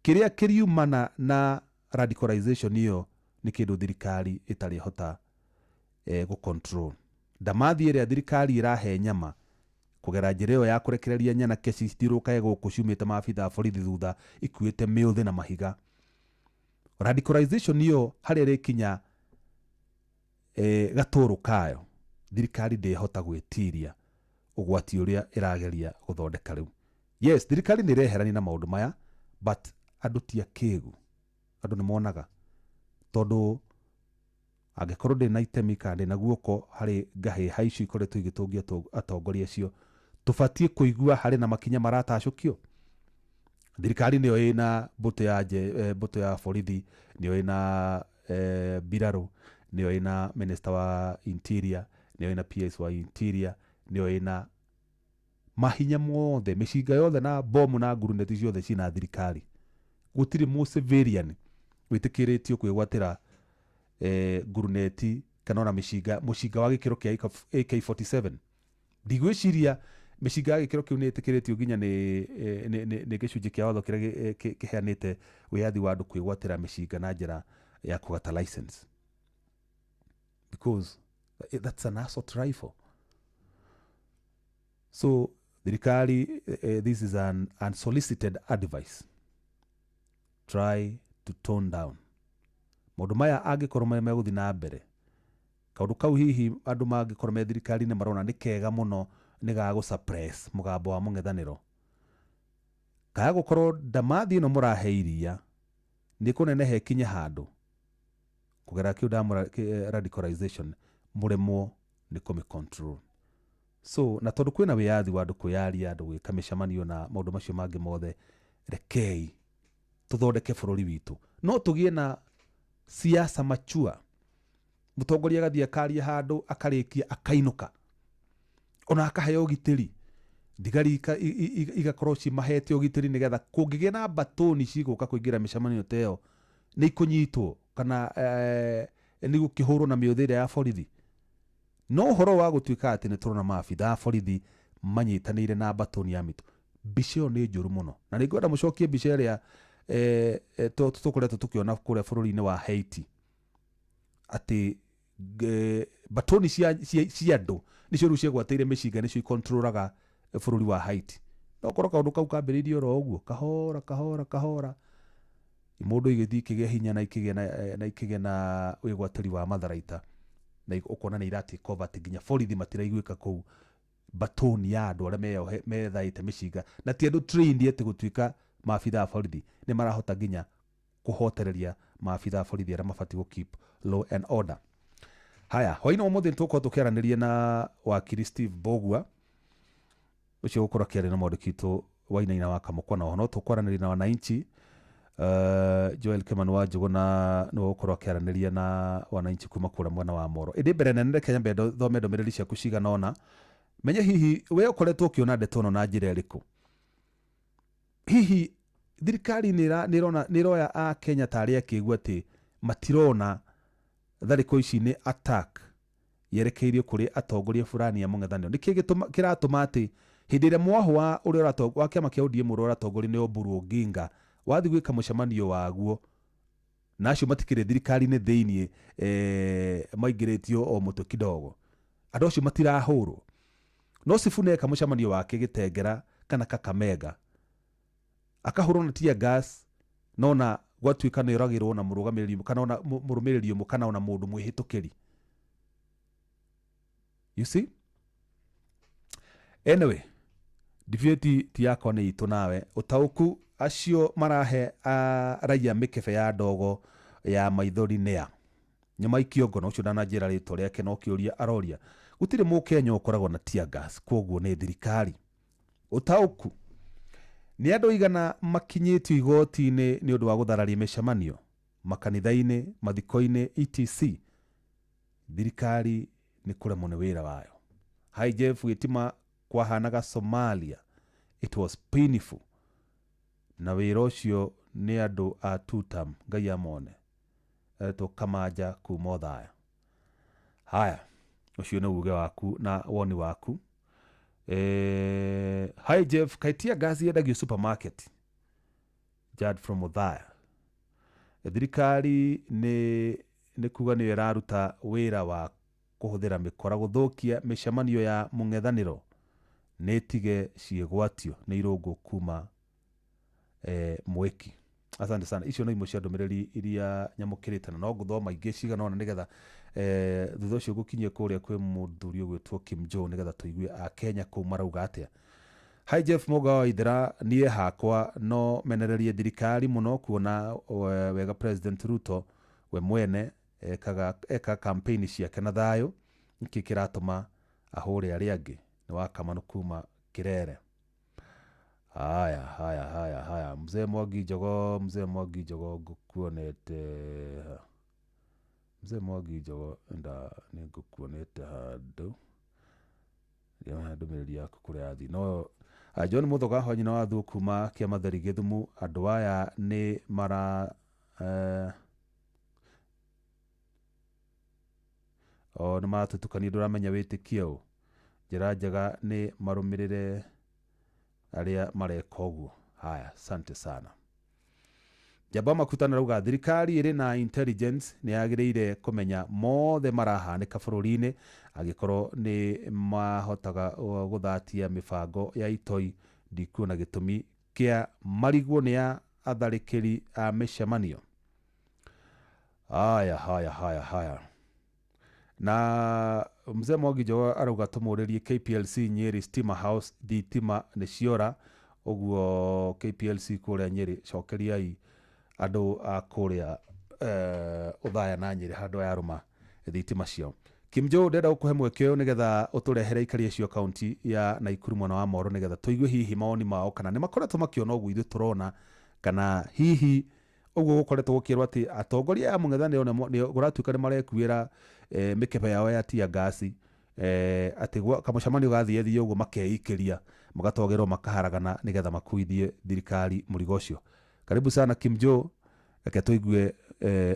kĩrĩa kĩriumana na radicalization ĩyo nĩ kĩndũ thirikari ĩtarĩhota gũ-control. Ndamathi ĩrĩa thirikari ĩrahe nyama kũgera njĩra ĩyo ya kũrekereria nyanake cithiũrũrũkage gũkũ ciumĩte maabitha a borithi thutha ikuĩte mĩũthĩ na mahiga. Radicalization ĩyo harĩa ĩrĩkinya gatũrũ kayo, thirikari ndĩhota gwĩtiria ũgwati ũrĩa ĩrageria gũthondeka rĩu. Yes, thirikari nĩ ĩreherania na maũndũ maya, but andũ ti akĩgu, andũ nĩ monaga. Tondũ angĩkorwo ndĩ na itemi kana ndĩ na guoko harĩ ngahĩha icio ikoretwo igĩtũngia atongoria acio, tũbatiĩ kũigua harĩ na makinya maratacũkio. Thirikari nĩyo ĩna mbũtũ ya borithi, nĩyo ĩna mbirarũ, nĩyo ĩna minister wa interior, nĩyo ĩna PS wa interior, nĩyo ĩna mahinya mothe, mĩcinga yothe na bomu na nguruneti ciothe cina thirikari. Gũtirĩ mũ civilian wĩtĩkĩrĩtio kwĩgwatĩra nguruneti kana ona mĩcinga, mũcinga wa gĩkĩro kĩa AK47. Ndigwĩciria mĩcinga ya gĩkĩro kĩu nĩ ĩtĩkĩrĩtio nginya nĩ gĩcunjĩ kĩa watho kĩrĩa kĩheanĩte wĩyathi wa andũ kwĩgwatĩra mĩcinga na njĩra ya kũgata license, because that's an assault rifle. So thirikari, this is an unsolicited advice. Try to tone down maũndũ maya angĩkorwo me megũthiĩ na mbere. Kaũndũ kau hihi andũ mangĩkorwo me thirikari-inĩ marona nĩ kega mũno, nĩ ga gũ-suppress mũgambo wa mũng'ethanĩro. Kaya gũkorwo ndamathi ĩno mũrahe iria nĩ kũneneha ĩkinye handũ kũgerera kĩu ndamũra radicalization, mũremwo nĩ kũmĩ-control. So na tondũ kwĩna wĩyathi wa andũ kwĩyaria, andũ gwĩka mĩcemanio na maũndũ macio mangĩ mothe, rekei tũthondeke bũrũri witũ. No tũgĩe na siasa machua. Mũtongoria agathiĩ akaria handũ akarĩkia akainũka, ona akaheo ũgitĩri, thigari igakorwo cimahete ũgitĩri nĩgetha kũngĩgĩa na mbatũni cigũka kũingĩra mĩcemanio ta ĩyo nĩ ikũnyitwo kana nĩ gũkĩhũrwo na mĩũthĩ ĩrĩa ya borithi. No ũhoro wa gũtuĩka atĩ nĩ tũrona maabitha a borithi Manyitanĩire na batoni ya mĩtũ. Mbica ĩyo nĩ njũru mũno na nĩ ngwenda mũcokie mbica ĩrĩa tũkoretwo tũkĩona kũrĩa bũrũri-inĩ wa Haiti, atĩ batoni cia andũ nĩcio rĩu ciegwatĩire mĩcinga, nĩcio ikontrolaga bũrũri wa Haiti. No korwo kaũndũ kau kambĩrĩirie oro ũguo kahora kahora kahora, mũndũ igĩthiĩ ikĩgĩa hinya na ikĩgĩa na wĩgwatĩri wa matharaita, na ũkona nĩ iratake over atĩ nginya borithi matiraiguĩka kũu. Batoni ya andũ arĩa methaĩte mĩcinga na ti andũ trained atĩ gũtuĩka maabitha a borithi, nĩ marahota nginya kũhotereria maabitha a borithi arĩa mabatiĩ gũ keep law and order. Haya, hwaĩ-inĩ wa ũmũthĩ nĩtũgũkorwo tũkĩaranĩria na wakiri Steve Mbugua, ũcio ũgũkorwo akĩaria na mwandĩki witũ Wainaina wa Kamũkwa, na oho no tũkwaranĩria na wananchi Joel Kimani wa Njũgũna nĩwe ũgũkorwo akĩaranĩria na wananchi kuma kũrĩa mwena wa Moro. Ĩndĩ mbere nene reke nyambe thome ndũmĩrĩri ciaku cigana ũna, menye hihi we ũkoretwo ũkĩona ndeto ĩno na njĩra ĩrĩkũ. Hihi thirikari nĩ ĩroya a Kenya tarĩ akĩigua atĩ matirona tharĩko ici nĩ attack yerekeirio kũrĩ atongoria fulani a mũng'ethanĩro? Nĩkĩ kĩratũma atĩ hĩndĩ ĩrĩa mwahũ wa ũrĩa wa kĩama kĩa ODM ũrĩa ũratongorio nĩ Oburu Oginga wathiĩ gwĩka mũcemanio waguo, na acio matikĩrĩ thirikari-inĩ thĩiniĩ, maingĩrĩtio o mũtwe kidogo, andũ acio matirahũrwo. No Sifuna eka mũcemanio wake Gĩtengera kana Kakamega, akahũrwo na tear gas, nona gwatuĩka nĩ oragĩrwo na mũrũgamĩrĩri kana ona mũrũmĩrĩri ũmwe kana ona mũndũ mwĩhĩtũkĩri. You see? Anyway, debate ti yakwa nĩ itũ nawe. Ũtaũku acio marahe raia mĩkebe ya ndogo ya maithori nĩa nyama ikiongo, na ũcio ndananjĩra rĩtwa rĩake no kĩũria aroria. Gũtirĩ mũkenya ũkoragwo na tear gas, kwoguo nĩ thirikari. Ũtaũku nĩ andũ igana makinyĩtio igoti-inĩ nĩ ũndũ wa gũthararia mĩcemanio makanitha-inĩ, mathiko-inĩ, etc. Thirikari nĩ kũremwo nĩ wĩra wayo. Hi Jeff, gĩtima kwahanaga Somalia, it was painful, na wĩra ũcio nĩ andũ a tutam, Ngai amone. Etwo Kamaja kuma Othaya. Haya, ũcio nĩ uge waku na woni waku. Hi Jeff, kaitia gas yendagio supermarket. Jad from Othaya. Thirikari nĩ kuga nĩyo ĩraruta wĩra wa kũhũthĩra mĩkora gũthũkia mĩcemanio ya mũng'ethanĩro, nĩ ĩtige ciĩgwatio nĩ irũngũ kuma Mweki. Asante sana. Icio no imwe cia ndũmĩrĩri iria nyamũkĩrĩte na no ngũthoma ingĩ cigana ũna nĩgetha thutha ũcio gũkinyie kũrĩa kwĩ mũthuri ũgwĩtwo Kim Joe nĩgetha tũigue a Kenya kũu marauga atĩa. Hi Jeff Mũga wa Ithera, niĩ hakwa no menererie thirikari mũno kuona wega President Ruto we mwene eka campaign ciake na thayũ, nĩkĩ kĩratũma ahũre arĩa angĩ? Nĩ wa Kamanu kuma Kirere. Haya haya haya haya, mzee Mwangi Njogo, mzee Mwangi Njogo ngũkuonete, mzee Mwangi Njogo nda nĩ ngũkuonete handũ, ndĩrona ndũmĩrĩri yaku kũrĩa yathiĩ. No John Muthoga wa nyina wa Thuo kuma Kĩamatheri Gĩthumu, andũ aya nĩ mara nĩ maratũtukania, ndũramenya wĩtĩkie ũ. Njĩra njega nĩ marũmĩrĩre arĩa mareka ũguo. Haya, asante sana. Jaba Makutano arauga thirikari ĩrĩ na intelligence nĩ yagĩrĩire kũmenya mothe marahanĩka bũrũri-inĩ, angĩkorwo nĩ mahotaga gũthatia mĩbango ya itoi, ndikuona gĩtũmi kĩa marigwo nĩ ya atharĩkĩri a mĩcemanio. Haya haya haya haya. Na mzee Mwangi Njogo arauga tũmũrĩrie KPLC Nyeri Stima House thitima nĩ ciora, ũguo KPLC kũrĩa Nyeri cokeriai andũ a kũrĩa Othaya na Nyeri handũ ya rũma thitima ciao. Kim Joe, ndĩrenda gũkũhe mweke ũyũ nĩgetha ũtũrehere aikari acio kaunti ya Naikuru mwena wa Moro nĩgetha tũigue hihi mawoni mao, kana nĩ makoretwo makĩona ũguo ithuĩ tũrona, kana hihi ũguo gũkoretwo gũkĩrwo atĩ atongoria aya mũng'ethanĩro nĩ kũratuĩka nĩ marekuĩra mĩkebe yao ya tear gas, atĩ kamũcemanio gathiĩ thiĩ ũguo makeikĩria magatogerwo makaharagana nĩgetha makuithie thirikari mũrigo ũcio. Karibu sana Kim Joe, reke tũigue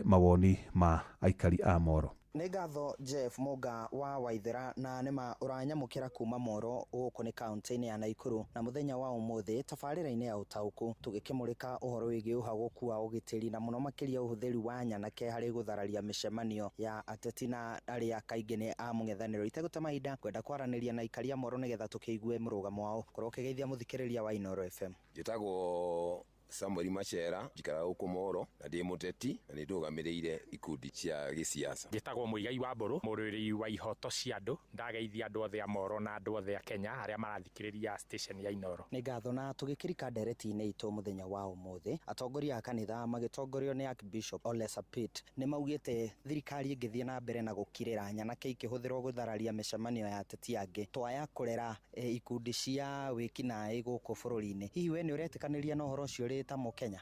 mawoni ma aikari a Moro. Nĩ ngatho Jeff Mũnga wa Waithera, na nĩma ũranyamũkĩra kuma Moro gũkũ nĩ kaunti-inĩ ya Naikuru. Na mũthenya wa ũmũthĩ tabarĩra-inĩ ya ũtaũku tũgĩkĩmũrĩka ũhoro wĩgiĩ ũhagũku wa ũgitĩri na mũno makĩria ũhũthĩri wa nyanake harĩ gũthararia mĩcemanio ya ateti na arĩa kaingĩ nĩ a mũng'ethanĩro. Itegũte mahinda kwenda kwaranĩria na aikaria Moro nĩgetha tũkĩigue mũrũgamo wao. Korwo ũkĩgeithia mũthikĩrĩria wa Inooro FM. Njĩtagwo Samuel Machera, njikaraga gũkũ Moro na ndĩ mũteti na nĩ ndũgamĩrĩire ikundi cia gĩsiasa. Njĩtagwo Mũigai wa Mbũrũ, mũrũĩrĩri wa ihoto cia andũ. Ndageithia andũ othe a Moro na andũ othe a Kenya arĩa marathikĩrĩria station ya Inooro. Nĩ ngatho. Na tũgĩkĩrika ndereti-inĩ itũ mũthenya wa ũmũthĩ, atongoria a kanitha magĩtongorio nĩ Archbishop Ole Sapit nĩ maugĩte thirikari ĩngĩthiĩ na mbere na gũkirĩra nyanake ikĩhũthĩrwo gũthararia mĩcemanio ya ateti angĩ, twaya kũrera ikundi cia wĩkinaĩ gũkũ bũrũri-inĩ. Hihi we nĩ ũretĩkanĩria na ũhoro ũcio ũrĩ ta Mũkenya?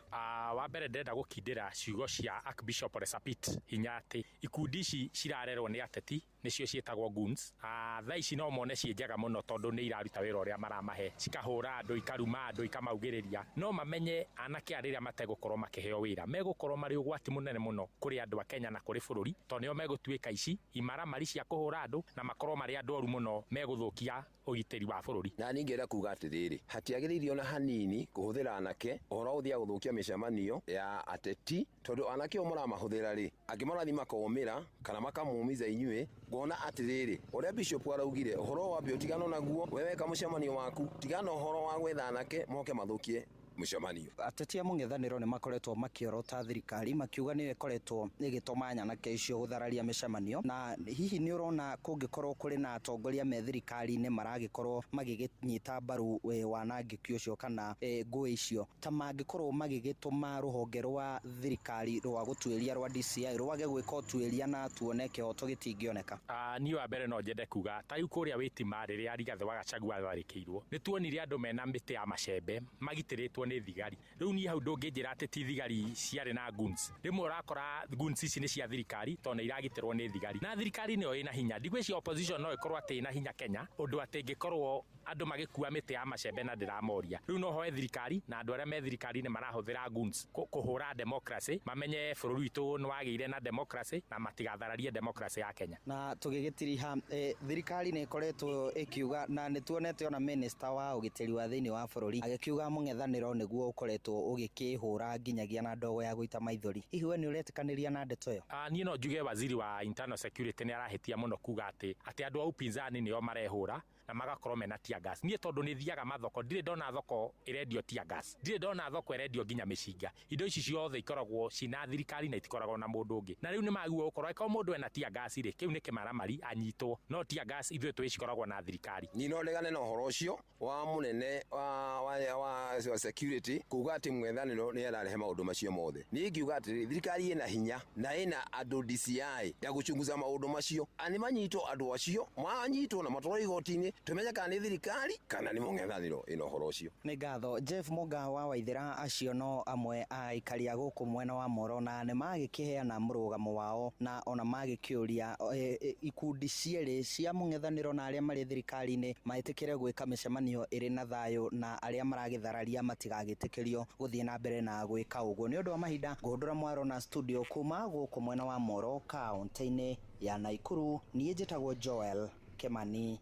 Wa mbere ndĩrenda gũkindĩra ciugo cia Archbishop Ole Sapit hinya atĩ ikundi ici cirarerwo nĩ ateti nĩcio ciĩtagwo goons. Thaa ici no mone ciĩ njega mũno tondũ nĩ iraruta wĩra ũrĩa maramahe, cikahũra andũ, ikaruma andũ, ikamaugĩrĩria. No mamenye anake a rĩrĩa mategũkorwo makĩheo wĩra megũkorwo marĩ ũgwati mũnene mũno kũrĩ andũ a Kenya na kũrĩ bũrũri, tondũ nĩo megũtuĩka ici imaramari cia kũhũra andũ na makorwo marĩ andũ oru mũno megũthũkia ũgitĩri wa bũrũri. Na niĩ ngĩenda kuga atĩrĩrĩ, hatiagĩrĩire ona hanini kũhũthĩra anake ũhoro wa gũthiaga gũthũkia mĩcemanio ya ateti, tondũ anake o mũramahũthĩra rĩ, angĩ marathiĩ makomĩra kana makamumiza inyuĩ. Ngona atĩrĩrĩ, ũrĩa Bishop araugire ũhoro wambe ũtigano naguo, we weka mũcemanio waku, tigana ũhoro wa gwetha anake moke mathũkie mũcemanio. Ateti a mũng'ethanĩro nĩ makoretwo makĩorota thirikari makiuga nĩyo ĩkoretwo ĩgĩtũma nyanake icio gũthararia mĩcemanio. Na hihi nĩ ũrona kũngĩkorwo kũrĩ na atongoria me thirikari-inĩ maragĩkorwo magĩkĩnyita mbaru wanangĩki ũcio kana ngũĩ icio, ta mangĩkorwo magĩgĩtũma rũhonge rwa thirikari rwa gũtuĩria rwa DCI rwage gwĩka ũtuĩria na tuone kĩhoto gĩtingĩoneka? Niĩ wa mbere no nyende kuga ta rĩu kũrĩa Wĩtima rĩrĩa Rigathĩ wa Gachagua atharĩkĩirwo, nĩ tuonire andũ mena mĩtĩ ya macembe magitĩrĩtwo nĩ thigari. Rĩu niĩ hau ndũngĩnjĩra atĩ ti thigari ciarĩ na goons. Rĩmwe ũrakora goons ici nĩ cia thirikari tondũ nĩ iragitĩrwo nĩ thigari, na thirikari nĩyo ĩna hinya. Ndigwĩciria opposition no ĩkorwo atĩ ĩna hinya Kenya ũndũ atĩ ĩngĩkorwo andũ magĩkua mĩtĩ ya macembe na ndĩramoria. Rĩu no hoe thirikari na andũ arĩa me thirikari-inĩ marahũthĩra goons kũhũra democracy, mamenye bũrũri witũ nĩ wagĩire na democracy na matigathararie democracy ya Kenya. Na tũgĩgĩtiriha, thirikari nĩ ĩkoretwo ĩkiuga, na nĩ tuonete ona minister wa ũgitĩri wa thĩinĩ wa bũrũri agĩkiuga mũng'ethanĩro nĩguo ũkoretwo ũgĩkĩhũra nginyagia na ndogo ya gũita maithori. Hihi we nĩ ũretĩkanĩria na ndeto ĩyo? Niĩ no njuge waziri wa internal security nĩ arahĩtia mũno kuga atĩ andũ a upinzani nĩo marehũra na magakorwo mena tear gas. Niĩ tondũ nĩ thiaga mathoko, ndirĩ ndona thoko ĩrendio tear gas, ndirĩ ndona thoko ĩrendio nginya mĩcinga. Indo ici ciothe ikoragwo cina thirikari na itikoragwo na mũndũ ũngĩ. Na rĩu nĩ magĩrĩirwo gũkorwo angĩkorwo mũndũ ena tear gas rĩ, kĩu nĩ kĩmaramari anyitwo, no tear gas ithuĩ tũĩ cikoragwo na thirikari. Niĩ no ndegane na ũhoro ũcio wa mũnene wa security kuga atĩ mũng'ethanĩro nĩ ararehe maũndũ macio mothe. Niĩ ingiuga atĩrĩrĩ, thirikari ĩna hinya na ĩna andũ DCI ya gũchunguza maũndũ macio, nĩ manyitwo andũ acio, manyitwo na matwarwo igoti-inĩ, tumenye kana nĩ thirikari kana nĩ mũng'ethanĩro ĩna ũhoro ũcio. Nĩ ngatho Jeff Mũnga wa Waithera. Acio no amwe a aikari a gũkũ mwena wa Moro, na nĩ magĩkĩheana mũrũgamo wao na ona magĩkĩũria ikundi cierĩ cia mũng'ethanĩro na arĩa marĩ thirikari-inĩ maĩtĩkĩre gwĩka mĩcemanio ĩrĩ na thayũ, na arĩa maragĩthararia matigagĩtĩkĩrio gũthiĩ na mbere na gwĩka ũguo. Nĩ ũndũ wa mahinda ngũhũndũra mwaro na studio kuma gũkũ mwena wa Moro kaunti-inĩ ya Naikuru. Niĩ njĩtagwo Joel Kemani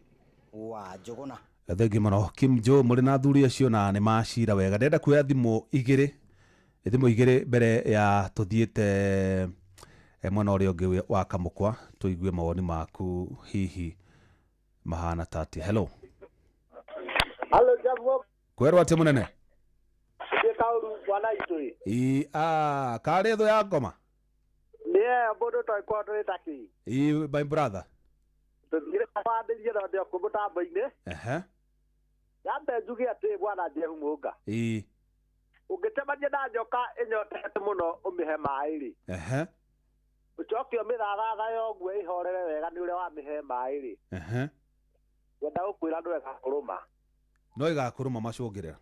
wa Njũgũna. Thengi mũno Kim Jo, mũrĩ na athuri acio na nĩ macira wega. Ndĩrenda kuoya thimũ igĩrĩ mbere ya tũthiĩte mwena ũrĩa ũngĩ wa Kamũkwa, tũigue mawoni maku hihi mahana ta atĩa. Hello. Hello, Jambo. Kwerwo atĩa mũnene? Ndĩ kaũru bwana itũ. Ĩ karĩ thũ ya ngoma? Nĩ mũndũ toĩ tũrĩ ta kĩ? Ĩ my brother. Tũthire kwandĩrie na ndĩ kũ mũtambo-inĩ. Ehe. Nyambe njuge atĩ bwana Jehu Mũnga. Ĩ. Ũngĩcemania na njoka ĩnyotete mũno ũmĩhe maĩ rĩ. Ehe. Ũcoke ũmĩthathatha ũguo ĩhorere wega nĩ ũrĩa wamĩhe maĩ rĩ. Ehe. Wenda gũkwĩra ndũ ĩgakũrũma. No ĩgakũrũma macũngĩrĩra.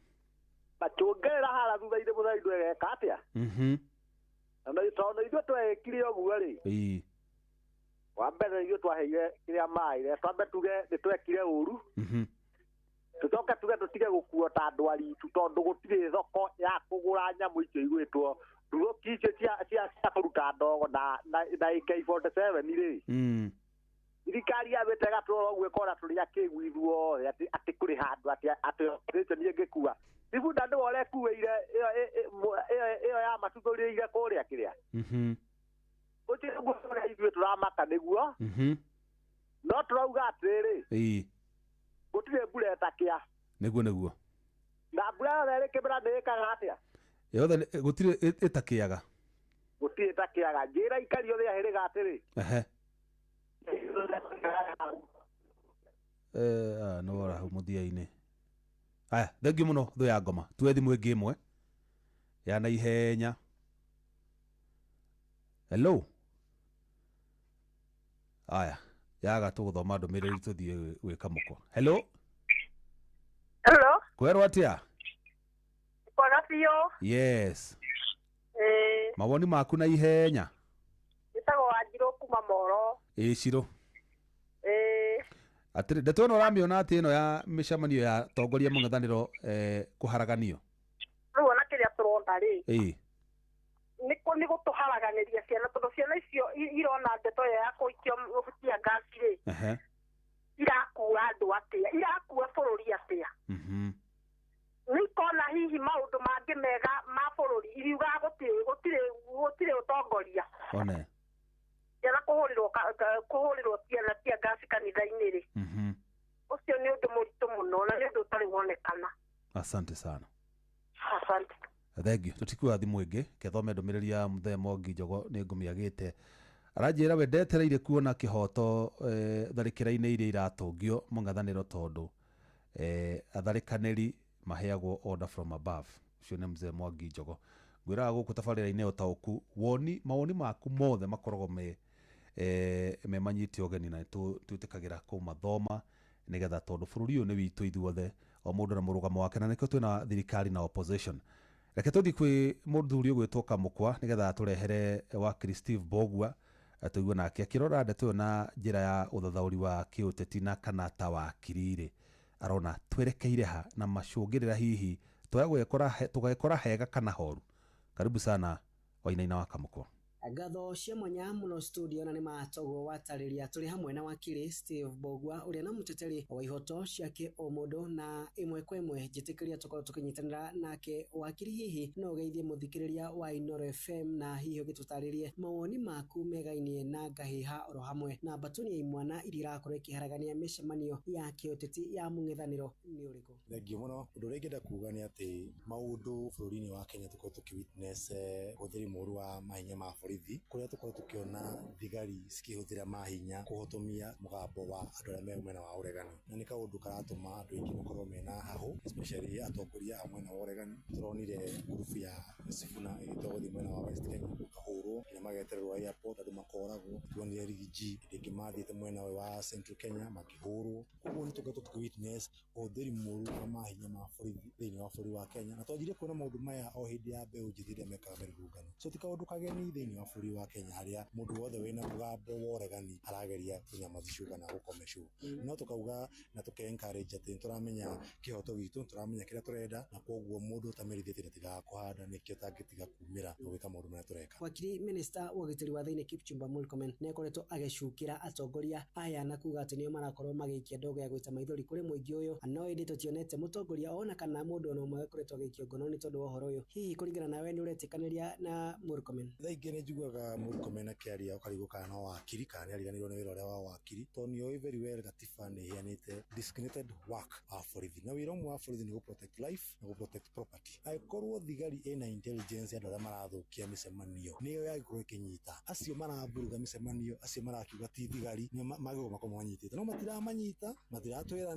Macũngĩrĩra haria thutha-inĩ mũtheri ndũ ĩgeka atĩa? Mhm. Na tondũ ithuĩ twekire ũguo rĩ. Ĩ. Wa mbere ithuĩ twaheire kĩrĩa maĩ, twambe tuge nĩ twekire ũru. Mhm. Tũcoke tuge tũtige gũkuo ta andũ aritũ tondũ gũtirĩ thoko ya kũgũra nyamũ icio igwĩtwo Nduthũki icio cia kũruta ndogo na AK47 rĩ, thirikari yambĩte ĩgatũrora ũguo ĩkona tũrĩ akĩgu ithuothe atĩ kũrĩ handũ atĩ opposition ĩngĩkua. Ibunda nĩwe ũrekuĩire ĩyo ya matuthũrĩire kũrĩa kĩrĩa. Ũcio nĩguo ũrĩa ithuĩ tũramaka nĩguo. No tũrauga atĩrĩrĩ, gũtirĩ mbura ĩtakĩa. Nĩguo. Na mbura yothe ĩrĩ kĩmera nĩ ĩkaga atĩa? Yothe gũtirĩ ĩtakĩaga. Gũtirĩ ĩtakĩaga. Njĩra ikari othe ahĩrĩga atĩrĩ. Ehe. Nĩ wora hau mũthia-inĩ. Aya, thengiũ mũno thũ ya ngoma. Tuwe thimũ ĩngĩ ĩmwe ya naihenya. Hello. Aya, yaga tũgũthoma ndũmĩrĩri tũthiĩ gwĩka mũkwa. Hello. Hello. Kwerwo atĩa? Kwega biũ. Yes. Mawoni maku na ihenya. Njĩtagwo Wanjirũ kuma Moro. Ĩĩ Cirũ. Atĩrĩ, ndeto ĩno ũramĩona atĩ ĩno ya mĩcemanio ya tongoria mũng'ethanĩro kũharaganio. Rĩu ona kĩrĩa tũrona rĩ. Ĩĩ. Nĩ gũtũharaganĩria ciana tondũ ciana icio irona ndeto ĩyo ya kũikio tear gas rĩ. Irakua andũ atĩa? Irakua bũrũri atĩa? Nĩ ikona hihi maũndũ mangĩ mega ma bũrũri iriugaga gũtirĩ ũtongoria. One. Ciana kũhũrĩrwo tear gas kanitha-inĩ rĩ. Ũcio nĩ ũndũ mũritũ mũno na nĩ ũndũ ũtarĩ wonekana. Asante sana. Asante. Thengiũ. Tũtikuoya thimũ ĩngĩ, kethome ndũmĩrĩri ya Mũthee Mwangi Njogo nĩ ngũmĩagĩte. Aranjĩra we ndetereire kuona kĩhoto tharĩkĩra-inĩ iria iratũngio mũng'ethanĩro tondũ atharĩkanĩri maheagwo order from above. Ũcio nĩ Mzee Mwangi Njogo. Ngwĩraga gũkũ tabarĩra-inĩ ũtaũku, mawoni maku mothe makoragwo me manyite ũgeni na twĩtĩkagĩra kũmathoma nĩgetha tondũ bũrũri ũyũ nĩ witũ ithuothe, o mũndũ na mũrũgamo wake, na nĩkĩo twĩna thirikari na opposition. Reke tũthiĩ kwĩ mũthuri ũgwĩtwo Kamũkwa nĩgetha atũrehere wakiri Steve Mbogua tũigue nake akĩrora ndeto ĩyo na njĩra ya ũthathaũri wa kĩũteti na kana ta wakiri rĩ, arona twerekeire ha na macũngĩrĩra hihi tũgekora hega kana horu. Karibu sana Wainaina wa Kamũkwa. Ngatho cia mwanya mũno studio na nĩ matogo watarĩria tũrĩ hamwe na wakiri Steve Mbogua ũrĩa na mũteteri wa ihoto ciake o mũndũ na ĩmwe kwa ĩmwe njĩtĩkĩria tũkorwo tũkĩnyitanĩra nake. Wakiri, hihi no ũgeithie mũthikĩrĩria wa Inooro FM na hihi ũgĩtũtarĩrie mawoni maku megainie na ngahĩha oro hamwe na mbatuni ya imwana iria irakorwo ĩkĩharagania mĩcemanio ya kĩũteti ya mũng'ethanĩro nĩ ũrĩkũ? Thengiũ mũno. Ũndũ ũrĩa ingĩenda kuga nĩ atĩ maũndũ bũrũri-inĩ wa Kenya tũkoretwo tũkĩ witness ũhũthĩri mũru wa mahinya ma borithi, kũrĩa tũkoretwo tũkĩona thigari cikĩhũthĩra mahinya kũhotomia mũgambo wa andũ arĩa me mwena wa ũregani, na nĩ kaũndũ karatũma andũ aingĩ makorwo mena hahũ, especially atongoria a mwena wa ũregani. Tũronire ngurubu ya Sifuna ĩgĩtwo gũthiĩ mwena wa West Kenya makahũrwo nginya magetererwo airport, andũ makoragwo. Tuonire Riggy hĩndĩ ĩngĩ mathiĩte mwena wa Central Kenya makĩhũrwo. Koguo nĩ tũkoretwo tũkĩ witness ũhũthĩri mũru wa mahinya ma borithi thĩinĩ wa bũrũri wa Kenya, na twanjirie kuona maũndũ maya o hĩndĩ ya mbeũ njĩthĩ ĩrĩa mekaga mĩrũrũngano. So ti kaũndũ kageni thĩinĩ wa bũrũri wa Kenya harĩa mũndũ wothe wĩna mũgambo wa ũregani arageria kũnyamazicwo kana gũkomecwo. No tũkauga na tũke encourage atĩ nĩtũramenya kĩhoto gitũ, nĩtũramenya kĩrĩa tũrenda, na koguo mũndũ ũtamerithĩtie ndatigaga kũhanda, nĩkĩo ũtangĩtiga kumĩra na gwĩka maũndũ marĩa tũreka. Wakiri, Minister wa ũgitĩri wa thĩinĩ Kipchumba Murkomen nĩakoretwo agĩcukĩra atongoria aya na kuga atĩ nĩo marakorwo magĩikia ndogo ya gũita maithori kũrĩ mũingĩ ũyũ, no ĩndĩ tũtionete mũtongoria ona kana mũndũ ona ũmwe akoretwo agĩikio ngono nĩ tondũ wa ũhoro ũyũ. Hihi kũringana nawe nĩ ũretĩkanĩria na Murkomen? Thaa ingĩ nĩ njiguaga Murkomen akĩaria ũkarigwo kana no wakiri kana nĩ ariganĩirwo nĩ wĩra ũrĩa wa wakiri, tondũ nĩ oĩ very well gatiba nĩ ĩheanĩte designated work wa borithi, na wĩra ũmwe wa borithi nĩ gũ protect life na gũ protect property. Angĩkorwo thigari ĩna intelligence ya andũ arĩa marathũkia mĩcemanio, nĩyo yagĩkorwo ĩkĩnyita acio maraburuga mĩcemanio, acio marakiuga ti thigari nĩo magĩrĩirwo makorwo manyitĩte, no matiramanyita, matiratwĩra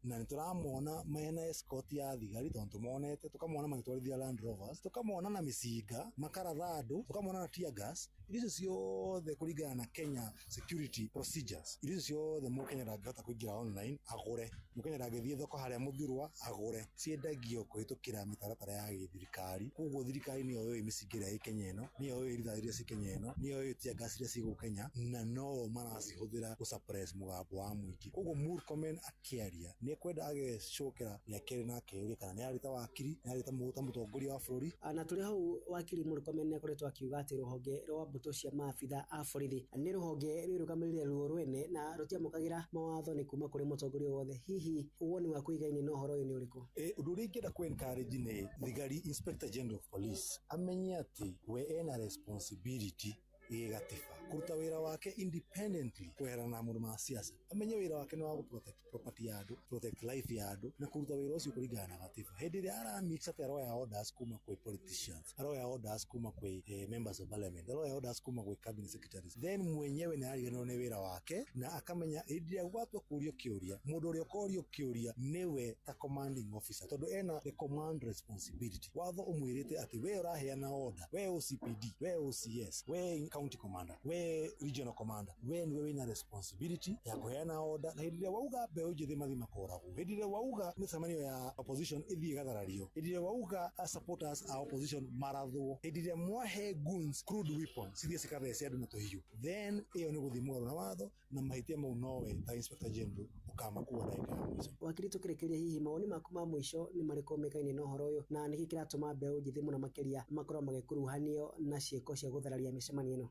na nĩ tũramona mena escort ya thigari tondũ tũmonete, tũkamona magĩtwarithia Land Rovers, tũkamona na mĩcinga makaratha andũ, tũkamona na tear gas. gas, irio icio ciothe kũringana na Kenya security procedures, irio icio ciothe mũkenya ndangĩhota kũingĩra online agũre, mũkenya ndangĩthiĩ thoko harĩa mũthurwa agũre, ciendagio kũhĩtũkĩra mĩtaratara ya gĩthirikari. Koguo thirikari nĩyo yũĩ mĩcinga ĩrĩa ĩ Kenya ĩno, nĩyo yũĩ rithathi iria ciĩ Kenya ĩno, nĩyo yũĩ tear gas iria ciĩ gũkũ Kenya, na no maracihũthĩra gũ suppress mũgambo wa mũingĩ. Koguo Murkomen akĩaria nĩ ekwenda agecokera rĩa kerĩ na akeyũria kana nĩ ararĩ ta wakiri, nĩ ararĩ ta mũtongoria wa bũrũri. Na tũrĩ hau wakiri Murkomen nĩ akoretwo akiuga atĩ rũhonge rwa mbũtũ cia maabitha a borithi nĩ rũhonge rwĩrũgamĩrĩire ruo rwene na rũtiamũkagĩra mawatho nĩ kuma kũrĩ mũtongoria wothe. Hihi woni waku igaine na ũhoro ũyũ nĩ ũrĩkũ? Ũndũ ũrĩa ingĩenda kũ encourage nĩ thigari, Inspector General of Police amenye atĩ we ena responsibility gĩgatiba kũruta wĩra wake independently kweherana na mũndũ ma siasa, amenye wĩra wake nĩ wa gũ protect property ya andũ, protect life ya andũ, na kũruta wĩra ũcio kũringana na gatiba. Hĩndĩ ĩrĩa ara mix atĩ aroya orders kuma kwĩ politicians, aroya orders kuma kwĩ members of parliament, aroya orders kuma kwĩ cabinet secretaries, then mwenyewe nĩ ariganĩrwo nĩ wĩra wake na akamenya hĩndĩ ĩrĩa gwatua kũrio kĩũria, mũndũ ũrĩa ũkorio kĩũria nĩwe ta commanding officer, tondũ ena the command responsibility. Watho ũmwĩrĩte atĩ we ũraheana order, we OCPD, we OCS, we county commander, we regional commander, we niwe wĩna responsibility ya kũheana order. Na hĩndĩ ĩrĩa wauga mbeũ njĩthĩ mathi makoragwo, hĩndĩ ĩrĩa wauga mĩcemanio ya opposition ĩthiĩ ĩgatharario, hĩndĩ ĩrĩa wauga supporters a opposition marathwo, hĩndĩ ĩrĩa mwahe guns, crude weapons cithiĩ cikathece andũ na tũhiũ, then ĩyo nĩ gũthiĩ mũgarũ na watho, na mahĩtia mau nowe ta Inspector General ũkamakua ndagĩka ya mũico. Wakiri, tũkĩrĩkĩria, hihi mawoni maku ma mũico nĩ marĩkũ mekaine na ũhoro ũyũ, na nĩkĩ kĩratũma mbeũ njĩthĩ mũno makĩria makorwo magĩkuruhanio na ciĩko cia gũthararia mĩcemanio ĩno?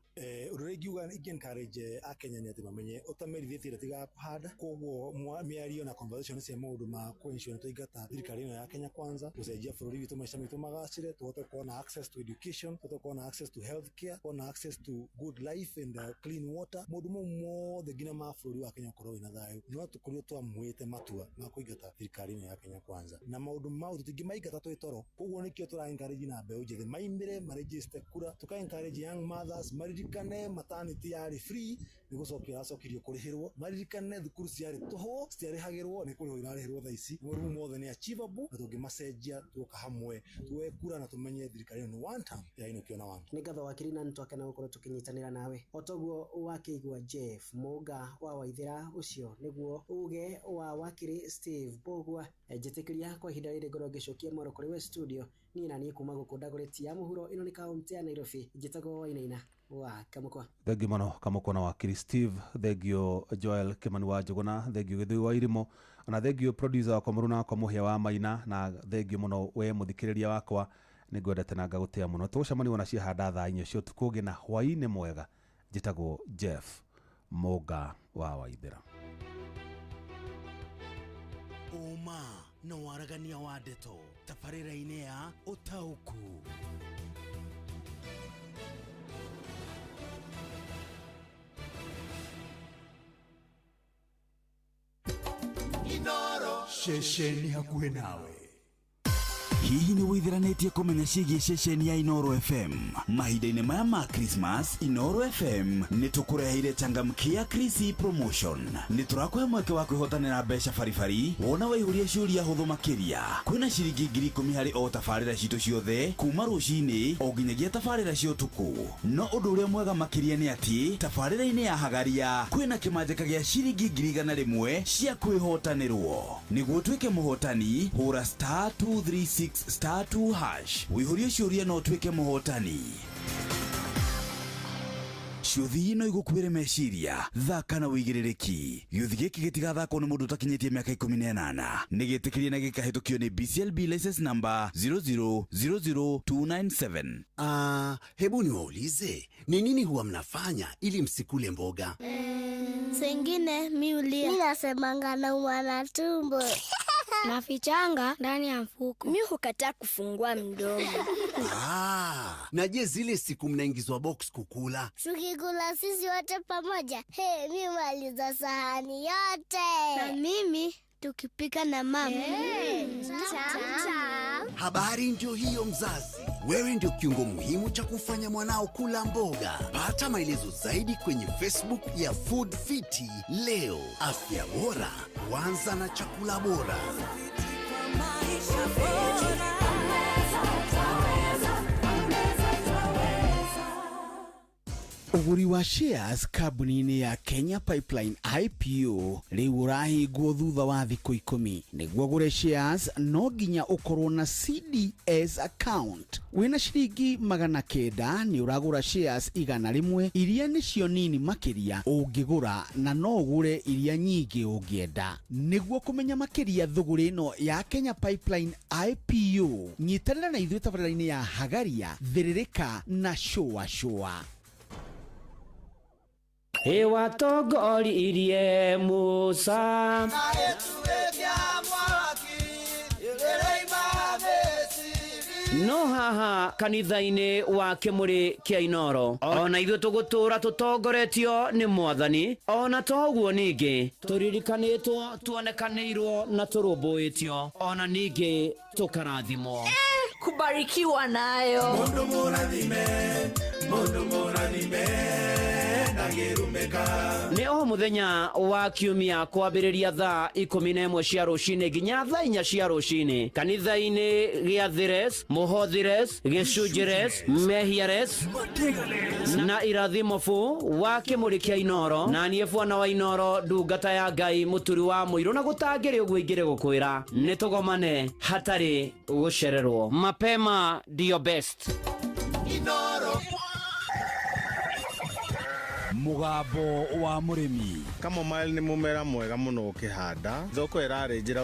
Ũndũ ũrĩa ingiuga ingĩ encourage akenya nĩ atĩ mamenye ũtamerithĩtie ndatigaga kũhanda. Koguo mĩario na conversation cia maũndũ ma kũ ensure nĩ twaingata thirikari ĩno ya Kenya Kwanza, gũcenjia bũrũri witũ, maica maitũ magacĩre, tũhote kuona na access to education, tũhote kuona na access to health care, kuona access to good life and clean water, maũndũ mau mothe nginya ma bũrũri wa Kenya ũkorwo wĩna thayũ, no tũkorirwo twamuĩte matua ma kũingata thirikari ĩno ya Kenya Kwanza, na maũndũ mau tũtingĩmaingata twĩ toro. Koguo nĩkĩo tũra encourage na mbeũ njĩthĩ maimĩre maregister kura, tũka encourage young mothers maririkane maternity yarĩ free nĩ gũcokia ĩracokirio kũrĩhĩrwo, maririkane thukuru ciarĩ tũhũ citiarĩhagĩrwo nĩ kũrĩhwo irarĩhĩrwo thaa ici. Maũndũ mau mothe nĩ achievable na tũngĩmacenjia tuoka hamwe tuoe kura na tũmenye thirikari ĩno nĩ one term ĩrainũkio na one term. Nĩ ngatho wakiri, na nĩtwakena gũkorwo tũkĩnyitanĩra nawe. O toguo wakĩigua Jeff Mũnga wa Waithĩra, ũcio nĩguo uge wa wakiri Steve Mbugua. Njĩtĩkĩria kwa ihinda rĩrĩ ngorwo ngĩcokia mwaro kũrĩ we studio, niĩ na niĩ kuma gũkũ Dagoretti ya mũhuro, ĩno nĩ kaũntĩ ya Nairobi, njĩtagwo Wainaina wa Kamũkwa. Thengiũ mũno Kamũkwa na wakiri Steve, thengio Joel Kimani wa Njũgũna, thengio Gĩthũi wa Irimũ, ona thengio producer wakwa mũruna wakwa Mũhĩa wa Maina, na thengio mũno we mũthikĩrĩria wakwa, nĩngwendete na ngagũtĩa mũno. Tũgũcemania wona ciahanda thaa 4 cia ũtukũ ũngĩ, na hwaĩ-inĩ mwega. Njĩtagwo Jeff Mũnga wa Waithĩra. Ũma na waragania wa ndeto tabarĩra-inĩ ya Ũtaũku. Inoro ceceni hakuhĩ nawe. Hihi nĩ wĩthiranĩtie kũmenya ciĩgiĩ ceceni ya Inoro FM? Mahinda-inĩ maya ma Christmas, Inoro FM nĩ tũkũreheire changamkia Krisi promotion. Nĩ tũrakũhe mweke wa kwĩhotanĩra mbeca baribari wona waihũria ciũria hũthũ makĩria. Kwĩna ciringi 10,000 harĩ o tabarĩra citũ ciothe kuma rũcinĩ o nginyagia tabarĩra cia ũtukũ. No ũndũ ũrĩa mwega makĩria nĩ atĩ tabarĩra-inĩ ya Hagaria kwĩna kĩmanjĩka gĩa ciringi 100,000 cia kwĩhotanĩrwo. Nĩguo ũtuĩke mũhotani, hũra *236 *2# wĩihũrie ciũria na ũtuĩke mũhotani. Ciũthi no igũkuĩre meciria, thaka na wĩigĩrĩrĩki. Gĩũthi gĩkĩ gĩtigathakwo nĩ mũndũ ũtakinyĩtie mĩaka 18. Nĩ gĩtĩkĩrie na gĩkahĩtũkio nĩ BCLB license number 0000297. Hebu niwaulize, ni nini huwa mnafanya ili msikule mboga? Sengine mi ulia. Mi nasemanga naumwa na tumbo. Nafichanga ndani ya mfuko. Mi hukataa kufungua mdomo. Na je, zile siku mnaingizwa box kukula? Tukikula sisi wote pamoja. Hey, mi maliza sahani yote. Na mimi tukipika na mama. Hey, Habari ndio hiyo mzazi. Wewe ndio kiungo muhimu cha kufanya mwanao kula mboga. Pata maelezo zaidi kwenye Facebook ya Food Fiti leo. Afya bora, huanza na chakula bora. Ũgũri wa shares kambuni-inĩ ya Kenya Pipeline IPO rĩu ũrahingwo thutha wa thikũ 10. Nĩguo ũgũre shares no nginya ũkorwo na CDS account. Wĩna ciringi 900 nĩ ũragũra shares 100 iria nĩcio nini makĩria ũngĩgũra, na no ũgũre iria nyingĩ ũngĩenda. Nĩguo kũmenya makĩria thũgũrĩ ĩno ya Kenya Pipeline IPO, nyitanĩra na ithuĩ tabarĩra-inĩ ya Hagaria, Thĩrĩrĩka na Shũa Shũa. Ĩwatongoririe Musa no haha kanitha-inĩ wa Kĩmũrĩ kĩa Inoro, ona ithuĩ tũgũtũra tũtongoretio nĩ Mwathani. Ona toguo ningĩ tũririkanĩtwo, tuonekanĩirwo na tũrũmbũĩtio, ona ningĩ tũkarathimwo. Kubarikiwa nayo. Mundu mũrathime, mundu mũrathime, ndangĩrumĩka. Nĩ o mũthenya wa kiumia kwambĩrĩria thaa 11 cia rũcinĩ nginya thaa 4 cia rũcinĩ kanitha-inĩ gĩa Thires, Mũhothires, Gĩcunjĩres, Mehiares na Irathimobu wa Kĩmũrĩ kĩa Inoro. Na niĩ bwana wa Inoro, ndungata ya Ngai, mũturi wa mũirũ, na gũtangĩrĩ ũguo ingĩrĩ gũkwĩra nĩ tũgomane hatarĩ gũcererwo. Mapema ndio best. Inoro. Mũgambo wa mũrĩmi. Chamomile nĩ mũmera mwega mũno ũkĩhanda, thoko ĩrarĩ njĩra.